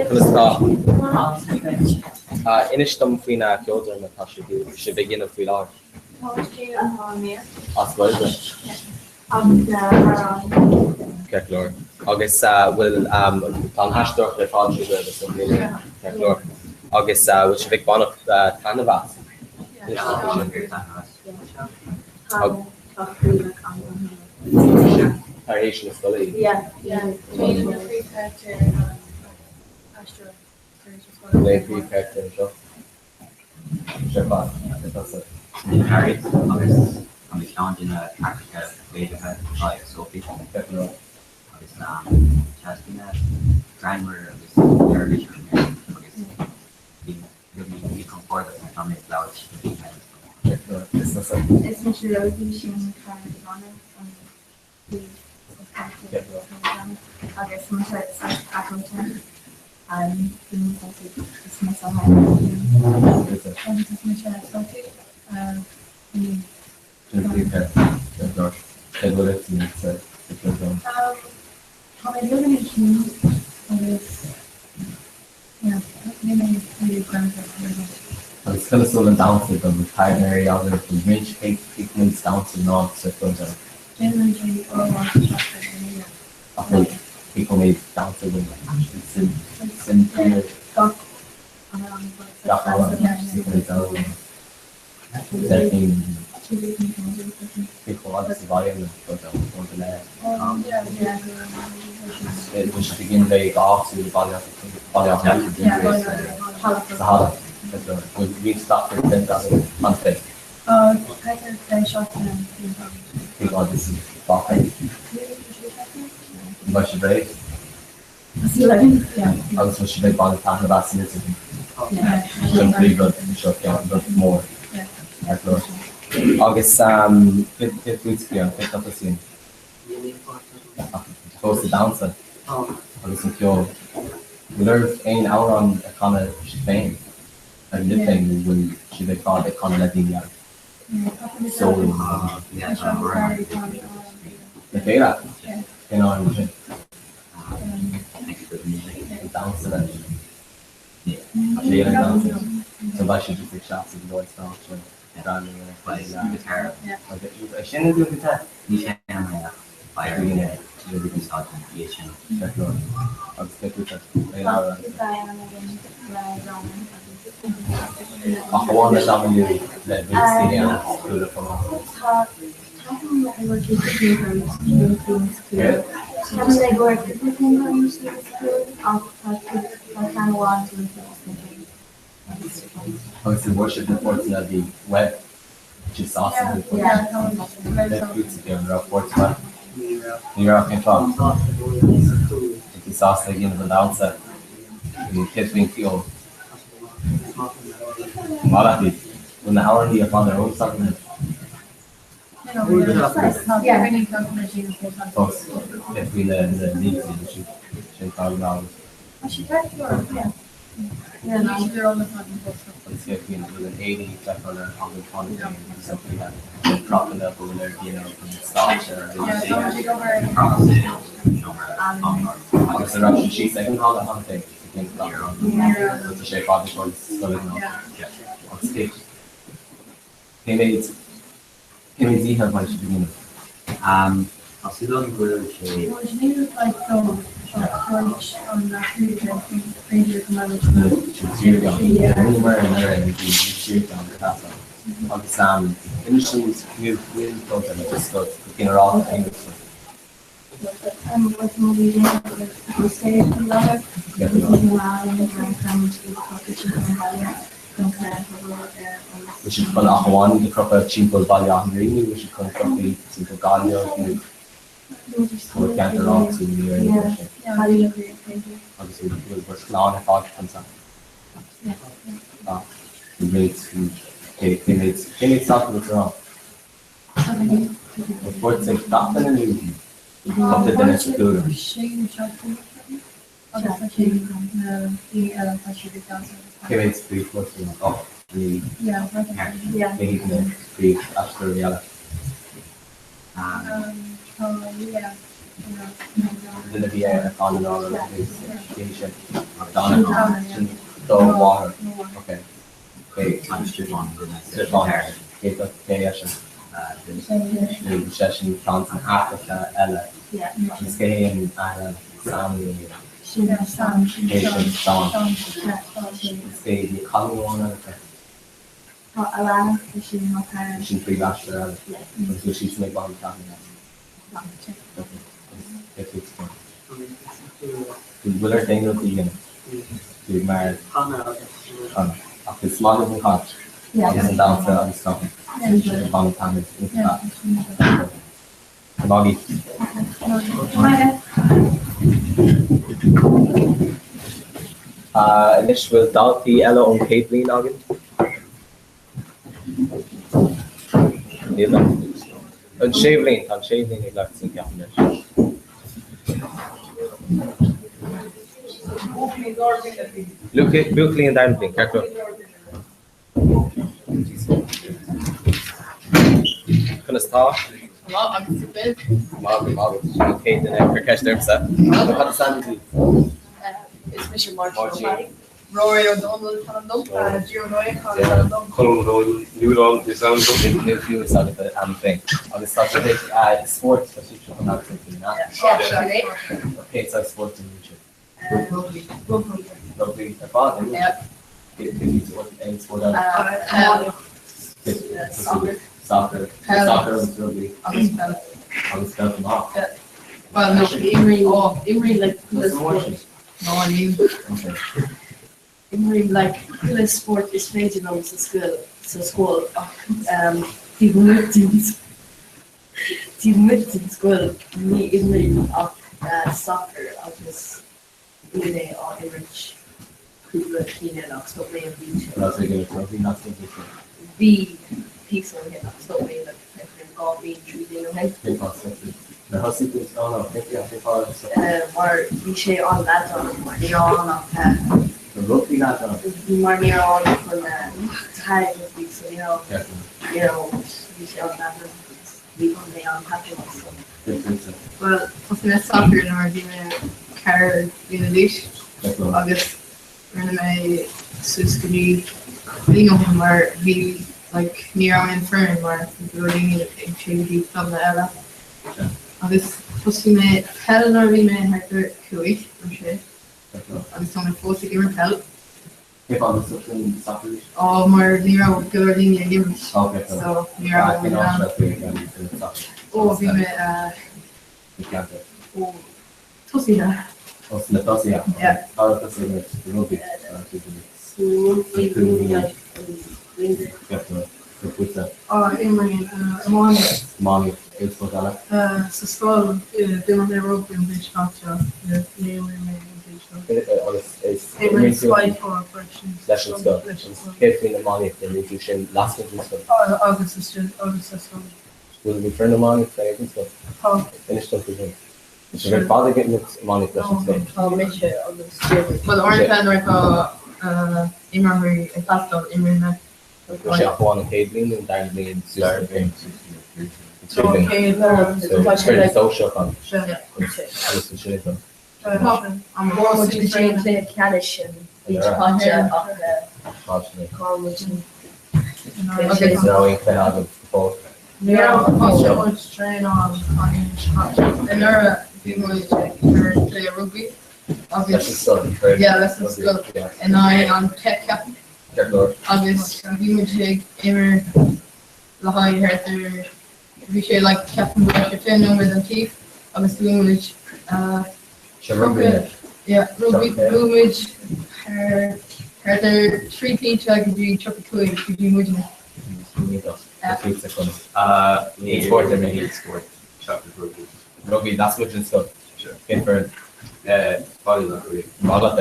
Conas tá? Inis dom faoin cheoldráma atá sibh ag déanamh faoi láthair. As Gaeilge? Ceart go leor. Agus bhfuil tá an aisteoireacht ar fad trí Ghaeilge sa bhliain ceart go leor. Agus bhfuil sibh ag baint taitneamh as? Inis dom faoi sin. Tar éis na scoile. Léigh príomhcharachtar anseo. Seo fad.
Harry agus tá mé ceann de na carachtair féideartha atá ag Sophie. Agus teastaíonn greannmhar agus neirbhíseach agus bím beagáinín míchompordach nuair atá mé ag labhairt le daoine eile.
Is mise Rosie, sin cara Ivana an agus mise agóide Tá mé beagáinín ciúin agus níl mé really greannmhar.
Agus conas a bhfuil an damhsa don páirtnéirí agaibh don roinnt cé chomh damhsa ná sa cheoldráma?
Déanann muid é uair amháin sa tseachtain ar líne.
Ach bhfuil cé chomh méid damhsa againn sin sin fíor
Gach amhrán
gach amhrán cé chomh méid damhsa Delphine cé chomh fada sa bhaile na cheoldráma go léir. Bhfuil sibh ag iarraidh bheith ag áitiú le Baile Baile Átha Cliath sa halla. Bhfuil roinnt cleachtaidh déanta agaibh cheana féin? Cé chomh fada is fágtha? An mbeidh sibh réidh? Agus bhfuil sibh ag baint taitneamh as an idirbhliain? Sin príomhrud seo ceann rud mór ar chlár. Agus céard fút Ciarán, cé tá tusa? Fós sa damhsa agus an ceol. Bhfuil oraibh aon amhrán a chanadh sibh féin, ar libh féin nó bhfuil sibh ag fad ag canadh le daoine eile? Solo. Le chéile?
Cén amhrán sin? Ag damhsa leis. Tá sé ag damhsa. So beidh sé just ag seasamh i lár stáitse ag breathnú ar a chéile. Agus sin an guitar?
Ní seinnim é ach beidh ar daoine ag úsáid iad sin.
Ceart go leor. Agus cé fútsa? Aon amhrán? Ach amháin le Dominiú le Vince Daoine eile cúla chomh maith. Agus an bhfuair sibh na páirteanna a bhí uaibh? Sibh sásta le páirt? Fútsa Fionn, an raibh páirt uait? Ní raibh. Cén fáth? Bhí tú sásta ag déanamh an damhsa? Bhí céard faoin cheol? Maith leat iad. Bhfuil na hamhráin ar fad ar eolas agaibh? Fós, céard faoi na línte sin fágann ábhar. Agus céard faoin bhfuil an éadaí feiceáil ar agaibh cheana féin agus an faoi na propanna go bhfuil ar déanamh chun stáitse a Agus an raibh siad síos ag an halla cheana féin ag déanamh Tá sé fada seo scoil ag an am. Agus cé Cé mhéad cé mhéad oíche a bheidh sibh ag déanamh?
Tá súil agam go bhfuil sé.
Agus inis dom nó faoin phróiseas just go ginearálta aon rud. Bhfuil siad chun ach amháin iad a chrochadh timpeall Bhaile Átha an Rí nó bhfuil siad chun crochadh iad timpeall Gaillimh nó ceantar áitiúil nó ar nós sin? Agus bhfuil bhur gclann ar fad chun sa Cé mhéad cé mhéad cé mhéad sacar a bhfuil ann? Bhfuil páirt ag gach duine nó cúpla duine sa chúlra? Cé mhéad príomhpháirtí ann? Och, ní cé hiad na príomhaisteoirí eile? Duine a bhí ar an an cé hí sin? Donna. Sin do mháthair. Ok. Stiofán. Cé é sin? Nó seisean ceann de na haithreacha eile. Agus cé hé an athair eile? Sam nó Sam. Cé sin? Seán. Agus cé hiad na cailíní amháin eile?
Tá Alana sin mo chara.
Sin príomhaisteoir eile. Agus bhfuil siadsan ag baint taitneamh as? Cé fút? Bhfuil ort aon rud a dhéanamh? Tú mar Chana. Ach is maith libh an chaint agus an damhsa agus gach rud. Bain taitneamh iontach. Go Maggie. Anois bhfuil daltaí eile ón chéad bhliain againn? Níl ach an séú bhliain, tá an séú bhliain ag labhairt ceapaim anois. Buachaillí an darna bliain, ceart go leor. Conas tá?
Maith agus tú Bill?
Maith go maith. Sin an chéad duine ag cur ceist ormsa. Cad is ainm duit?
Is mise Máirtín Ó Cadhain. Rory Ó Dónaill is ainm dom. Diarmuid Ó Eacháin is ainm dom.
Colm Ó Nualláin is ainm dom. Níl fiú fhios agat ainm féin. Agus tá sibh ag spórt, tá sibh chun labhairt faoi nach?
Sea, sin é.
Cén saghas spóirt a bhíonn sibh?
Rugbaí. Rugbaí.
Rugbaí ar fad, eh? Aon spórt eile?
Iománaíocht. Soccer.
Soccer. Soccer agus rugbaí.
Agus peil.
Agus peil chomh maith.
Well, no, imrím, imrím like chuile spórt. No, níl. Imrím like chuile spórt is féidir liom sa scoil, sa scoil ach taobh amuigh den taobh amuigh den scoil ní imrím ach soccer agus bhí mé á imirt cúpla bliain eile ach stop mé an bhliain seo.
Raibh tú ag imirt rugbaí nach raibh?
Bhí píosa ó shin ach stop mé like 2 bhliain, 3 bliain ó shin.
Cén fáth stop tú? Nuair a thosaigh tú oh no, cén fáth cén fáth ar stop tú?
Mar bhí sé an-leadránach mar ní raibh ann ach
An rugbaí leadránach?
Mar ní raibh ann chun tag rugbaí so ní raibh ní raibh bhí sé an-leadránach. Bhí mé an-taitneamh as.
Bhuel, thosaigh mé sacar nuair a bhí mé 4 bliana d'aois agus rinne mé suas go dtí bliain ó shin mar bhí like ní raibh aon foireann mar bhí go leor daoine ag téigh go dtí clubanna eile. Agus thosaigh mé peil nuair a bhí mé thart ar 5 nó 6 agus tá mé fós ag imirt peil.
Cén fáth nár thosaigh tú sacar arís?
Ó, mar ní raibh go leor daoine ag imirt.
Ok, so.
So, ní raibh
Cén áit a raibh tú ag imirt sacar?
Ó, bhí mé
Sa cheantar.
Ó, tosaithe.
Ó, sna tosaithe.
Yeah.
Cá raibh tusa ag imirt? Rugbaí? Cá raibh tú ag imirt?
Sa rugbaí, bhí mé ag winger.
Ceart go leor. Cad fútsa?
Á, imrím iománaíocht.
Iománaíocht, aon spórt eile?
Sa scoil, d'imir mé rugbaí an bhliain seo caite, ní imrím mé an bhliain seo.
Agus is
Imrím spikeball freisin.
Leis an scoil.
Leis an scoil.
Céard faoin iománaíocht, imríonn tú sin lasmuigh den scoil?
Agus istigh, agus sa scoil.
Bhfuil bhfuil foireann iománaíochta ag an scoil?
Tá.
Inis dom faoi sin. Tá sibh ar fad ag imirt iománaíocht leis an scoil?
Tá mise agus Diarmuid.
Bhuel, uaireanta nuair atá imreoirí ag teastáil, imríonn mé.
Bhí sé ach amháin an chéad bhliain nó an dara bliain suas
Dara bliain suas go dtí an
So an chéad
So scoil sóisearach an agus ansin é dom.
Fuair muid go dtí an cluiche ceannais an bhliain seo caite ach chaill muid an cluiche sin.
An raibh aon chluiche agaibh go fóill?
Ní raibh thosaigh muid traenáil an Aoine seo caite.
Anuraidh bhí muid ag imirt cluiche rugbaí agus
Leis an scoil.
Yeah, leis an scoil in aghaidh an Tech ceapaim. Agus bhí muid ag imirt le haghaidh thart ar, bhí sé like ceapaim go raibh sé 20 nóiméad an taobh agus bhuaigh muid
Sin rugbaí anois.
Yeah, rugbaí, bhuaigh muid thar thart ar 3 pointe go dtí 35 go dtí muidne.
Ní spórt ar
Níl spórt seachas rugbaí.
Rugbaí lasmuigh den scoil. Cén foireann?
Baile Locha Riach.
Maith leat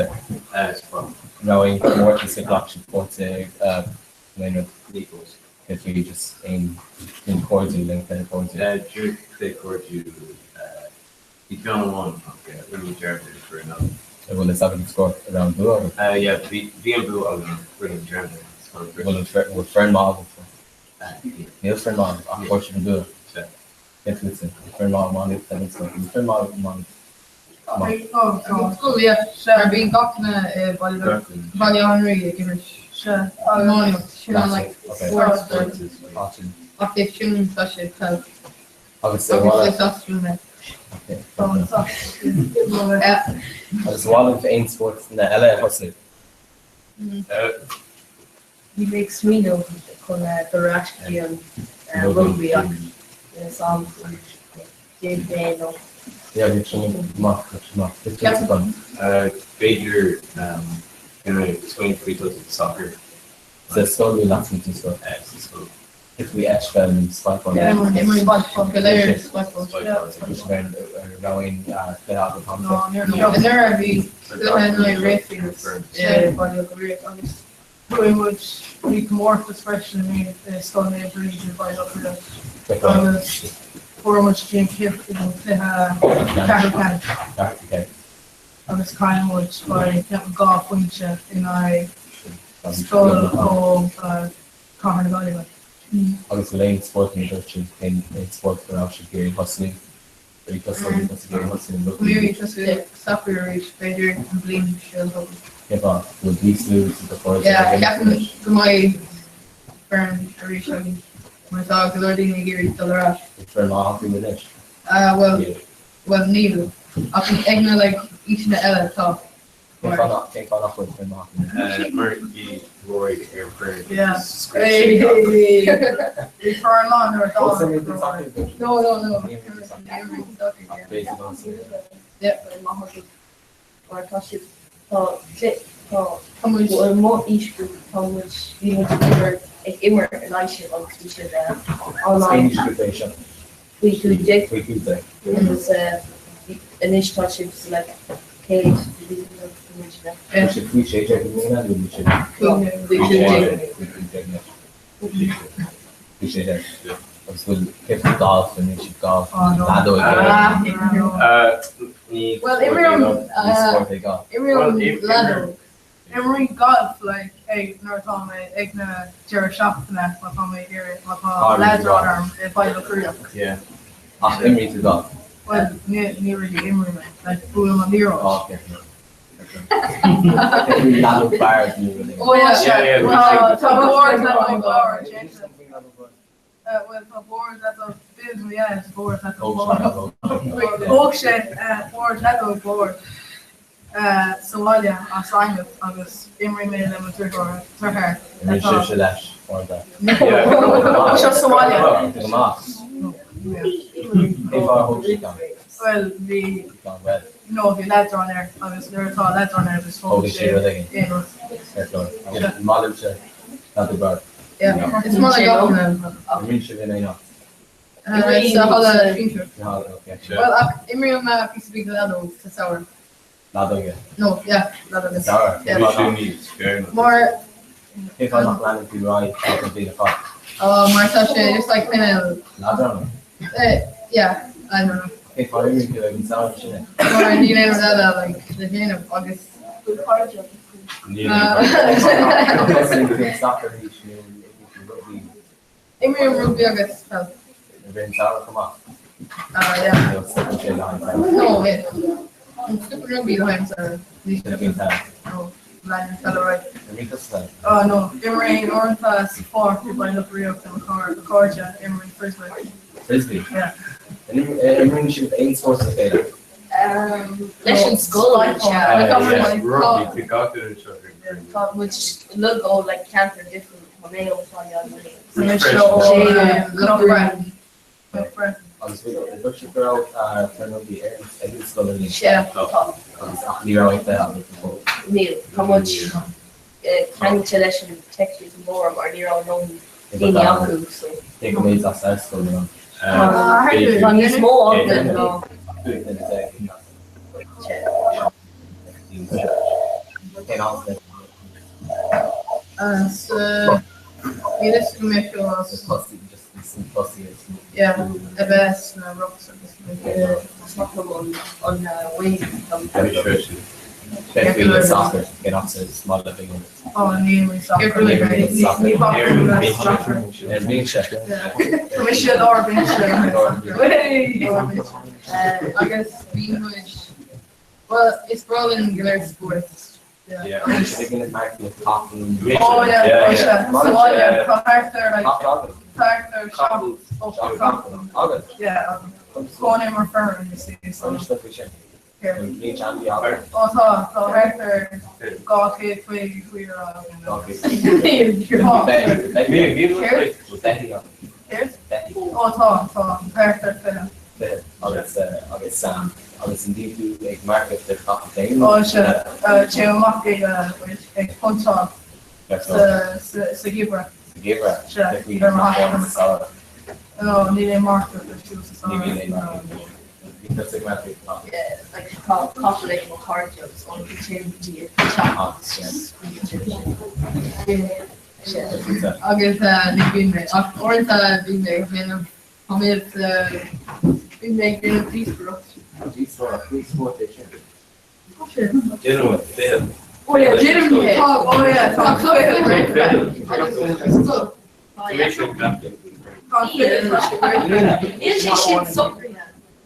é.
Spórt.
An raibh aon chomórtas a ghlac sibh páirt i nó aon rud?
Ní fós.
Céard faoi just aon aon cairdiúil, aon chluiche cairdiúil?
Díreach cluiche cairdiúil, bhí ceann amháin ach rinne mé dearmad ar an foireann eile.
An bhfuil fhios agat an scór, an raibh an bua agaibh?
Yeah, bhí bhí an bua againn ach rinne mé dearmad ar an scór.
Bhfuil an bhfuil foireann maith agaibh? Níl foireann maith agaibh ach fuair sibh an bua.
Sea.
Céard fútsa? Foireann maith iománaíocht ag an scoil. Bhí foireann maith iománaíocht maith.
Scoil, yeah. Mar bíonn gach duine i Baile Baile Átha an Rí ag imirt iománaíocht. Sin an like spórt. Ach é sin tá sé peil.
Agus
Agus is as sin mé.
Agus an mhaith libh aon spórtanna eile a thosnú?
Bhí mé ag smaoineamh chun dul ar ais go dtí an rugbaí ach is am déanfaidh mé é nó.
Yeah, bhí sin maith, bhí sin maith. Bhí sin fun.
B'fhéidir smaoineamh faoi dul chuig soccer.
Sa scoil nó lasmuigh den scoil?
Sa scoil.
Céard faoi eitpheil nó spikeball?
Yeah, imrím go léir spikeball.
Bhí sin ar raibh aon cluiche agat
No, anuraidh bhí cluiche in aghaidh Rayfield i Baile Átha Cliath agus
Bhuaigh muid, bhí comórtas freisin i i Scoil Naomh Bríd i Baile Átha Cliath agus fuair muid go dtí an cluiche ceathrú ceannais agus chaill muid by ceapaim 2 phointe in aghaidh scoil ó Cathair na Gaillimhe.
Agus le aon spórt nó dúirt sibh cén spórt go raibh sibh ag iarraidh thosnú?
Bhí tosú sacar arís, b'fhéidir an bhliain seo chugainn.
Cén fáth? Bhfuil níos lú de chairde
Yeah, ceapaim go mbeidh foireann arís againn mar tá go leor daoine ag iarraidh dul ar ais.
Foireann maith acu anois?
Bhuel, bhuel níl, ach ag na like aoiseanna eile tá.
Cén fáth nach, cén fáth nach bhfuil foireann maith acu?
Mar bhí Rory ar an bhfoireann.
Yeah. Bhí foireann maith nuair a d'fhág Rory.
No, no, no. Yeah.
Mar tá siad, tá, tá, tá muid, i mo aoisghrúpa, tá muid, bhí muid ag imirt, ag imirt in aghaidh sibh agus bhí sibh
Cén aoisghrúpa é seo?
Faoi 15.
Faoi 15.
Agus anois tá sibh sa like chéad division nó muidne.
Bhí sibh faoi 16 i mbliana nó bhí sibh
Faoi
15. Faoi 15 anois. Faoi 16. Agus bhfuil cé faoi golf an bhfuil sibh golf leadóg
Well imrím
Ní spórt é golf.
imrím leadóg.
Imrím galf like ag nuair atá mé ag na deireadh seachtaine má tá mé ag iarraidh má tá leadrán orm i Baile Locha Riach.
Yeah. Ach imríonn tú galf?
Bhuel ní ní really imrím é, like buailim an liathróid.
Oh, okay. Leadóg boird nó rud éigin.
Oh yeah, sure. Tá bord leadóg boird déanta. Bhuel tá bord leadóg bid yeah, it's bord leadóg boird. Thóg sé bord leadóg boird sa bhaile as adhmad agus imrím mé le mo dheartháir.
Imríonn sibhse leis, bord a.
Seo sa bhaile.
Go maith. Cén fáth ar thóg sé ceann?
Bhuel bhí
Gan bhuel.
no bhí leadrán air agus nuair atá leadrán air just
Thógann sé rud éigin.
aon rud.
Ar chlár. Maith libhse leadóg boird.
Yeah, is maith le gach duine.
Imríonn sibh in aon áit.
Sa halla sinsir.
Sa halla, ok.
Bhuel ach imrím píosa beag leadóg sa samhradh.
Leadóige?
No, yeah, leadóige.
Sa samhradh?
Yeah.
Cén fáth nach-
Mar
Cén fáth nach leanann tú ar aghaidh tríd an bhliain ar fad?
Oh, mar tá sé just like kind of
Leadránach?
Eh, yeah, I don't know.
Cén fáth ar imríonn tú ag an samhradh sin é?
Mar níl aon rud eile like le déanamh agus
Níl aon rud. Tosaíonn tú an sacar arís nó imríonn tú rugbaí?
Imrím rugbaí agus peil.
I rith an tsamhraidh chomh maith?
Ah, yeah.
Nó stopann sé le haghaidh an tsamhraidh?
No, yeah. Stopann rugbaí le haghaidh an tsamhraidh. Ní
Sin a bhíonn peil.
No, leanann peil ar aghaidh.
Imríonn tusa peil?
Oh no, imrím uaireanta sa pháirc i Baile Locha Riach le mo chairde, imrím frisbee.
Frisbee?
Yeah.
Imríonn sibh aon spórt le chéile?
Leis an scoil, sea.
Rugbaí, gach duine anseo ag rugbaí.
Tá muid uilig ó like ceantar difriúil, tá mé ó Bhaile Átha
Cliath.
Agus dúirt sibh go raibh foireann rugbaí ar ag an scoil ar líne.
Sea, tá.
Agus ach ní raibh aon cluiche agaibh go fóill.
Níl, tá muid ceangailte leis an Texas mór mar ní raibh a ndóthain daoine acu so.
Cé go mbeidh as ar scoil nó?
Tá níos mó againn ná.
15 duine. Cén áit?
Níl go mbeidh Yeah, a bheith sna Rocks agus
Is maith liom an wave.
Soccer, cén áit is maith libh ag imirt?
Ó, ní imrím soccer. Ní bhacaim le soccer.
Ar bhinse.
Tá mise i lár binse.
Agus bhí muid, bhuel, is breá linn go léir spórt.
Yeah.
Oh yeah, tá sé. Sa bhaile, tá thart ar like, thart ar 7, 8 capall. Yeah, cónaím mar fear you see, so. Here. Ó tá, tá thart ar 250 caora againn. Céard? Ó tá, tá, thart ar 20.
Agus agus agus an mbíonn tú ag marcaíocht ar chapall féin?
Ó sea, téim amach ag ag huntáil sa gheimhreadh.
Sa gheimhreadh?
Sea, ar mo thaithí. No, níl aon mharcaíocht ar siúl sa
Ní
samhradh.
bhíonn aon marcaíocht. Bíonn tusa ag marcaíocht ar chapall?
Yeah, like tá capall ag mo chairde agus an téim go dtí an teach.
Agus ní bhíonn mé ach uaireanta bhí mé ag déanamh Tá mé bhí mé ag déanamh díospóireacht.
Díospóireacht, ní spórt é sin.
Tá sé.
Déanann ficheall.
Ó yeah, déanaim é.
Tá, ó yeah, tá cluiche. Tá ficheall, tá sé great.
Níl sé sin socraithe.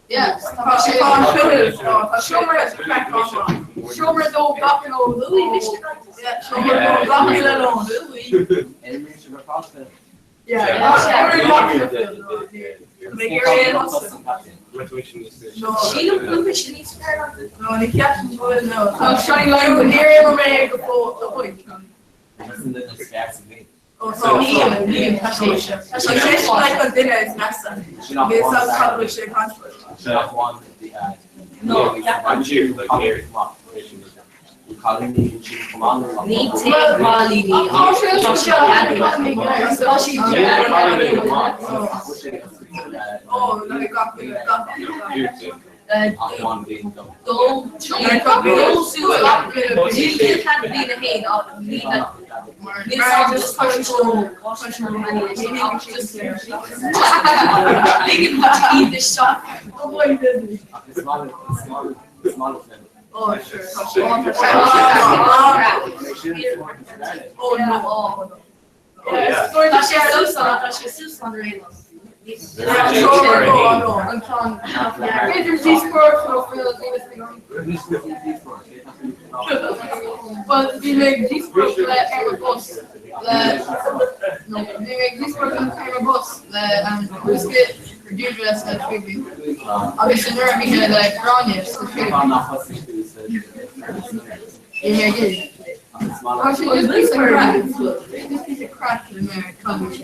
Yeah,
Tá sé tá an ficheall, tá seomra seomra dó gach lá. Yeah, seomra dó gach uile lá.
Imríonn sibh ar pháiste?
Sílim go bhfuil sé níos fearr ná.
No, ní cheapaim go bhfuil, no. Tá Johnny Lyons an níor imir mé go fóill a chuid. Ó tá níl, níl, tá sé. Tá sé like an duine is measa. Níl a fhios agam cad bhfuil sé ag caint faoi.
No, Ní téann cailíní ach tá sé Tá sí
Ó, le gach duine, gach duine.
Dó Níl cead bliain a haon ach níl níl Ligeann muid iad isteach.
Oh, sure. Tá sé Oh, no. Oh, no. Tá sé suas tá sé suas an réal. B'fhéidir díospóireacht nó Well, bhí mé ag díospóireacht le ar an bus le no, bhí mé ag díospóireacht ar an bus le Dúsca Deirdre sa Tríú agus anuraidh bhí mé le Gráinne sa Tríú. Bhí mé ag Tá sé just píosa craic. Just píosa craic le mé ar caint.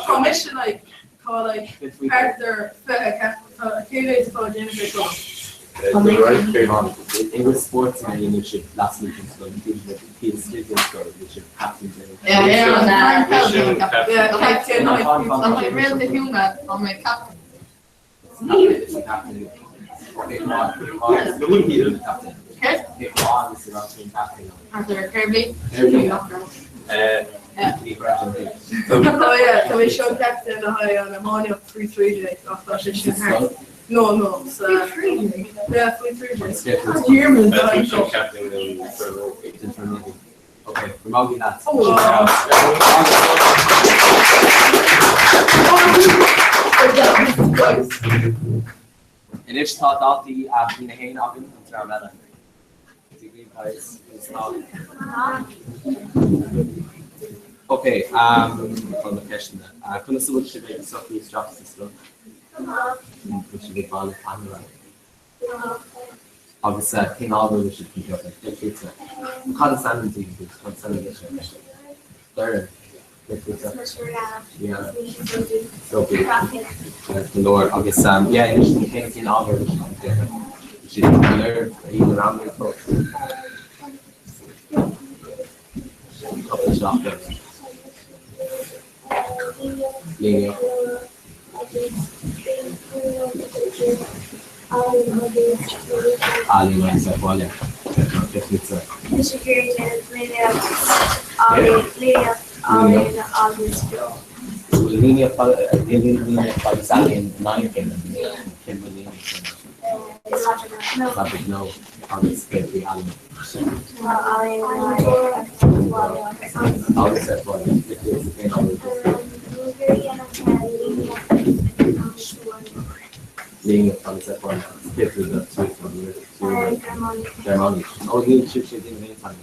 Tá mise like tá like thart ar 20 cé mhéad atá déanamh ag dul? Tá mé seo captain le haghaidh an iománaíocht faoi 13 ach tá sé sin thart. No, no, sa Yeah, faoi 13. Diarmuid
Okay, Ramogi lads. Anois tá daltaí a bhliain a haon againn an dream eile. Guys, it's not. Ok, chun na ceisteanna. Conas a bhfuil sibh ag socrú isteach sa scoil? An bhfuil sibh ag baile taitneamh ann? Agus cén ábhar a bhfuil sibh chun piocadh? Cé fútsa? Cad is ainm daoibh agus cad is ainm duitse? Doireann. Cé fútsa? Rihanna. Sophie. Go leor. Agus yeah, anois cén cén ábhar a bhfuil sibh chun piocadh? Bhfuil sibh go léir ag roghnú fós? Cúpla seachtain. Líníocht. Ealaín agus ar bhaile. Líníocht agus ealaín in aghaidh a chéile. Cén bhfuil líníocht ann? Agus céard faoi ealaín? Agus ar bhaile. Líníocht agus ar bhaile. Céard faoi do Gearmáinis. Ó níl sibhse ag déanamh aon teanga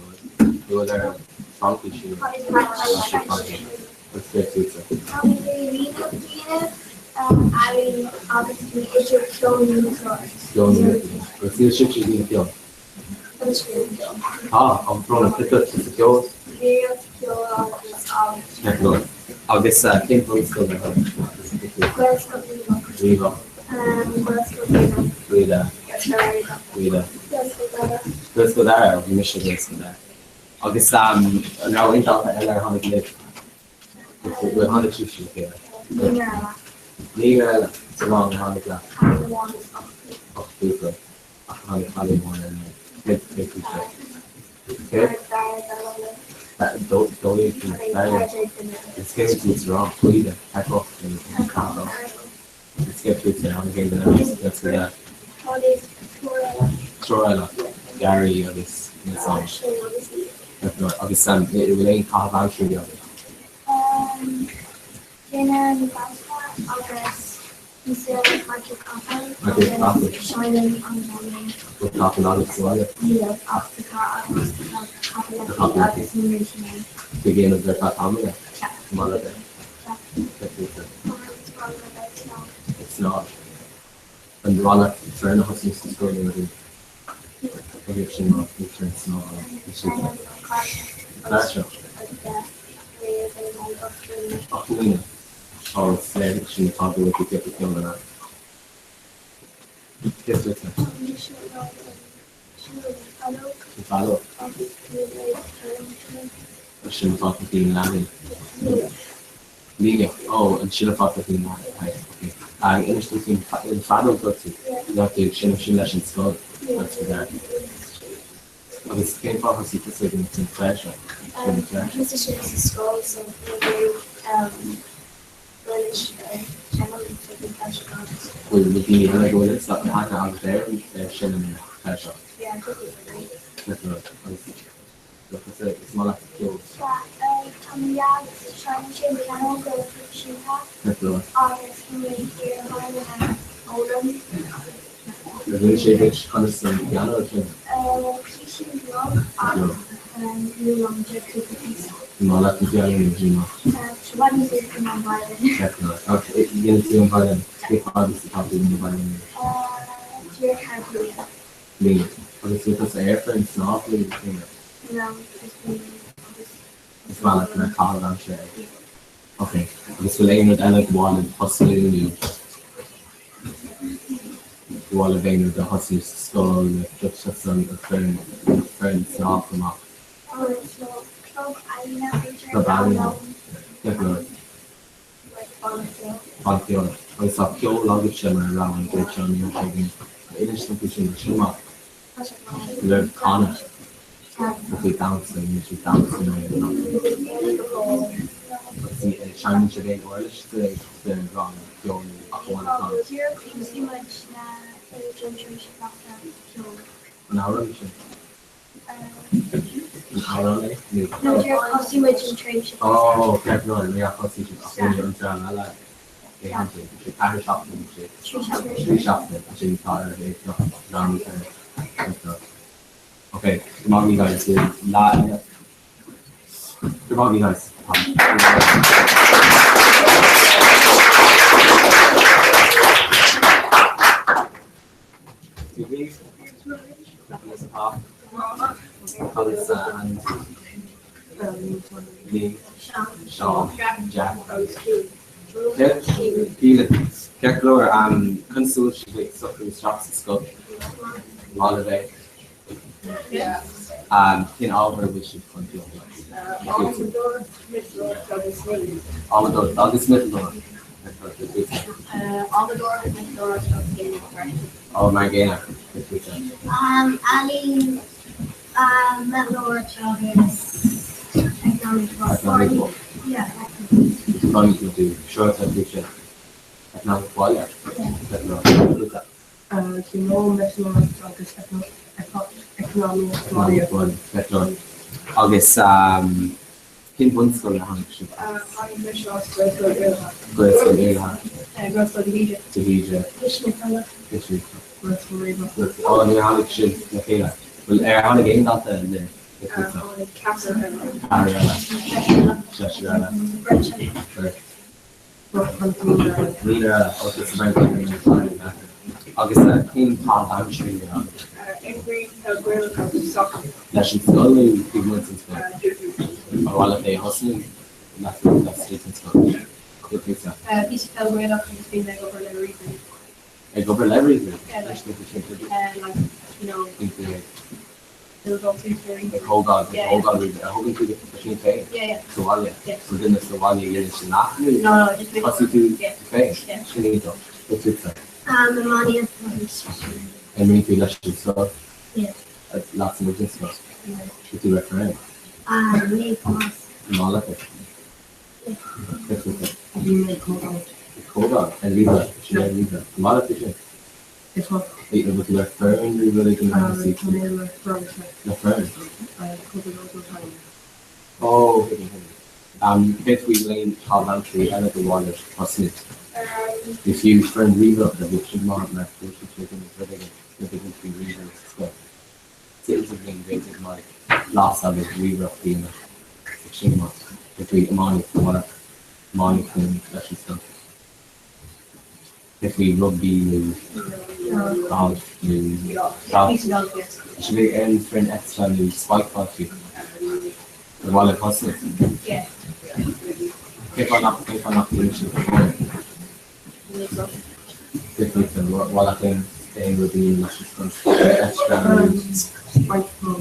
bhfuil ar Fraincis Agus céard fútsa? Ceol Agus níl sibhse ag déanamh ceoil? Tá, an brón cad atá sa cheol? Ceart go leor. Agus cén bhunscoil ar tháinig Riabhach. Riada. Riada. Gaelscoil Dara, bhí mise i Gaelscoil Dara. Agus an raibh aon dalta eile ar tháinig libh? Bhuel tháinig sibhse le chéile. Naonúr eile sa rang ar tháinig leat? 8 buachaill. Ach tháinig cailín amháin ar ndóigh. Cé cé fútsa? Cé? Dóigh Is cé tú sa rang? Caoimhe, Ceart go Is cé fútsa? Tháinig aon duine eile sa Ghaelscoil Dara? Triúr eile. Gary agus Nilsson. Agus an bhfuil aon chaitheamh aimsire agaibh?
Duine na Gaillimhe agus Mise Michael Capel agus seinnim an violin.
Bhfuil capall agat sa bhaile?
Níl, ach tá cara agam agus tá capall aici agus múineann sí mé.
Tú ag déanamh ar feadh tamaill é?
Sea.
Go maith leat é?
Sea.
Cé fútsa?
Tá mé ag scoil le bheith ag snámh.
Ag snámh. An mhaith leat traenáil thosnú sa scoil nó rudaí? Bhí sin mar bhí sin snámh bhí sin. Cláirseach. 8 mbliana. Tá léirigh sin atá go bhfuil tú ag ceol ar Cé fútsa? An feadóg. Sin atá faoi na leanaí. Líníocht. Ó, an sin atá faoi na leanaí. Ok. Inis dom faoin feadóg dúirt tú. Nach tú ag seinm sin leis an scoil? That's for that. Agus cén fáth ar thosaigh tusa ag imirt an chluiche seo?
Thosaigh sé sa scoil so uirlis ar seinm so bhí pléisiúr agat.
Bhfuil na daoine eile go bhfuil fhios agat aithne agat ar ar seinm an chluiche seo?
Yeah, cúpla duine.
Cúpla rud. Agus tusa, is maith leat ceol?
Yeah, tá mo dhaid, seinneann sé an pianó go proifisiúnta
Cúpla rud.
agus tá mé ag iarraidh a fhoghlaim.
Ar mhúin sé duit conas an pianó a sheinm?
Píosín beag ach níl liom de cúpla píosa.
An maith leat an pianó nó ní maith?
Tá i bhfad níos éasca ná an violin.
Ceart go leor. Ach dhéanann tú an violin, cé fad is atá tú ag an violin?
Díreach thar bliain.
Bliain. Agus bhfuil tusa ar foireann snámh nó cén rud?
No, just bliain agus.
Is maith leat mar caitheamh aimsire é? Ok. Agus bhfuil aon rud eile gur mhaith libh tosnú nó gur mhaith libh aon rud a thosnú sa scoil nó just just an foireann foireann snámh go maith?
So club ealaíne b'fhéidir.
Club ealaíne. Ceart go leor.
Like banna ceoil.
Banna ceoil. Agus tá ceol agaibhse mar rogha an gcuid seo níl sé againn. Inis dom faoi sin, tá sin maith.
Tá sé maith.
Libh canadh. Tá faoi damhsa, níl sé damhsa nó aon rud. Seinneann sibh aon uirlis sa rang ceoil nó ach amháin an canadh?
Díreach thosaigh muid na don tréimhse feasta ceoil.
An amhrán sin? An amhrán é?
No, díreach thosaigh muid an tréimhse feasta.
Ó, ceart go leor, ní ach thosaigh sibh ach bhfuil an dream eile é shampla, sé 4 seachtain sé 3 seachtain sin tá ar é rang ar Ok, go maith agaibh guys, lá eile. Go maith agaibh guys. Agus an Lee, Seán, Jack agus Keelan. Ceart go leor, conas a bhfuil sibh ag socrú isteach sa scoil? Maith libh é? Cén ábhar a bhfuil sibh chun dul?
Adhmadóireacht, miotalóireacht agus muileann.
Adhmadóireacht agus miotalóireacht.
Adhmadóireacht, miotalóireacht agus ceimic freisin.
Ó, mar an gcéanna.
Ealaín, miotalóireacht agus eacnamaíocht.
Eacnamaíocht, seo atá sin. Eacnamaíocht bhaile.
Gnó, miotalóireacht agus eacnamaíocht bhaile.
Agus cén bhunscoil ar tháinig sibh as?
Tháinig mise as Gaelscoil Iarlatha.
Gaelscoil Iarlatha.
Gaelscoil de hÍde.
De hÍde.
Misneach eile.
Misneach.
Gaelscoil Riabhach.
Ó, níor tháinig sibh le chéile. Bhuel, ar tháinig aon dalta le chéile?
Tháinig ceathrar eile.
Ceathrar eile.
Seisear eile.
Seisear eile.
Beirt.
Beirt. Agus cén caitheamh aimsire a Leis an scoil nó taobh amuigh den scoil? Ar mhaith leat é a thosnú laistigh den scoil?
Píosa peil Gaelach agus bhí mé ag obair le ríomhairí.
Ag obair le ríomhairí?
Like, you know,
Ag tógáil, ag tógáil ríomhaire. Ar thógann tú do machine féin? Sa bhaile? So duine sa bhaile a dhéanann sin leat nó thosaigh tú féin? Sin iontach. Go tusa.
Iománaíocht agus
Imríonn tú leis an scoil? Lasmuigh den scoil? Bhfuil tú ar foireann?
Naomh Tomás.
An maith leat é? Go tusa.
Bhí mé ag códáil.
Ag códáil? Ar ríomhaire? Sin ar ríomhaire. An maith leat é sin?
Is maith.
Bhí an le foireann nó rud éigin mar sin?
Tá mé le foireann sea.
Le foireann?
Cúpla rud ó tharla.
Ó, thuigim, thuigim. Céard faoi aon chaitheamh aimsire eile gur mhaith libh tosnú? Nó fiú foireann ríomhaireachta, bheadh siad maith mar bhfuil siad ag déanamh rud éigin, rud éigin faoi ríomhaireacht sa scoil. Sa idirbhliain b'fhéidir go mbeidh blas agaibh ríomhaireacht a dhéanamh. Bheadh sin go maith. Céard faoi iománaíocht, an maith leat iománaíocht leis an scoil? Céard faoi rugbaí nó golf nó golf? Sibh ar aon foireann eitpheile nó spikeáil fiú? Ar mhaith libh tosnú? Cén fáth nach cén fáth nach bhfuil sibh ar fóireann? Céard faoi ar mhaith leat aon aon rud a dhéanamh leis an scoil eitpheile nó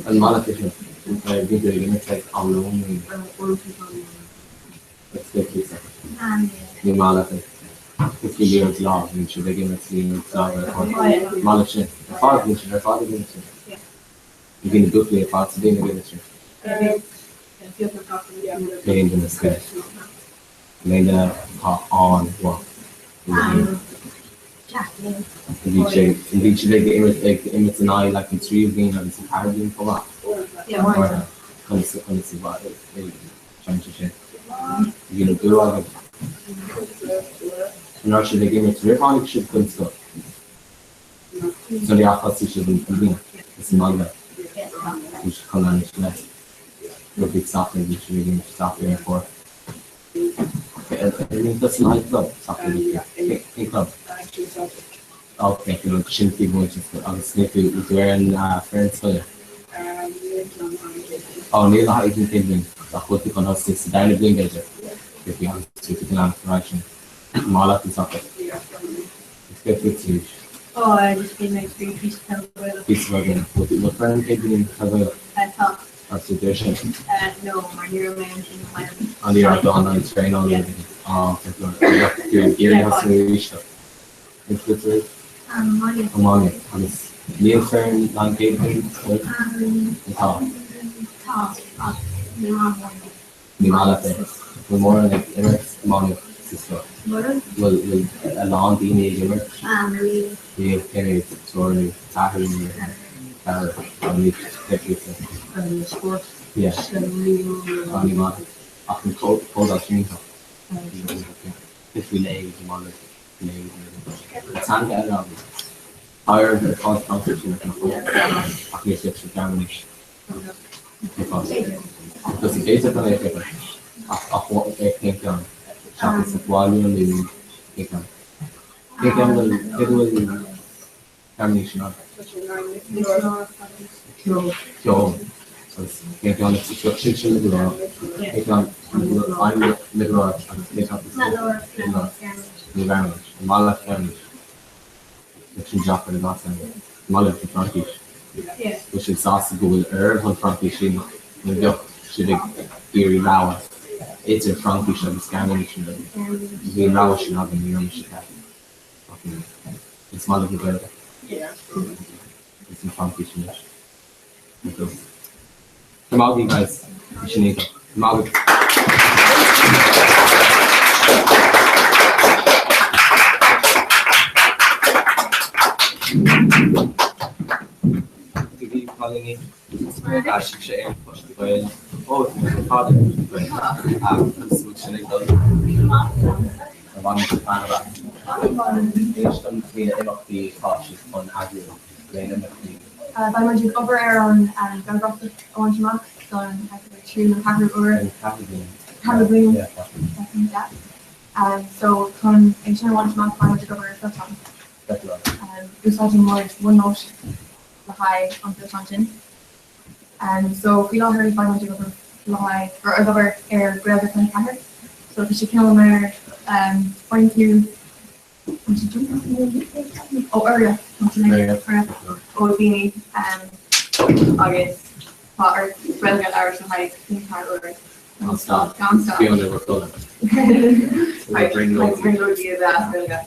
an maith leat é sin? Bhí tú ag imirt ag am lóin nó? Ní maith leat é. Céard faoi liathróid láimhe, bíonn sibh ag imirt liathróid láimhe ar fad. Maith leat sin. Ar fad, bíonn sibh ar fad ag imirt sin. Bhí na buachaillí ar fad sa bhliain ag imirt sin. Aon duine scoil. Aon duine atá an-mhaith. Bhí sé bhí siad ag imirt ag imirt in aghaidh like an tríú bhliain agus an ceathrú bliain chomh maith. Conas conas a bhain sé sin. Bhí na bua agaibh. An raibh siad ag imirt roimh tháinig sibh chun scoil? So ní thosaigh siad an bhliain is an manga bhí siad chun leanúint leis. Rugbaí soccer bhí siad ag imirt soccer ar fóir. An aghaidh club soccer bhí cén club? Ok, sin faoi bhuainte agus níl tú tú ar an foireann scoile? Ó níl le haghaidh an chéad bhliain ach bhfuil tú chun thosú sa darna bliain b'fhéidir? Bhí agus tú chun leanacht ar aghaidh sin. Maith leat an soccer. Is céard fút arís?
Ó, just bhí mé ag scríobh píosa peil Gaelach.
Píosa peil Gaelach. Bhfuil tú bhfuil foireann chéad bhliain peil Gaelach?
Tá.
Agus tú deir sin?
No, mar ní raibh mé ansin chun.
Ah, ní raibh tú ann an traenáil nó anything. Ah, okay, go leor. Tú ag iarraidh thosú arís though. Céard fút arís?
Iománaíocht.
Iománaíocht. Agus níl foireann an chéad bhliain? Bhfuil? Tá.
Tá, ach ní maith liom é.
Ní maith leat é. Bhfuil mórán ag imirt iománaíocht sa scoil?
Mórán?
Bhfuil bhfuil a lán daoine ag imirt?
Níl.
Níl. Cé mhéad? Triúr nó ceathrar nó ceathrar? Tá níos coitianta.
Spórt.
Yeah.
Níl.
Tá ní maith. Ach an comhdháil sin iontach. Is faoi léig ag iománaíocht léig. Teanga eile againn. Tá ar tá tá sin nach bhfuil ach níl siad sa Ghearmáinis. Is féidir chun é a ach ach é cén ceann seachas sa bhaile nó cén ceann? Cén ceann bhfuil cé go bhfuil Gearmáinis in ann? Ceol. Agus cén ceann is sin sin le go leor cén ceann feidhm le go leor agus cén ceann is ní Ghearmáinis. An maith leat Gearmáinis? Bheadh sin deacair i gcás eile. Maith libh an Fraincis. Bhfuil sibh sásta go bhfuil oraibh an Fraincis sin nó bheadh sibh ag iarraidh rogha idir Fraincis agus Gearmáinis nó bhí an rogha sin againn ní raibh mise ceart. Is maith libh an Ghaeilge. Is an Fraincis anois. Maith agaibh guys. Bhí sin iontach. Maith agaibh. Dia daoibh cailíní. D'aistrigh sé ar an phost go Gaeilge. Ó, tá sé fada. Conas a bhfuil sin ag dul? Ar bhain sibh taitneamh as? Inis dom faoi na imeachtaí atá sibh chun eagrú, raon imeachtaí.
Beidh muid ag obair ar an Ghaelbhratach a bhaint amach don tríú nó ceathrú uair.
Ceathrú bliain.
Ceathrú bliain. Yeah. So chun é sin a bhaint amach beidh muid ag obair ar fillteán. Úsáideann muid OneNote le haghaidh an fillteán sin. So faoi láthair beidh muid ag obair le haghaidh, or ag obair ar Gaeilge 24. So tá sé cineál mar faigheann tú Ó Oirle, ó daoine agus tá ort Gaeilge a labhairt le haghaidh 24 uair.
Gan stad.
Gan stad.
Fiú nuair a chodladh.
Brionglóidí a bheith as Gaeilge.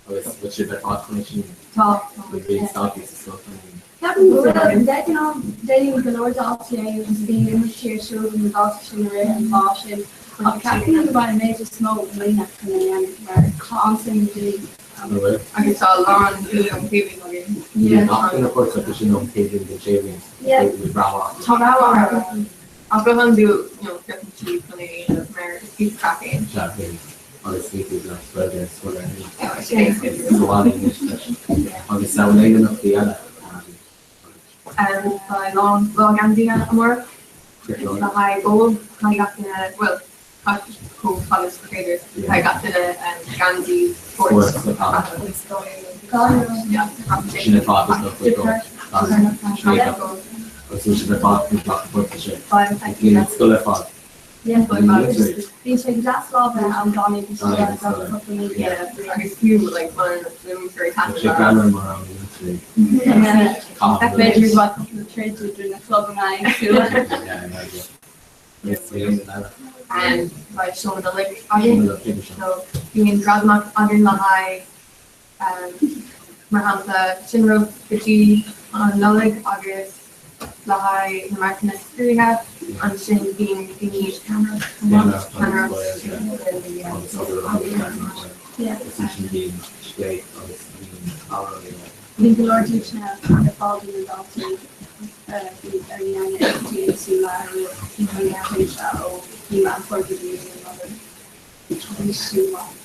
Agus bhfuil sibh ar fad chun é sin?
Tá.
Bhfuil aon daltaí sa scoil chun é?
Ceapaim go bhfuil. De ghnáth déanann go leor daltaí é agus bíonn imeachtaí ar siúl do na daltaí sin i rith an lá sin ach ceapaim go mbeidh an méid is mó i mbliana chun é a dhéanamh mar tá an-suim ag daoine
An bhfuil?
Agus tá a lán daoine ón chéad bhliain againn.
Bhí gach duine páirteach leis sin ón chéad bhliain don séú bhliain. Bhfuil rogha acu.
Tá rogha acu. Ach go hiondúil, you know, piocann siad chun é a dhéanamh mar is píosa craic é.
Sea, bhí. Agus bhí tú le Gaeilge ar scoil ar ndóigh. Sa bhaile anois leis. Agus an bhfuil aon imeachtaí eile?
Beidh lá lá geansaí amárach le haghaidh ól, caithfidh gach duine, bhuel, caithfidh chomh fada is gur féidir, caithfidh gach duine geansaí spóirt a chaitheamh.
Sin ar fad is dócha go Agus bhfuil sibh ar fad chun glacadh páirt leis sin? Bíonn an scoil ar fad.
Bhí sé go deas lá bheith ann gan éadaí scoile ar feadh cúpla mí.
Agus fiú like mar na múinteoirí
Tá sé greannmhar mar am na múinteoirí.
B'fhéidir go bhfuil cúpla troid idir na clubanna éagsúla.
Beidh seó na Nollag againn. So bíonn gradam againn le haghaidh mar shampla tinreamh go dtí an Nollaig agus. le haghaidh na marcanna scrúdaithe, ansin bíonn daoine Bhí go leor deiseanna ar fáil do na daltaí a bhí ar dhéanamh ag DAC lá a raibh tréimhse ó mhí Meán Fómhair go dtí mí na Nollag.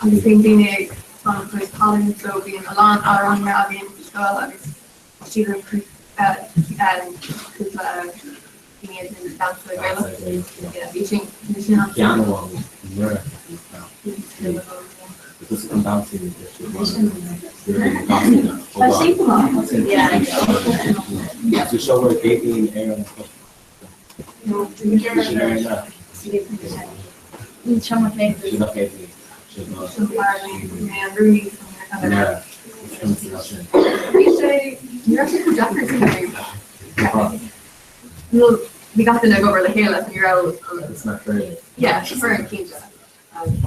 Agus bíonn daoine ag fanacht cuid talún so bíonn a lán amhránaithe againn sa scoil agus sílim cúpla daoine a dhéanann damhsa Gaelach. Bhí sin bhí sin an
Ceann amháin nuair a Is an damhsa
Tá sí go maith.
Seo bhur gcéad bliain ar an
Bhí gach duine ag obair le chéile ní raibh Yeah, foireann cinnte agus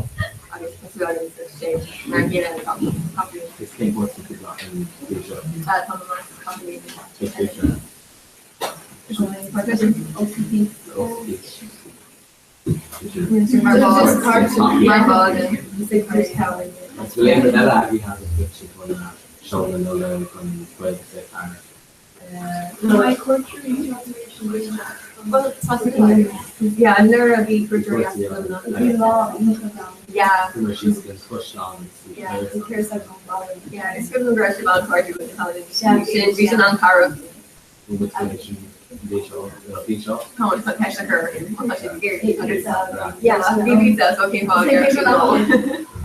tá súil agam sa sé mar an gcéanna gach bliain. Tá mé mar caipiléir.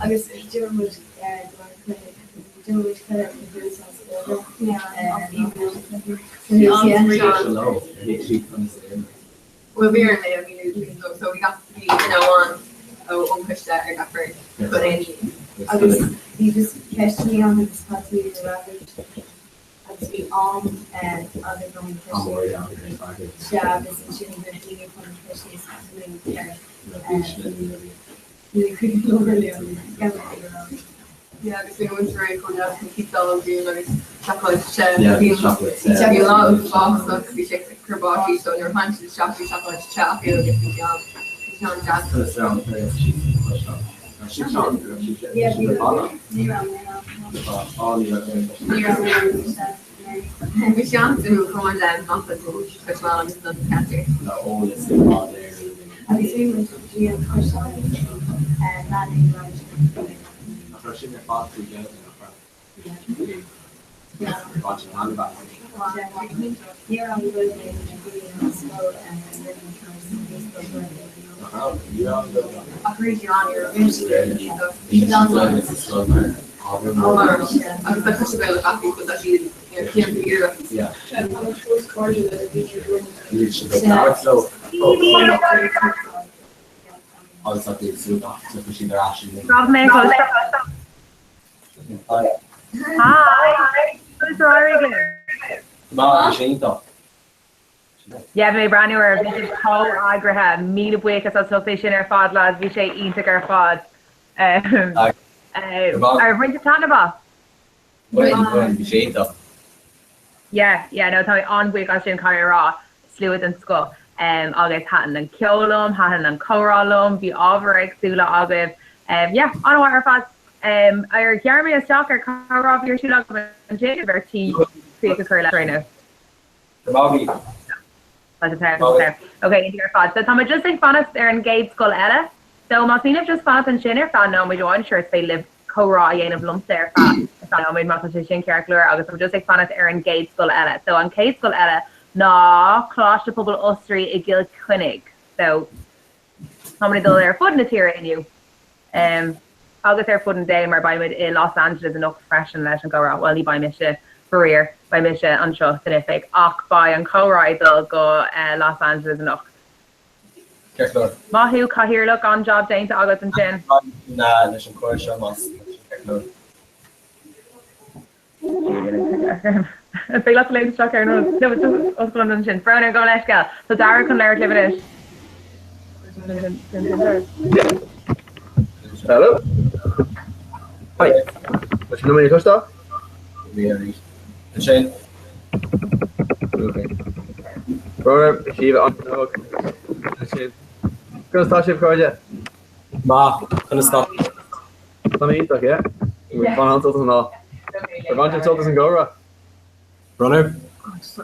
Agus d'imir muid d'imir muid cluiche
Well bhí ar mé a míniú so bhí gach bhí duine amháin ó ón choiste ar gach foireann but any
Agus bhí just ceisteanna ann agus tá tú ag freagairt agus bhí am againn don ceisteanna. Sea agus ansin bhí daoine chun na ceisteanna a
Yeah agus bhí múinteoirí chomh deas chun pizza a fháil agus seacláid te. Bhí bhí lá uafásach bhí sé ag cur báistí so nuair a tháinig siad isteach bhí seacláid te acu agus bhí sé an bhí sé an-deas. Bhí sé an-suimiúil chomh maith le mapa don chaisleán agus don cheantar.
Agus bhí muid bhí an caisleán leanaí
Nach raibh sin ar fad faoi Ghaeilge nach raibh? Bhain sin an-mhaith.
Ní raibh an Ghaeilge ag daoine an scoil roimh an turas
Nach raibh? Ní raibh an Ghaeilge.
Ach rinne siad an-iarracht.
Bhí an Ghaeilge sa scoil mar ábhar mór.
Agus tá coiste Gaelach acu so tá siad déanamh iarracht.
Níl siad ag labhairt leo. Agus tá siad súil gach tiocfaidh siad ar ais in
Raibh mé Hi! Conas ar éirigh libh?
Maith, bhí sé iontach.
Yeah, bhí mé ag breathnú air, bhí sibh chomh eagraithe, míle buíochas as ucht é sin ar fad lads, bhí sé iontach ar fad. Ar bhain sibh taitneamh as?
Bhain, bhain, bhí sé iontach.
Yeah, yeah, no, tá mé an-bhuíoch as sin, caithfidh mé a rá, slua den scoth. Agus thaitin an ceol liom, thaitin an comhrá liom, bhí ábhair éagsúla agaibh. Yeah, an-mhaith ar fad. Ar ghearr mé isteach ar chomhrá a bhí ar siúl agaibh ansin, ar tí críoch a chur leis right now?
Bobby.
Ok, ar fad. So tá mé just ag fanacht ar an gcéad scoil eile. So más mian libh just fanacht ansin ar feadh nóiméid amháin, sure is féidir libh comhrá a dhéanamh liomsa ar feadh ar feadh nóiméid má tá sé sin ceart go leor agus tá mé just ag fanacht ar an gcéad scoil eile. So an chéad scoil eile ná Coláiste Pobail Osraí i gCill Chainnigh. So Táimid ag dul ar fud na tíre inniu agus ar fud an domhain mar beidh muid i Los Angeles anocht freisin leis an gcomhrá. Bhuel, ní beidh mise, faraor, beidh mise anseo san oifig ach beidh an comhrá ag dul go Los Angeles anocht.
Ceart go leor.
Maith thú, Cathaoirleach, an-jab déanta agat ansin.
Leis an chomhrá seo, más ceart go leor.
Beidh leat léim isteach ar an rud. No, oscail an rud ansin. Brón orm, gabh mo leithscéal. Tá Dara chun labhairt libh anois.
Hello. Hi. Tá sin mé cloisteáil?
Bhí arís. Ansin. Okay.
Brón orm, Síomha an-ghnóthach ansin. Conas tá sibh, chairde?
Maith, conas tá?
Tá mé iontach, yeah. Bhain an-sult as an lá. Ar bhain sibh sult as an gcomhrá?
Brón orm?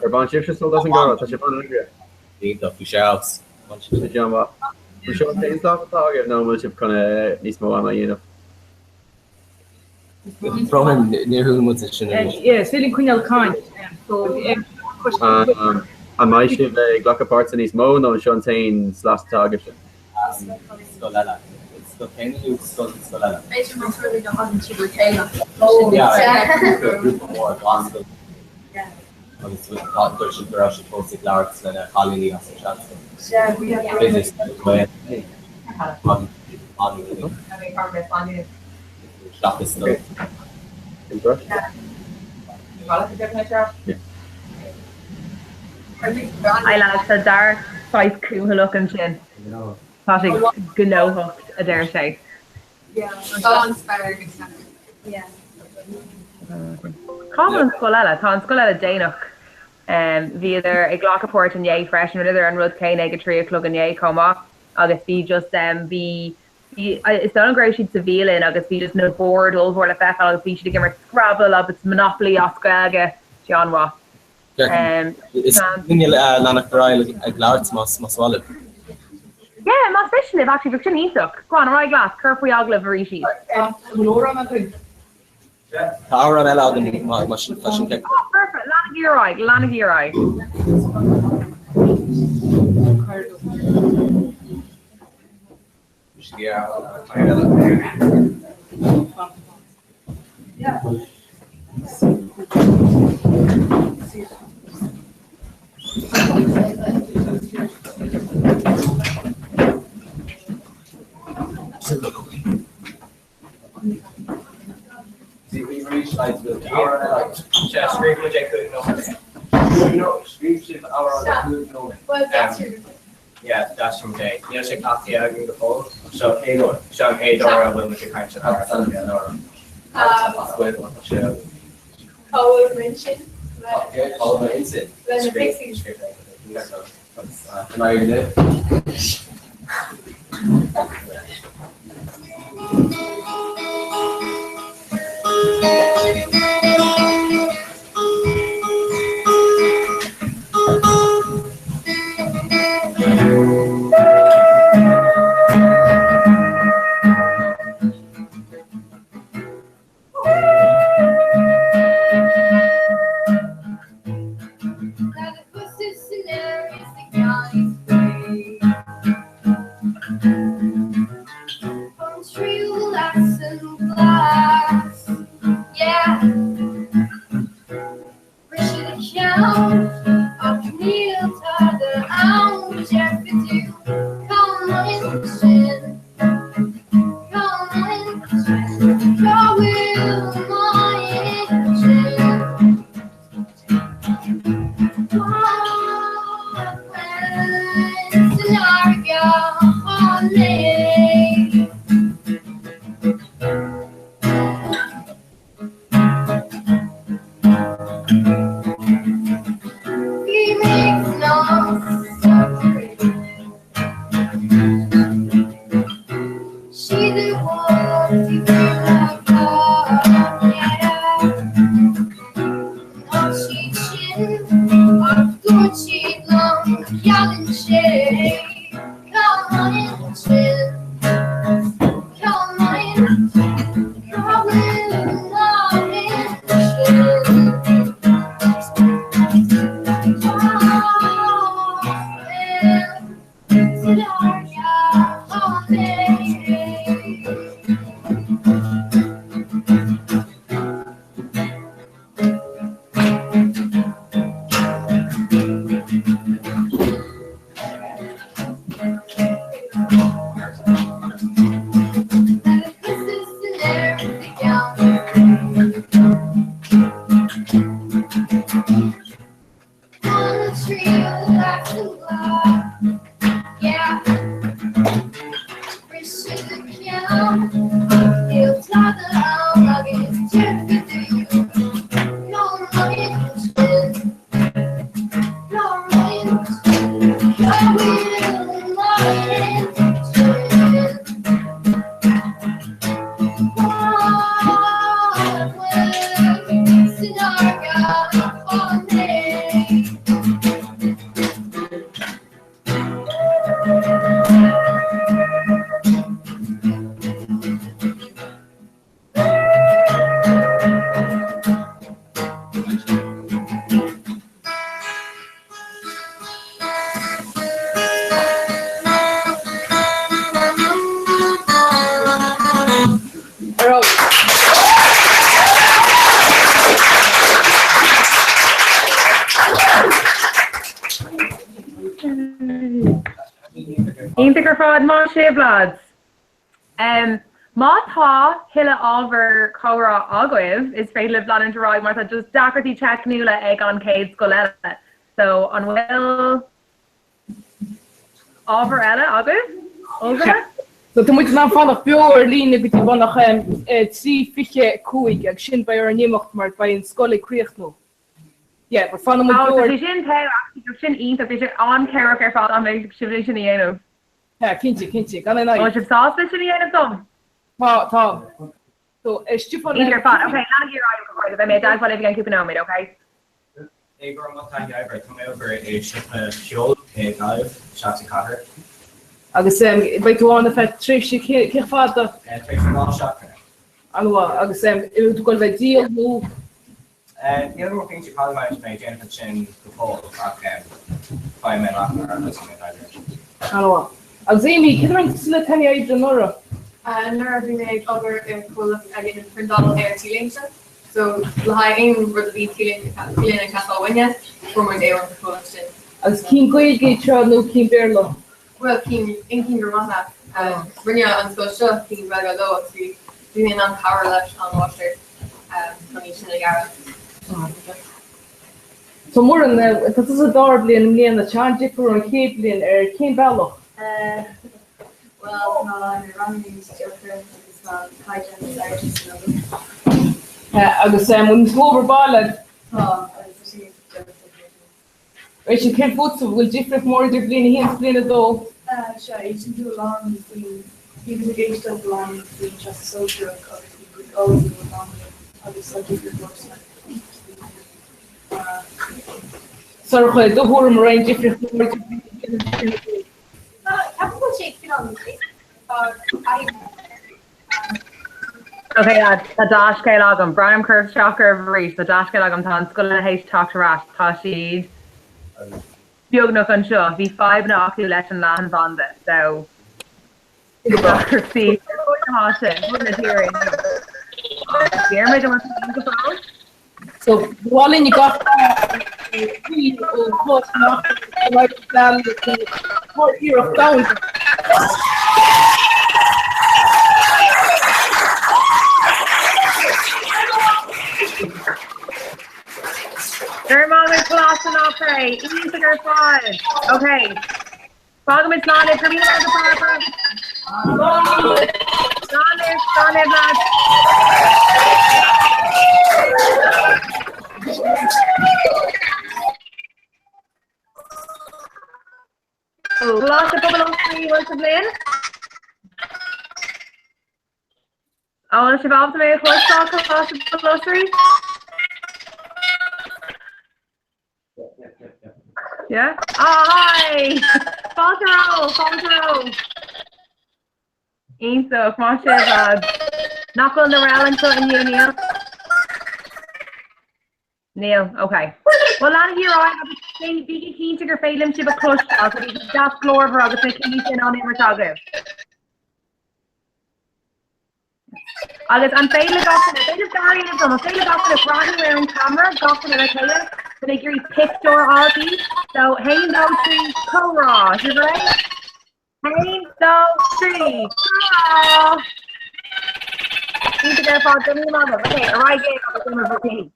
Ar bhain sibhse sult as an gcomhrá? Tá sibh an-eagraithe.
Iontach, bhí sé ar fheabhas.
Bhí sé an-mhaith. An seo an t-aon slot atá agaibh nó an bhfuil sibh chun níos mó ama a dhéanamh?
Brón orm, níor chuala muid é sin arís.
Yeah, is féidir linn coinneáil ag caint.
An mbeidh sibh ag glacadh páirt sa níos mó nó an seo an t-aon slot atá agaibhse?
Scoil eile. Scoil céanna nó scoil scoil eile?
B'fhéidir más rud é go thagann siad le chéile.
Grúpa mór gan scoil agus dúirt siad go raibh siad fós ag labhairt lena chailíní as an seanscoil. B'fhéidir scoil Ghael.
Hi lads, tá Darach saghas cúthaileach ansin. Tá sé gnóthach, a deir sé. Cá bhfuil an scoil eile? Tá an scoil eile déanach. Bhíodar ag glacadh páirt inné freisin, rinneadar an rud céanna ag a 3 a chlog inné chomh maith agus bhí just bhí bhí is dóigh liom go raibh siad sa bhialann agus bhí just na boird ollmhór le feiceáil agus bhí siad ag imirt Scrabble agus Monopoly as Gaeilge. Bhí an-mhaith.
Is féidir linn leanacht ar aghaidh ag labhairt más más maith libh.
Yeah, más miste libh, actually, bheadh sin iontach. Go on, ar aghaidh leat, cuir faoi agallamh arís iad.
An bhfuil amhrán againn?
Tá amhrán eile againn má sin tá sin ceart.
Oh, perfect, leanaigí ar aghaidh, leanaigí ar aghaidh.
Níl sé cleachtaithe againn go fóill. Seo seo an chéad uair a bhfuil muid ag caint ar
Cá bhfuil m'intinn? Le na Pixies.
Iontach ar fad, maith sibh lads. Má tá tuilleadh ábhar comhrá agaibh, is féidir libh leanúint ar aghaidh mar tá just deacrachtaí teicniúla ag an chéad scoil eile. So an bhfuil ábhar eile agaibh? Ullmhaithe?
So tá muid in ann fanacht beo ar líne go dtí beagnach 3:25 agus sin beidh orainn imeacht mar beidh an scoil ag críochnú. Yeah, but fanfaidh muid beo ar.
Tá sé sin togha, sin iontach, bhí sé an-chabhrach ar fad dá mbeadh sibh é sin a dhéanamh.
Yeah, cinnte, cinnte, gan aon fhadhb.
An bhfuil sibh sásta sin a dhéanamh dom?
Tá, tá. So, Stiofán.
Iontach ar fad. Ok, leanaigí ar aghaidh, a chairde. Beidh mé i dteagmháil libh i gceann cúpla nóiméad, ok?
Go raibh maith agat oibre. Tá mé ag obair i siopa ceoil i Gaillimh, isteach sa chathair.
Agus beidh tú ann ar feadh tréimhse cé chomh fada?
Tréimhse dhá seachtaine.
An-mhaith. Agus an bhfuil tú ag dul a bheith ag díol nó?
Níl mé cinnte cad a bheidh mé ag déanamh ansin go fóill ach beidh mé amach mar a thosaigh mé ag obair.
An-mhaith. Agus Amy, céard a rinne tusa le taithí oibre anuraidh?
Anuraidh bhí mé ag obair i comhlacht a dhéanann priontáil ar T-léinte. So le haghaidh aon rud a bhí T-léine ag teastáil uainne, fuair muid é ón chomhlacht sin.
Agus cinn Gaeilge iad seo nó cinn Béarla?
Bhuel, cinn, aon cinn gur maith leat. Rinne an scoil seo cinn Gaeilge leo agus bhí bhí mé in ann cabhrú leis an mháistir chun iad sin a dhearadh.
So Muireann, tá tusa sa dara bliain i mbliana, tá an-difear ón chéad bhliain ar cén bealach?
Bhuel, tá na ranganna níos deacra agus tá an caighdeán níos airde san obair.
Agus an bhfuil níos mó obair baile?
Tá, agus tá sé níos deacra freisin.
Rachel, céard fútsa, an bhfuil difríocht mór idir bliain a haon is bliain a dó?
Sea, éisteann tú a lán faoin, bíonn tú ag éisteacht a lán faoin Teastas Sóisearach agus bíonn tú ag ullmhú a lán agus tá difríocht mór sna
Sorcha, i do thuairim, an raibh aon difríocht mór idir bliain a haon agus bliain a dó?
Ok lads, tá dea-scéal agam. Breathnaím cur isteach oraibh arís. Tá dea-scéal agam, tá an scoil eile théis teacht ar ais. Tá siad beagnach anseo. Bhí fadhbanna acu leis an leathanbhanda, so deacrachtaí ar fud na háite, fud na tíre inniu. Diarmuid, an bhfuil tú linn go fóill?
So, ba mhaith linn gach faoi ó Choláiste na Iarracht domhanda.
Go raibh maith agat Coláiste an Eachréidh, iontach ar fad. Ok. Fágaimid slán libh, go raibh míle maith agat Barbara. Slán libh, slán libh lads. Coláiste Pobail Osraí, bhfuil sibh linn? An bhfuil sibh ábalta mé a chloisteáil Coláiste Pobail Osraí? Yeah? Oh, hi! Fáilte romhaibh, fáilte romhaibh. Iontach, maith sibh, lads. Nach bhfuil Narelle anseo inniu, níl? Níl, ok. Well, leanaigí ar aghaidh agus bígí cinnte gur féidir liom sibh a chloisteáil, so bígí deas glórmhar agus na cluichí sin á n-imirt agaibh. Agus an féidir le gach duine, féidir gar a dhéanamh dom, an féidir le gach duine breathnú ar an camera, gach duine le chéile, tá mé ag iarraidh pictiúr a fháil díbh. So, haon, dó, trí, comhrá. Sibh réidh? Haon, dó, trí, comhrá! Iontach ar fad, go raibh míle maith agaibh. Ok, ar aghaidh libh agus imir bhur gcluichí.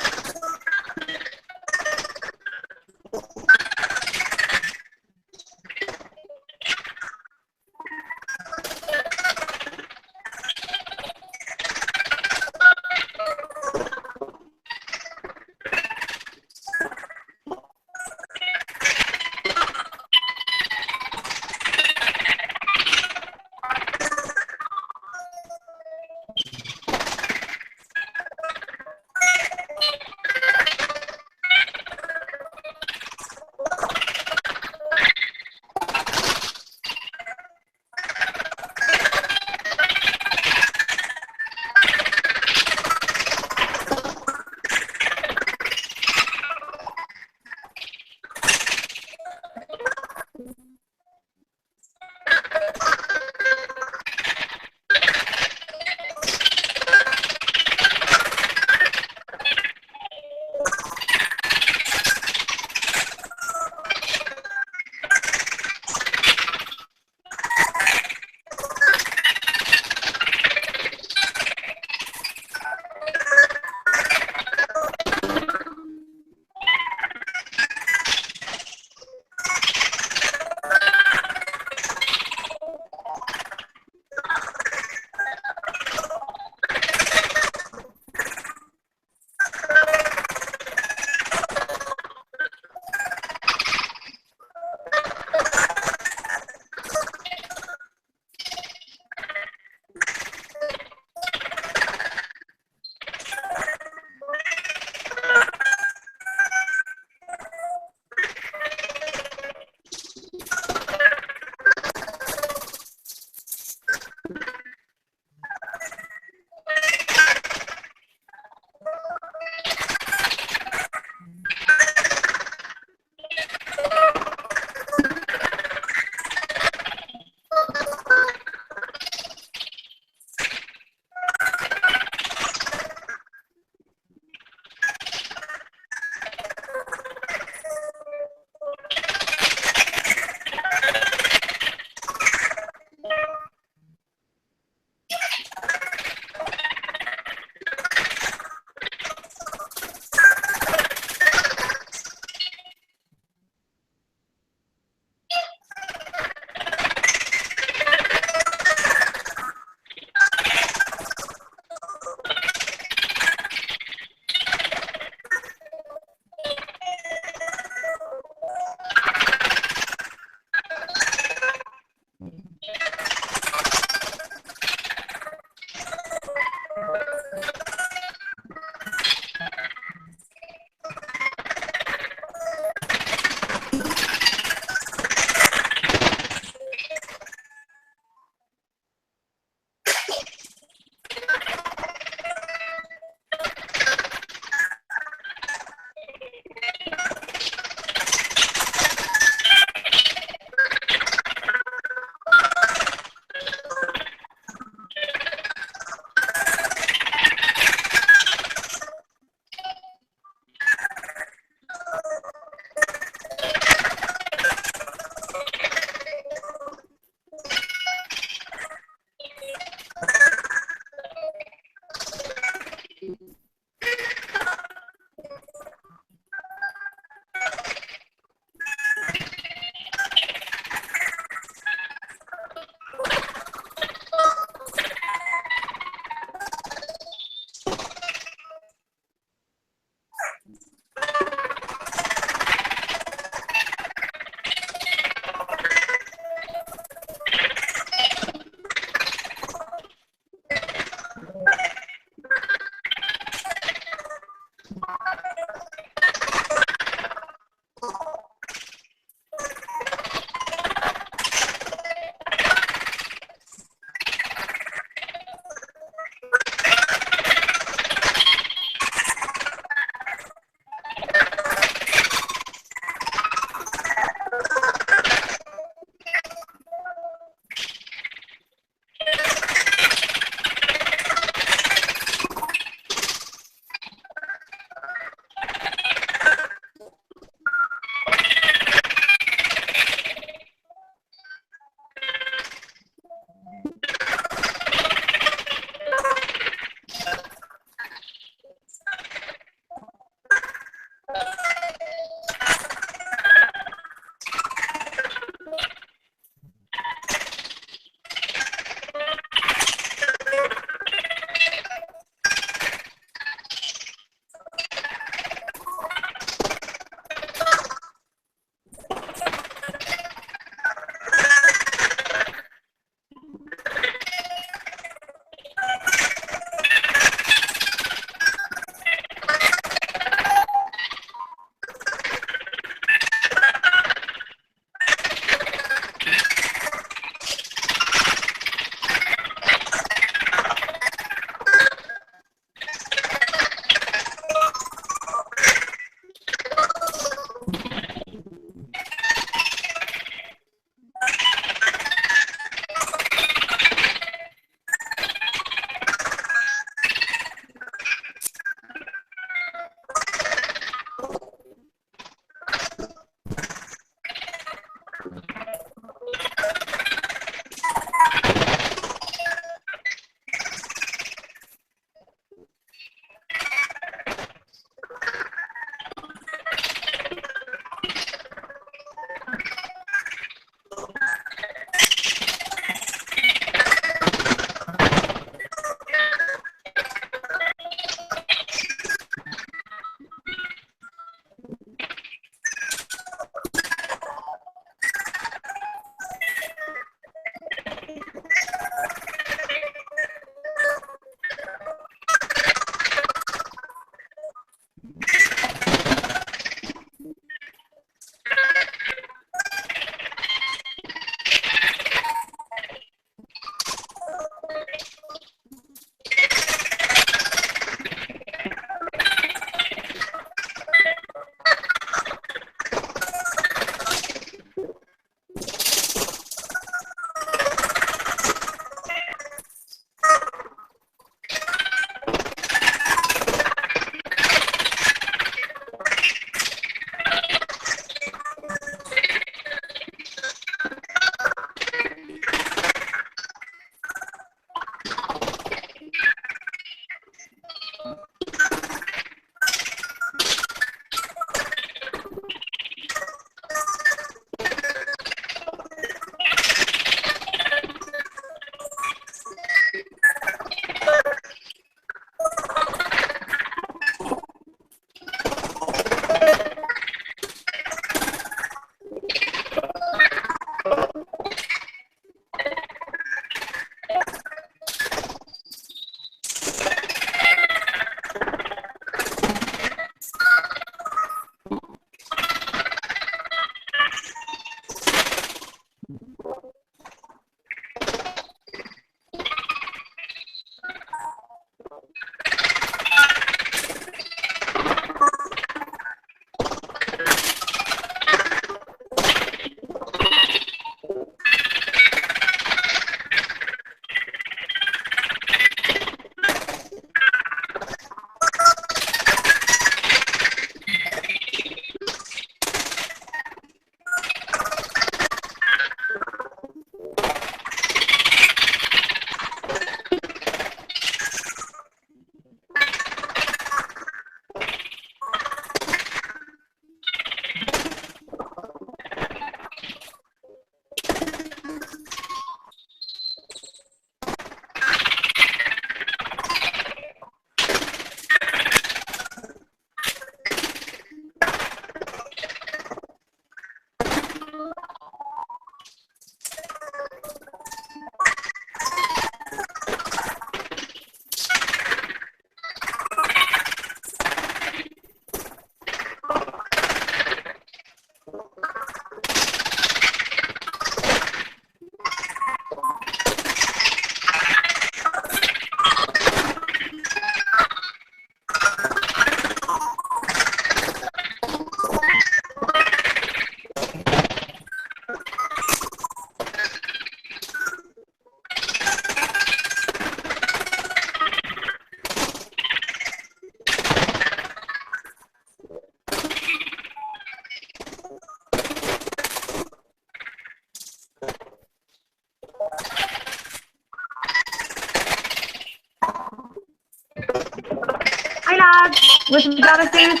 Hi lads, bhfuil sibh glan suas?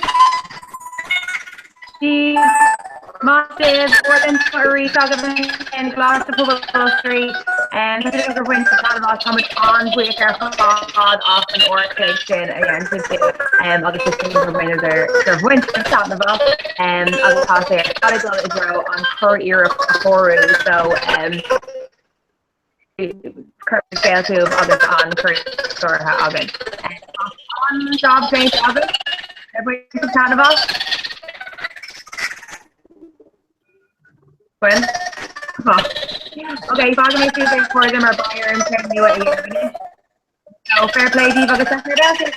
Maith sibh, Orlin arís agaibh i gColáiste Pobail Osraí. Tá súil agam gur bhain sibh taitneamh as, táimid an-bhuíoch ar fad as an ardchuid sin a dhein sibh agus is cinnte gur bhaineadar gur bhain sibh taitneamh as agus tá sé ar fad ag dul i dtreo an churiarracht a shárú so Cuir scéal chugaibh agus an churiarracht sáraithe againn. An-jab déanta agaibh. Ar bhain sibh taitneamh as? Bhain? Ok, fágfaidh mé suas ag cairde mar beidh orm ceann nua a dhéanamh anois. So fair play daoibh agus feicfidh mé.